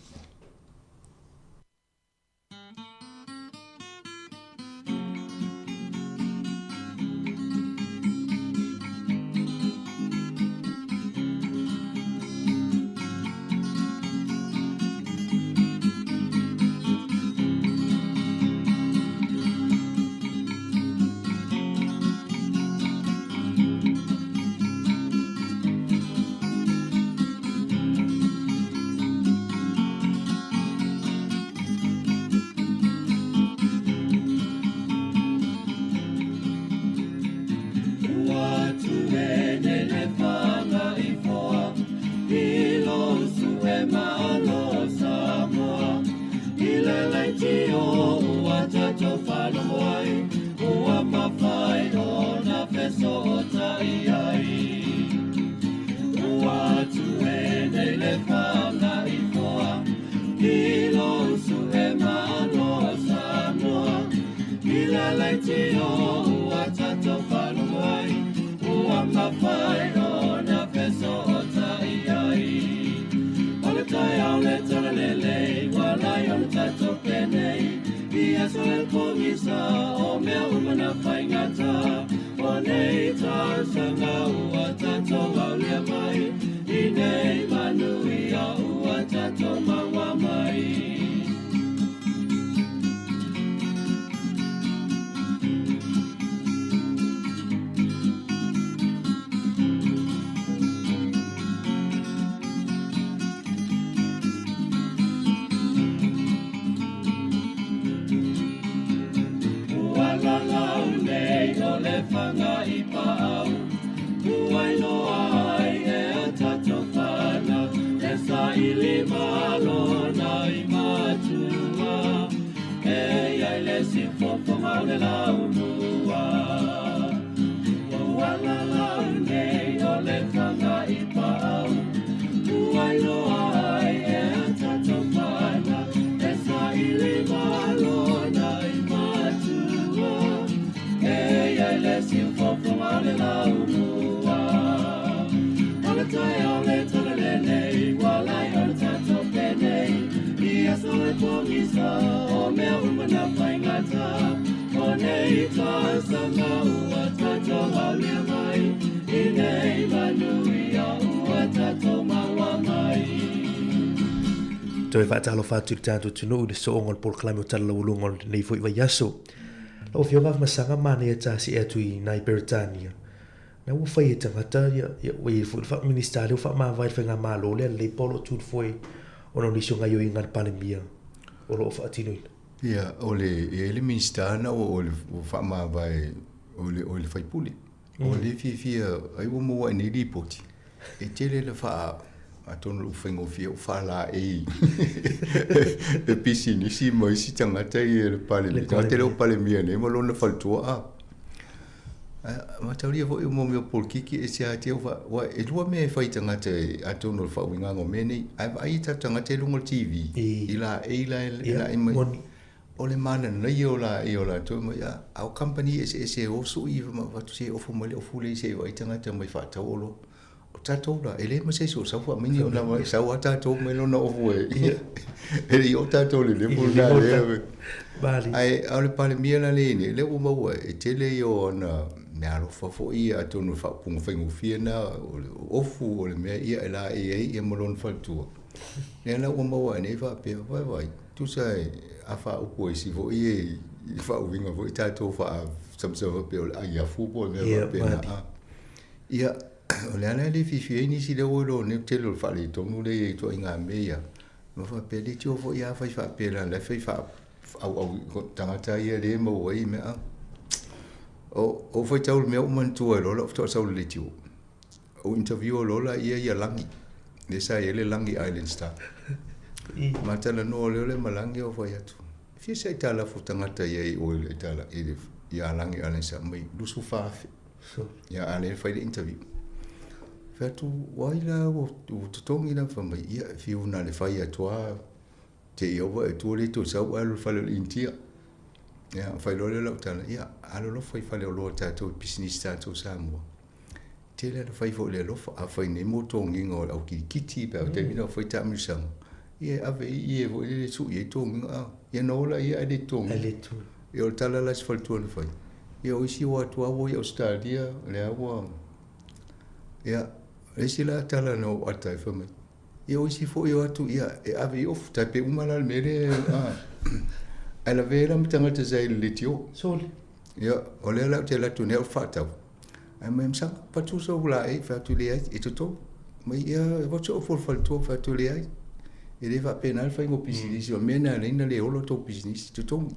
S10: Toe faatalofa atu i le tatou atunuu i le sooga o le polokalame o Tala Laualuga o lenei foi vaiaso. Lau Afioga Afamasaga manaia ta see atu i nai Peretania. Na ua fai e tagata ia, ia ua i ai foi le faa-Minista lea ua faamavae le faigamalo lea lelei po o lo o tu le foe ona o nisi o gaioiga a le Palemia o lo o faatinoina.
S11: Ia, o le, e i ai le Minista na ua, ua faamavae o le, o le faipule. O le fiafia ai ua maua ai nei lipoti, e tele le faa, Atonu o faigofie o faalaei e pisinisi ma isi tagata ia le Palemia. Tagata le o Palemia nei ma lona faletua a. Mataulia foi mo mea o polokiki e se ate o wa e lua mea e fai tagata e atonu o le faauigaga o mea nei. Ae vaai i tatou tagata i luga o le TV i laei la e laei mai. O le mananaia o laei o latou mai a a o kamupani eseese e o sui ma avatu se ofu mai le ofu lea se i vaai tagata mai faatau oloa. O tatou la, e leai ma se isi o sau faamaini ona e sau lava tatou mai lona ofu e e le i oo tatou i le level lena lea. Ae o le Palemia la lea e i ai nei, lea ua maua e tele ia o ana meaalofa foi atonu o le faaupuga faigofie lena o le ofu o le mea ia e laei ai ia ma lona faletua. Lea la ua maua nei faapea, vaai, tusa a faaupu e isi foi e i faauiga foi tatou faasamasama faapea o le ai afu po o le mea faapena. Ia, o le ala e le fiafia ai nisi lea ua iloa nei le tele o le faaletonu lea e i ai i ituaiga mea ia, ma faapea le tio foi a fai faapea la la e fai faaauau i tagata ia lea e maua ai mea a. O, o faitau le mea ua manatua ai loa lau faatoa sau i le leitio. Ou interview loa la ia ia Lagi, lea sa i ai le Lagi Island Star. Ma talanoa lea le ma Lagi o fai atu. Fia se aitalafu tagata i ai oe le aitala i le ia Lagi Island Star mai 24,000. Ia, a lea fai le interview. Fai atu, wai la, ua totogi la, fai mai, ia, e fiu na le fai atu a, te i aua e tua le toe sau alu le fale o le Intia. Ia, fai loa lea lau tala, ia, alolofa i fale oloa tatou i pisinisi tatou Samoa. Tele ana fai foi le alofa, a fai nei mo togiga o le au kilikiti, pe a taimi na fai taamilosaga, ia e ave i i e foi lele e sui ai togiga, a, ia na ola ia ae le totogi. Ia o le tala la se faletua na fai. Ia o isi o atu lava ua i Ausetalia, lea ua, ia, le isi la tala na ou ata ai fai mai, ia o isi foi o atu, ia, e ave i ofu, tai pe uma la le mea lea, a, ae lavea ai la ma tagata sa i le leitio.
S10: Sole.
S11: Ia, o lea la ou te alu atu nei au faatau, ae mai Masaga, patu sou laei, fai atu leai, e totogi. Mai, ia, e avatu se ofu a le faletua, fai atu leai. E le faapena le faiga o pisinisi, o le mea lena e ala ai ona le ola tou pisinisi, totogi.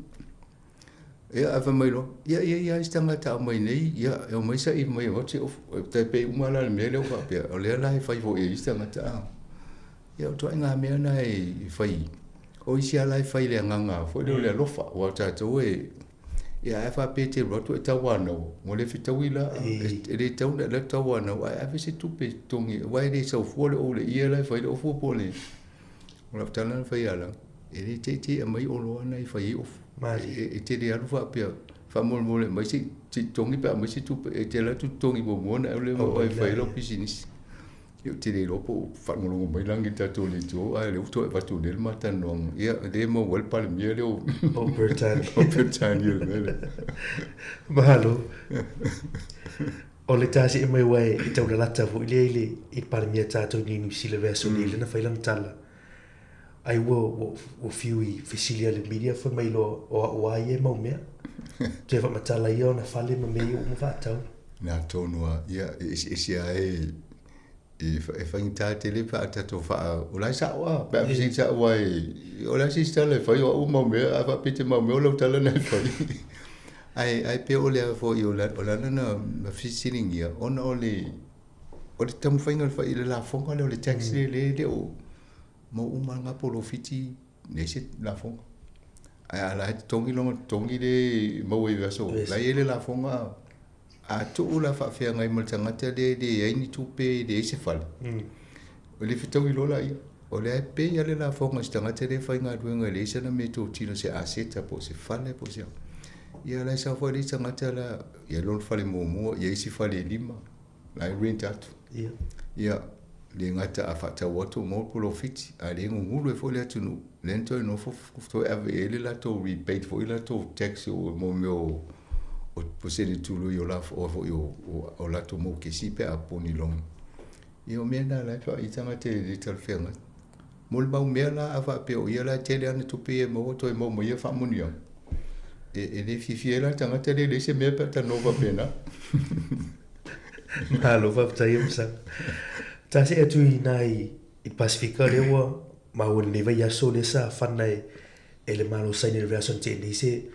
S11: Ia, ae fai mai loa, ia, e i ai lava isi tagata aumai nei, ia, e omai saili mai e avatu se ofu. E tai pei uma la le mea lea ua faapea, o lea la e fai foi e isi tagata. A. Ia, o ituaiga mea na e fai, o isi lava la e fai i le agaga foi lea o le alofa, aua o tatou e, ia ae faapea e te alu atu e tauanau, ua le fetaui la, e le tatau ona e alu atu tauanau, ae ave se tupe e totogi, aua e le sau fua le ou le ie la e fai le ofu po o le, O lau tala na fai ia Lagi, e le teitei aumai oloa na e fai ai ofu. E te le alu faapea, faamolemole aumai se i totogi pe a aumai se tupe, e te alu atu totogi muamua ona e lea e fai ai lau pisinisi. Ia ou te le iloa po o faalogologo mai Lagi i le tatou leitio, ae o lea ua toe avatu nei le ma talanoaga. Ia, o lea e maua ai le Palemia lea o
S10: O Peretania.
S11: O Peretania i le mea lea.
S10: Malo. O le tasi mai ua e taulalata foi lea i le i le Palemia tatou nei Niu Sila vaiaso nei lea na fai lana tala. Ai ua ua ua fiu i fesili a le media fai mai loa o a'u a ia e mau mea. Toe faamatala ia ona fale ma mea ia ua uma faatau.
S11: Na tonu a, ia e eseese a e e faigata tele pe a tatou faa o la e sa'o a pe a fesili sa'o ai o le a se isi tala e fai o a'u mau mea a faapea e te mau mea o lau tala lena e fai ae ae pei o le a foi o le ala na fesiligia ona o le o le taumafaiga o le fai i le lafoga lea o le tax lea e le o mau uma lava polofiti leai se lafoga ae a la e totogi lona totogi lea e maua i aso la e i ai le lafoga A tuu la faafeagai ma le tagata lea e leai ni tupe, e leai se fale, o le fetaui loa laia. O lea e pay lava le lafoga i se tagata lea e faigaluega e leai sana meatotino, se aseta po o se fale po o se a. Ia la e saofai le isi tagata la, e i ai lona fale muamua, i ai isi fale e lima, la e rent atu. Ia, le gata a faatau atu maua le polofiti, a le gugulu ai foi le atunuu, lea na toe nofo toe ave i ai le latou rebate foi latou tax o mo mea o o pasene tului o la o foi o o latou mokesi pe a poni loga. Ia o mea na la e faaii tagata e le talafeagai. Mo le mau mea la a faapea o ia la e tele ana tupe ia e maua toe maua mai ia faamanuiaga, e, e le fiafia ai la le tagata lea e leai se mea pe a talanoa faapena.
S10: Malo faafetai e Masaga. Tasi atu i nā i i Pasifika lea ua maua i lenei vaiaso lea sa fana e e le Malo Saina i le vaiaso na tea nei se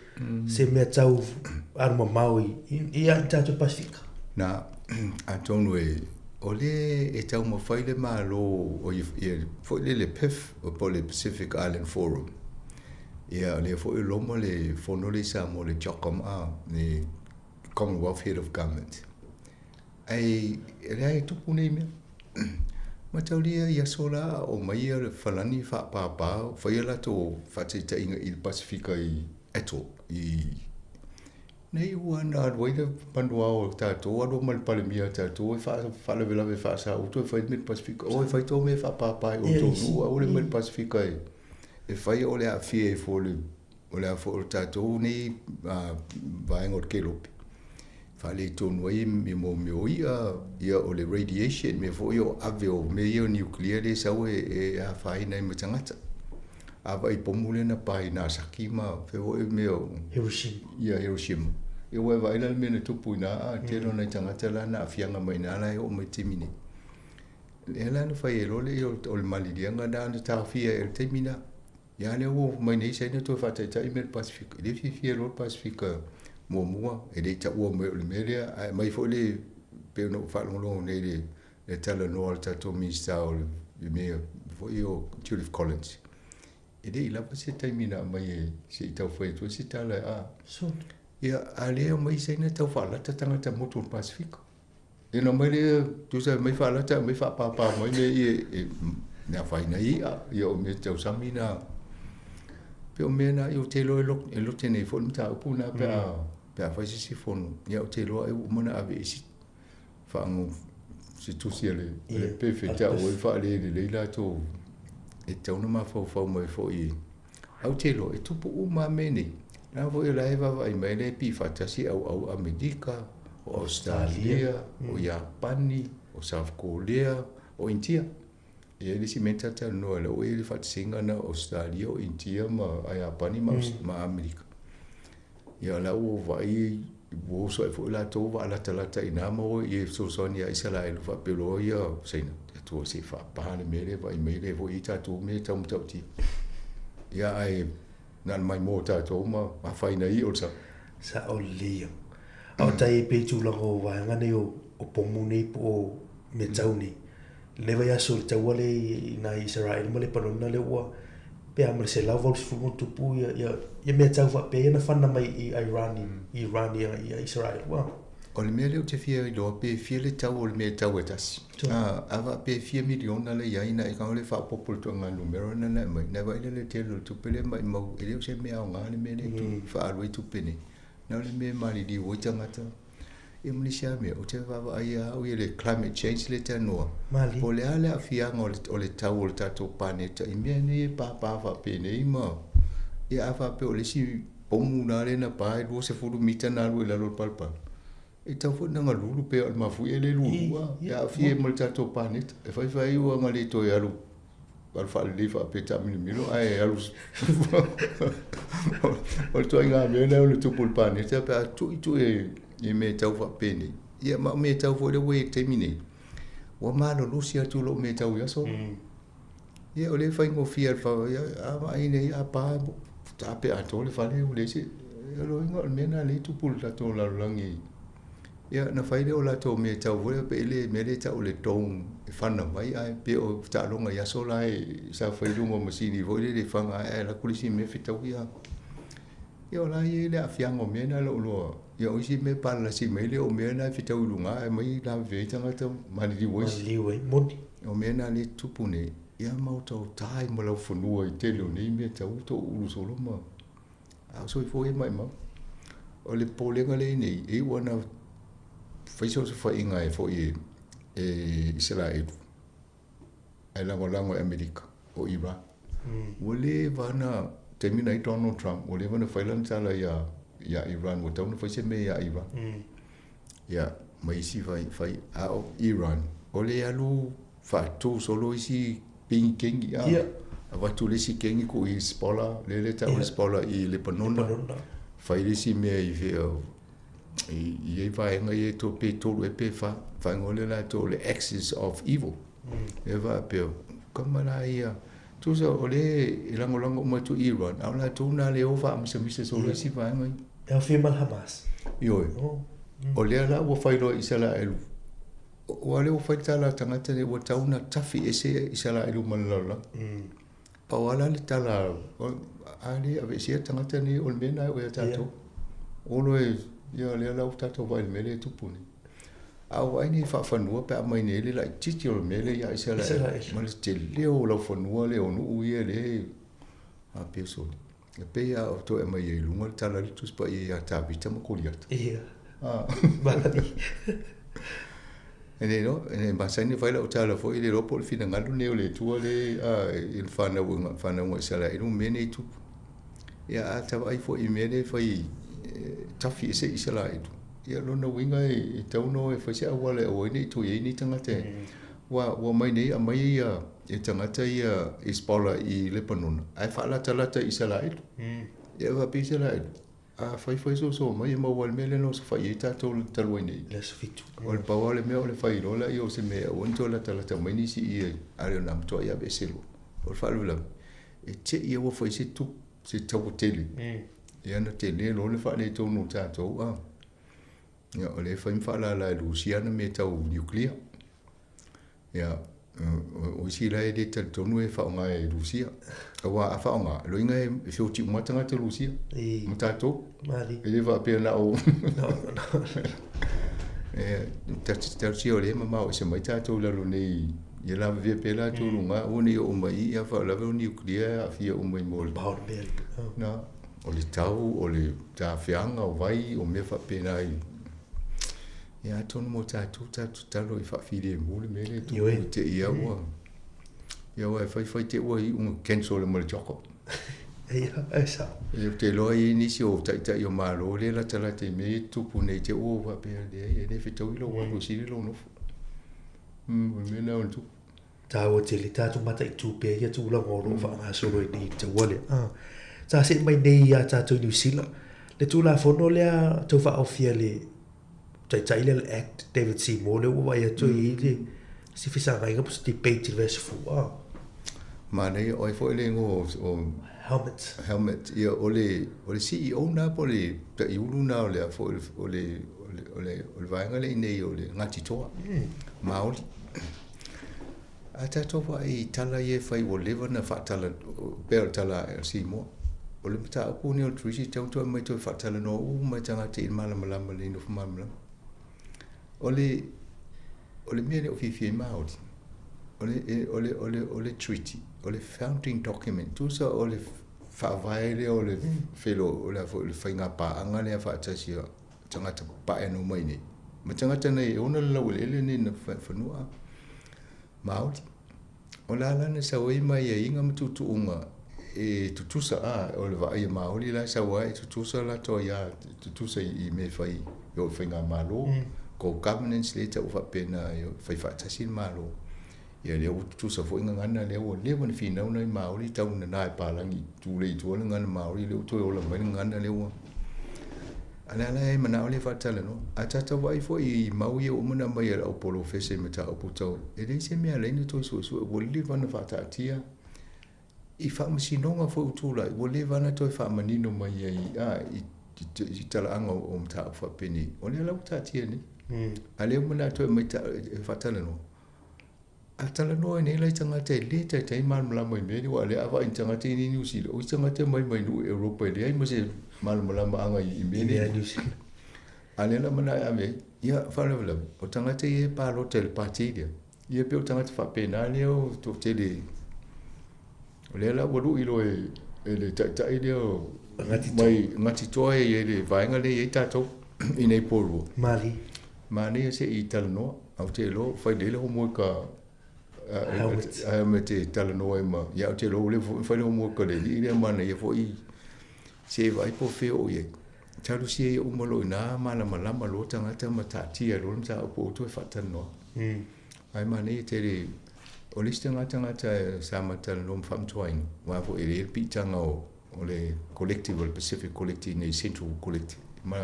S10: se mea tau alu mamao i i i a i tatou Pasifika.
S11: Na, atonu e O lea e taumafai le Malo o ia foi lea le PIF po o le Pacific Island Forum. Ia o lea foi o loma le fono lea i Samoa le CHOGM a, le Commonwealth Head of Government. Ae e leai e tupu nei mea. Mataulia i aso la a o mai ia Falani faapāpā fai a latou faataitaiga i le Pasefika i Atoll i Nei ua na alu ai le manuao o tatou alu ma le Palemia a tatou e faalavelave faasauto e fai le mea i le Pasefika. Oi fai tō mea e faapāpā i outou nuu aua le omai i le Pasefika e fai o le aafia ifo o le o le a foi o le tatou nei vaega o le kelope. Faaletonu ai i mo mea o i'a, ia o le radiation, mea foi o ave o mea ia o nuclear lea e sau e afaina ai ma tagata. A vaai pomu lea na pa i Nagasaki ma fea foi mea o
S10: Hiroshima.
S11: Ia Hiroshima. Ia ua e vaai la le mea na tupu i ina, a tele o nai tagata la na aafiaga mai i ina la e oo mai i le taimi nei. Lea la na fai ai loa le o le maliliaga na na taofia ai i le taimi na. Ia lea ua omai nei Saina toe faataitai mea i le Pasefika. E le fiafia loa le Pasefika muamua, e le i taua mai o le mea lea, ae aumai foi le pei ona ou faalogologo nei i le le talanoa a le tatou Minisita o le mea foi o Judith Collins, e le i lava se taimi na aumai e se i tau fai atu ai se tala a. Ia, a lea omai Saina tau faalata tagata motu o le Pasefika. Ia na omai lea, tusa mai faalata, mai faapāpā mai mea ia e ne afaina ai i'a, ia o mea tau sami na. Pei o mea na, ia ou te iloa e lote nei foi le mataupu na pe a, pe a fai se isi fono. Ia ou te iloa ai ua uma ona ave i isi faano se tusi a le le PIF e tau ai faalelelei latou e tatau ona mafaufau mai foi. Ae ou te iloa e tupu uma lava mea nei. Leaga foi o la e vaavaai mai lea e pii faatasi auau Amerika, o Ausetalia, o Iapani, o South Korea, o Initia. E i ai le isi mea ta talanoa ai, ua i ai le faatasiga na o Ausetalia, o Initia ma Iapani ma Amerika. Ia o la ua vaai ua oso ae foi latou vaalatalata i ina ma o e fesoasoani ia Isaraelu faapea loa ia Saina, te Atua se i faapa le mea lea vaai mai lea foi i ai tatou mea e tau matautia. Ia ae na ona maimoa tatou ma afaina ai o le sao.
S10: Sao lelei ia. A o tai pei tulaga o vaega nei o, o pomu nei po o mea tau nei. Lenei vaiaso i le taua lea i ina i Isaraelu ma Lepanona lea ua pe a ma le 180+ ia, ia, ia mea tau faapea ia na whana mai i Iran, i Iran ia, ia Isaraelu. Ua.
S11: O le mea lea ou te fia iloa pe fia le tau o le mea e tau e tasi. A, a faapea e fia miliona le i ai na e kau le faaopoopo i le ituaiga numera lena na aumai, na vaai lea i le tele o le tupe lea maimau, e le o se mea aoga le mea lea e tu faaalu ai tupe nei. Na o le mea e maliliu ai tagata. Ia ma nisi lava mea, ou te vaavaai lava au ia i le climate change lea e talanoa, po o le a le aafiaga o le, o le tau o le tatou paneta i mea nei e pāpā faapenei ma, ia a faapea o le isi pomu la lea na pa e 20 mita na alu ai i lalo o le palapala, e tatau foi ona galulu pei o le mafuie lea e lulua e aafia ai ma le tatou paneta. E fai fai ua na le toe alu alu faalelei faapea taamilomilo ae alu o le ituaiga mea lea o le tupu i le paneta pe a tuitui i mea tau faapenei. Ia ma o mea tau foi lea ua i ai i le taimi nei, ua malolosi atu lou mea tau i aso. Ia o lea e faigofie le fa ia a vaai nei a pa tape atoa le fale ua leai se o lona uiga o le mea lena lea e tupu i le tatou lalolagi. Ia ona fai lea o latou mea tau foi lea pei le mea lea e tau o le dome e fana mai ae pei o taaloga i aso la e sa fai i luga o masini foi lele e fana ae alu atu le isi mea fetaui ia. Ia o la e i ai le aafiaga o mea na lou iloa. Ia o isi mea e palalasi mai lea o mea na e fetau i luga ae aumai lavevea ai tagata maliliu ai.
S10: Maliliu ai, moni.
S11: O mea na lea e tupu nei, ia mautaota ai ma laufanua i tele o nei mea tau tou ulu solo ma A o soifua ia maimau. O le popolega lea i nei, e iu ana fai se osofaiga e foi e Isaraelu ae lagolago e Amerika o Iran. Ua leva ona, taimi na i ai Donald Trump, ua leva ona fai lana tala ia ia Iran, ua tatau ona fai se mea ia Iran. Ia, ma isi fai, fai, a o Iran, o le alu faatu solo isi kengi kengi a.
S10: Ia.
S11: Avatu le isi kengi ku i Hezbollah, lele e tau Hezbollah i Lepanona.
S10: Lepanona.
S11: Fai le isi mea i fea i i ai vaega ia e to pe tolu ea pe fa, faaigoa lea latou o le axis of evil. E faapea, kama la ia, tusa o lea e lagolago uma atu i Iran, a o latou na le o faamisamisa solo isi vaega ia.
S10: E aofia ma le Hamas.
S11: Ioe. O lea la ua fai loa e Isaraelu. Ua lea ua fai le tala a tagata nei ua tatau ona tafi ese Isaraelu ma le lalolagi. Pau lava la le tala a le aveesea tagata nei o le mea lena e oo ia tatou. Olo e, ia lea la ua tatou vaai i le mea lea e tupu nei. A ou vaai nei i faafanua pe a aumai nei le laitiiti o le mea lea ia Isaraelu ma le tele o laufanua lea o nuu ia lea a pei soli. E pei lava o toe aumai ai i luga le tala a le Tusi Paia ia Tavita ma Koliata.
S10: Ia.
S11: Ah. E le iloa, e le masani ona fai lau tala foi, e le iloa po o le finagalo lenei o le Atua lea a, i le fanauga, fanauga a Isaraelu ma mea nei e tupu. Ia a ta vaai foi i mea lea e fai e tafi ese Isaraelu, ia o lona uiga e tatau ona o e fai se auala e aua ai ne i toe i ai ni tagata e, ua, ua omai nei aumai ia e tagata ia Hezbollah i Lepanona ae faalatalata i Isaraelu. Ia faapea Isaraelu, a fai fai soso mai e maua ai le mea lea na osofai ai tatou talu ai nei.
S10: Le aso 7.
S11: O le pau lava o le mea o le fai loa lea o se mea e aua ne i toe latalata mai nisi i ai, a le o na matuai aveese loa. O le faalavelave, e te i ua fai se tupu, se taua tele. Ia ona tele loa le faaletonu o tatou a. Ia o lea e fai ma faalala e Rusia ana mea tau nuclear. Ia, o isi la e le talitonu e faaaoga e Rusia. Aua a faaaoga, loiga e feoti uma tagata Rusia. Ma tatou. E le faapea na o... E, talosia o lea e mamao ese mai tatou i lalo nei, ia lavevea pea latou luga, aua ne i oo mai i, ia faalavelave o nuclear e aafia uma i mo le... Na, o le tau, o le tafeaga, o vai, o mea faapena i... Ia atonu mo tatou, tatou tatalo i faafilemu le mea lea e tupu i te i ua. Ia aua e fai fai te ua iu ina cancel le ma le Joko.
S10: Ia, e sao.
S11: Ia ou te iloa e i ai nisi o taitai o Malo lea e latalata i mea ia e tutupu nei te ua faapea leai e le fetaui lou alu e sili lou nofo. O le mea lena o le tupu.
S10: Taua tele tatou mataitu pea ia tulaga o lo o faagasolo ai nei i le taua lea. Ah. Sa see mai nei ia tatou i Niu Sila, le Tulafono lea tau faaofia le Taitai lea le Act David Seymour lea ua vaai atu ai i le si fesagaiga po se debate i le vaiaso fou. Ah.
S11: Manaia, o ai foi le igoa o
S10: Helmet.
S11: Helmet, ia o le, o le CEO na po o le taiulu na o le a foi o le, o le, o le, o le vaega lea i inei o le Ngāti Toa, Māori. A tatou vaai i tala ia e fai ua leva ona faatala, pei o le tala a Seymour, o le mataupu lenei o le Treaty e tatau ona toe aumai toe faatalanoa uma e tagata i le malamalama lelei nofo malamalama. O le, o le mea e le o fiafia ai Māori, o le, o le, o le, o le treaty, o le founding document, tusa o le faavae lea o le felo, o le, o le faiga paaga lea faatasi a tagata papae na omai nei, ma tagata nei e ona le laueleele nei na fanua Māori. O le a la na sau ai ma aiaiga ma tuutuuga e tutusa, a, o le vaai a Māori la e sau ai e tutusa latou ia, tutusa i mea e fai i o i faigamalo, co-governance lea e tau faapena e fai faatasi le Malo. Ia lea ua tutusa foi gagana lea ua leva ona finau nai Māori tau nana e palagi tulei i tua le gagana Māori lea ua toe ola mai le gagana lea ua A le ala e manao lea faatalanoa. A tatou vaai foi i mau ia ua uma ona aumai e le au polofesa i mataupu tau, e leai se mea e ala ai ona toe suesue, ua leva ona faataatia i faamasinoga foi ua tulai, ua leva ona toe faamanino mai ai a, i, i talaaga o mataupu faapenei. O lea la ua taatia nei. A lea ua manao toe aumai e faatalanoa. A talanoa nei la i tagata e le taitai malamalama i mea nei, aua o lea a vaai i tagata ia i Niu Sila, o isi tagata e omai mai nuu Europa e leai ma se malamalamaaga i mea nei. A lea la manao e ave ai, ia faalavelave, o tagata ia e palota i le pati lea, ia pei o tagata faapena lea o toatele, o lea la ua lui loa e le taitai lea o mai Ngāti Toa e i ai le vaega lea e i ai tatou i nei Porirua.
S10: Malie.
S11: Manaia se i talanoa, a ou te iloa fai lelei le homework a Helmet e talanoa ai ma, ia ou te iloa ua leva foi ona fai le homework a le alii lea, manaia foi se i vaai po o fea o i ai. Talosia ia uma loa i ina malamalama loa tagata ma taatia loa le mataupu aua toe faatalanoa. Ae manaia tele, o le isi tagata sa ma talanoa ma faamatuaina, aua foi e i ai le piitaga o o le collective o le Pacific Collective nei Central Collective ma,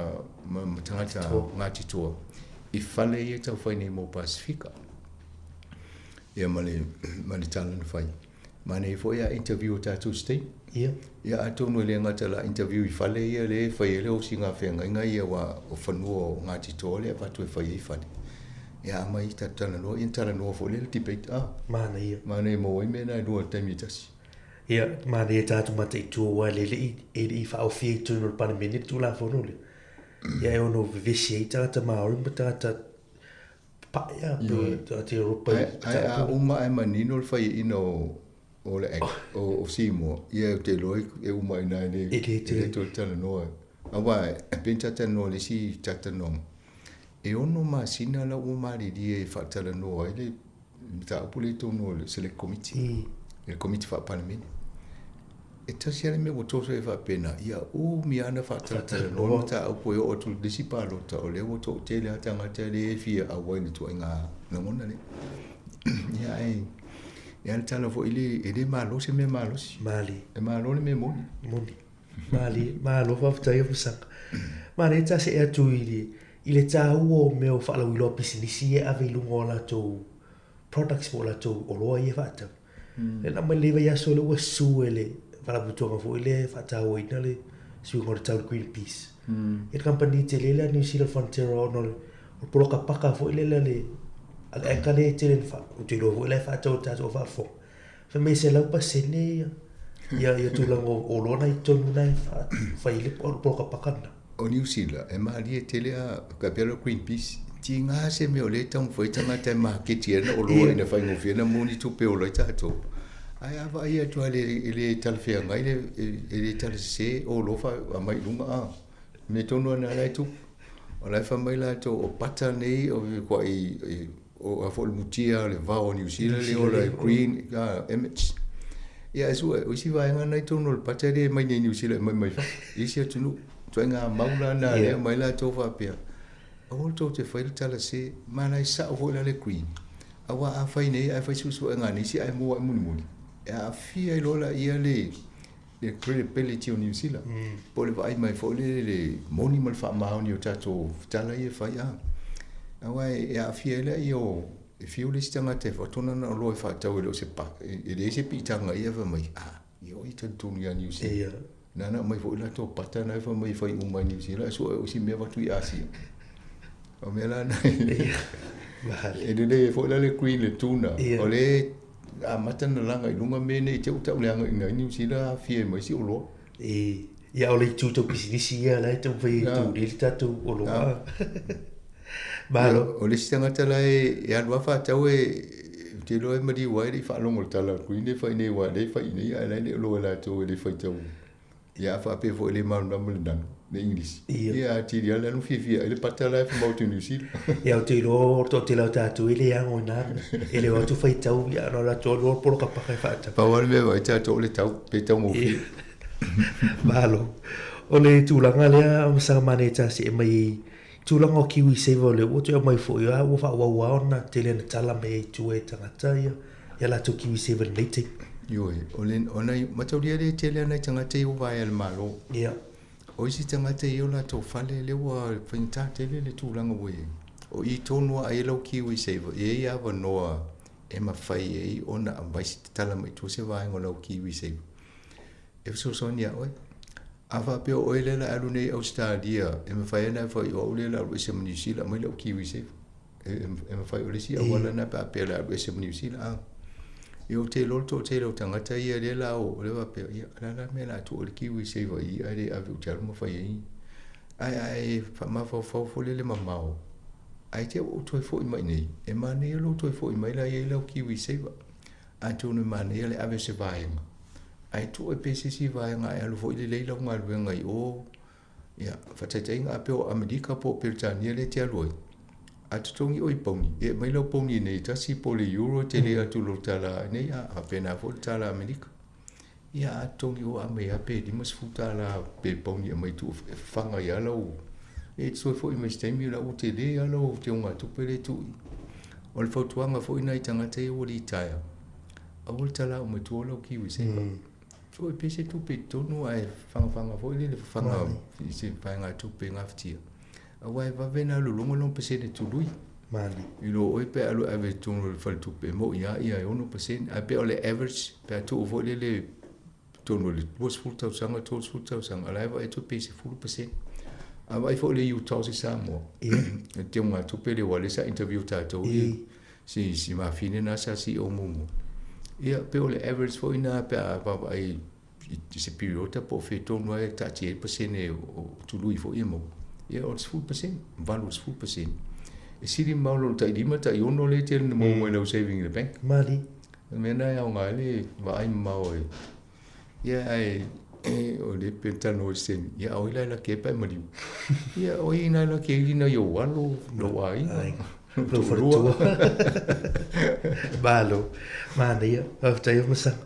S11: ma, ma tagata Ngāti Toa i fale ia tau whai nei mō Pasifika. Ia ma le, ma le tala na whai. Ma nei foi a interview o tātou state.
S10: Ia.
S11: Ia atonu e le ngata la interview i fale ia le whai ele o si ngā whengainga ia wa o whanua o Ngāti Toa le avatu e whai ei fale. Ia aumai tatou talanoa, ia ona talanoa foi lea le debate a.
S10: Manaia.
S11: Manaia e maua ai mea na e lua i le taimi e tasi.
S10: Ia, manaia tatou mataitu aua e le i, e le i faaofia i totonu o le Palemene le Tulafono lea. Ia e ono vevesi ai tagata Māori ma tagata papae a, pe tagata Europa i
S11: Ae a uma ae manino le faiaina o o le Act o o Seymour, ia ou te iloa e uma i ina e le e le toe talanoa. Aua e pei ona ta talanoa i le isi talatalanoaga, e ono masina la ua malilie e faatalanoa ai le mataupu lea i totonu o le Select Committee, le Komiti Faa-Palemene. E tasi lava le mea ua toso ai faapena, ia umi lava ona faatalatalanoa le mataupu e oo atu i le isi palota, o lea ua toatele lava tagata lea e fia auai i le ituaiga lagona lea. Ia ae e a le tala foi le, e le malo se mea malosi.
S10: Malie.
S11: E malo le mea moni.
S10: Moni. Malie, malo faafetai Afamasaga. Malie ta see atu i le, i le taua o mea o faalauiloa pisinisi ia e ave i luga o latou products po o latou oloa ia e faatau. Lea na aumai lenei vaiaso lea ua sue e le faalapotopotoga foi lea e faatauaina le suiga o le tau le Greenpeace. Ia le kamupani tele lea a New Zealand Fonterra ona o le poloka paka foi lele a le a le anchor lea e tele ina ou te iloa foi la e faatau e tatou faafofoga. Fai mai e 100% ia ia ia tulaga o oloa na i totonu na e fai ai le poloka paka lena.
S11: O Niu Sila, e malie tele a ka pea le Greenpeace, tiga se mea o lea e taumafai ai tagata e maketi ai ana oloa ina faigofie ona moni tupe e ola ai tatou. Ae a vaai atu lava e le talafeagai, e le talasese o oloa aumai i luga a. Mea tonu lava lena la e tupu. O la e fai mai latou o pata nei o o a foi le mutia o le vao o Niu Sila le ola e green image. Ia e sue, o isi vaega na i totonu o le pata e le mai nei Niu Sila e mai mai fafo. I isi atunuu, ituaiga mau la na lea mai latou faapea, aua tou te fai le tala se, ma la e sao foi la le green. Aua a fai nei ae fai suesuega a nisi ae mua ai mulimuli, e aafia ai loa laia le le credibility o Niu Sila. Po o le vaai mai foi lele le moni ma le faamaoni o tatou tala ia e fai a. Aua e aafia ai laia o e fiu le isi tagata e faatona na oloa e faatau e le o se pa, e leai se piitaga ia fai mai, ah, ia o i talitonu ia Niu Sila.
S10: Ia.
S11: Nana aumai foi latou pata na e fai mai e fai uma i Niu Sila ae sue o isi mea avatu i Asia. O mea la na e lelei ai foi la le green le tuna. O le amata ona laga i luga mea nei te i ua tauleagaina ai Niu Sila aafia ai ma isi oloa.
S10: E, ia o le itu tau pisinisi ia la e taumafai e tuli ai le tatou oloa. Malo.
S11: O le isi tagata la e alu lava faatau e ou te iloa e maliu ai le i faalogo i le tala a le Queen e fai nei aua o lea e fai i inei ae la e le o iloa e latou e le faitau. Ia a faapea foi e le malamalama le nanu, le English. Ia atili lava le alu fiafia ai le pata la e famau atu i Niu Sila.
S10: Ia ou te iloa o le toatele o tatou e le ano i na mea. E le o atu faitau ia na o latou alu o poloka paka e faatau.
S11: Pau lava le mea e vaai tatou o le tau, pe taugofie.
S10: Malo. O le tulaga lea Amasaga Maneta see mai i tulaga o KiwiSaver o lea ua toe aumai foi a ua faaauau lava ona tele ina tala mai ai i tua e tagata ia ia latou KiwiSaver i lenei taimi.
S11: Ioe, o le, o nai, mataulia lea e tele lava nai tagata ia ua vaea e le Malo.
S10: Ia.
S11: O isi tagata e i ai o latou fale lea ua faigata tele le tulaga ua i ai. O i tonu lava a i ai lau KiwiSaver, e i ai avanoa e mafai ai ona aumai se tatala mai tua se vaega o lau KiwiSaver e fesoasoani ia oe. A faapea o oe lea o le a alu nei i Ausetalia, e mafai ona e fai o au lea o le a alu ese ma Niu Sila, aumai lau KiwiSaver. E mafai, o le isi auala lena pe a faapea o le a alu ese ma Niu Sila. A. Ia ou te iloa le toatele o tagata ia lea la o lea faapea, ia o le a la le mea o le a tuu ai le KiwiSaver i i ae le ave ou te alu ma fai ai. Ae a e mafaufau foi lele mamao, ae te i ua ou toe foi mai i nei, e manaia lou toe foi mai la e i ai lau KiwiSaver. Atonu e manaia le ave o se vaega, ae tuu ai pea se isi vaega ae alu foi lelei lau galuega i o. Ia, faataitaiga a pei o Amerika po o Peretania lea e te alu ai, a totogi oe i pauni, e aumai lau pauni nei e tasi po o le euro e tele atu i lo tala nei, a faapena foi le tala Amerika. Ia, a totogi oe aumai lava pe $50 pe pauni e aumai tuu e fafaga ai lava lau, e te toe foi mai se taimi o la ua tele lava lau teugatupe lea e tuu i. O le fautuaga foi lena i tagata ia ua litaea, aua le tala uma i tua lau KiwiSaver. Tuu pea se tupe i totonu ae fagafaga foi lele fafaga i se vaegatupe gafatia. Aua e vave ona alu i luga lona pasene tului.
S10: Mali.
S11: I lo oe pe alu e ave i totonu o le faletupe e moi lava ia e 6%. Ae pei o le average pe a tuu foi lele i totonu o le 20 tausaga, 30 tausaga, o la e vaai atu pei e 10%. A vaai foi le UTOS i Samoa. E te unga tupe le wale sa interview tātou i si si mafine na sa si o mumu. Ia pe o le average foi na pe a vaavaai i se period po o fea tonu ai taatia ai pasene o tului foi e maua. Ia o le 10%, 80%. E sili mamao i lo le tai 5 tai 6 lea e tele na maua mai lau saving i le bank.
S10: Mali.
S11: O le mea lena e aoga ai le vaai mamao e Ia ae o le pe talanoa i se taimi, ia a o ai la e laki ai pe a e maliu? Ia o ai ina e laki ai nai ou alo, lou aiga,
S10: lou faletua. Malo, manaia, faafetai e Masaga.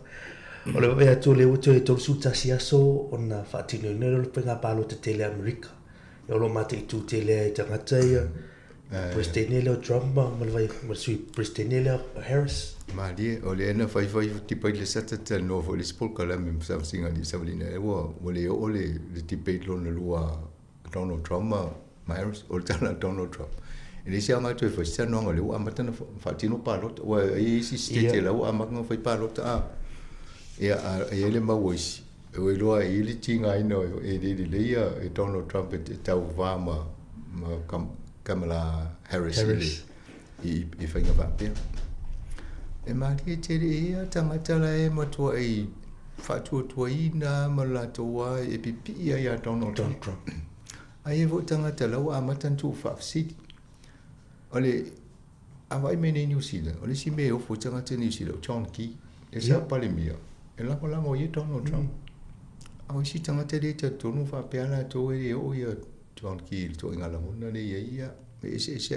S10: O le vaavaai atu o lea ua toe 31 aso ona faatinoina lea o le faiga palota tele a Amerika. Ia o lo o mataitu tele ai e tagata ia Peresetene lea o Trump ma le vai ma le sui Peresetene lea o Harris.
S11: Malie, o lea na fai fai debate le sa talanoa foi le isi polokalame ma Samsinga i Savalina e ua ua le oo le le debate lona lua a Donald Trump ma ma Harris o le tala a Donald Trump. E leai se aoga e toe fai se talanoaga o lea ua amata ona faatino palota aua e i ai isi state la ua amata ona fai palota a ia a e i ai le mau a isi ua iloa e i ai le tigaina e le lelei e Donald Trump e tauva ma ma Kamala Harris, Harris. I, i, i whainga whaapea. E mārie tele e ia tangata la e matua e whaatuatuaina ma latou a e pipii ai a Donald Trump. Trump. Ai e fo tangata la ua amata na tuu whaafsili. O le a vaai mai nei New Zealand, o le isi mea e ofo i tagata New Zealand, o John Key, e sa Palemia, e lagolago ia Donald Trump. A o isi tagata le talitonu faapea latou e le oo ia John Key i le ituaiga lagona lea i ai ia, e eseese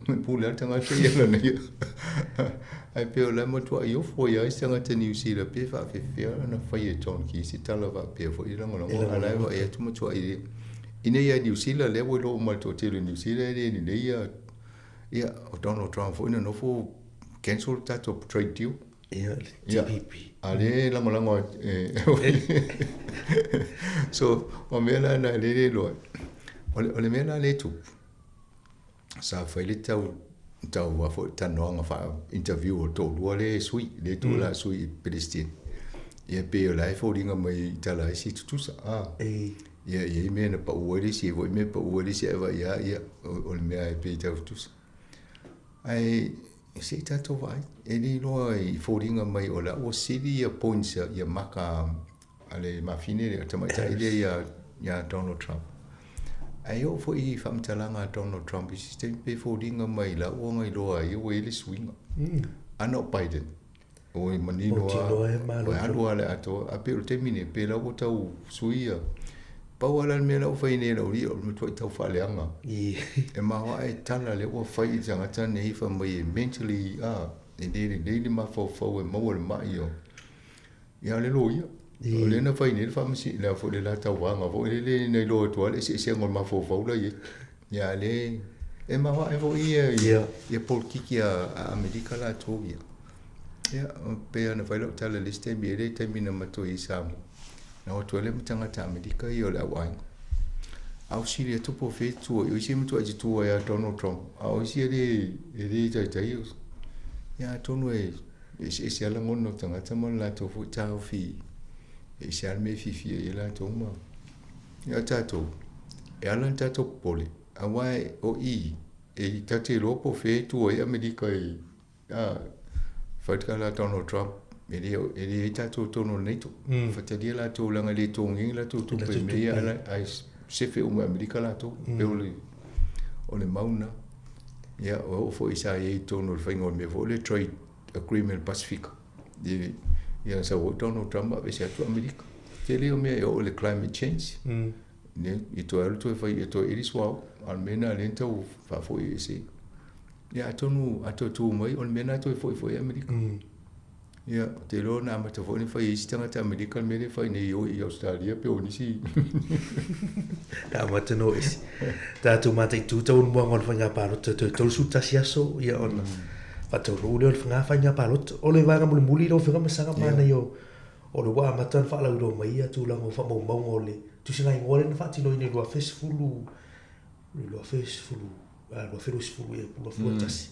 S11: e pule lava le tagata ia lana ia. Ae pei o la e matuai ofo ia isi tagata New Zealand pe faafefea ona fai e John Key se tala faapea foi e lagolago, a o la e vaai atu matuai le ina ia New Zealand lea ua iloa uma e le toatele o New Zealand e le lelei ia ia o Donald Trump foi na nofo cancel le tatou trade deal.
S10: Ia, le TPP.
S11: A lea e lagolago e So, o mea la na le le iloa. O le mea la lea e tupu, sa fai le tau tau a foi talanoaga faa interview o le toalua lea e sui, lea e tuu la sui i Peresetene. Ia pei o la e foliga mai i tala ai si tutusa. Ah. Ia e i ai mea na pau ai le isi, e i ai foi mea e pau ai le isi ae vaai lava ia o le mea e pei e tau tutusa. Ae se i tatou vaai, e le iloa i foliga mai o la ua sili ia points ia maka a le mafine lea, le tamaitai lea ia, ia Donald Trump. Ae oo foi i faamatalaga a Donald Trump i se taimi pe foliga mai la ua ona iloa ai ua i ai le suiga. Ana o Biden, ua manino lava, ua alu lava le atoa. Ae pei o le taimi nei, pe la ua tau sui ia. Pau lava la le mea la ua fai nei e le aualii, o le matuai tau faaleaga. E maoae tala lea ua fai i le tagata nei fai mai e mentally, e le lelei le mafaufau e maua le mai o Ia o le loia. O lea na fai nei le faamasino, le a foi le la tauvaga foi lele na iloa atu lava le eseesega o le mafaufau la i ai. Ia a le e maoae foi ia ia polokiki a Amerika latou ia. Ia pei lava ona fai lau tala i le isi taimi, e le taimi na matou i ai i Samoa. Na o atu ai lea ma tagata Amerika ia o le au aiga. A o sili atu po o fea e tutu ai, o isi e matuai tutu ai ia Donald Trump, a o isi e le e le taitai. Ia atonu e E eseese lava lagona o tagata ma le latou foi taofi e ese lava le mea e fiafia i ai latou ma ia tatou. E ala ona tatou popole, aua o i e ta te iloa po o fea e tu ai Amerika i a fai le tala a Donald Trump e le e le i ai tatou i totonu o le NATO. Faitalia latou leaga e le totogiina latou tupe i mea ia ae sefe uma e Amerika latou. Pei o le o le mau lena. Ia, ua oo foi sa i ai i totonu o le faiga o le mea foi lea trade agreement i le Pasefika. Ia sau ai Donald Trump aveese atu Amerika. Tele o mea e oo i le climate change. Ne, i toe alu toe fai, e toe eli suauu. A o le mea lena lea na tau faafoi ese. Ia atonu a toe tu mai, o le mea lena e toe foi foi Amerika. Ia, ou te iloa na amata foi ona fai e isi tagata Amerika le mea lea e fai nei i o i Ausetalia pe o nisi.
S10: Na amata no isi. Tatou mataitu tau muaga o le faiga palota toe 31 aso ia ona faataunuu lea o le faiga faiga palota. O le vaega mulimuli lau Afioga Masaga manaia o o le ua amata ona faalauiloa mai ia tulaga o faamaumauga o le tusiga igoa lea na faatinoina i le 2010 2010 2020 ea 2021.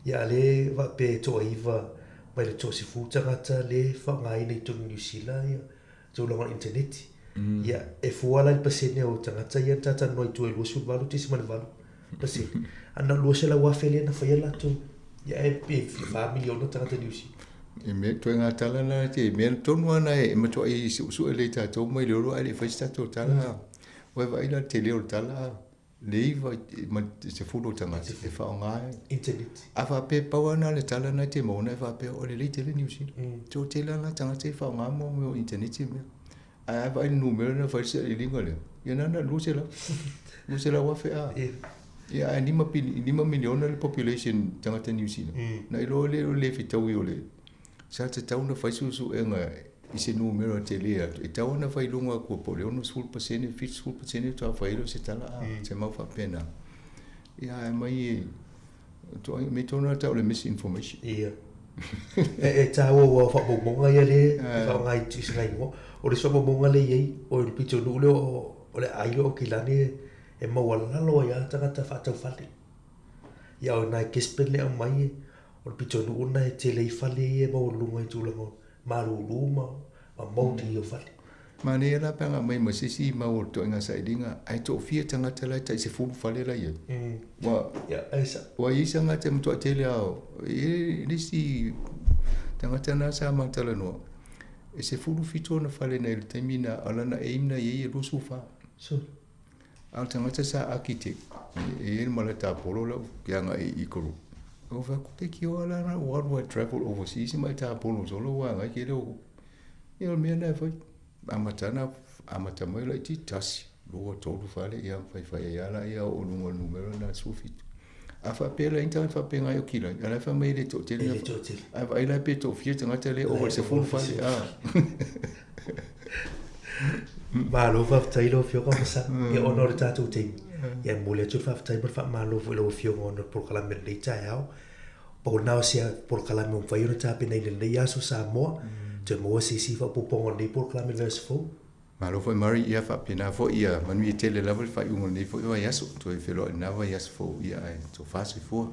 S10: Ia a lea faapea e toaiva mai le toasefulu tagata lea e faaaogaina i totonu o Niu Sila ia tulaga o le initaneti. Ia, e fua la i le pasene o tagata ia na talatalanoa i tua i 28.8%. A na o le 200,000 lea na faia latou. Ia ae pe 4 miliona tagata Niu Sila.
S11: I mea ituaiga tala na te mea tonu lava na e matuai suesue lelei tatou mai le olo ae le i fai se tatou tala. Ua e vaai la i le tele o le tala le iva ma le sefulu o tagata e faaaoga ai.
S10: Internet.
S11: A faapea pau lava na o le tala na e te maua na e faapea o lelei tele Niu Sila. Toatele lava la tagata e faaaoga mo mea o internet mea. Ae a vaai i le numera na fai le sailiiliga lea, ia na na 200, 200,000 a. Ia ae 5 miliona le population tagata Niu Sila. Na iloa lea o le le fetaui o le sa tatau ona fai suesuega i se numera tele atu. E tatau ona fai i luga atu po o le 60%, 70% faatoa fai ai lea o se tala a, se mau faapena. Ia ae aumai e mea tonu lava tau o le misinformation.
S10: Ia. E taua aua o faamaumauga ia lea e faaaoga i se igoa. O le isi faamaumauga lea e i ai, o le pitonuu lea o le aai lea o Aukilani e maualalo ai lava tagata faatau fale. Ia o i ina i Gisborne lea e aumai, o le pitonuu lena e tele ai fale ia e maualuluga i tulaga o malulu ma mouldy o fale.
S11: Manaia la pe ana aumai ma se isi mau o le toaiga sailiga ae toafia tagata la e tai sefulu fale la i ai. Ua ua i ai se tagata e matuai tele lava e i ai le isi tagata na sa ma talanoa e 17 ona fale nei i le taimi na o lana aim na i ai e 24. A o le tagata sa architect e i ai le mala tapolo lau ke agai i Koru. Ou fai atu, te kioa la na ua alu ai travel overseas ma e tapolo solo ua agai ke leo. Ia o le mea na e fai. Amata na amata mai laitiiti tasi, lua, tolu fale ia faifai ai lava laia oo i luga o le numera lena 17. A faapea la i ai ni tagata faapena i Aukilani, a o la e fai mai e le toatele. E le toatele. Ae vaai la pe toafia tagata lea e ova i le 10 fale.
S10: Malo faafetai lau Afioga Masa, ia ona o le tatou taimi. Ia e momoli atu le faafetai ma le faamalo foi i lau Afioga ona o le polokalame i lenei taeao. Pau lena o se polokalame ua mafai ona tapenaina i lenei aso Samoa, toe maua se isi faaopoopoga o lenei polokalame i le vaiaso fou.
S11: Malo foi Murray, ia faapena foi ia manuia tele lava le faaiuga o lenei foi vaiaso. Toe feiloai i lena vaiaso fou ia ae tofa soifua.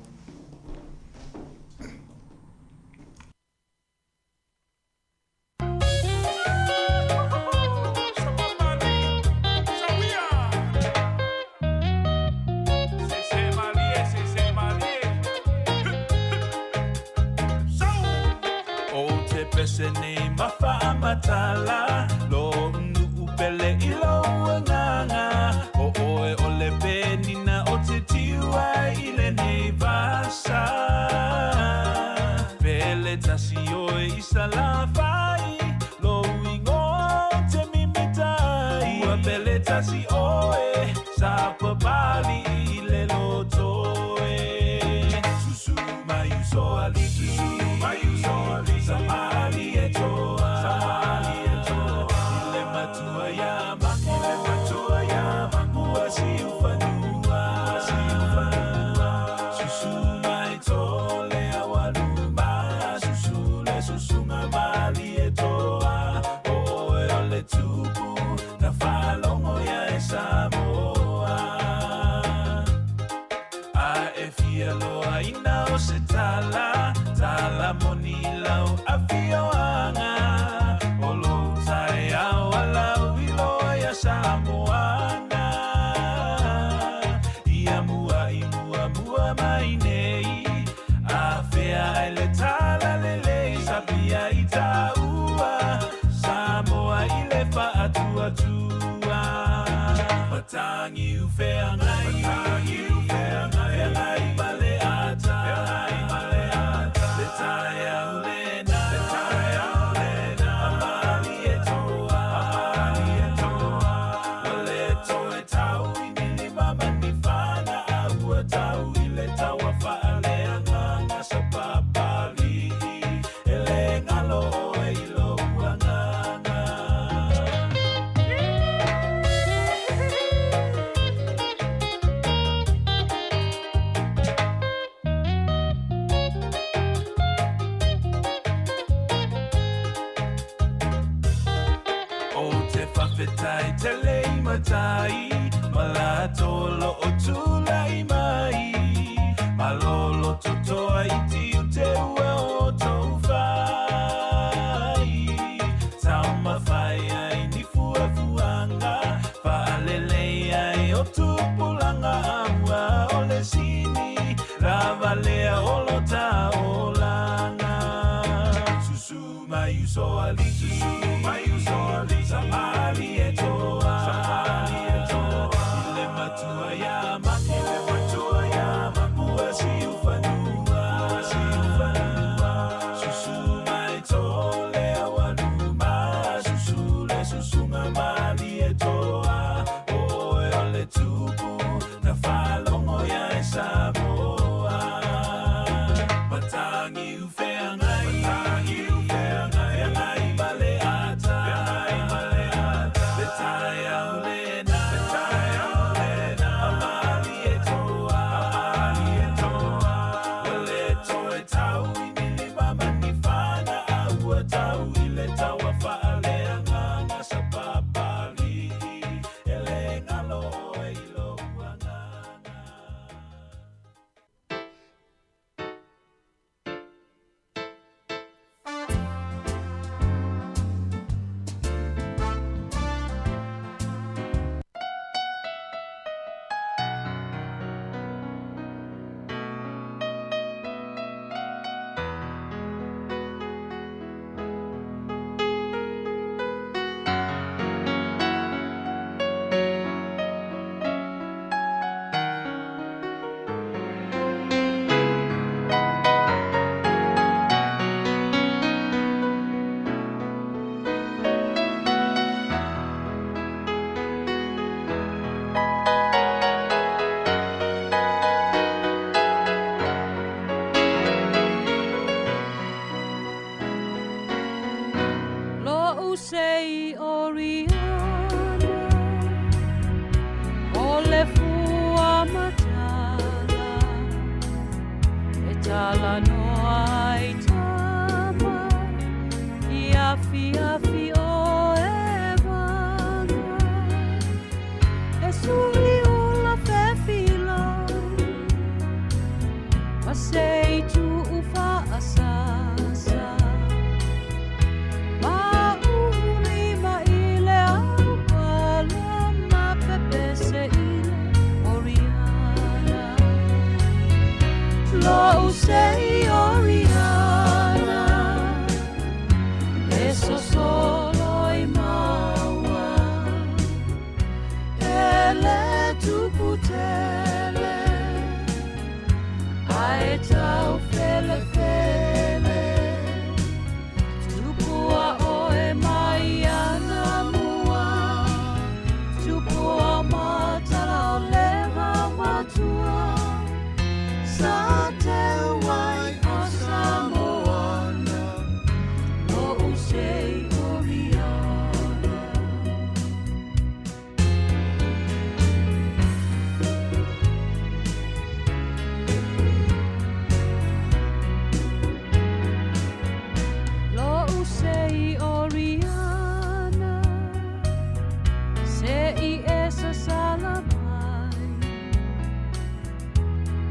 S12: i e sasala mai.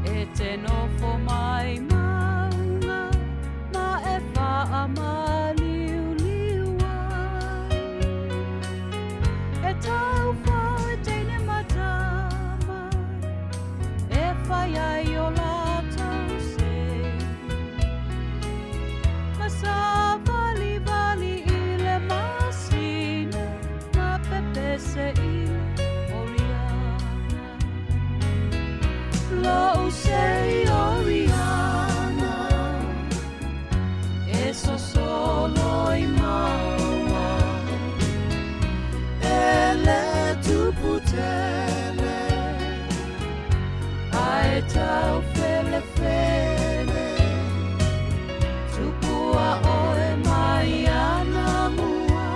S12: E te nofo mai maunga ma e whaamaliuliu ai. E tauwhao e teine matama, e whai ai o lātou sei. Ma sāvalivali i le masina, ma pepese i le Oriana. Lo'u sei Oriana, e sosolo i maua, e le tupu tele, ae tau felefele, tupua oe mai ana mua,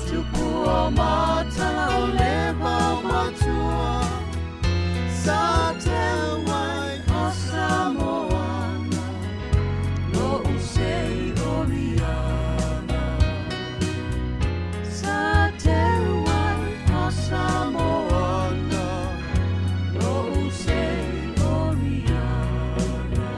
S12: tupua matala o le vaumatua, sa te wai o Samoana, lo'u sei Oriana. Sa te wai o Samoana, lo'u sei Oriana.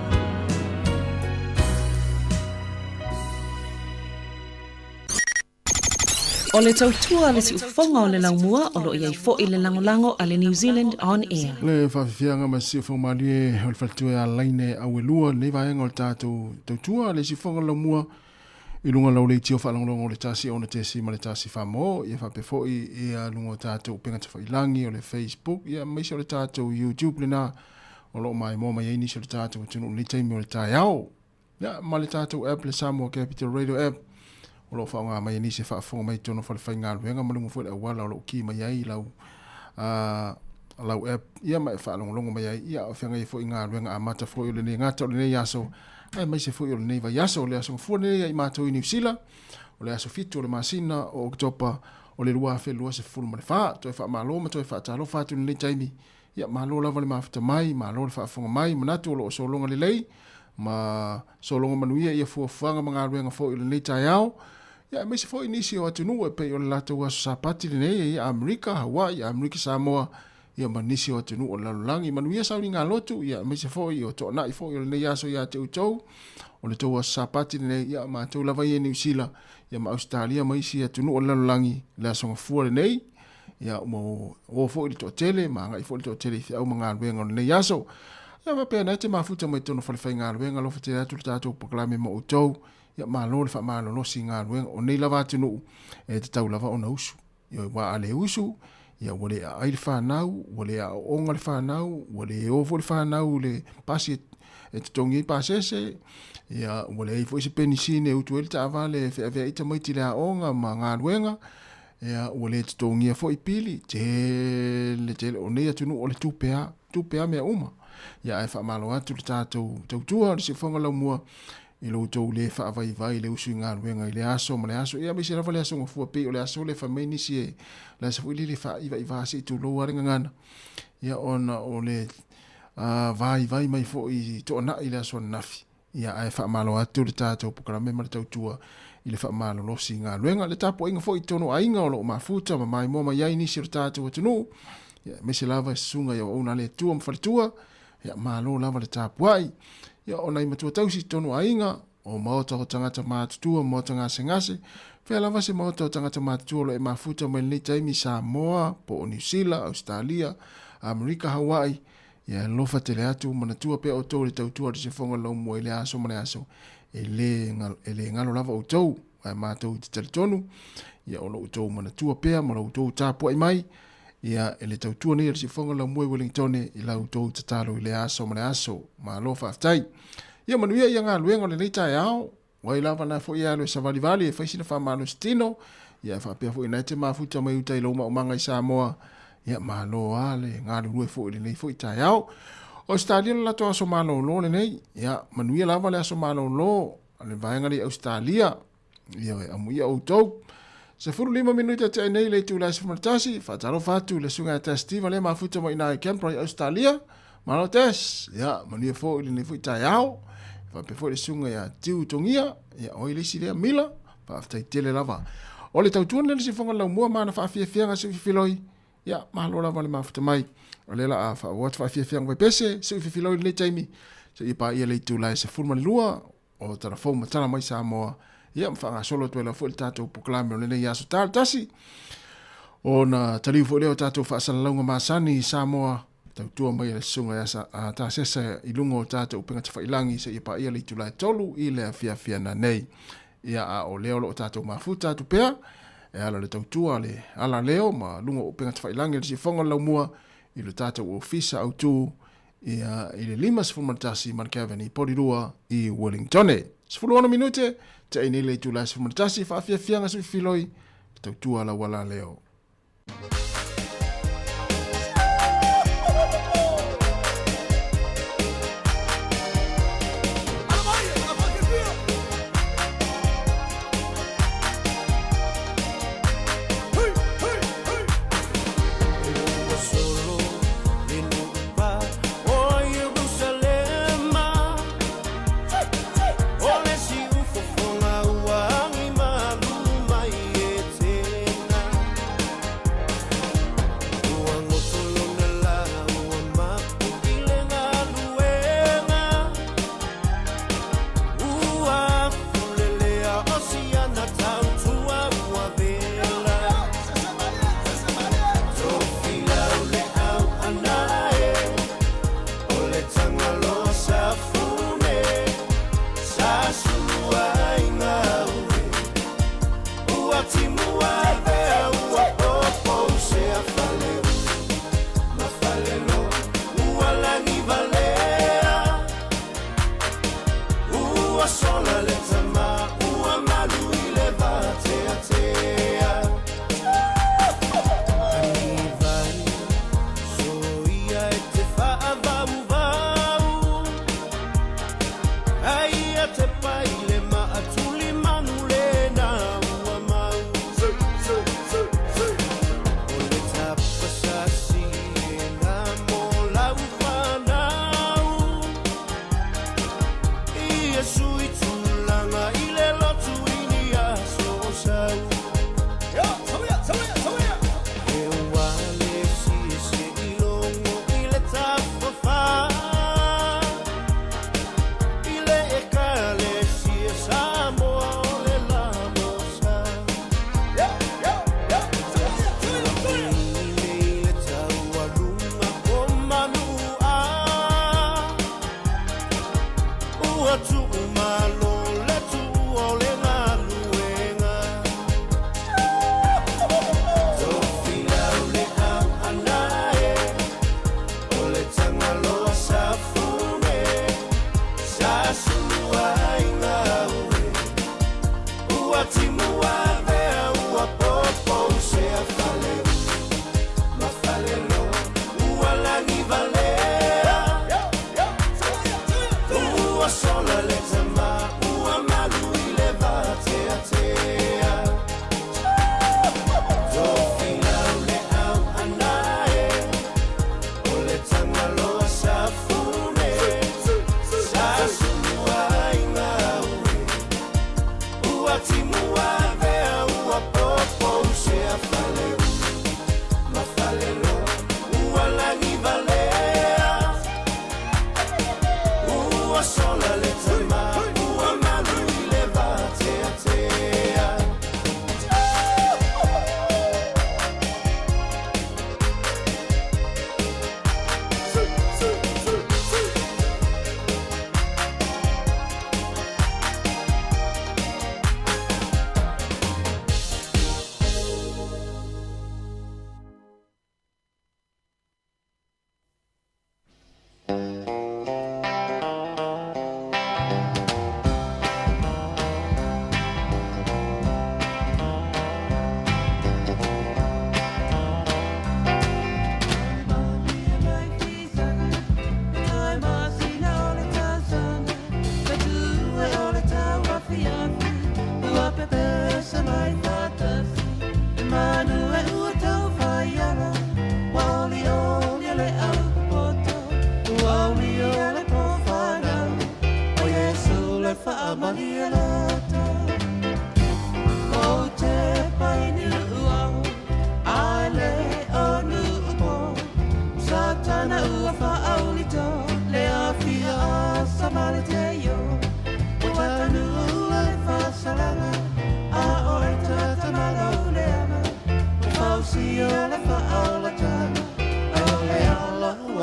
S3: O le tautua a le siufofoga o le laumua o lo o i ai foi le lagolago a le New Zealand On Air.
S5: Le faafiafiaga ma siufofoga malie o le faletua ia Laine Auelua lenei vaega o le tatou tautua le siufofoga o le laumua i luga lau leitio faalogologo o le 1 6 ma le 1 famo ia faapea foi ia luga o tatou upega tafailagi o le Facebook ia aemaise o le tatou YouTube lena o lo o maimoa mai ai nisi o le tatou atunuu i lenei taimi o le taeao. Ia, ma le tatou app, le Samoa Capital Radio app, o lo o faaaoga mai e nisi e faafofoga mai i totonu o falefaigaluega ma luga foi o le auala o lo o ki mai ai lau, lau app, ia ma e faalogologo mai ai, ia a o feagai ai foi i galuega amata foi o lenei gata o lenei aso, aemaise foi o lenei vaiaso, o le aso gafua lenei ia i matou i Niu Sila, o le aso 7 o le masina o Oketopa o le 2024. Toe faamalo ma toe faatalofa atu i lenei taimi. Ia, malo lava le mafuta mai, malo le faafofoga mai, manatu o lo o sologa lelei ma sologa manuia ia fuafuaga ma galuega foi o lenei taeao. Ia, aemaise foi nisi o atunuu e pei o le latou aso Sapati lenei, ia Amerika, Hawaii, Amerika Samoa, ia ma nisi o atunuu o le lalolagi. Manuia sauniga lotu, ia aemaise foi o toanai foi o lenei aso ia te outou, o le tou aso Sapati lenei, ia matou lava ia i Niu Sila, ia ma Ausetalia ma isi atunuu o le lalolagi, le aso gafua lenei. Ia, ua o foi le toatele, ma agai foi le toatele i feau ma galuega o lenei aso. Ia, faapea na te mafuta mai totonu o falefaigaluega, alofa tele atu le tatou polokalame mo outou. Ia, malo le faamalolosi i galuega. O nei lava atunuu, e tatau lava ona usu. Ia, aua a le usu, ia ua le aai le fanau, ua le aooga le fanau, ua le o foi le fanau i le pasi e totogi ai pasese, ia ua leai foi se penisini e utu ai le taavale e feaveai tamaiti i le aoga ma galuega. Ia, ua le totogia foi pili, tele tele, o nei atunuu o le tupe a, tupe a mea uma. Ia, ae faamalo atu le tatou tautua o le siufofoga laumua i lo outou le faavaivai i le usu i galuega i le aso ma le aso. Ia, aemaise lava le aso gafua pei o le aso lea fai mai nisi e, le aso foi lele faaivaivā se i tulou lava le gagana. Ia, ona o le vaivai mai foi i toanai i le aso ananafi. Ia, ae faamalo atu le tatou polokalame ma le tautua i le faamalolosi i galuega. Le tapuaiga foi i totonu o aiga o lo o mafuta ma maimoa mai ai nisi o le tatou atunuu, ia, aemaise lava i susuga i auauna a le Atua ma faletua, ia, malo lava le tapuai. Ia, o nai matua tausi i totonu o aiga, o maota o tagata matutua, maota gasegase, fea lava se maota o tagata matutua o lo o e mafuta mai lenei taimi i Samoa, po o Niu Sila, Ausetalia, Amerika, Hawaii, Ia alofa tele atu, manatua pea outou i le tautua a le siafoga laumua i le aso ma le aso, e le, e le galo lava outou, ae matou te talitonu, ia o lo outou manatua pea ma lo outou tapuai mai, ia e le tautua nei a le siafoga laumua i Wellingtone i la outou tatalo i le aso ma le aso. Malo faafetai. Ia manuia ia galuega o lenei taeao, Wai lava na foi e alu e savalivali e fai sina faamalosi tino, ia e faapea foi na e te mafuta mai uta i lou maumaga i Samoa, ia malo a le galulue foi i lenei foi taeao. O Ausetalia le latou aso malolo lenei, ia manuia lava le aso malolo a le vaega lea i Ausetalia, ia e amuia outou. 15 minute tea nei le itula e 11, faatalofa atu i le susuga ia Tess Steve lea mafuta mai ina i Canberra i Ausetalia. Malo Tess, ia manuia foi lenei foi taeao. Faapea foi le susuga ia Tiu Tongia, ia oi le isi lea Mila, faafetai tele lava. O le tautua lenei o le siufofoga o le laumua ma ana faafiafiaga se i fefiloi, ia, malo lava le mafuta mai. O lea la a faaauau atu faafiafiaga vaipese se i fefiloi i lenei taimi, seia paia le itula e 12 o tala fou ma tala mai Samoa, ia ma faagasolo atu ai lava foi le tatou polokalame o lenei aso ta le tasi. Ona taliu foi lea o tatou faasalalauga masani i Samoa, tautua mai a le susuga ia a Tasesa i luga o tatou upega tafailangi seia paia le itula e 3 i le afiafi ananei. Ia a o lea o lo o tatou mafuta atu pea e ala le tautua le ala leo ma luga o upega tafailangi le siufofoga o le laumua i le tatou ofisa autu ia i le 51 Mark Avenue, Porirua i Wellingtone. 16 minute, te nei le itula e 11, faafiafiaga se fefiloi, tautua lau ala leo.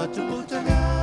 S13: ua tupu tagata.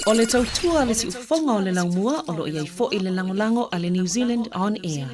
S3: O le tautua a le siufofoga o le laumua o lo o i ai foi le lagolago a le New Zealand On Air.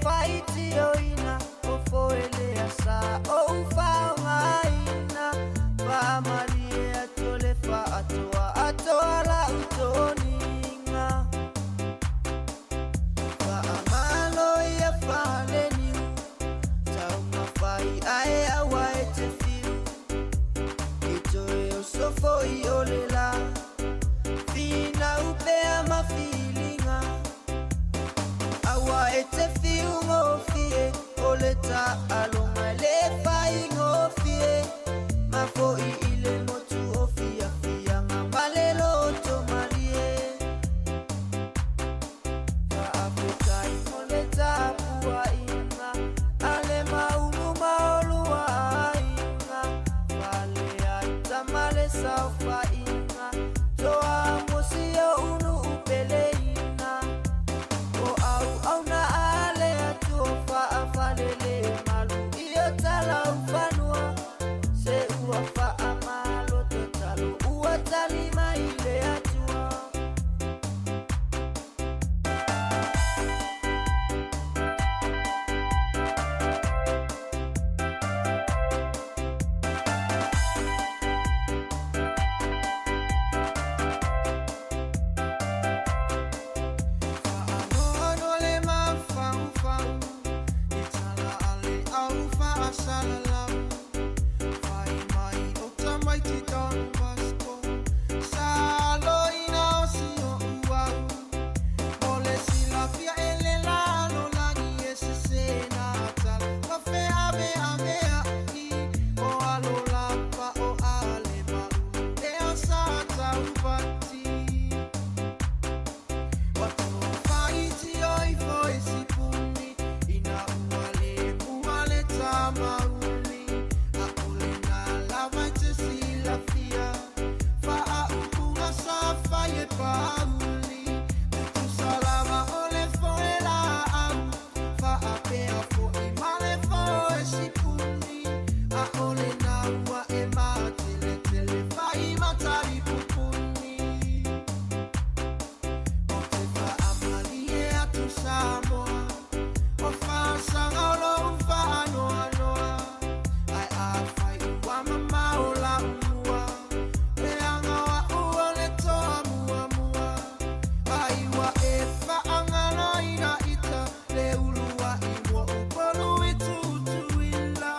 S13: faitioina o foe lea sa ou faogaina. Faamalie atu le faatoa atoa lau toniga. Faamalo ia faleniu taumafai ae aua e te fiu. E toe osofoi o le la finau pea ma filiga. Aua e te fiu gofie o le taaloga e le faigofie. Mafo'i i le motu o fiafiaga ma le loto malie. Faafetai mo le tapua'iga a le maulu ma olua aiga. Faleata ma le saofa'iga toa mosi o unu'u peleina. O auauna a le Atua faafalele malu i o talaufanua. Se ua faamalo tatalo ua tali mai le Atua. Faanoanoa le mafaufau i tala a le au faasalalau. Fai mai o tamaiti Don Bosco sa aloina o si o'u au. Mo le silafia e le lalolagi e sese na tala ma feaveavea'i. O alo lava o ale maulu ea sa tauvati. Ua tofaitio ifo e sipuni ina ua le mua le tamauli. A'ole na lava e te silafia faaupuga sa fai e pauli. Tutusa lava o le foe laau faapea fo'i ma le foe sipuni. A'ole na ua e mateletele fai matalipupuni. O te faamalie atu Samoa o faasaga o lou faanoanoa. Ae afai ua mamao laumua leaga o a'u o le toa muamua. Ai ua e faagaloina ita le ulua'i mo Upolu i Tutuila.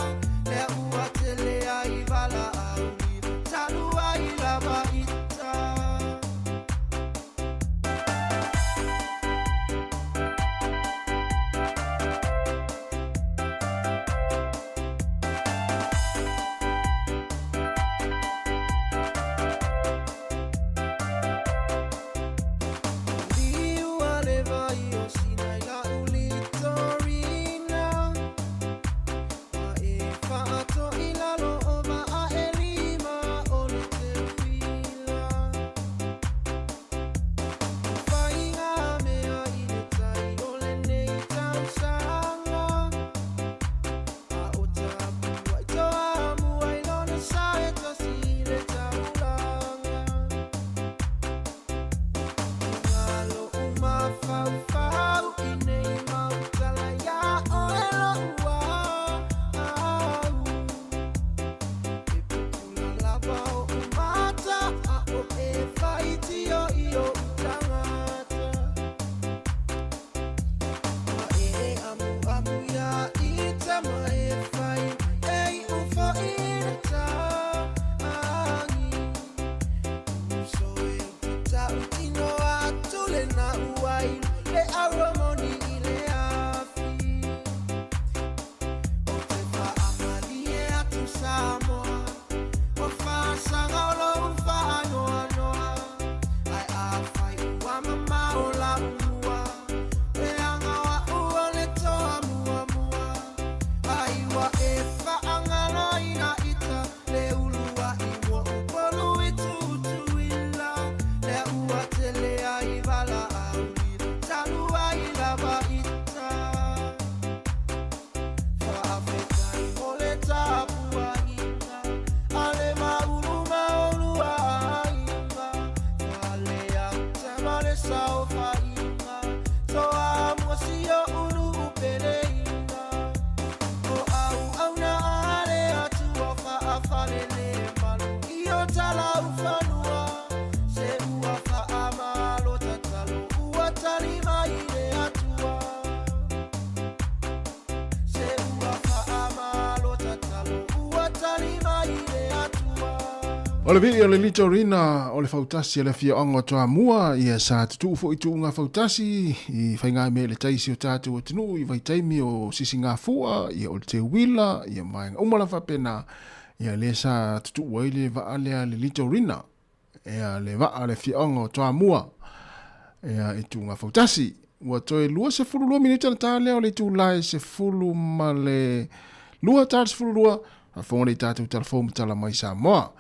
S13: Lea ua tele ai valaauina talu ai lava ita. laufanua Se ua faamalo tatalo ua tali mai le Atua Se ua faamalo tatalo ua tali mai le Atua.
S5: O le vii o le Litorina o le fautasi a le afioaga o Toamua, ia sa tutuu foi tuuga fautasi i faigamea i le tai i si o tatou atunuu i vaitaimi o sisigafua, ia o le teuila, ia ma vaega uma lava faapena, ia lea sa tutuu ai le vaa lea a le Litorina, ia le vaa a le afioaga o Toamua, ia i tuuga fautasi. Ua toe 22 minute ona ta lea o le itula e 12 ta le 12, faafofoga lea i tatou tala fou ma tala mai Samoa.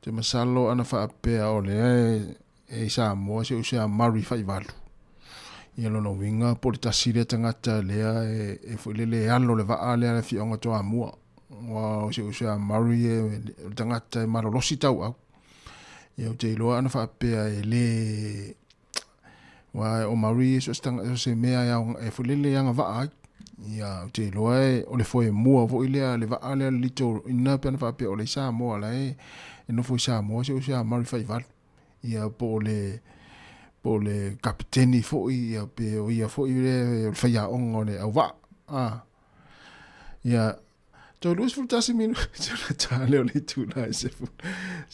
S5: Ou te masalo ana faapea o lea e i Samoa si ou uso ia Murray Faivalu. Ia lona uiga po o le tasi lea tagata lea e foi lele e alo le vaa lea a le afioaga o Toamua. Aua o si ou uso ia Murray o le tagata e malolosi tauau. Ia ou te iloa ana faapea e le Aua o Maori so o se mea e, ao, e foi lele e agavaa ai. Ia, ou te iloa e, o le foemua foi lea, le vaa lea le lito ina pe ana faapea o le Samoa la e, e nofo i Samoa se o se a Maori faivalu. Ia, po o le, po o le kapiteni foi, ia, pe o ia foi le, o le faiaoga o le auvaa. Ah. Ia, Toe 21 minute ona ta lea o le itula e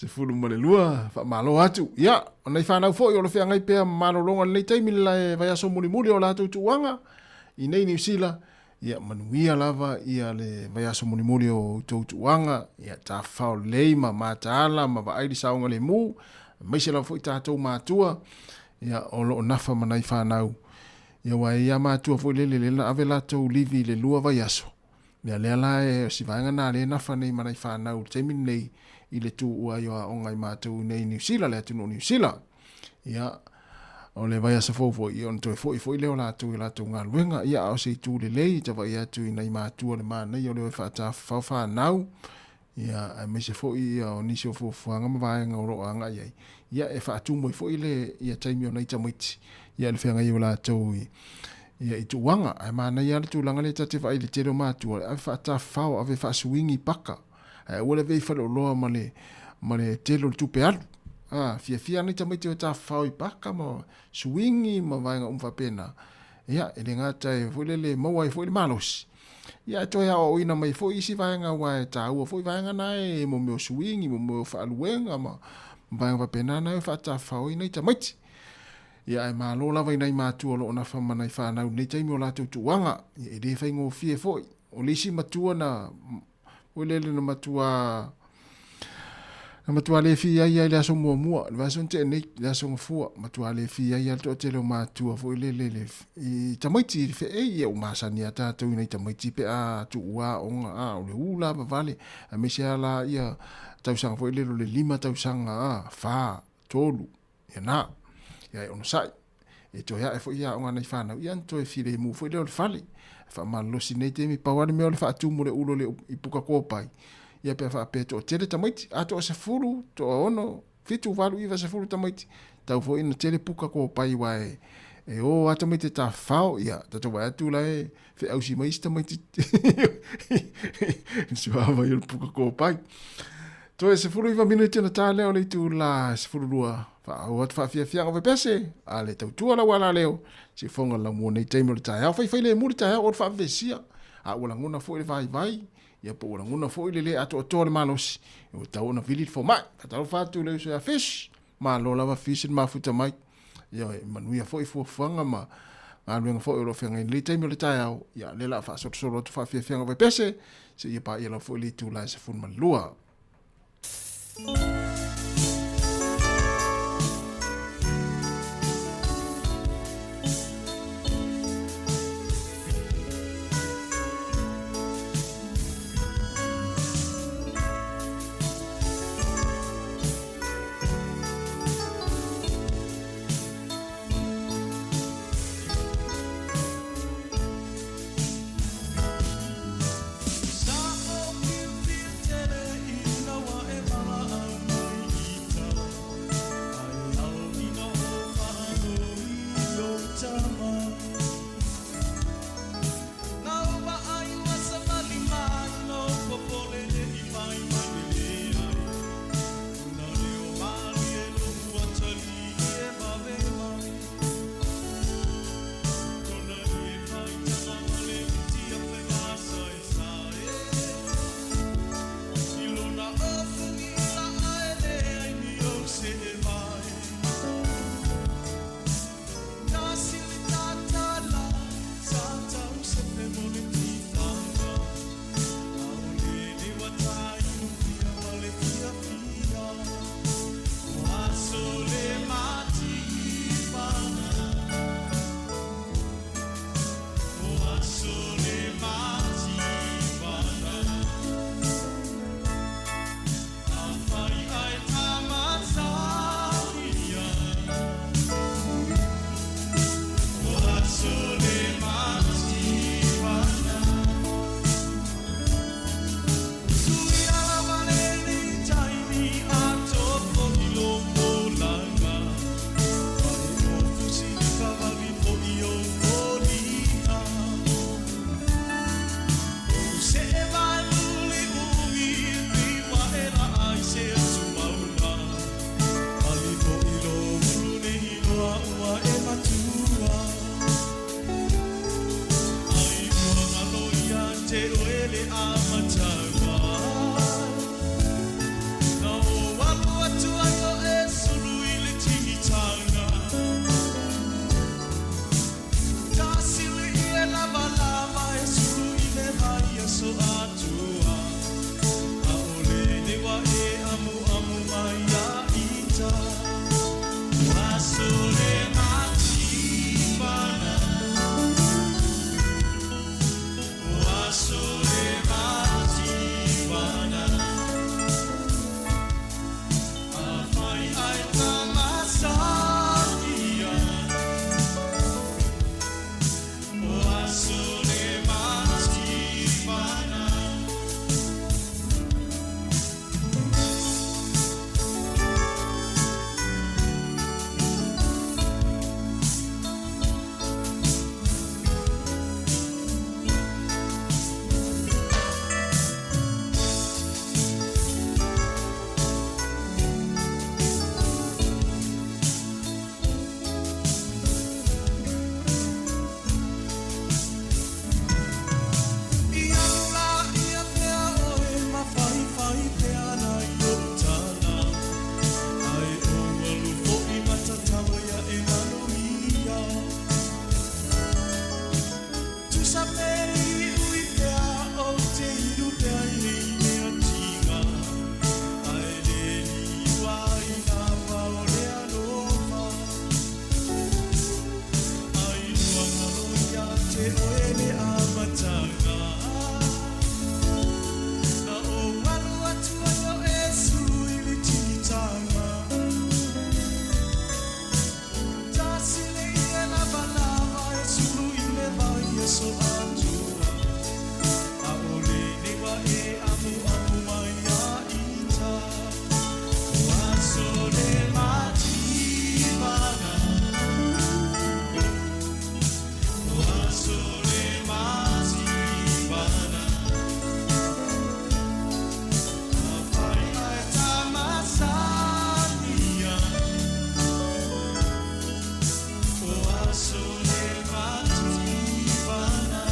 S5: 12. Faamalo atu. Ia, o nai whanau foi o lo feagai pea malologa lenei taimi le lae vaiaso mulimuli o latou tuuaga i nei Niu Sila. Ia, manuia lava ia le vaiaso mulimuli o outou tuuaga. Ia, tafafao lelei ma mataala ma vaai le saogalemu. Aemaise lava foi tatou matua, ia, o lo o nafa ma nai whanau. Ia, aua e i a matua foi lele lea na ave latou livi i le lua vaiaso. Mea lea la e, o si vaega na lea e nafa nei ma nai whanau i le taimi lenei i le tuua ai o aoga i matou i nei Niu Sila, le atunuu o Niu Sila. Ia, o le vaiaso fou foi, ia ona toe foi foi lea o latou i latou galuega. Ia, a o se itu lelei e tavaai atu i nai matua le manaia o le o e faatafafao whanau, ia, aemaise foi ia o nisi o fuafuaga ma vaega o lo o agai ai, ia, e faatumu ai foi le, ia taimi o nai tamaiti, ia, le feagai o latou i, ia, i tuuaga. Ae manaia lava le tulaga lea ta te vaai i le tele o matua, ave faatafafao, ave faasuigi paka, ae aua le avea i faleoloa ma le, ma le tele o le tupe alu. A, fiafia ana tamaiti o tafafao i paka ma suigi ma vaega uma faapena. Ia, e le gata e foi lele maua ai foi le malosi. Ia, e toe aoaoina mai foi isi vaega aua e taua foi vaega na e mo mea o suigi, mo mea o faaluega ma vaega faapena na e faatafafao ai nai tamaiti. Ia, ae malo lava i nai matua o lo o nafa ma nai fanau i lenei taimi o latou tuuaga. Ia, e le faigofie foi. O le isi matua na, foi lele na matua, na matua le fia ai i le aso muamua, le vaiaso na tea nei, le aso gafua, matua le fia ai le toatele o matua foi lele le, i tamaiti i le feei, ia ua masani lava tatou i nai tamaiti pe a tuua aoga, a, o le ula vavale, aemaise lava la ia tausaga foi lele o le 5 tausaga, a, 4, 3, Ia nā, ia e onosai, e toe ae foi ia aoga nai whanau, ia na toe filemu foi lea o le fale. E whaamalolosi nei taimi, pau lava le mea o le faatumu le ulo le i puka kōpai. Ia pea faapea toatele tamaiti, a toa 10, toa 6, 7, 8, 9, 10 tamaiti, tau foi ina tele puka kōpai wa e, e o a tamaiti e tawhao, ia, tatou vaai atu la e feausi mai isi tamaiti i suava i o le puka kōpai. Toe 19 minute ona ta lea o le itula 12. Faaauau atu faafiafiaga o pepese, a le tautua lau alaleo, siufoga le laumua nei taimi o le taeao. Faifai lemu le taeao o le faavevesia, a ua lagona foi le vaivai, ia po ua lagona foi le le atoatoa o le malosi, ua tatau ona vili le fomai. Faatalofa atu le uso ia Fish, malo lava Fish le mafuta mai. Ia e manuia foi fuafuaga ma galuega foi o lo o feagai nei taimi o le taeao. Ia lea la a faasolosolo atu faafiafiaga o pepese, seia paia lava foi le itula e 12.
S14: te oe le amataga Na o alu atu ai o e sulu i le tingitanga Tasili i e lava lava e sulu i le vai aso atua A o le lewa e amu amu mai a ita Aso le mativana Aso le mativana A fai ai tamasaia O aso le mativana. I alu la ia pea oe ma faifai pea na i o tala Ai o alu fo'i matatalo ia e manuia Tusa me i ui pea o te iru pea i nei mea tiga Ai le liua i ngā pao le alofa Ai ua ngalo ia te oe le amataga Na o alu atu ai o e sulu i le tingitanga Tasile i e lava lava e sulu i le vai e so atua A o le lewa e amu amu mai a ita O aso le mativana O aso le mativana A fai ai tamasaia O aso le mativana.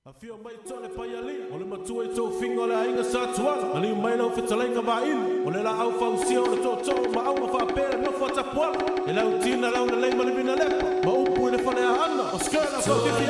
S15: Afio mai Tole Paialii, o le matua i tofiga o le aiga Sa Tuala, maliu mai lau fetalaiga Vaili, o le laau fausia o le tootoo ma auga faapea le nofo a Tapuala, le Lautina, Laulelei ma Livina Lepa, ma upu i le Faleaana, o Skirla Faufifi.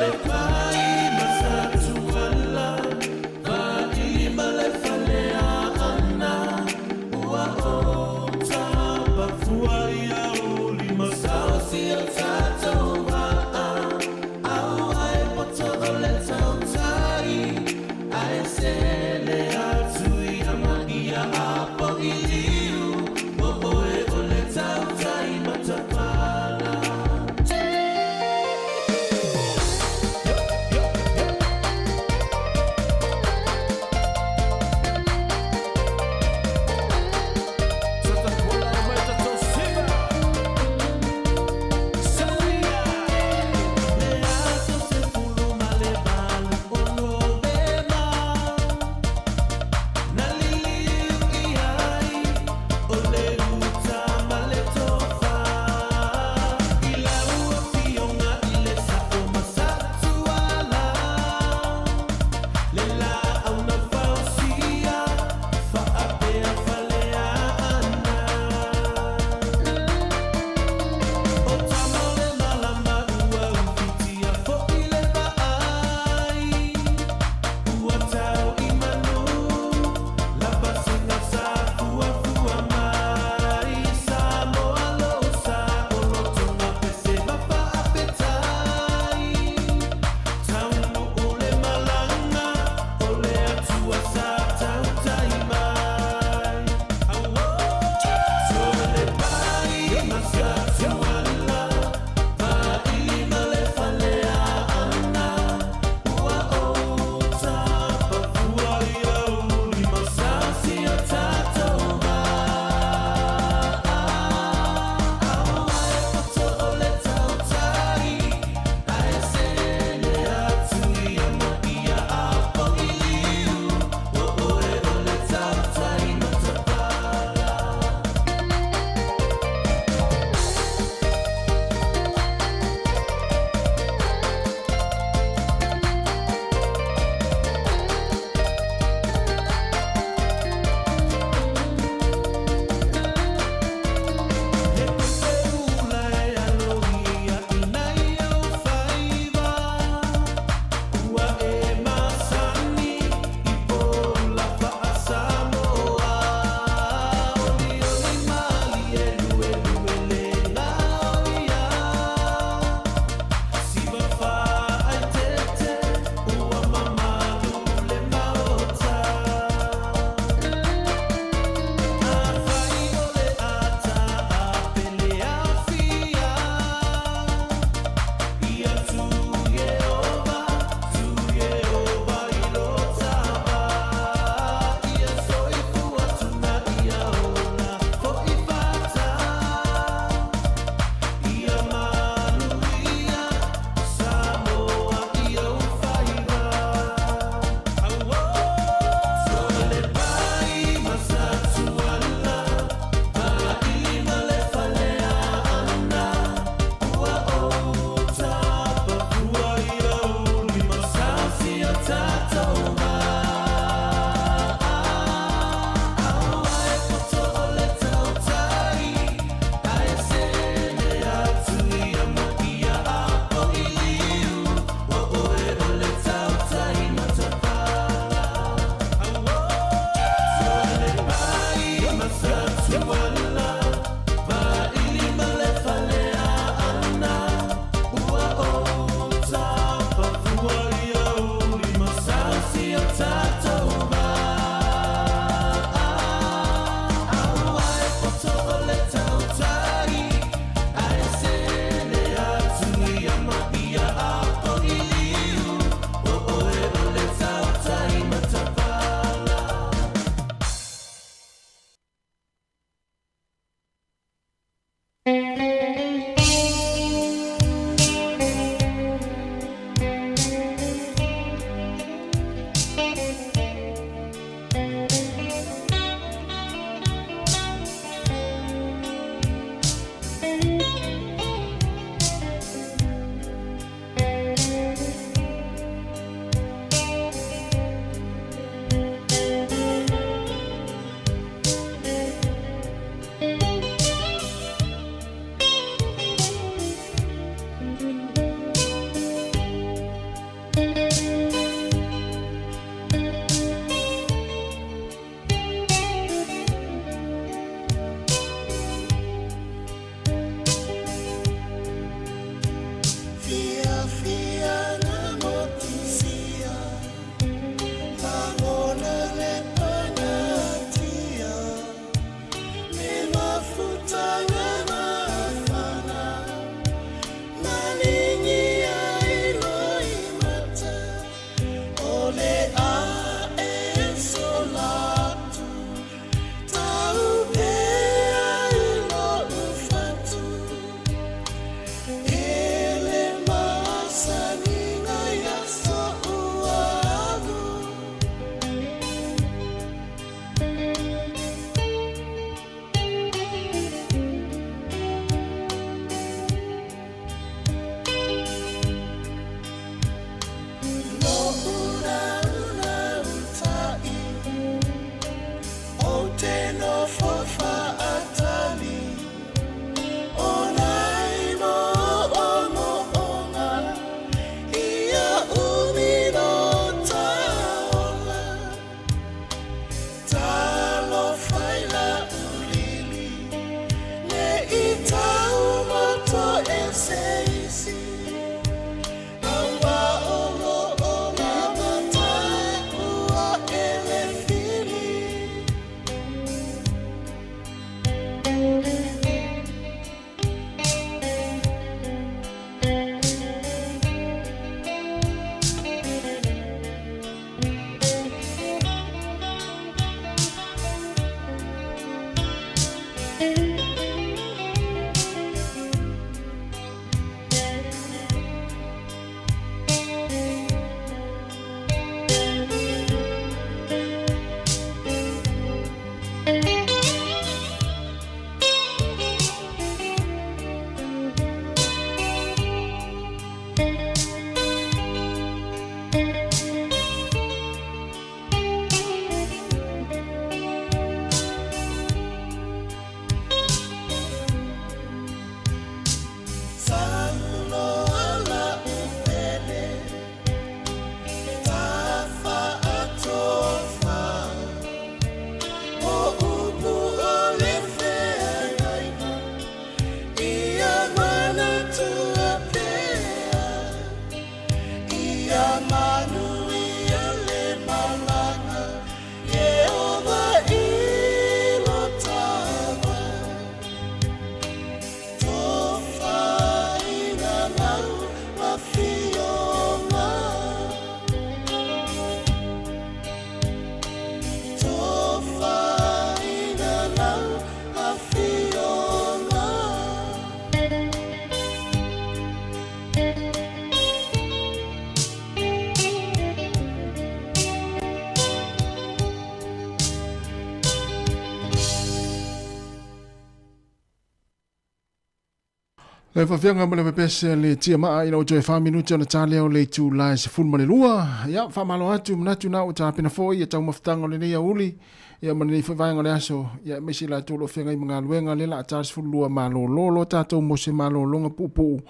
S5: Le faafeaga ma le pepese le tiamaa ina ua toe 4 minute ona ta lea o le itula e 12. Ia, faamalo atu, manatu na ua tapena foi ia taumafataga o lenei aoauli, ia ma lenei foi vaega o le aso, ia aemaise i latou o lo o feagai ma galuega, lea la a ta le 12 malolo loa tatou mo se malologa puupuu,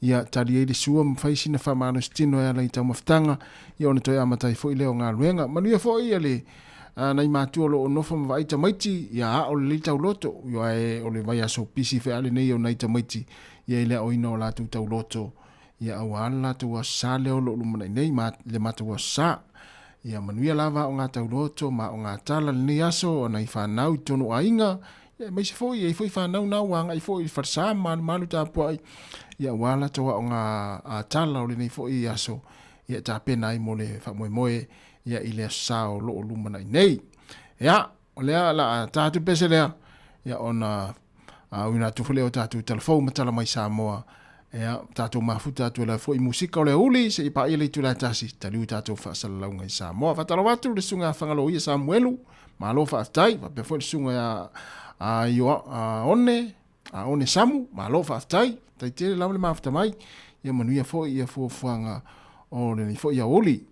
S5: ia tali ai le sua ma fai sina faamalositino e ala i taumafataga, ia ona toe amata ai foi lea o galuega. Manuia foi ia le A nai matua o lo o nofo ma vaai tamaiti, ia ao lelei tauloto, ae o le vaiaso pisi foi a lenei o nai tamaiti, ia i le aoina o latou tauloto, ia aua le latou aso sa lea o lo o lumanai nei, ma le matou aso sa. Ia manuia lava aoga tauloto ma aoga tala lenei aso a nai fanau i totonu o aiga, ia aemaise foi e i ai foi fanau na ua agai foi i le falesa ma malumalu tapuai, ia aua latou aoga tala o lenei foi aso, ia e tapena ai mo le faamoemoe ia i le aso sa o lo o lumanai nei. Ia, o lea la a tatou pese lea, ia ona auina atu foi lea o tatou talafou ma tala mai Samoa, ia tatou mafuta atu e foi musika o le auli se i paia le itula e tasi, taliu tatou faasalalauga i Samoa. Faatalofa atu le susuga a Fagaloia Samuelu, malo faafetai, faapea foi le susuga ia a Ioane, a One Samu, malo faafetai, faafetai tele lava le mafuta mai, ia manuia foi ia fuafuaga o lenei foi aoauli.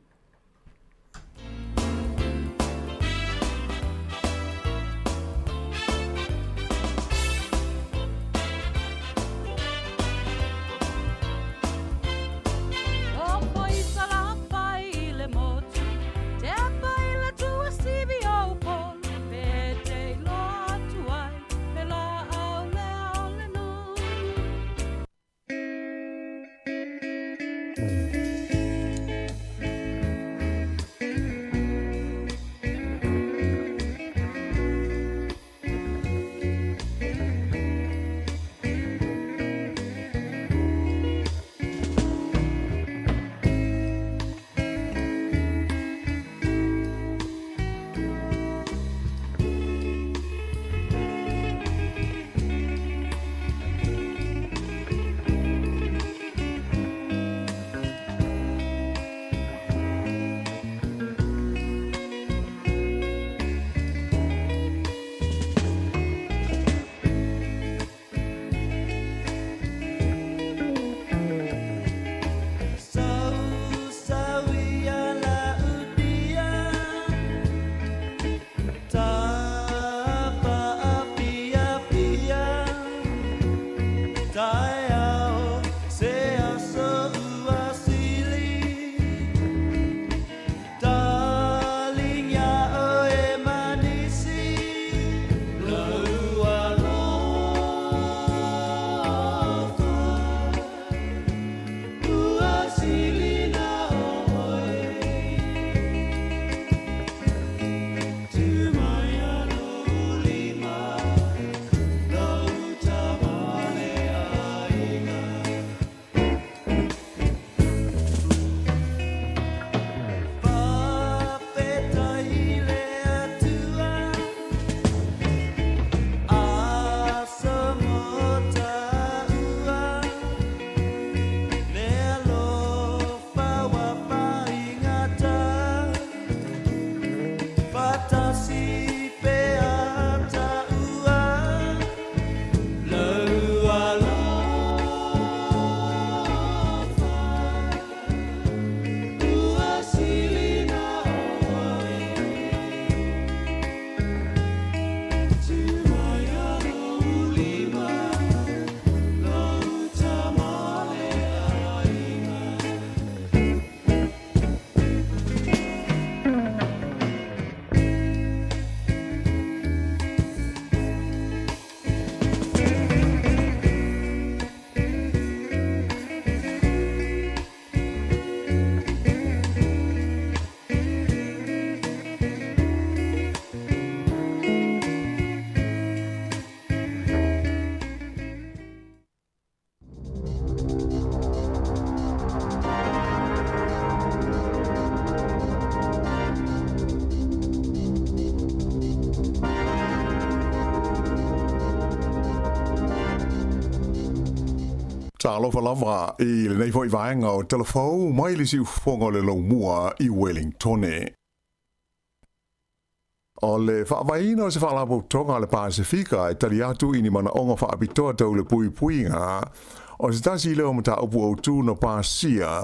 S7: Talofa lava i lenei foi vaega o Talafou mai le siufofoga o le Laumua i Wellingtone. O le faavaeina o se faalapotopotoga a le Pasefika e tali atu i ni manaoga faapitoa tau le puipuiga. O se tasi lea o mataupu autū na pasia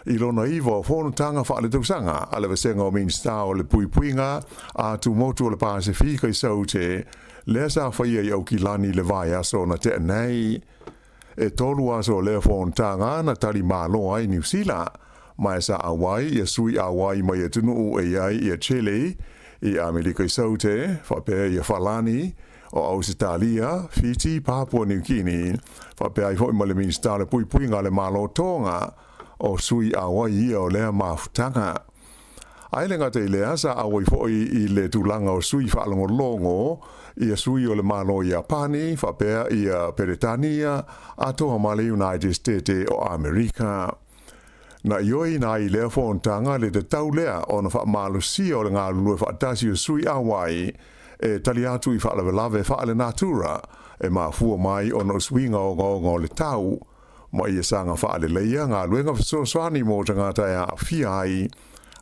S7: i lona iva o fonotaga faaletausaga a le Vasega o Minisita o le Puipuiga a Tumotu o le Pasefika i Saute, lea sa faia i Aukilani i le vaiaso na tea nei. E tolu aso o lea fonotaga na tali malo ai Niu Sila, ma e sa auai ia sui auai mai atunuu e i ai ia Chile, i Amerika i Saute, faapea ia Falani, o Ausetalia, Fiti, Papua Niu Kini, faapea ai foi ma le Minisita o le Puipuiga a le Malo Tonga, o sui auai ia o lea mafutaga. Ae le gata i lea, sa auai foi i le tulaga o sui faalogologo ia sui o le Malo Iapani, faapea ia Peretania, atoa ma le United Stete o Amerika. Na ioeina ai i lea fonotaga le tatau lea ona faamalosia o le galulue faatasi o sui auai e tali atu i faalavelave faalenatura e mafua mai ona o suiga ogaoga o le tau, ma ia saga faaleleia galuega fesoasoani mo tagata e aafia ai.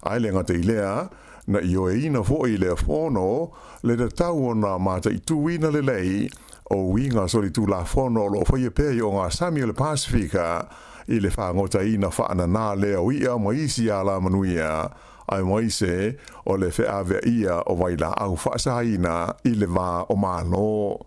S7: Ae le gata i lea, na ioeina foi i lea fono le tatau ona mataituina lelei o uiga solitulafono o lo o faia pea i ogasami o le Pasefika i le fagotaina faananā lea o i'a ma isi alamanuia, aemaise o le feaveaia o vailaau faasaina i le va o Malo.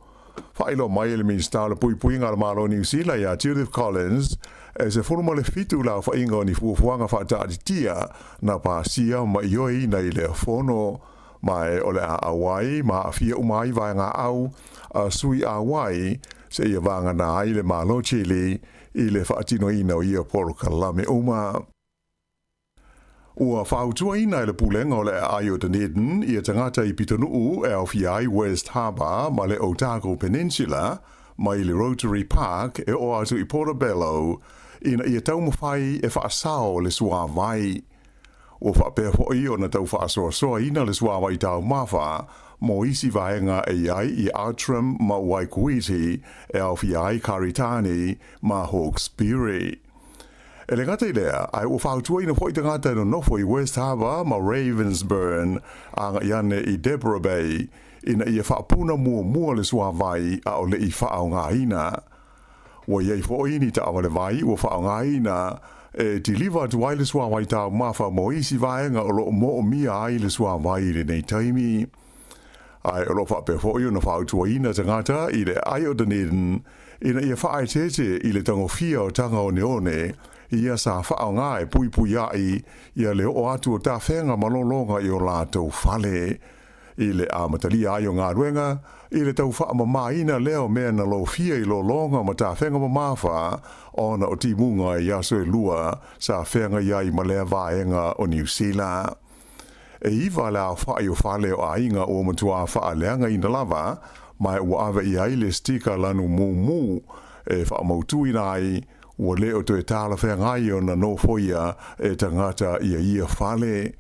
S7: Faailoa mai e le Minisita o le Puipuiga a le Malo o Niu Sila ia Judith Collins, e 17 le aofaiga o ni fuafuaga faataatitia na pasia ma ioeina i lea fono, ma e o le a auai ma aafia uma ai vaegaau a sui auai seia vagana ai le Malo Chile i le faatinoina o ia polokalame uma. Ua fautuaina e le Pulega o le Aai o Dunedin ia tagata i pitonuu e aofia ai West Harbour ma le Otago Peninsula mai le Rotary Park e oo atu i Portobello ina ia taumafai e faasao le suāvai. Ua faapea foi ona tau faasoasoaina le suāvai taumafa mo isi vaega e i ai i Outram ma Waikuiti e aofia ai Karitane ma Hawkesbury. E le gata i lea, ae ua fautuaina foi tagata e nonofo i West Harbour ma Ravensbourne agai ane i Deborah Bay ina ia faapuna muamua le suāvai a o le i faaaogaina. Ua i ai foi ni taavale vai ua faaaogaina e tiliva atu ai le suāvai taumafa mo isi vaega o lo o moomia ai le suāvai i lenei taimi. Ae o lo o faapea foi ona fautuaina tagata i le aai o Dunedin ina ia faaeteete i le tagofia o taga oneone ia sa faaaoga e puipuiaʻi ia le oo atu o tafega ma lologa i o latou fale. I le amatalia ai o galuega, i le tau faamamāina lea o mea na lofia i lologa ma tafega mamafa ona o timuga i aso e lua sa feagai ai ma lea vaega o Niu Sila. E iva le aofai o fale o aiga ua matuā faaleagaina lava, ma ua ave i ai le stika lanu mumu e faamautuina ai ua le o toe talafeagai ona nofoia e tagata ia ia fale.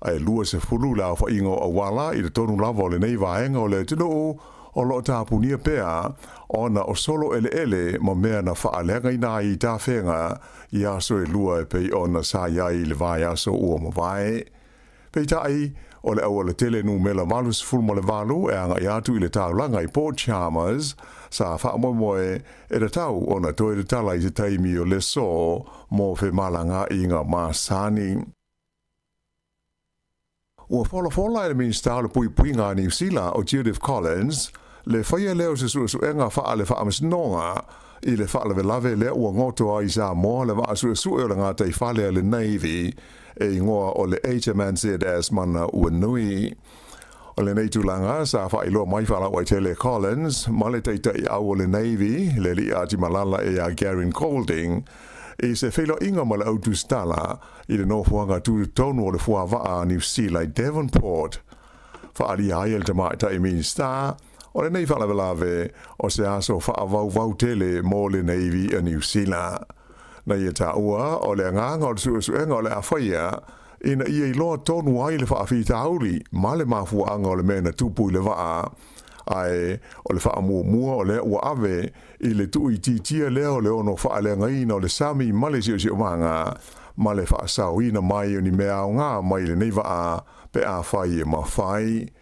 S7: Ae 20 le aofaiga o auala i totonu lava o lenei vaega o le atunuu o lo o tapunia pea ona o solo eleele ma mea na faaleagaina ai i tafega i aso e lua e pei ona sa i ai i le vaiaso ua mavae. Peitai, o le aualatele numera 88 e agai atu i le taulaga i Port Chalmers sa faamoemoe e tatau ona toe tatala i se taimi o le sō mo femalagaaiga masani. Ua folafola e le Minisita o le Puipuiga a Niu Sila o Judith Collins le faia lea o se suesuega faale-faamasinoga i le faalavelave lea ua goto ai i Samoa le vaa suesue o le gataifale a le Navy e igoa o le HMNZS Manawanui. O lenei tulaga sa faailoa mai faalauaitele e Collins ma le taitaiau o le Navy, le alii atimalala ia Garyn Golding, i se feiloaiga ma le au tusitala i le nofoaga tutotonu o le fuavaa a Niu Sila i Devonport. Faaalia ai e le tamaitai Minisita o lenei faalavelave o se aso faavauvau tele mo le Navy a Niu Sila. Na ia taua o le agaga o le suesuega o le a faia ina ia iloa tonu ai le faafitauli ma le mafuaaga o le mea na tupu i le vaa, ae o le faamuamua o lea ua ave i le tuuitiitia lea o le ono faaleagaina o le sami ma le siosiomaga ma le faasaoina mai o ni mea aoga mai lenei vaa pe afai e mafai.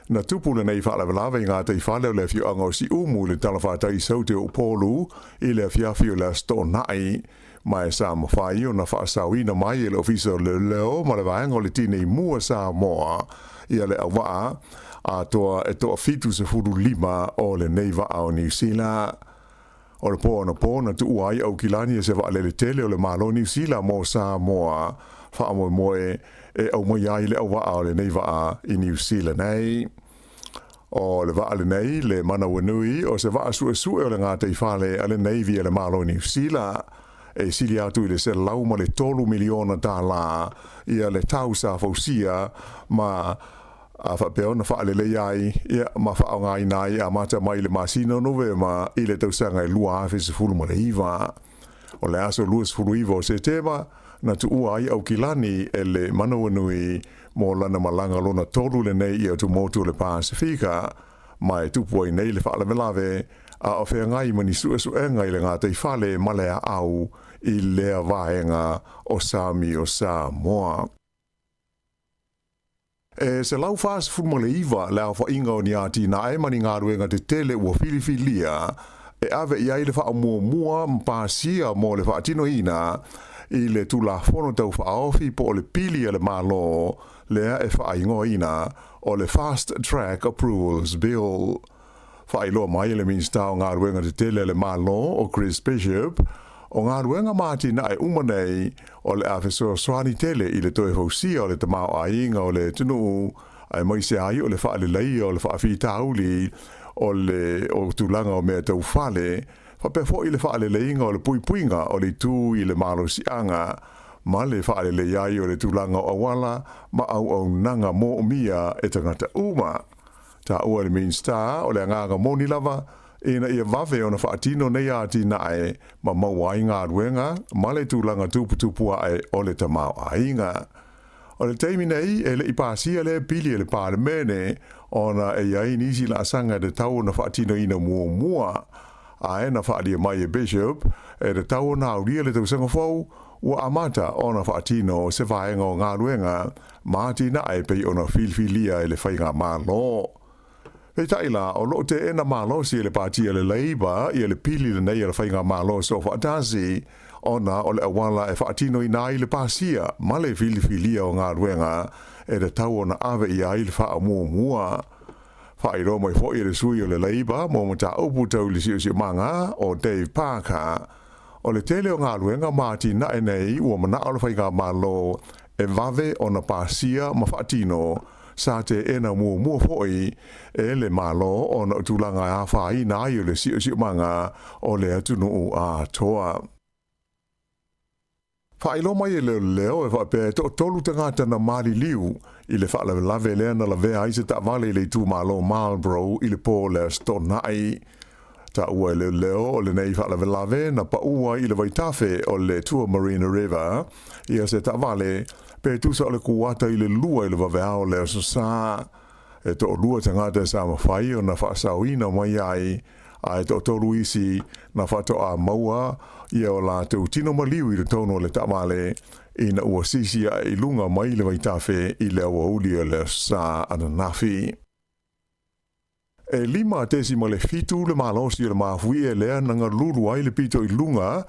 S7: Na tupu lenei faalavelave i gataifale o le afioaga o Siumu i le talafatai i Saute o Upolu i le afiafi o le Aso Toonai, ma e sa mafai ona faasaoina mai e le Ofisa o Leoleo ma le Vaega o le Tinei Mu a Samoa ia le auvaa atoa e toa-75 o lenei vaa o Niu Sila. O le po anapo na tuua ai Aukilani e se vaalele tele o le Malo o Niu Sila mo Samoa, faamoemoe e aumaia ai le auvaa o lenei vaa i Niu Sila nei. O le vaa lenei, le Manawanui, o se vaa suesue o le gataifale a le Navy a le Malo o Niu Sila. E sili atu i le $103 miliona tālā ia le tau sa fausia ma a faapea ona faaleleia ai ia ma faaaogaina ai amata mai i le masina o Novema i le tausaga e 2019. O le aso 29 o Setema, na tuua ai Aukilani e le Manawanui mo lana malaga lona tolu lenei i atumotu o le Pasefika, ma e tupu ai nei le faalavelave a o feagai ma ni suesuega i le gataifale ma le aau i lea vaega o sami o Samoa. E 149 le aofaiga o ni atinae ma ni galuega tetele ua filifilia e ave i ai le faamuamua ma pasia mo le faatinoina i le Tulafono Tau Faaofi po o le Pili a le Malo lea e faaigoaina o le Fast Track Approvals Bill. Faailoa mai e le Minisita o Galuega Tetele a le Malo o Chris Bishop, o galuega ma atinae uma nei o le a fesoasoani tele i le toe fausia o le tamaoaiga o le atunuu aemaise ai o le faaleleia o le faafitauli o le o tulaga o mea tau fale, faapea foi le faaleleiga o le puipuiga o le itu i le malosiaga ma le faaleleia ai o le tulaga o auala ma auaunaga moomia e tagata uma. Taua e le Minisita, o le agaga moni lava, ina ia vave ona faatino nei atinae ma maua ai galuega ma le tulaga tuputupu ae o le tamaoaiga. O le taimi nei, e le i pasia lea pili e le Palemene ona e i ai nisi laasaga e tatau ona faatinoina muamua. Ae na faaalia mai e Bishop, e tatau ona aulia le tausaga fou, ua amata ona faatino se vaega o galuega ma atinae pei ona filifilia e le Faigamalo. Peitai la, o lo o teena malosi e le Pati a le Labour ia le pili lenei a le Faigamalo Soofaatasi ona o le auala e faatinoina ai le pasia ma le filifilia o galuega e tatau ona ave i ai le faamuamua. Faailoa mai foi e le sui o le Labour mo mataupu tau i le siosiomaga o Dave Parker, O le tele o galuega ma atinae nei ua manao le Faigamalo e vave ona pasia ma faatino, sa teena muamua foi e le Malo ona o tulaga e afaina ai o le siosiomaga o le atunuu atoa. Faailoa mai e leoleo e faapea e toatolu tagata na maliliu i le faalavelave lea na lavea ai se taavale i le itumalo Marlborough i le po o le Aso Toonai. Taua e leoleo o lenei faalavelave na pau ai i le vaitafe o le Tuamarina River ia se taavale pe tusa o le kuata i le 2 i le vaveao o le Aso Sa. E toalua tagata sa mafai ona faasaoina mai ai, a e toatolu isi na faatoa maua ia o latou tino maliu i totonu o le taavale ina ua sisi ae i luga mai le vaitafe i le aoauli o le Aso Sa ananafi. E 5.7 le malosi o le mafuie lea na galulu ai le pito i luga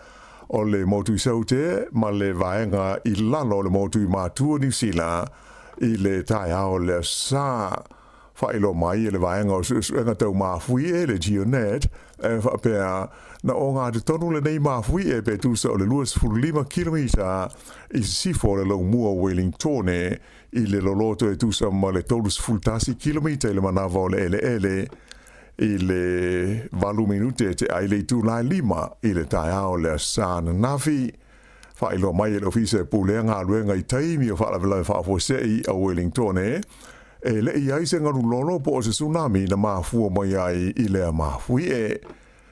S7: o le motu i Saute ma le vaega i lalo o le motu i Matua Niu Sila i le taeao o le Aso Sa. Faailoa mai e le vaega o suesuega tau mafuie le GeoNet e faapea na ogatotonu lenei mafuie pe tusa o le 25 kilomita i sisifo o le laumua o Wellingtone i le loloto e tusa ma le 31 kilomita i le manava o le eleele i le 8 minute e tea ai le itula e 5 i le taeao o le Aso Sa ananafi. Faailoa mai e le Ofisa e Pulea Galuega i taimi o faalavelave faafuasei a Wellingtone, e le i ai se galulolo po o se tsunami na mafua mai ai i lea mafuie.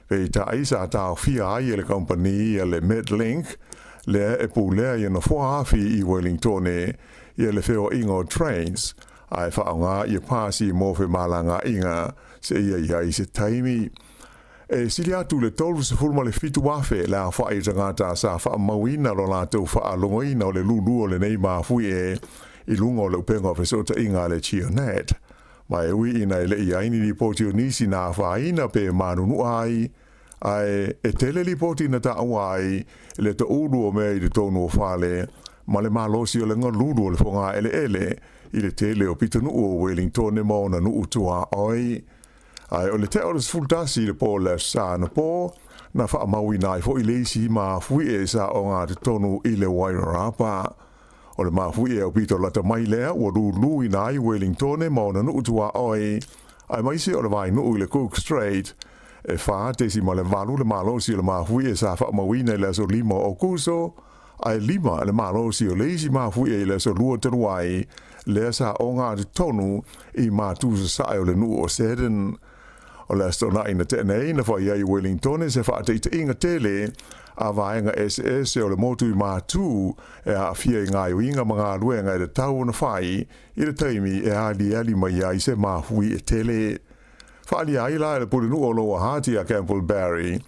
S7: Peitai sa taofia ai e le kamupani a le Metlink, lea e pulea i nofoa afi i Wellingtone, ia le feoaiga o trains, ae faaaoga ia pasi mo femalagaaiga seia i ai se taimi. E sili atu le 37,000 le aofai o tagata sa faamauina lo latou faalogoina o le lulu o lenei mafuie i luga o le upega o fesootaiga a le GeoNet. Ma e ui ina e le i ai ni lipoti o nisi na afaina pe manunua ai, ae e tele lipoti na taua ai le toulu o mea i totonu o fale ma le malosi o le galulu o le fogaeleele i le tele o pitonuu o Wellingtone ma ona nuu tuaoi. Ae o le tea o le 11 i le po o le Aso Sa anapo, na faamauina ai foi le isi mafuie sa ogatotonu i le Wairarapa. O le mafuie aupito lata mai lea ua luluina ai Wellingtone ma ona nuu tuaoi, aemaise o le vaenuu i le Cook Strait. E 4.8 le malosi o le mafuie sa faamauina i le aso 5 o Aokuso, ae 5 le malosi o le isi mafuie i le aso 2 talu ai, lea sa ogatotonu i matu sasae o le nuu o Seddon. O le Aso Toonai na tea nei, na fai ai i Wellingtone se faataitaiga tele a vaega eseese o le motu i Matu e aafia i gaoioiga ma galuega e tatau ona fai i le taimi e aliali mai ai se mafuie tele. Faaalia ai la e le pulenuu o Lower Hutt ia Campbell Barry,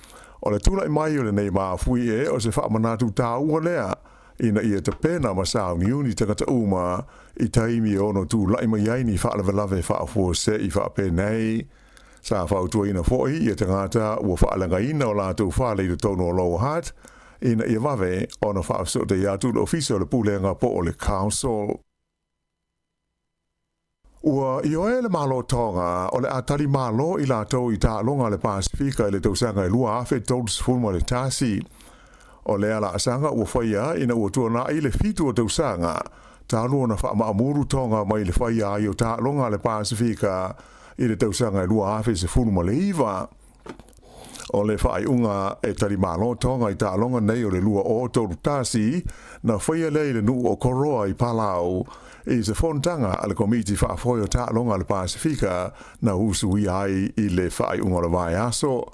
S7: o le tulai mai o lenei mafuie o se faamanatu taua lea ina ia tapena ma sauniuni tagata uma i taimi e ono tulai mai ai ni faalavelave faafuasei faapenei. Sa fautuaina foi ia tagata ua faaleagaina o latou fale i totonu o Lower Hutt ina ia vave ona faafesootai atu i le Ofisa o le Pulega po o le Council. Ua ioe le Malo Tonga o le a tali malo i latou i taaloga a le Pasefika i le tausaga e 2031. O lea laasaga ua faia ina ua tuanai le 7 o tausaga talu ona faamaamulu Tonga mai le faia ai o taaloga a le Pasefika i le tausaga e 2019. O le faaiuga e tali malo Tonga i taaloga nei o le 2031, na faia lea i le nuu o Koroa i Palau, i se fonotaga a le Komiti Faafoe o Taaloga a le Pasefika na usuia ai i le faaiuga o le vaiaso.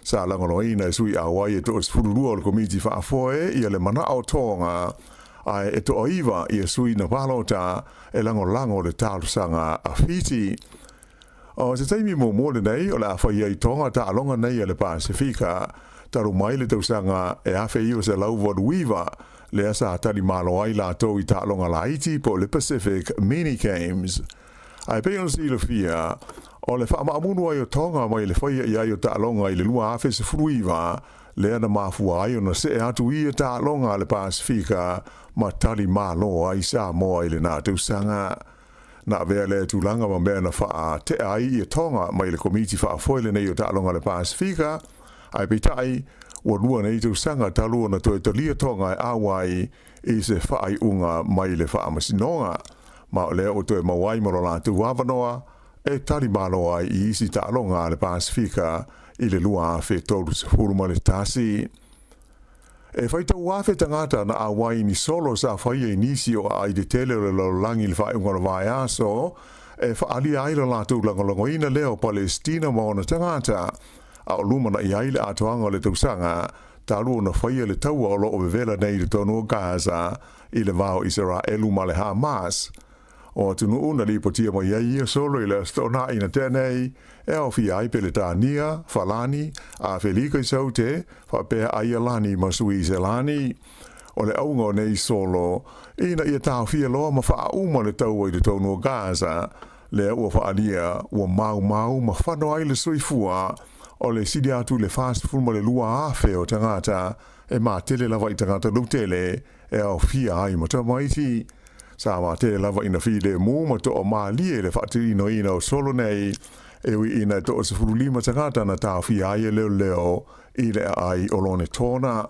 S7: Sa lagolagoina e sui auai e toa 12 o le Komiti Faafoe ia le manao o Tonga, ae e toa 9 ia sui na palota e lagolago le talosaga a Fiti. O se taimi muamua lenei o le a fai ai Tonga taaloga nei a le Pasefika, talu mai le tausaga e 1989, lea sa tali malo ai latou i taaloga laiti po o le Pacific Mini Games. Ae pei ona silafia, o le faamaamulu ai o Tonga mai le faia i ai o taaloga i le 2019, lea na mafua ai ona see atu ia taaloga a le Pasefika ma tali malo ai Samoa i lena tausaga. Na avea lea tulaga ma mea na faatea ai ia Tonga mai le Komiti Faafoe lenei o Taaloga a le Pasefika, ae peitai, ua lua nei tausaga talu ona toe talia Tonga e auai i se faaiuga mai le Faamasinoga, ma o lea ua toe maua ai ma lo latou avanoa e tali malo ai i isi taaloga a le Pasefika i le 2031. E faitau afe tagata na auai i ni solo sa faia i nisi o aai tetele o le lalolagi i le faaiuga o le vaiaso e faaalia ai lo latou lagolagoina lea o Palesitina ma ona tagata, a o lumanai ai le atoaga o le tausaga talu ona faia le taua o lo o vevela nei i totonu o Gaza i le va o Isaraelu ma le Hamas. O atunuu na lipotia mai ai ia solo i le Aso Toonai na tea nei, e aofia ai Peletania, Falani, Afelika i Saute, faapea Aialani ma Suiselani. O le auga o nei solo, ina ia taofia loa ma faauma le taua i totonu o Gaza, lea ua faaalia ua maumau ma fano ai le soifua o le sili atu i le 42,000 o tagata e matele lava i tagata lautele e aofia ai ma tamaiti. Sa matele lava ina filemu ma toamalie le faatinoina o solo nei, e ui ina e toa 15 tagata na taofia ai e leoleo i le aai o lona tona.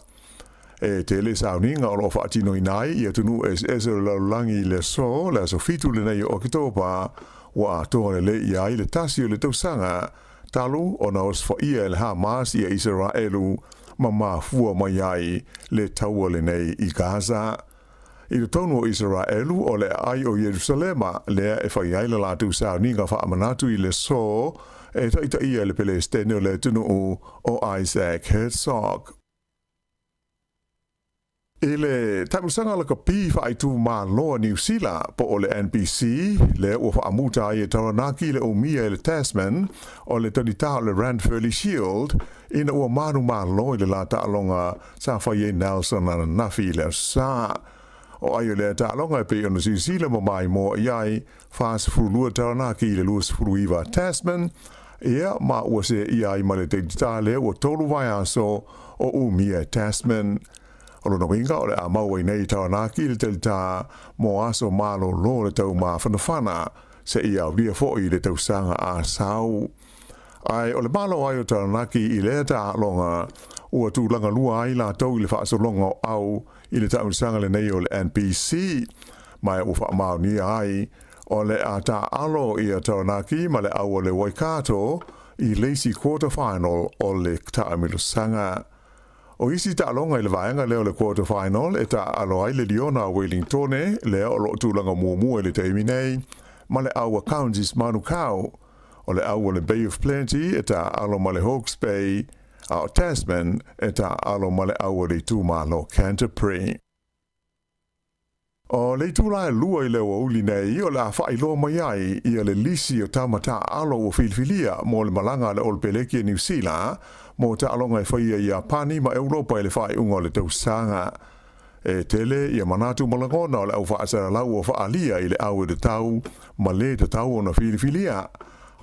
S7: E tele sauniga o lo o faatinoina ai i atunuu eseese o le lalolagi i le aso, le aso 7 lenei o Oketopa, ua atoa lelei ia ai le tasi o le tausaga talu ona osofaia e le Hamas ia Isaraelu ma mafua mai ai le taua lenei i Gaza. I totonu o Isaraelu, o le aai o Ierusalema, lea e fai ai le latou sauniga faamanatu i le aso e taitaia e le Pelesitene o le atunuu o Isaac Herzog. I le tausaga lakapi faaitumalo a Niu Sila po o le NPC, lea ua faamuta ai e Taranaki le umia e le Tasman o le talitā o le Ranfurly Shield ina ua manumalo i le la taaloga sa fai ai Nelson ananafi i le Aso Sa. O ai o lea taaloga e pei ona silasila ma maimoa i ai, 42 Taranaki i le 29 Tasman, ia, ma ua seeia ai ma le teititā lea ua tolu vaiaso o umia e Tasman. O lona uiga o le a maua ai nei Taranaki i le teititā mo aso malolo o le tau mafanafana, seia aulia foi i le tausaga a sau. Ae o le malo ai o Taranaki i lea taaloga, ua tulaga lua ai latou i le faasologa o au i le taamilosaga lenei o le NPC, ma ua faamaonia ai o le a taaalo ia Taranaki ma le au o le Waikato i le isi quarter final o le taamilosaga. O isi taaloga i le vaega lea o le quarter final e taaalo ai le Liona a Wellingtone lea o lo o tulaga muamua i le taimi nei ma le au a Counties Manukau. O le au o le Bay of Plenty e taaalo ma le Hawke's Bay, a o Tasman e taaalo ma le au o le itumalo Canterbury. O le itula e 2 i le aoauli nei o le a faailoa mai ai ia le lisi o tama taaalo ua filifilia mo le malaga a le Olopeleki a Niu Sila mo taaloga e faia i Iapani ma Europa i le faaiuga o le tausaga. E tele ia manatu ma lagona o le au faasalalau ua faaalia i le au e tatau ma le tatau ona filifilia,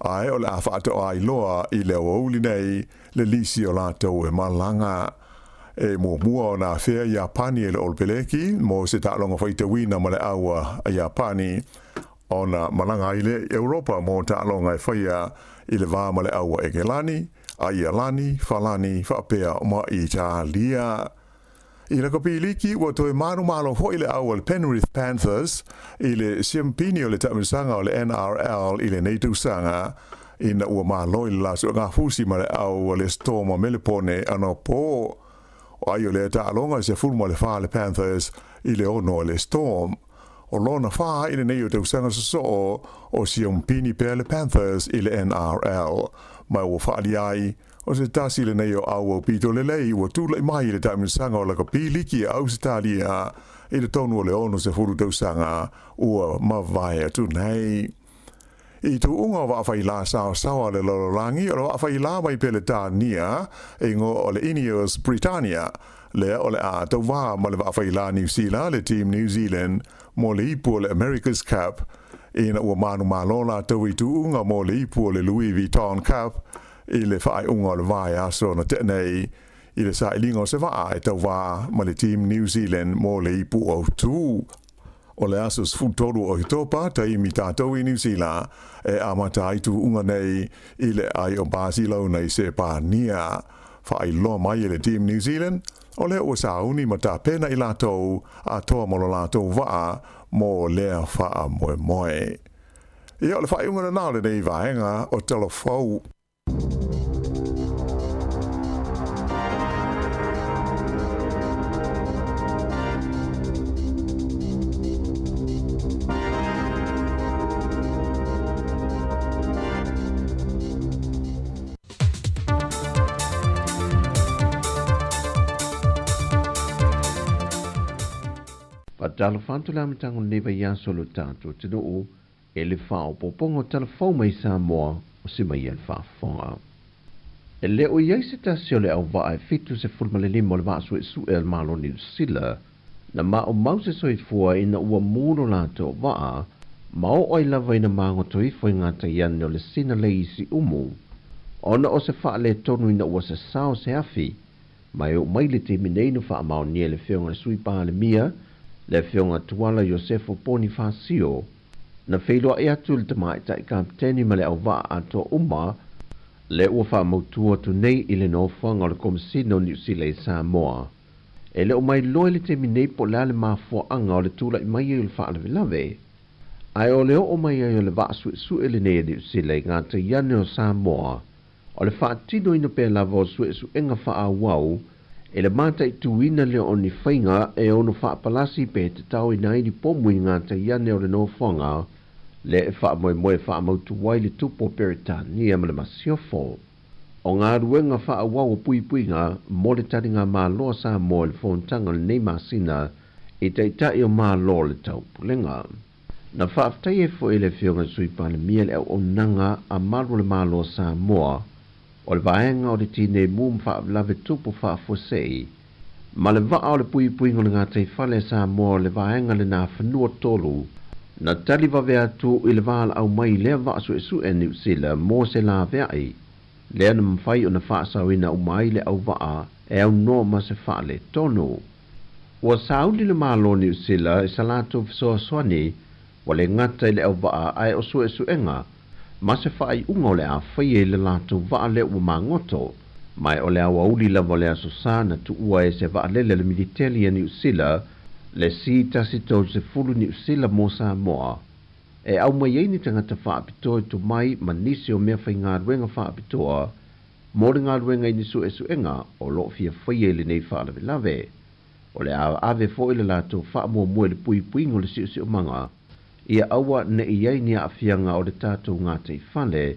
S7: ae o le a faatoa iloa i le aoauli nei le lisi o latou e malaga. E muamua ona afea Iapani e le Olopeleki mo se taaloga faitauina ma le au a Iapani, ona malaga ai lea i Europa mo taaloga e faia i le va ma le au a Egelani, Aialani, Falani faapea ma Italia. I le Kapiliki, ua toe manumalo foi le au a le Penrith Panthers i le siampini o le taamilosaga o le NRL i lenei tausaga, ina ua malo i le la suegafusi ma le au a le Storm o Melepone anapo. O ai o lea taaloga e 14 le Panthers i le 6 e le Storm. O lona fa i lenei o tausaga sosoo o siampini pea le Panthers i le NRL, ma ua faaalia ai O se tasi lenei o au aupito lelei ua tulai mai i le taamilosaga o lakapi liki a Ausetalia i totonu o le 60 tausaga ua mavae atu nei. I tuuga o vaafailā saosaoa a le lalolagi, o le vaafailā mai Peletania e igoa o le Ineos Britannia, lea o le a tauvā ma le vaafailā Niu Sila le Team New Zealand mo le ipu o le America's Cup, ina ua manumalo latou i tuuga mo le ipu o le Louis Vuitton Cup i le faaiuga o le vaiaso na tea nei i le sailiga o se vaa e tauvā ma le Team New Zealand mo le ipu autū. O le aso 13 o Oketopa, taimi tatou i Niu Sila, e amata ai tuuga nei i le ai o Basilauna i Sepania. Faailoa mai e le Team New Zealand, o lea ua sauni ma tapena i latou atoa mo lo latou vaa mo lea faamoemoe. Ia, o le faaiuga lena o lenei vaega o Tala Fou.
S6: Faatalofa atu le amataga o lenei vaiaso o lo tatou atunuu e le faaopoopoga o tala fou mai Samoa o se mai a le faafofoga. E le o i ai se tasi o le auvaa e 75 o le vaa suesue a le Malo o Niu Sila na maumau se soifua ina ua mu lo latou vaa ma oo ai lava ina magoto ifo i gatai ane o le sina lei i Siumu ona o se faaletonu ina ua sasao se afi ma e oo mai le taimi nei na faamaonia e le Afioga i le Sui Palemia, le Afioga Tuala Iosefo Ponifasio, na feiloai atu le tamaitai kapeteni ma le auvaa atoa uma le ua faamautu atu nei i le nofoaga o le Komesina o Niu Sila i Samoa. E le o mailoa i le taimi nei po o le a le mafuaaga o le tulai mai ai o le faalavelave, ae o le oo mai ai o le vaa suesue lenei a Niu Sila i gatai ane o Samoa, O le faatinoina pea lava o suesuega faaauau e le mataituina lea o ni faiga e ono faapalasi pe tataoina ai ni pomu i gatai ane o le nofoaga lea e faamoemoe e faamautu ai le tupu o Peretania ma le Masiofo. O galuega faaauau o puipuiga mo le taliga malo a Samoa i le fonotaga o lenei masina i Taitai o Malo o le Taupulega. Na faafetai ai foi e le Afioga i le Sui Palemia le auaunaga a malu o le Malo o Samoa o le vaega o le Tinei Mu ma Faalavelave Tupu Faafuasei Ma le vaa o le puipuiga o le gataifale a Samoa o le vaega lena fanua tolu na tali vave atu i le valaau mai i lea vaa suesue a Niu Sila mo se laveai lea na mafai ona faasaoina uma ai le auvaa e aunoa ma se faaletonu. Ua sauni le Malo o Niu Sila i sa latou fesoasoani ua le gata i le auvaa ae o suesuega ma se faaiuga o le a faia i le latou vaa lea ua magoto, ma o le aoauli lava o le Aso Sa na tuua e se vaalele a le Militeli a Niu Sila le C-130 Niu Sila mo Samoa e aumai ai ni tagata faapitoa i tomai ma nisi o mea faigaluega faapitoa mo le galuega i ni suesuega o lo o fia faia i lenei faalavelave. O le a ave foi le latou faamuamua i le puipuiga o le siosiomaga ia aua ne i i ai ni aafiaga o le tatou gataifale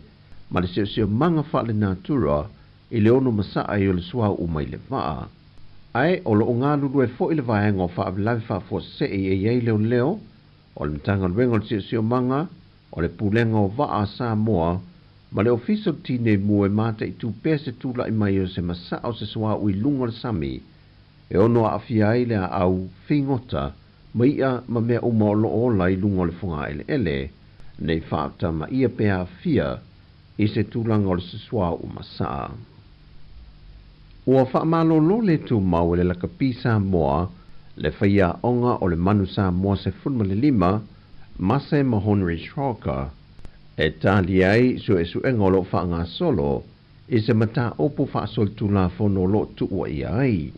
S6: ma le siosiomaga faalenatura i le ono masaa ai o le suauu mai le vaa. Ae o lo o galulue foi le vaega o Faalavelave Faafuasei e i ai leoleo, o le Matagaluega o le Siosiomaga, o le Pulega o Vaa a Samoa, ma le Ofisa o le Tinei Mu e mataitu pea se tulai mai o se masaa o se suauu i luga o le sami e ono aafia ai le aau figota ma i'a ma mea uma o lo o ola i luga o le fogaeleele nei faatamaia pe aafia i se tulaga o le suauu masaa. Ua faamalolo le tumau e le lakapi Samoa le faiaoga o le Manu Samoa 15 Mase Mahonri Shroka e tali ai suesuega o lo o faagasolo i se mataupu faasolitulafono o lo o tuua ia ai.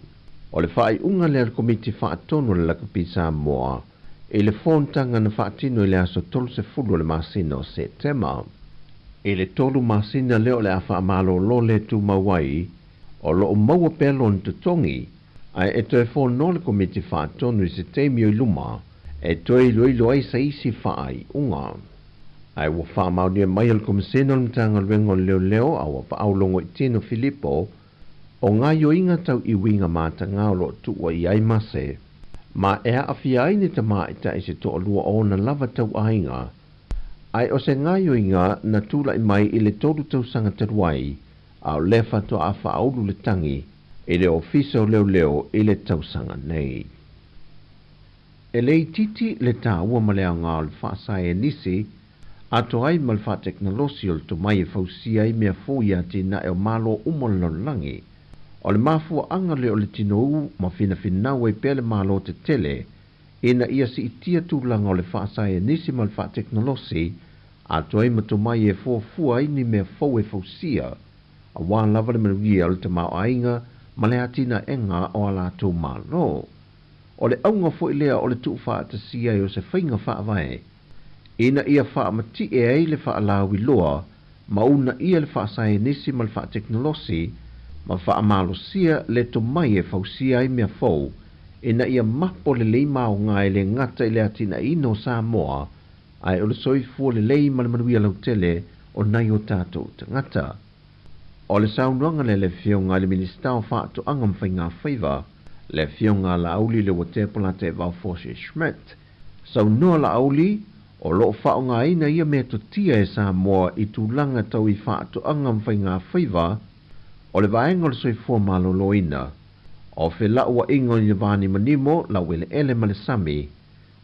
S6: O le faaiuga lea a le Komiti Faatonu o le Lakapi Samoa i le fonotaga na faatino i le aso 30 o le masina o Setema. I le tolu masina lea o le a faamalolo le tumau ai, o lo o maua pea lona totogi, ae e toe fono le Komiti Faatonu i se taimi o i luma e toe iloilo ai se isi faaiuga. Ae ua faamaonia mai e le Komisena o le Matagaluega o Leoleo a ua Paau Logoitino Filipo o gaoioiga tau i uiga mataga o lo o tuua i ai Mase, ma e aafia ai ni tamaitai se toalua o ona lava tauaiga, ae o se gaoioiga na tulai mai i le tolu tausaga talu ai, a o lea faatoa faaulu le tagi i le Ofisa o Leoleo i le tausaga nei. E le itiiti le taua ma le aoga o le faasaenisi atoa ai ma le faatekonolosi o le tomai e fausia ai mea fou i atinae o Malo uma o le lalolagi. O le mafuaaga lea o le tinou ma finafinau ai pea le Malo tetele ina ia siitia tulaga o le faasaenisi ma le faatekonolosi atoa ai ma tomai e fuafua ai ni mea fou e fausia auā lava le manuia o le tamaoaiga ma le atinaega o a latou Malo. O le auga foi lea o le tuufaatasia ai o se faiga faavae ina ia faamati'e ai le faalauiloa ma uunaia le faasaenisi ma le faatekonolosi ma faamalosia le tomai e fausia ai mea fou ina ia mapo lelei ma aoga e le gata i le atinaeina o Samoa ae o le soifua lelei ma le manuia lautele o nai o tatou tagata. O le saunoaga lea a le Afioga i le Minisita o Faatoaga ma Faigafaiva, le Afioga a Laauli Leuatea Polataivao Fosi Schmidt. Saunoa Laauli, o lo o faaaogaina ia metotia e Samoa i tulaga tau i faatoaga ma faigafaiva o le vaega o le soifua maloloina, o felauaiga i le vanimonimo, laueleele ma le sami,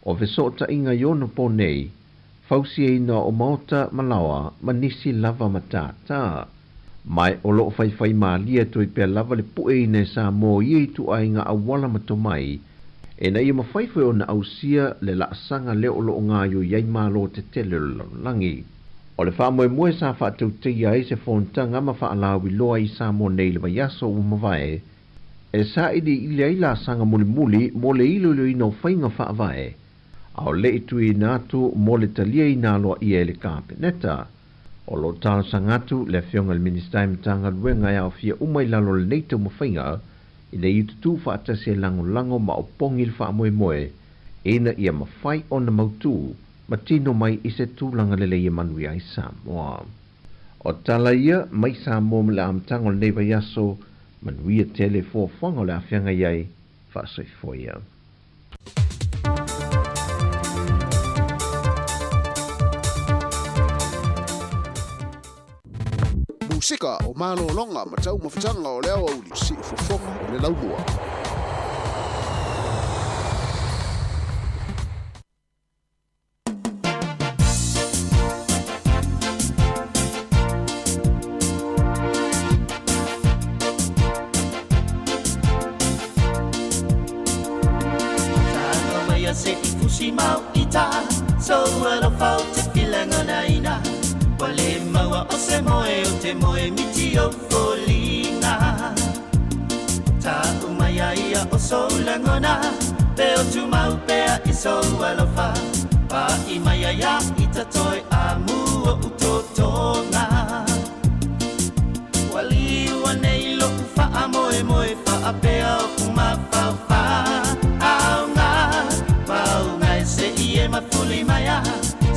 S6: o fesootaiga i ona po nei, fausiaina o maota ma laoa ma nisi lava matātā. Ma o lo o faifaimalie atu ai pea lava le pueina e Samoa i ia ituaiga auala ma tomai, ina ia mafai foi ona ausia le laasaga lea o lo o gaoioi ai Malo tetele o le lalolagi. O le faamoemoe sa faatautaia ai se fonotaga ma faalauiloa i Samoa nei i le vaiaso ua mavae, e sailiili ai laasaga mulimuli mo le iloiloina o faiga faavae, a o le i tuuina atu mo le taliaina aloaia e le Kapeneta. O lo o talosaga atu le Afioga i le Minisita i Matagaluega e aofia uma i lalo o lenei taumafaiga ina ia tutū faatasi e lagolago ma opogi le faamoemoe ina ia mafai ona mautū ma tino mai i se tulaga lelei e manuia ai Samoa. O tala ia mai Samoa ma le amataga o lenei vaiaso, manuia tele fuafuaga o le a feagai ai, faasoifua ia.
S5: Musika o malologa ma taumafataga o le aoauli, siufofoga o le laumua.
S16: Sou alofa ou te filagonaina Ua lē maua o se moe o te moe miti o foliga Taʻu mai ai ia o sou lagona Pe o tumau pea i sou alofa Paʻi mai ai a ita toe amu oʻu totoga Ua liua nei loʻu faamoemoe Faapea oʻu mafaufauga Mauga e seʻi e mafuli mai a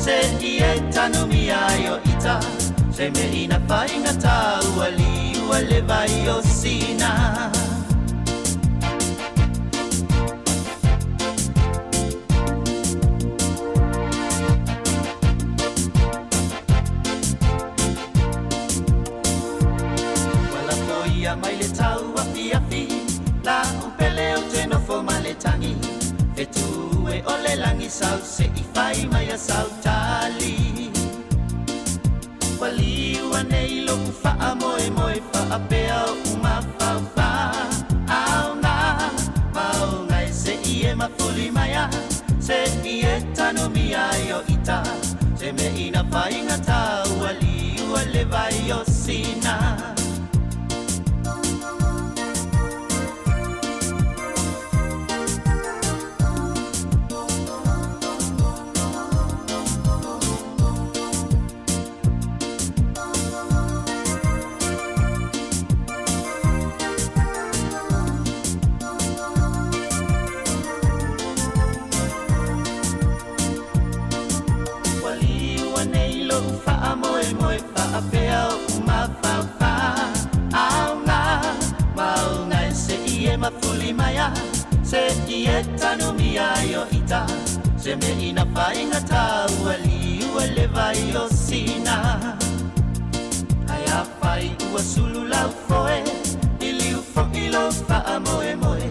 S16: Seʻi e tanumia ai o ita Se mea ina faigata ua liua le vai o Sina. Ua lafo ia mai le tau afiafi La'u pele ou te nofo ma le tagi Fetu e o le lagi sau Se'i fai mai a sau tali Ua liua nei lo'u fa'amoemoe Fa'apea o'u mafaufauga Mauga e se'i e mafuli mai a Se'i e tanumia ai o ita Se mea ina faigata ua liua le vai o Sina. Ua liua nei loʻu faamoemoe Faapea oʻu mafaufauga Mauga e seʻi e mafuli mai a Seʻi e tanumia ai o ita Se mea ina faigata ua liua le vai o Sina Ae afai ua sulu lau foe Liliu foʻi lou faamoemoe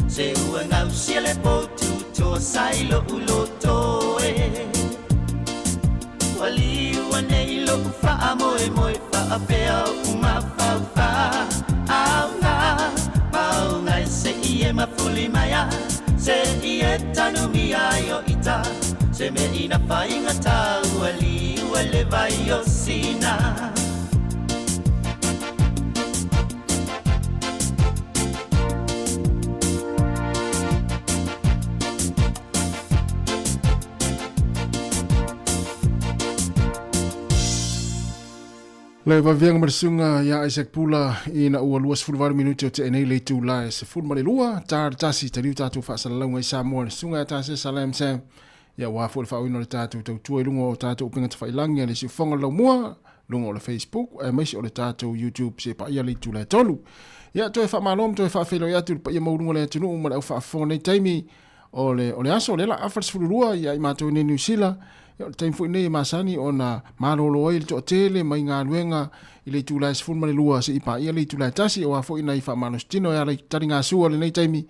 S16: Se ua gausia le potu toa Sa i loʻu loto e Ua liua nei loʻu faamoemoe Faapea oʻu mafaufauga Mauga e seʻi e mafuli mai a Seʻi e tanumia ai o ita Se mea ina faigata ua liua le vai o Sina.
S5: Le vaveaga ma le susuga ia Isaac Pula ina ua 28 minute o tea nei le itula e 12 ta le tasi taliu tatou faasalalauga i Samoa le susuga ia Tase Salam Sam ia aua foi le faaoina o le tatou tautua i luga o tatou upega tafailagi a le Siufofoga o le Laumua luga o le Facebook aemaise o le tatou YouTube se paia le itula e tolu. Ia toe faamalo ma toe faafeiloai atu i le paia maualuga o le atunuu ma le au faafofoga nei taimi o le, o le aso lea la afa le 12 ia i matou nei Niu Sila. Ia o le taimi foi nei e masani ona malolo ai le toatele mai galuega i le itula e 12 seia paia le itula e tasi aua foi nai faamalositino e ala i taligasua lenei taimi.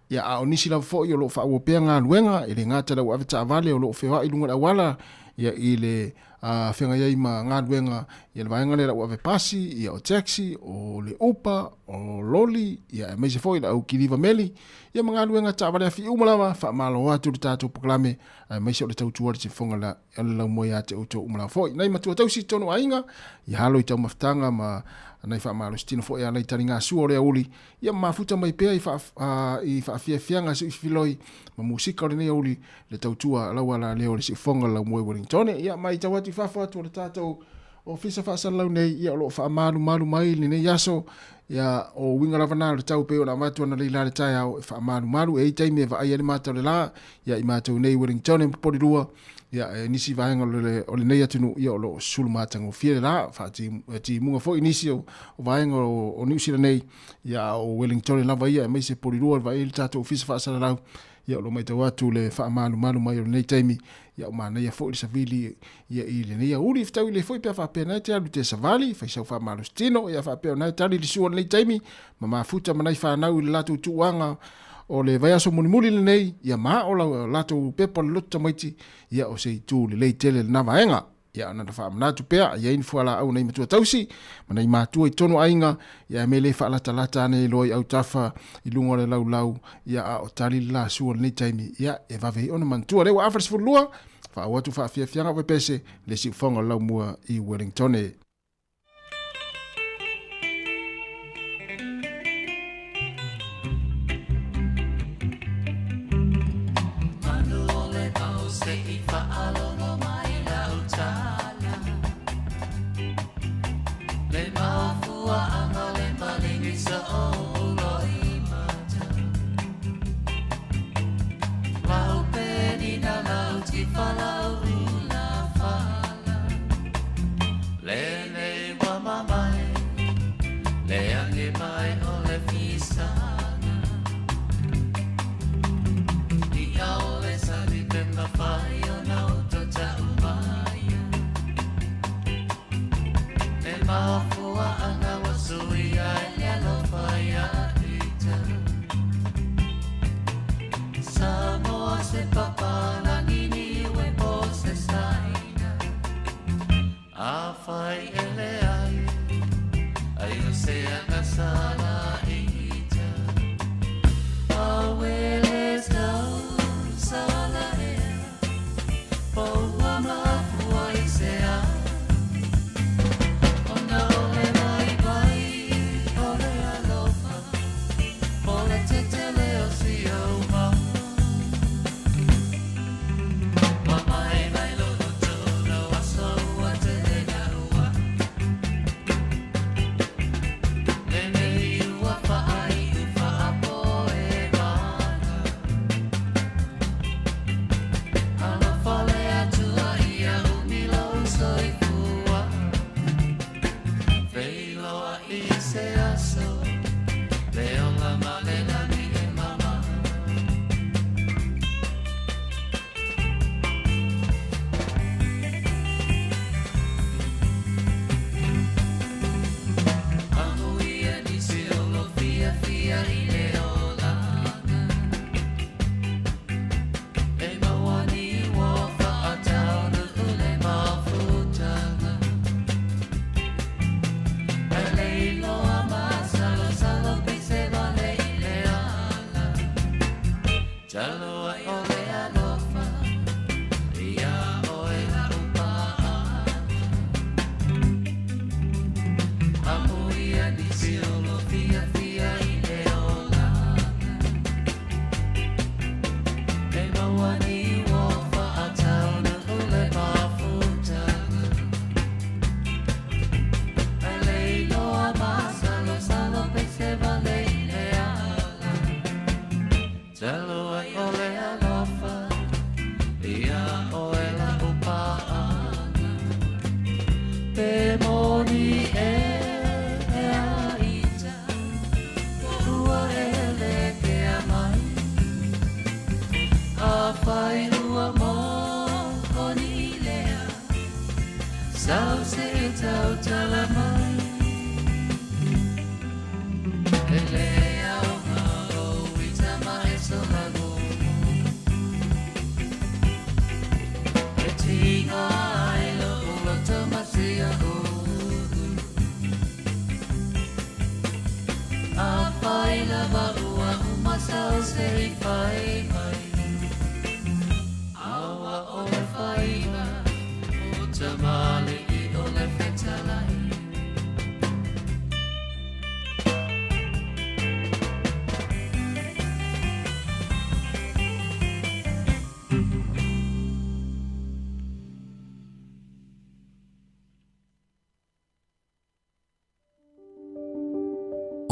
S5: Ia a o nisi lava foi o lo o faaauau pea galuega e le gata i le au avetaavale o lo o feoai i luga o le auala ia i le a feagai ai ma galuega ia le vaega lea lau ave pasi, ia o taxi, o le Uber, o loli, ia aemaise foi le au kiliva meli, ia ma galuega taavale afi uma lava, faamalo atu le tatou polokalame, aemaise o le tautua le sifofoga la le laumua ia te outou uma lava foi. Nai matua tausi i totonu o aiga, ia alo i taumafataga ma nai faamalositino foi e ala i taligasua o le aoauli, Ia mafuta mai pea i faafiafiaga siuifiloi ma musika o lenei aoauli le tautua lau ala leo o le siufofoga o le laumua i Wellingtone. Ia matau atu i fafo atu o le tatou ofisa faasalalau nei, ia o lo o faamalumalu mai lenei aso, ia o uiga lava na o le tau pei ona avatu ana lei la le taeao e faamalumalu. E i ai taimi e vaai ai le mata o le la, ia i matou nei i Wellingtone ma Porirua, Ia, e nisi vaega o lenei atunuu, ia o lo o sulu matagofie le la, faatimuga foi nisi o vaega o Niu Sila nei, ia a o Wellingtone lava ia, aemaise Porirua le vaai le tatou ofisa faasalalau, ia o lo o matau atu le faamalumalu mai o lenei taimi, ia o manaia foi le savili ia i lenei aoauli, fetaui lelei foi pe a faapea na e te alu te savali, fai sau faamalositino, ia faapea ona e tali le sua o lenei taimi, ma mafuta ma nai fanau i le latou tuuaga o le vaiaso mulimuli lenei, ia ma o la latou pepa o le loto tamaiti, ia o se itu lelei tele lena vaega. Ia na ona faamanatu pea, ia i ai ni fualaau nai matua tausi, ma nai matua i totonu o aiga, ia e mea le faalatalata ane loa i autafa i luga o le laulau, ia a o tali le la sua i lenei taimi, ia e vave ai ona manatua. O lea ua afa le 12, Faauu atu faafiafiaga o le siufoga o le laumua i Wellingtone.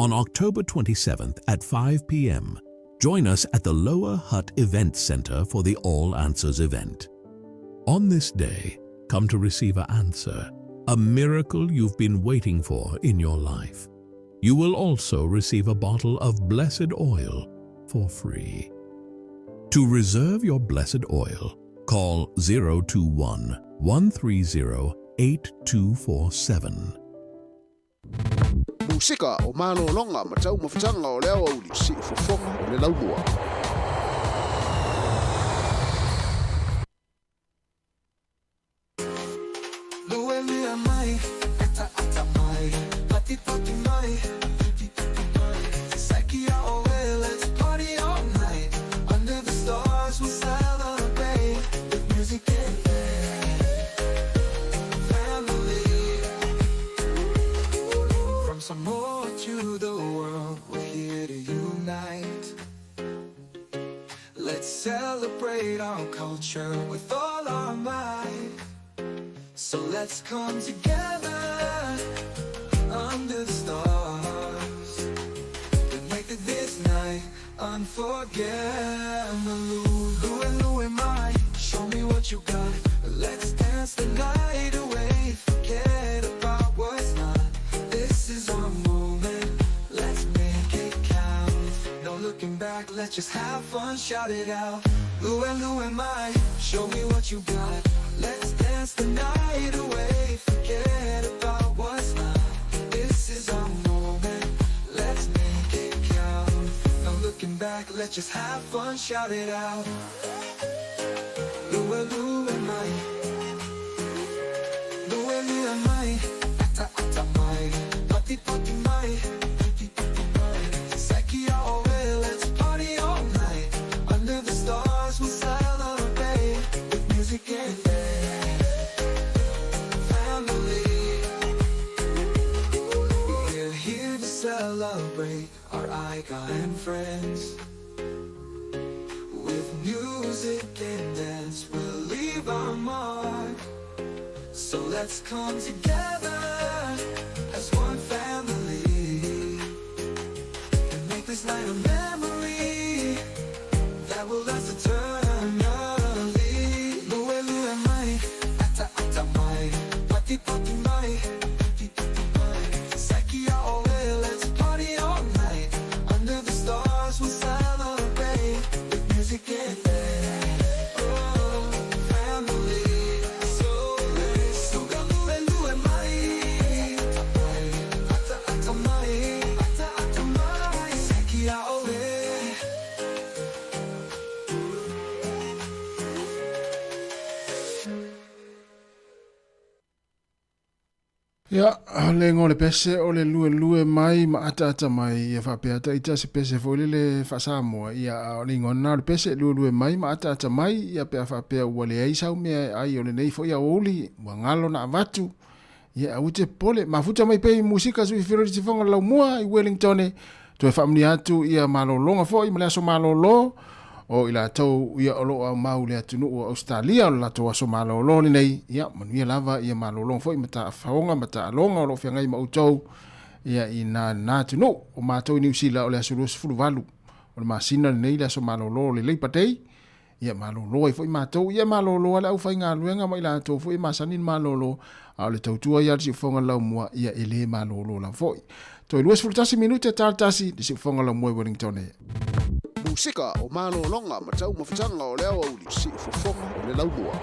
S8: On October 27th at 5 p.m., join us at the Lower Hutt Event Center for the All Answers event. On this day, come to receive an answer, a miracle you've been waiting for in your life. You will also receive a bottle of blessed oil for free. To reserve your blessed oil, call 021 130 8247.
S5: Musika o malōloga ma taumafataga o le aoauli siufofoga o le laumua.
S13: Lue mai, eta ata mai, pati pati mai, Saki oe, let's party all night. Under the stars we'll celebrate. With music and
S17: celebrate our culture with all our might. So let's come together under the stars and make this night unforgettable. Lue lue mai, show me what you got. Let's dance the night away, forget about what's not. This is our moment, let's make it count. No looking back, let's just have fun, shout it out. Lue lue mai, show me what you got. Let's dance the night away, forget about what's not. This is our moment, let's make it count. No looking back, let's just have fun, shout it out. Lue lue mai, lue lue mai, ata ata mai, pati pati mai, pati pati mai. Seki aoe, let's party all night. Under the stars we'll celebrate with music and dance. Family, we're here to celebrate our icon and friends. With music and dance, we'll leave our mark. So let's come together as one family and make this night a memory that will last eternally. Lue lue mai, ata ata mai, pati pati mai, pati pati mai. Seki aoe, let's party all night. Under the stars we'll celebrate with music and dance. Oh, family. So let's go lue lue mai, ata ata mai, ata ata mai. Seki aoe.
S5: Ia, le igoa o le pese o le luelue mai ma ataata mai, ia faapea ita se pese foi lele faa-Samoa, ia a o le igoa lena o le pese, luelue mai ma ataata mai, ia pe a faapea ua leai sau mea e ai o lenei foi aoauli, ua galo na avatu, ia aua te popole, mafuta mai pea i musika sui filo i le tifoga o le laumua i Wellington, toe faamanuia atu ia malologa foi ma le aso malolo, o i latou ia o lo o aumau i le atunuu o Ausetalia o le latou aso malolo lenei, ia manuia lava ia malologa foi ma taafaoga ma taaloga o lo o feagai ma outou ia i na na atunuu. O matou i Niu Sila o le aso 28 o le masina lenei le aso malolo o le Labour Day, ia malolo ai foi matou, ia malolo lava le aufaigaluega ma i latou foi e masani le malolo, a o le tautua ia a le siufofoga laumua ia e le malolo lava foi. Toe 21 minute ta le tasi le siufofoga laumua i Wellington e.
S18: Musika o malologa ma taumafataga o le aoauli, siufofoga o le laumua.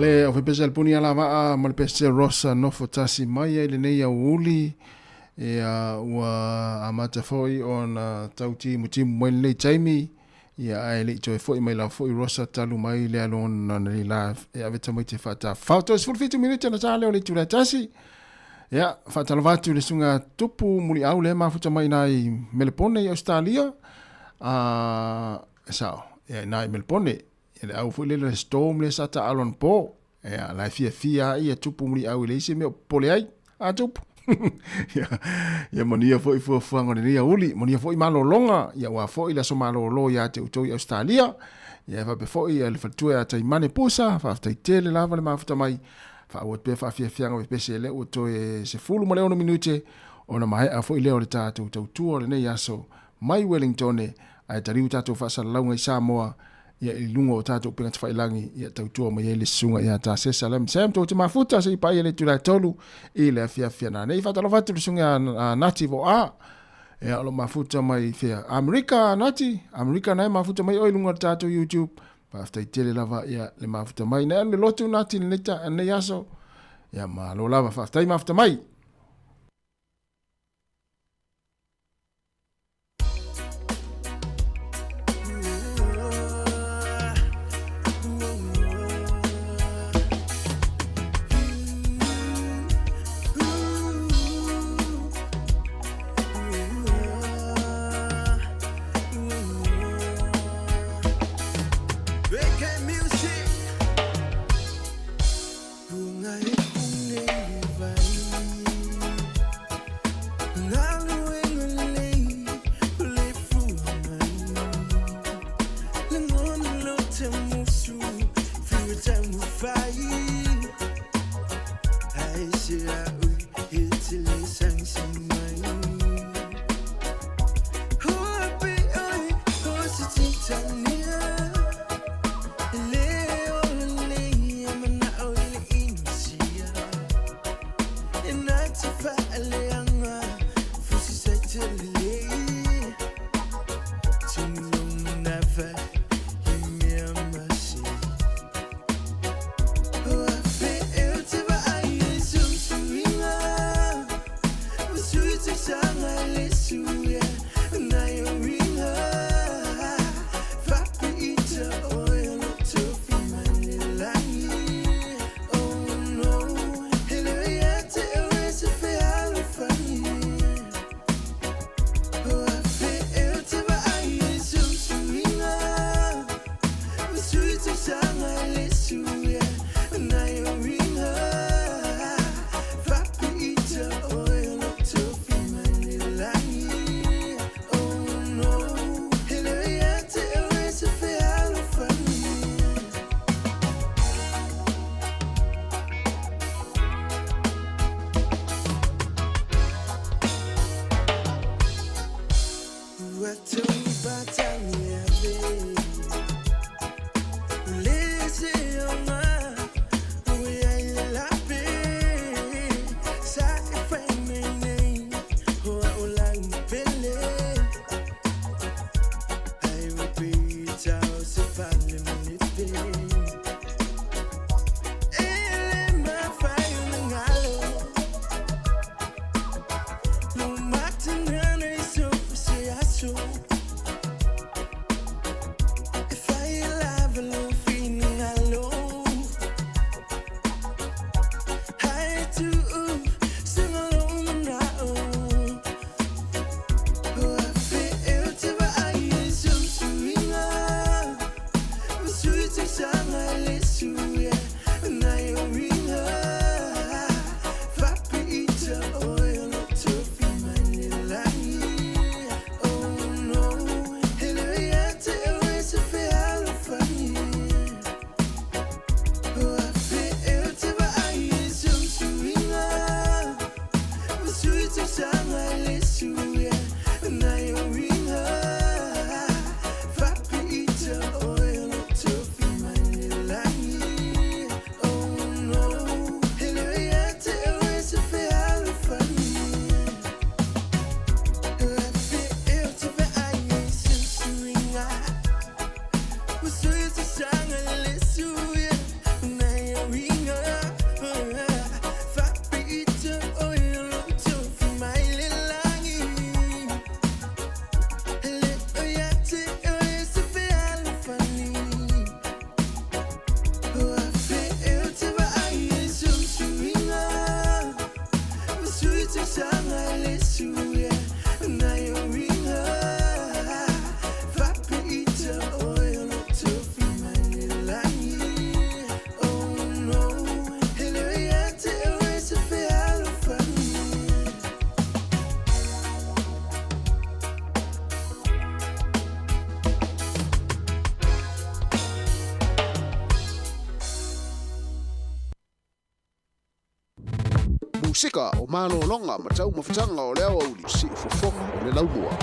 S5: Le aufaipesia le puni alavaa ma le pesia Rosa nofo tasi mai ai lenei aoauli ia ua amata foi ona tau timutimu mai lenei taimi ia ae le i toe foi mai lava foi Rosa talu mai le alu ona nei la e ave tamaiti e faatafafao. Toe 17 minute ona ta lea o le itula e tasi. Ia, faatalofa atu i le susuga Tupu Muliau lea e mafuta mai ina i Melepone i Ausetalia. E sao, ia ina i Melepone. Ia le au foi lele le storm lea sa taalo anapo. Ia, la e fiafia a ia Tupu Muliau i leai se mea o popole ai. A Tupu. Ia, ia manuia foi fuafuaga o lenei aoauli, manuia foi malologa, ia aua foi le aso malolo ia te outou i Ausetalia. Ia e faapea foi le faletua ia Taimane Pusa, faafetai tele lava le mafuta mai. Faaauau atu pea faafiafiaga pepese lea ua toe 16 minute ona maea foi lea o le tatou tautua o lenei aso mai Wellingtone ae taliu tatou faasalalauga i Samoa ia i luga o tatou upega tafailagi ia tautua mai ai le susuga ia Tasesa Lam Sam tou te mafuta se i paia le itula e 3 i le afiafi a nanei. Faatalofa atu le susuga a Nati Voa ia o lo mafuta mai fea Amerika Nati Amerika nae mafuta mai oi luga o le tatou YouTube. Faafetai tele lava ia le mafuta mai. Nei alu le lotu Nati lenei aso. Ia malo lava, faafetai mafuta mai.
S18: Pasefika o malologa ma taumafataga o le aoauli siufofoga o le laumua.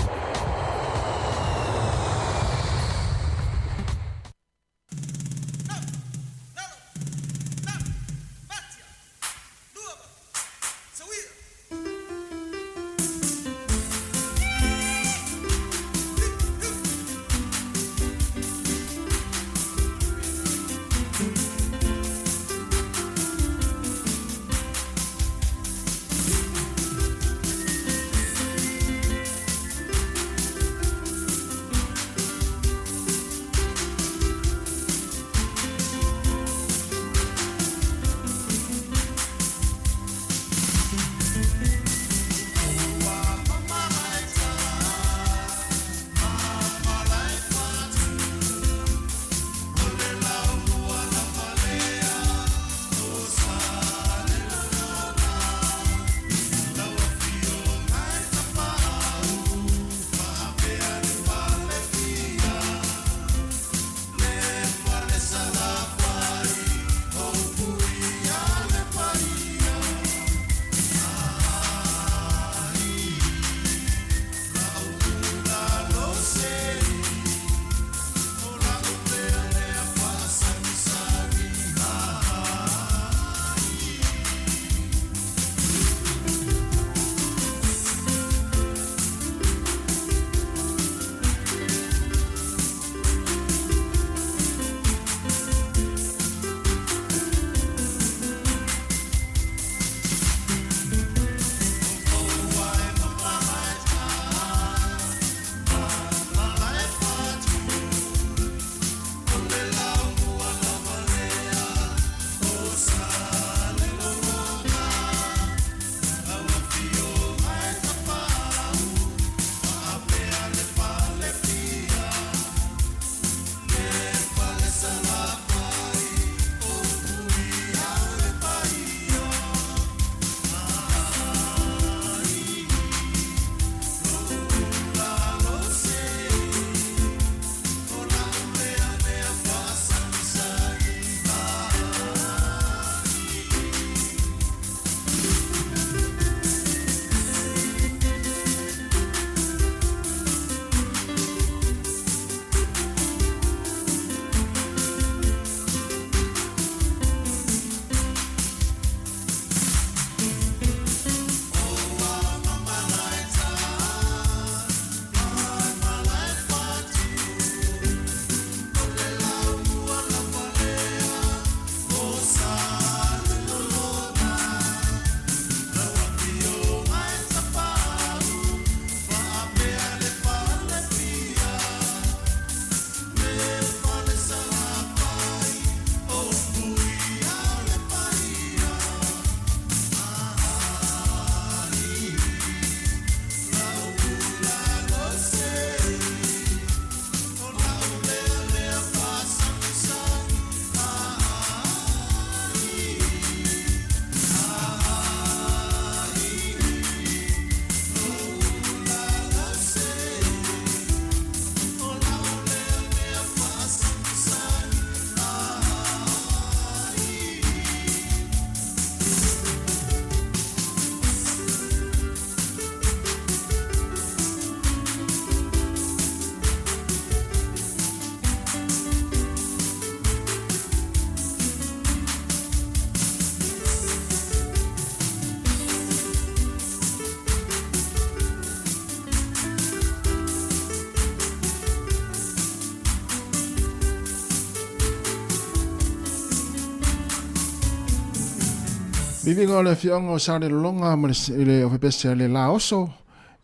S5: Viviga o le afioaga o Salelologa ma le ofepese a le Laoso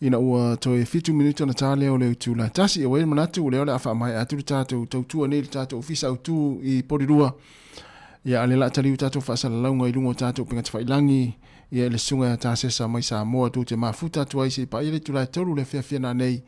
S5: ina ua toe 7 minute ona ta lea o le itula tasi. E ua i le manatu lea o le a faamaea atu le tatou tautua nei i le tatou ofisa autu i Porirua. Ia a le laa taliu tatou faasalalauga i luga o tatou upega tafailagi ia i le susuga ia Tasesa mai Samoa tou te mafuta atu ai se i paia le itula e 3 le afiafi ana nei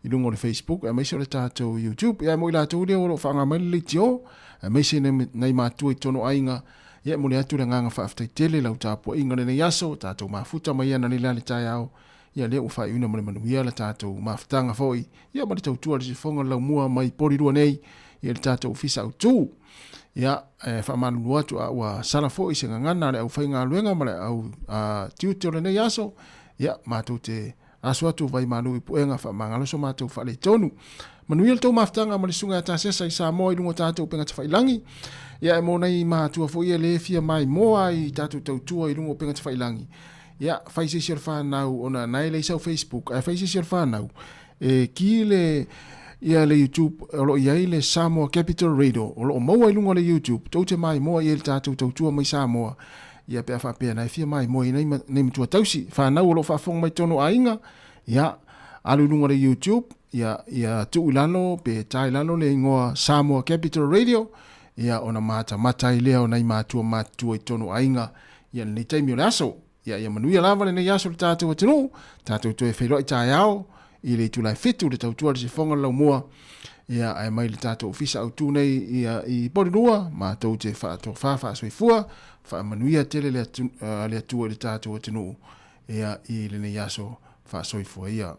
S5: i luga o le Facebook aemaise o le tatou YouTube. Ia mo i latou lea o lo o faaaoga mai le leitio aemaise nai matua i totonu o aiga. Ia e momoli atu le agaga faafetai tele i lau tapuaiga i lenei aso, tatou mafuta mai ana nei la le taeao. Ia lea ua faaiuina ma le manuia le tatou mafutaga foi, ia ma le tautua i le sifoga o le laumua mai Polilua nei i le tatou ofisa autu. Ia, e faamalulu atu a ua sala foi se gagana a le aufaigaluega ma le au tiute o lenei aso, ia, matou te aso atu vai malu i puega faamagalo so matou faaletonu. Manuia le tou mafutaga ma le susuga ia Tasesa i Samoa i luga o tatou upega tafailagi. Ia, e mo nai matua foi ia le fia maimoa i tatou tautua i luga o upega tafailagi. Ia, fai se isi o le fanau ona na e leai sau Facebook, ae fai se isi o le fanau e ki le ia le YouTube o lo o i ai le Samoa Capital Radio o lo o maua i luga o le YouTube, tou te maimoa i ai le tatou tautua mai Samoa. Ia pe a faapea na e fia maimoa i nei, nei matua tausi, fanau o lo o faafofoga mai totonu o aiga, ia, alu i luga o le YouTube, ia, ia tuu i lalo pe ta i lalo le igoa Samoa Capital Radio, ia ona matamata ai lea o nai matua matutua i totonu o aiga ia lenei taimi o le aso. Ia, ia manuia lava lenei aso le tatou atunuu, tatou toe feiloai taeao i le itula e 7 le tautua le sifoga le laumua. Ia, ae mai le tatou ofisa autu nei ia, i Polilua, matou te faatofa faasoifua, faamanuia tele le, atu, le Atua i le tatou atunuu ia, i lenei aso faasoifua ia.